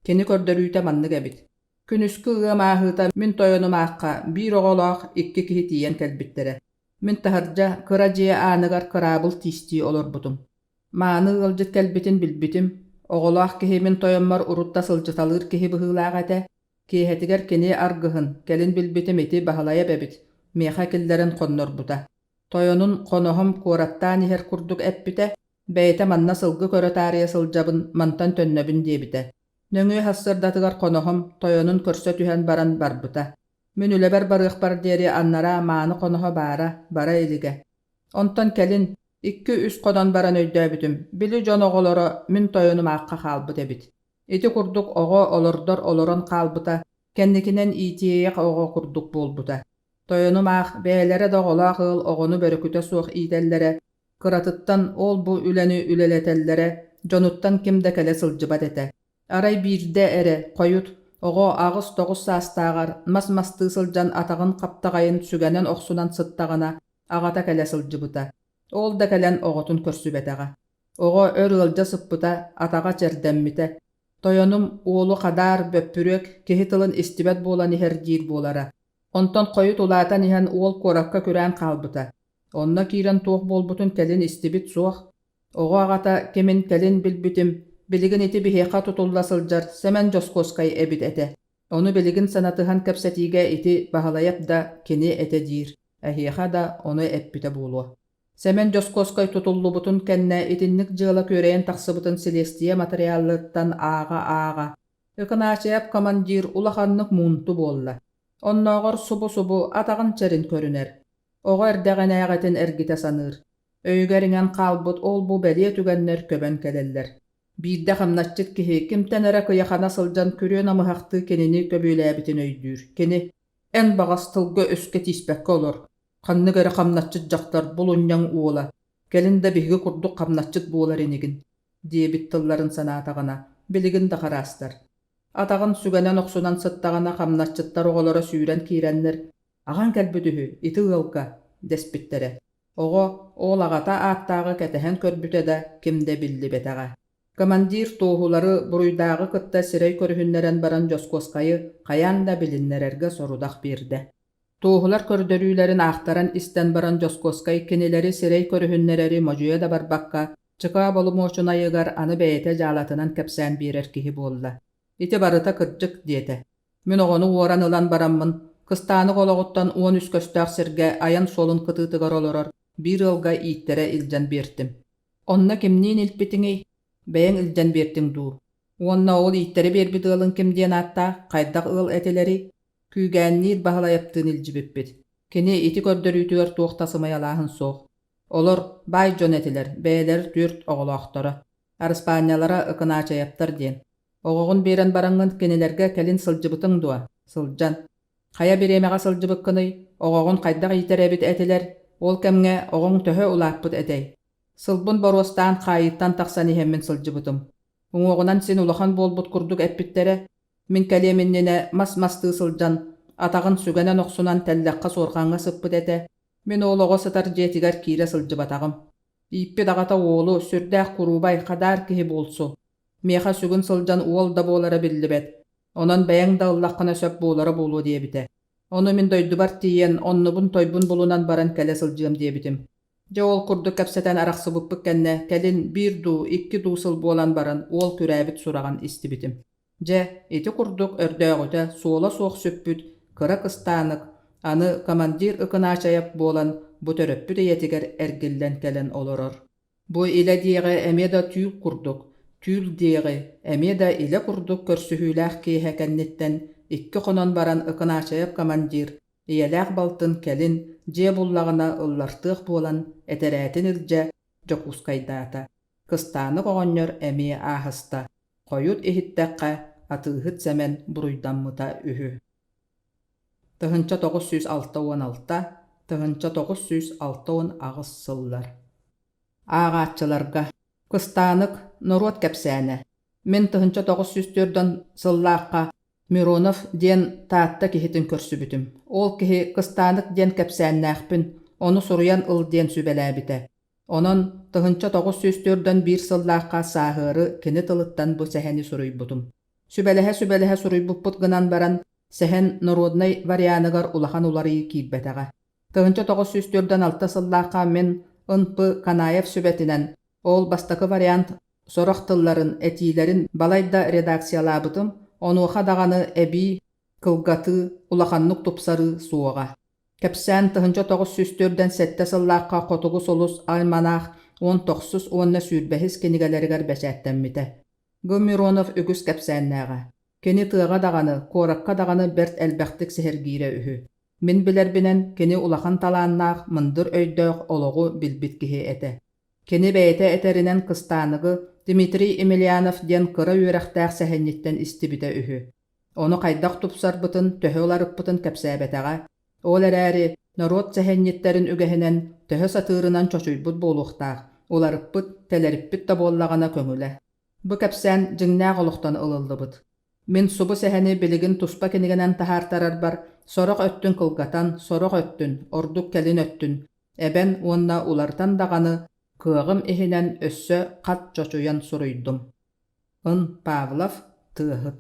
Кини көрдөрүүтэ маннык эбит. Күнүскү ыам ааһыыта мин тойонум аахха биир оҕолоох икки киһи тиийэн кэлбиттэрэ. Мин таһырдьа кыра дьиэ ааныгар кыраабыл тиистии олорбутум. Мааны ыалдьыт кэлбитин билбитим. Оҕолоох киһи мин тойоммор урут да сылдьыталыыр киһи быһыылаах этэ. Киэһэтигэр кини аргыһын, кэлин билбитим ити Баһылайап эбит, миэхэ киллэрэн хоннорбута. Тойонун хоноһом куораттаан иһэр курдук эппитэ, бэйэтэ манна сылгы көрө таарыйа сылдьабын, мантан төннөбүн диэбитэ. Нөҥүө сарсыардатыгар хоноһом тойонун көрсө түһэн баран барбыта. Мин үлэбэр барыахпар диэри аннараа мааны хоноһо баара, бара илигэ. Онтон кэлин, икки-үс хонон баран өйдөөбүтүм, били дьон оҕолоро мин тойонум аахха хаалбыт эбит. Ити курдук оҕо олордор олорон хаалбыта, кэнникинэн иитиэйэх оҕо курдук буолбута. Тойонум аах бэйэлэрэ да оҕолоох ыал оҕону бөрүкүтэ суох иитэллэрэ, кыратыттан ол-бу үлэни үлэлэтэллэрэ, дьонуттан ким да кэлэ сылдьыбат этэ. Арай биирдэ эрэ, хойут, оҕо аҕыс-тоҕус саастааҕар мас мастыы сылдьан атаҕын хаптаҕайын сүгэнэн охсунан сыттаҕына, аҕата кэлэ сылдьыбыта. Ол да кэлэн оҕотун көрсүбэтэҕэ. Оҕо өр ыалдьа сыппыта, атаҕа чэрдэммитэ. Тойонум уолу хадаар, бөппүрүөк, киһи тылын истибэт буолан иһэр диир буолара. Онтон хойут улаатан иһэн уол куоракка күрээн хаалбыта. Онно киирэн туох буолбутун кэлин истибит суох. Оҕо аҕата кимин кэлин билбитим, билигин ити биһиэхэ тутулла сылдьар Сэмэн Дьоскуоскай эбит этэ. Ону билигин санатыһан кэпсэтиигэ ити Баһылайап да кини этэ диир, эһиэхэ да ону эппитэ буолуо. Сэмэн Дьоскуоскай тутуллубутун кэннэ итинник дьыала күөрэйэн тахсыбытын силиэстийэ матырыйаалларыттан ааҕа-ааҕа, Ыкынаачайап командир улаханнык муунту буолла. Оннооҕор субу-субу атаҕын чэрин көрүнэр. Оҕо эрдэҕинээҕитин эргитэ саныыр. Өйүгэр иҥэн хаалбыт ол-бу бэлиэ түгэннэр көбөн кэлэллэр. Биирдэ хамначчыт киһи кимтэн эрэ кыйахана сылдьан күрүө намыһахтыы кинини көбүөлээбитин өйдүүр. Кини «Эн баҕас тылга-өскө тииспэккэ олор, ханнык эрэ хамначчыт дьахтар булунньаҥ уола, кэлин да биһиги курдук хамначчыт буолар инигин» диэбит тылларын санаатаҕына, билигин да хараастар. Атаҕын сүгэнэн охсунан сыттаҕына хамначчыттар оҕолоро сүүрэн киирэннэр «Аҕаҥ кэлбит үһү, ити ыалга» дэспиттэрэ. Оҕо ол аҕата ааттааҕы кэтэһэн көрбүтэ да, ким да биллибэтэҕэ. Командир туоһулары буруйдааҕы кытта сирэй көрүһүннэрэн баран Дьоскуоскайы хайаан да билиннэрэргэ сорудах биэрдэ. Туоһулар көрдөрүүлэрин аахтаран истэн баран Дьоскуоскай кинилэри сирэй көрүһүннэрэри модьуйа да барбакка, чыкаа боломуочунайыгар аны бэйэтэ дьаалатынан кэпсээн биэрэр киһи буолла. Ити барыта кырдьык диэтэ. Мин оҕону уоран ылан бараммын, кыстаанык олоҕуттан 13 көстөөх сиргэ айан суолун кытыытыгар олорор биир ыалга ииттэрэ илдьэн биэртим. Онно кимниин илпитиҥий? Бэйэҥ илдьэн биэртиҥ дуу? Уонна ол ииттэрэ биэрбит ыалыҥ ким диэн ааттаах, хайдах ыал этилэрий? Күүгээнниир Баһылайаптыын илдьибиппит. Кини ити көрдөрүүтүгэр туох да сымыйалааһын суох. Олор баай дьон этилэр, бэйэлэрэ түөрт оҕолоохторо. Араспаанньалара Ыкынаачайаптар диэн. Оҕоҕун биэрэн бараҥҥын кинилэргэ кэлин сылдьыбытыҥ дуо? Сылдьан. Хайа бириэмэҕэ сылдьыбыккыный? Оҕоҕун хайдах иитэр эбит этилэр? Ол кэмҥэ оҕоҥ төһө улааппыт этэй? Сылбын боруостаан хаайыыттан тахсан иһэммин сылдьыбытым. Уҥуоҕунан син улахан буолбут курдук эппиттэрэ. Мин кэлиэм иннинэ мас-мастыы сылдьан, атаҕын сүгэнэн охсунан тэллэххэ суорҕаҥҥа сыппыт этэ. Мин ол оҕо сытар дьиэтигэр киирэ сылдьыбатаҕым. Ииппит аҕата уолу, сүрдээх куруубай, хадаар киһи буолсу. Миэхэ сүгүн сылдьан уол да буолара биллибэт. Онон бэйэҥ да ыллаххына сөп буолара буолуо диэбитэ. Ону мин дойдубар тиийэн, оннубун-тойбун булунан баран кэлэ сылдьыам диэбитим. Дьэ ол курдук кэпсэтэн арахсыбыппыт кэннэ, кэлин биир дуу, икки дуу сыл буолан баран уол күрээбит сураҕын истибитим. Дьэ, ити курдук өрдөөҕүтэ суола суох сүппүт кыра кыстаанык, аны командир Ыкынаачайап буолан бу төрөппүт ийэтигэр эргиллэн кэлэн олорор. Бу илэ диэҕи эмиэ да түүл курдук, түүл диэҕи эмиэ да илэ курдук көрсүһүүлээх киэһэ кэнниттэн икки хонон баран Ыкынаачайап командир ийэлээх балтын кэлин дьиэ буллаҕына ыллартыах буолан этэрээтин илдьэ Дьокуускайдаата. Кыстаанык оҕонньор эмиэ ааһыста. Хойут иһиттэххэ, атыыһыт Сэмэн буруйдаммыта үһү. 1966, 1968 сыллар. Ааҕааччыларга Кыстаанык норуот кэпсээнэ. Мин 1904 сыллаахха Миронов диэн Таатта киһитин көрсүбүтүм. Ол киһи Кыстаанык диэн кэпсээннээхпин, ону суруйан ыл диэн сүбэлээбитэ. Онон 1941 сыллаахха сааһыары кини тылыттан бу сэһэни суруйбутум. Сүбэлэһэ-сүбэлэһэ суруйбуппут гынан баран, сэһэн народнай варианыгар улахан уларыйыы киирбэтэҕэ. 1946 сыллаахха мин Н.П. Канаев сүбэтинэн ол бастакы вариант сорох тылларын, этиилэрин балайда редакциялаабытым, онуоха даҕаны эбии кылгатыы, улаханнык тупсарыы суоҕа. Кэпсээн 1947 сыллаахха Хотугу сулус альманах уон тохсус уонна сүүрбэһис кинигэлэригэр бэчээттэммитэ. Г. Миронов үгүс кэпсээннээҕэ. Кини тыаҕа даҕаны, куоракка даҕаны бэрт элбэхтик сэһэргиирэ үһү. Мин билэрбинэн, кини улахан талааннаах, мындыр өйдөөх, олоҕу билбит киһи этэ. Кини бэйэтэ этэринэн кыстааныгы Дмитрий Емельянов диэн кыра үөрэхтээх сэһэнньиттэн истибитэ үһү. Ону хайдах тупсарбытын, төһө уларыппытын кэпсээбэтэҕэ. Ол эрээри, норуот сэһэнньиттэрин үгэһинэн төһө сатыырынан чочуйбут буолуохтаах, уларыппыт, тэлэриппит да буоллаҕына көҥүлэ. Бу кэпсээн дьиҥнээх олохтон ылыллыбыт. Мин субу сэһэни билигин туспа кинигэнэн таһаартарарбар сорох өттүн кылгатан, сорох өттүн, ордук кэлин өттүн, эбэн уонна уларытан даҕаны кыаҕым иһинэн өссө хат чочуйан суруйдум. Ын Павлов, Тыаһыт.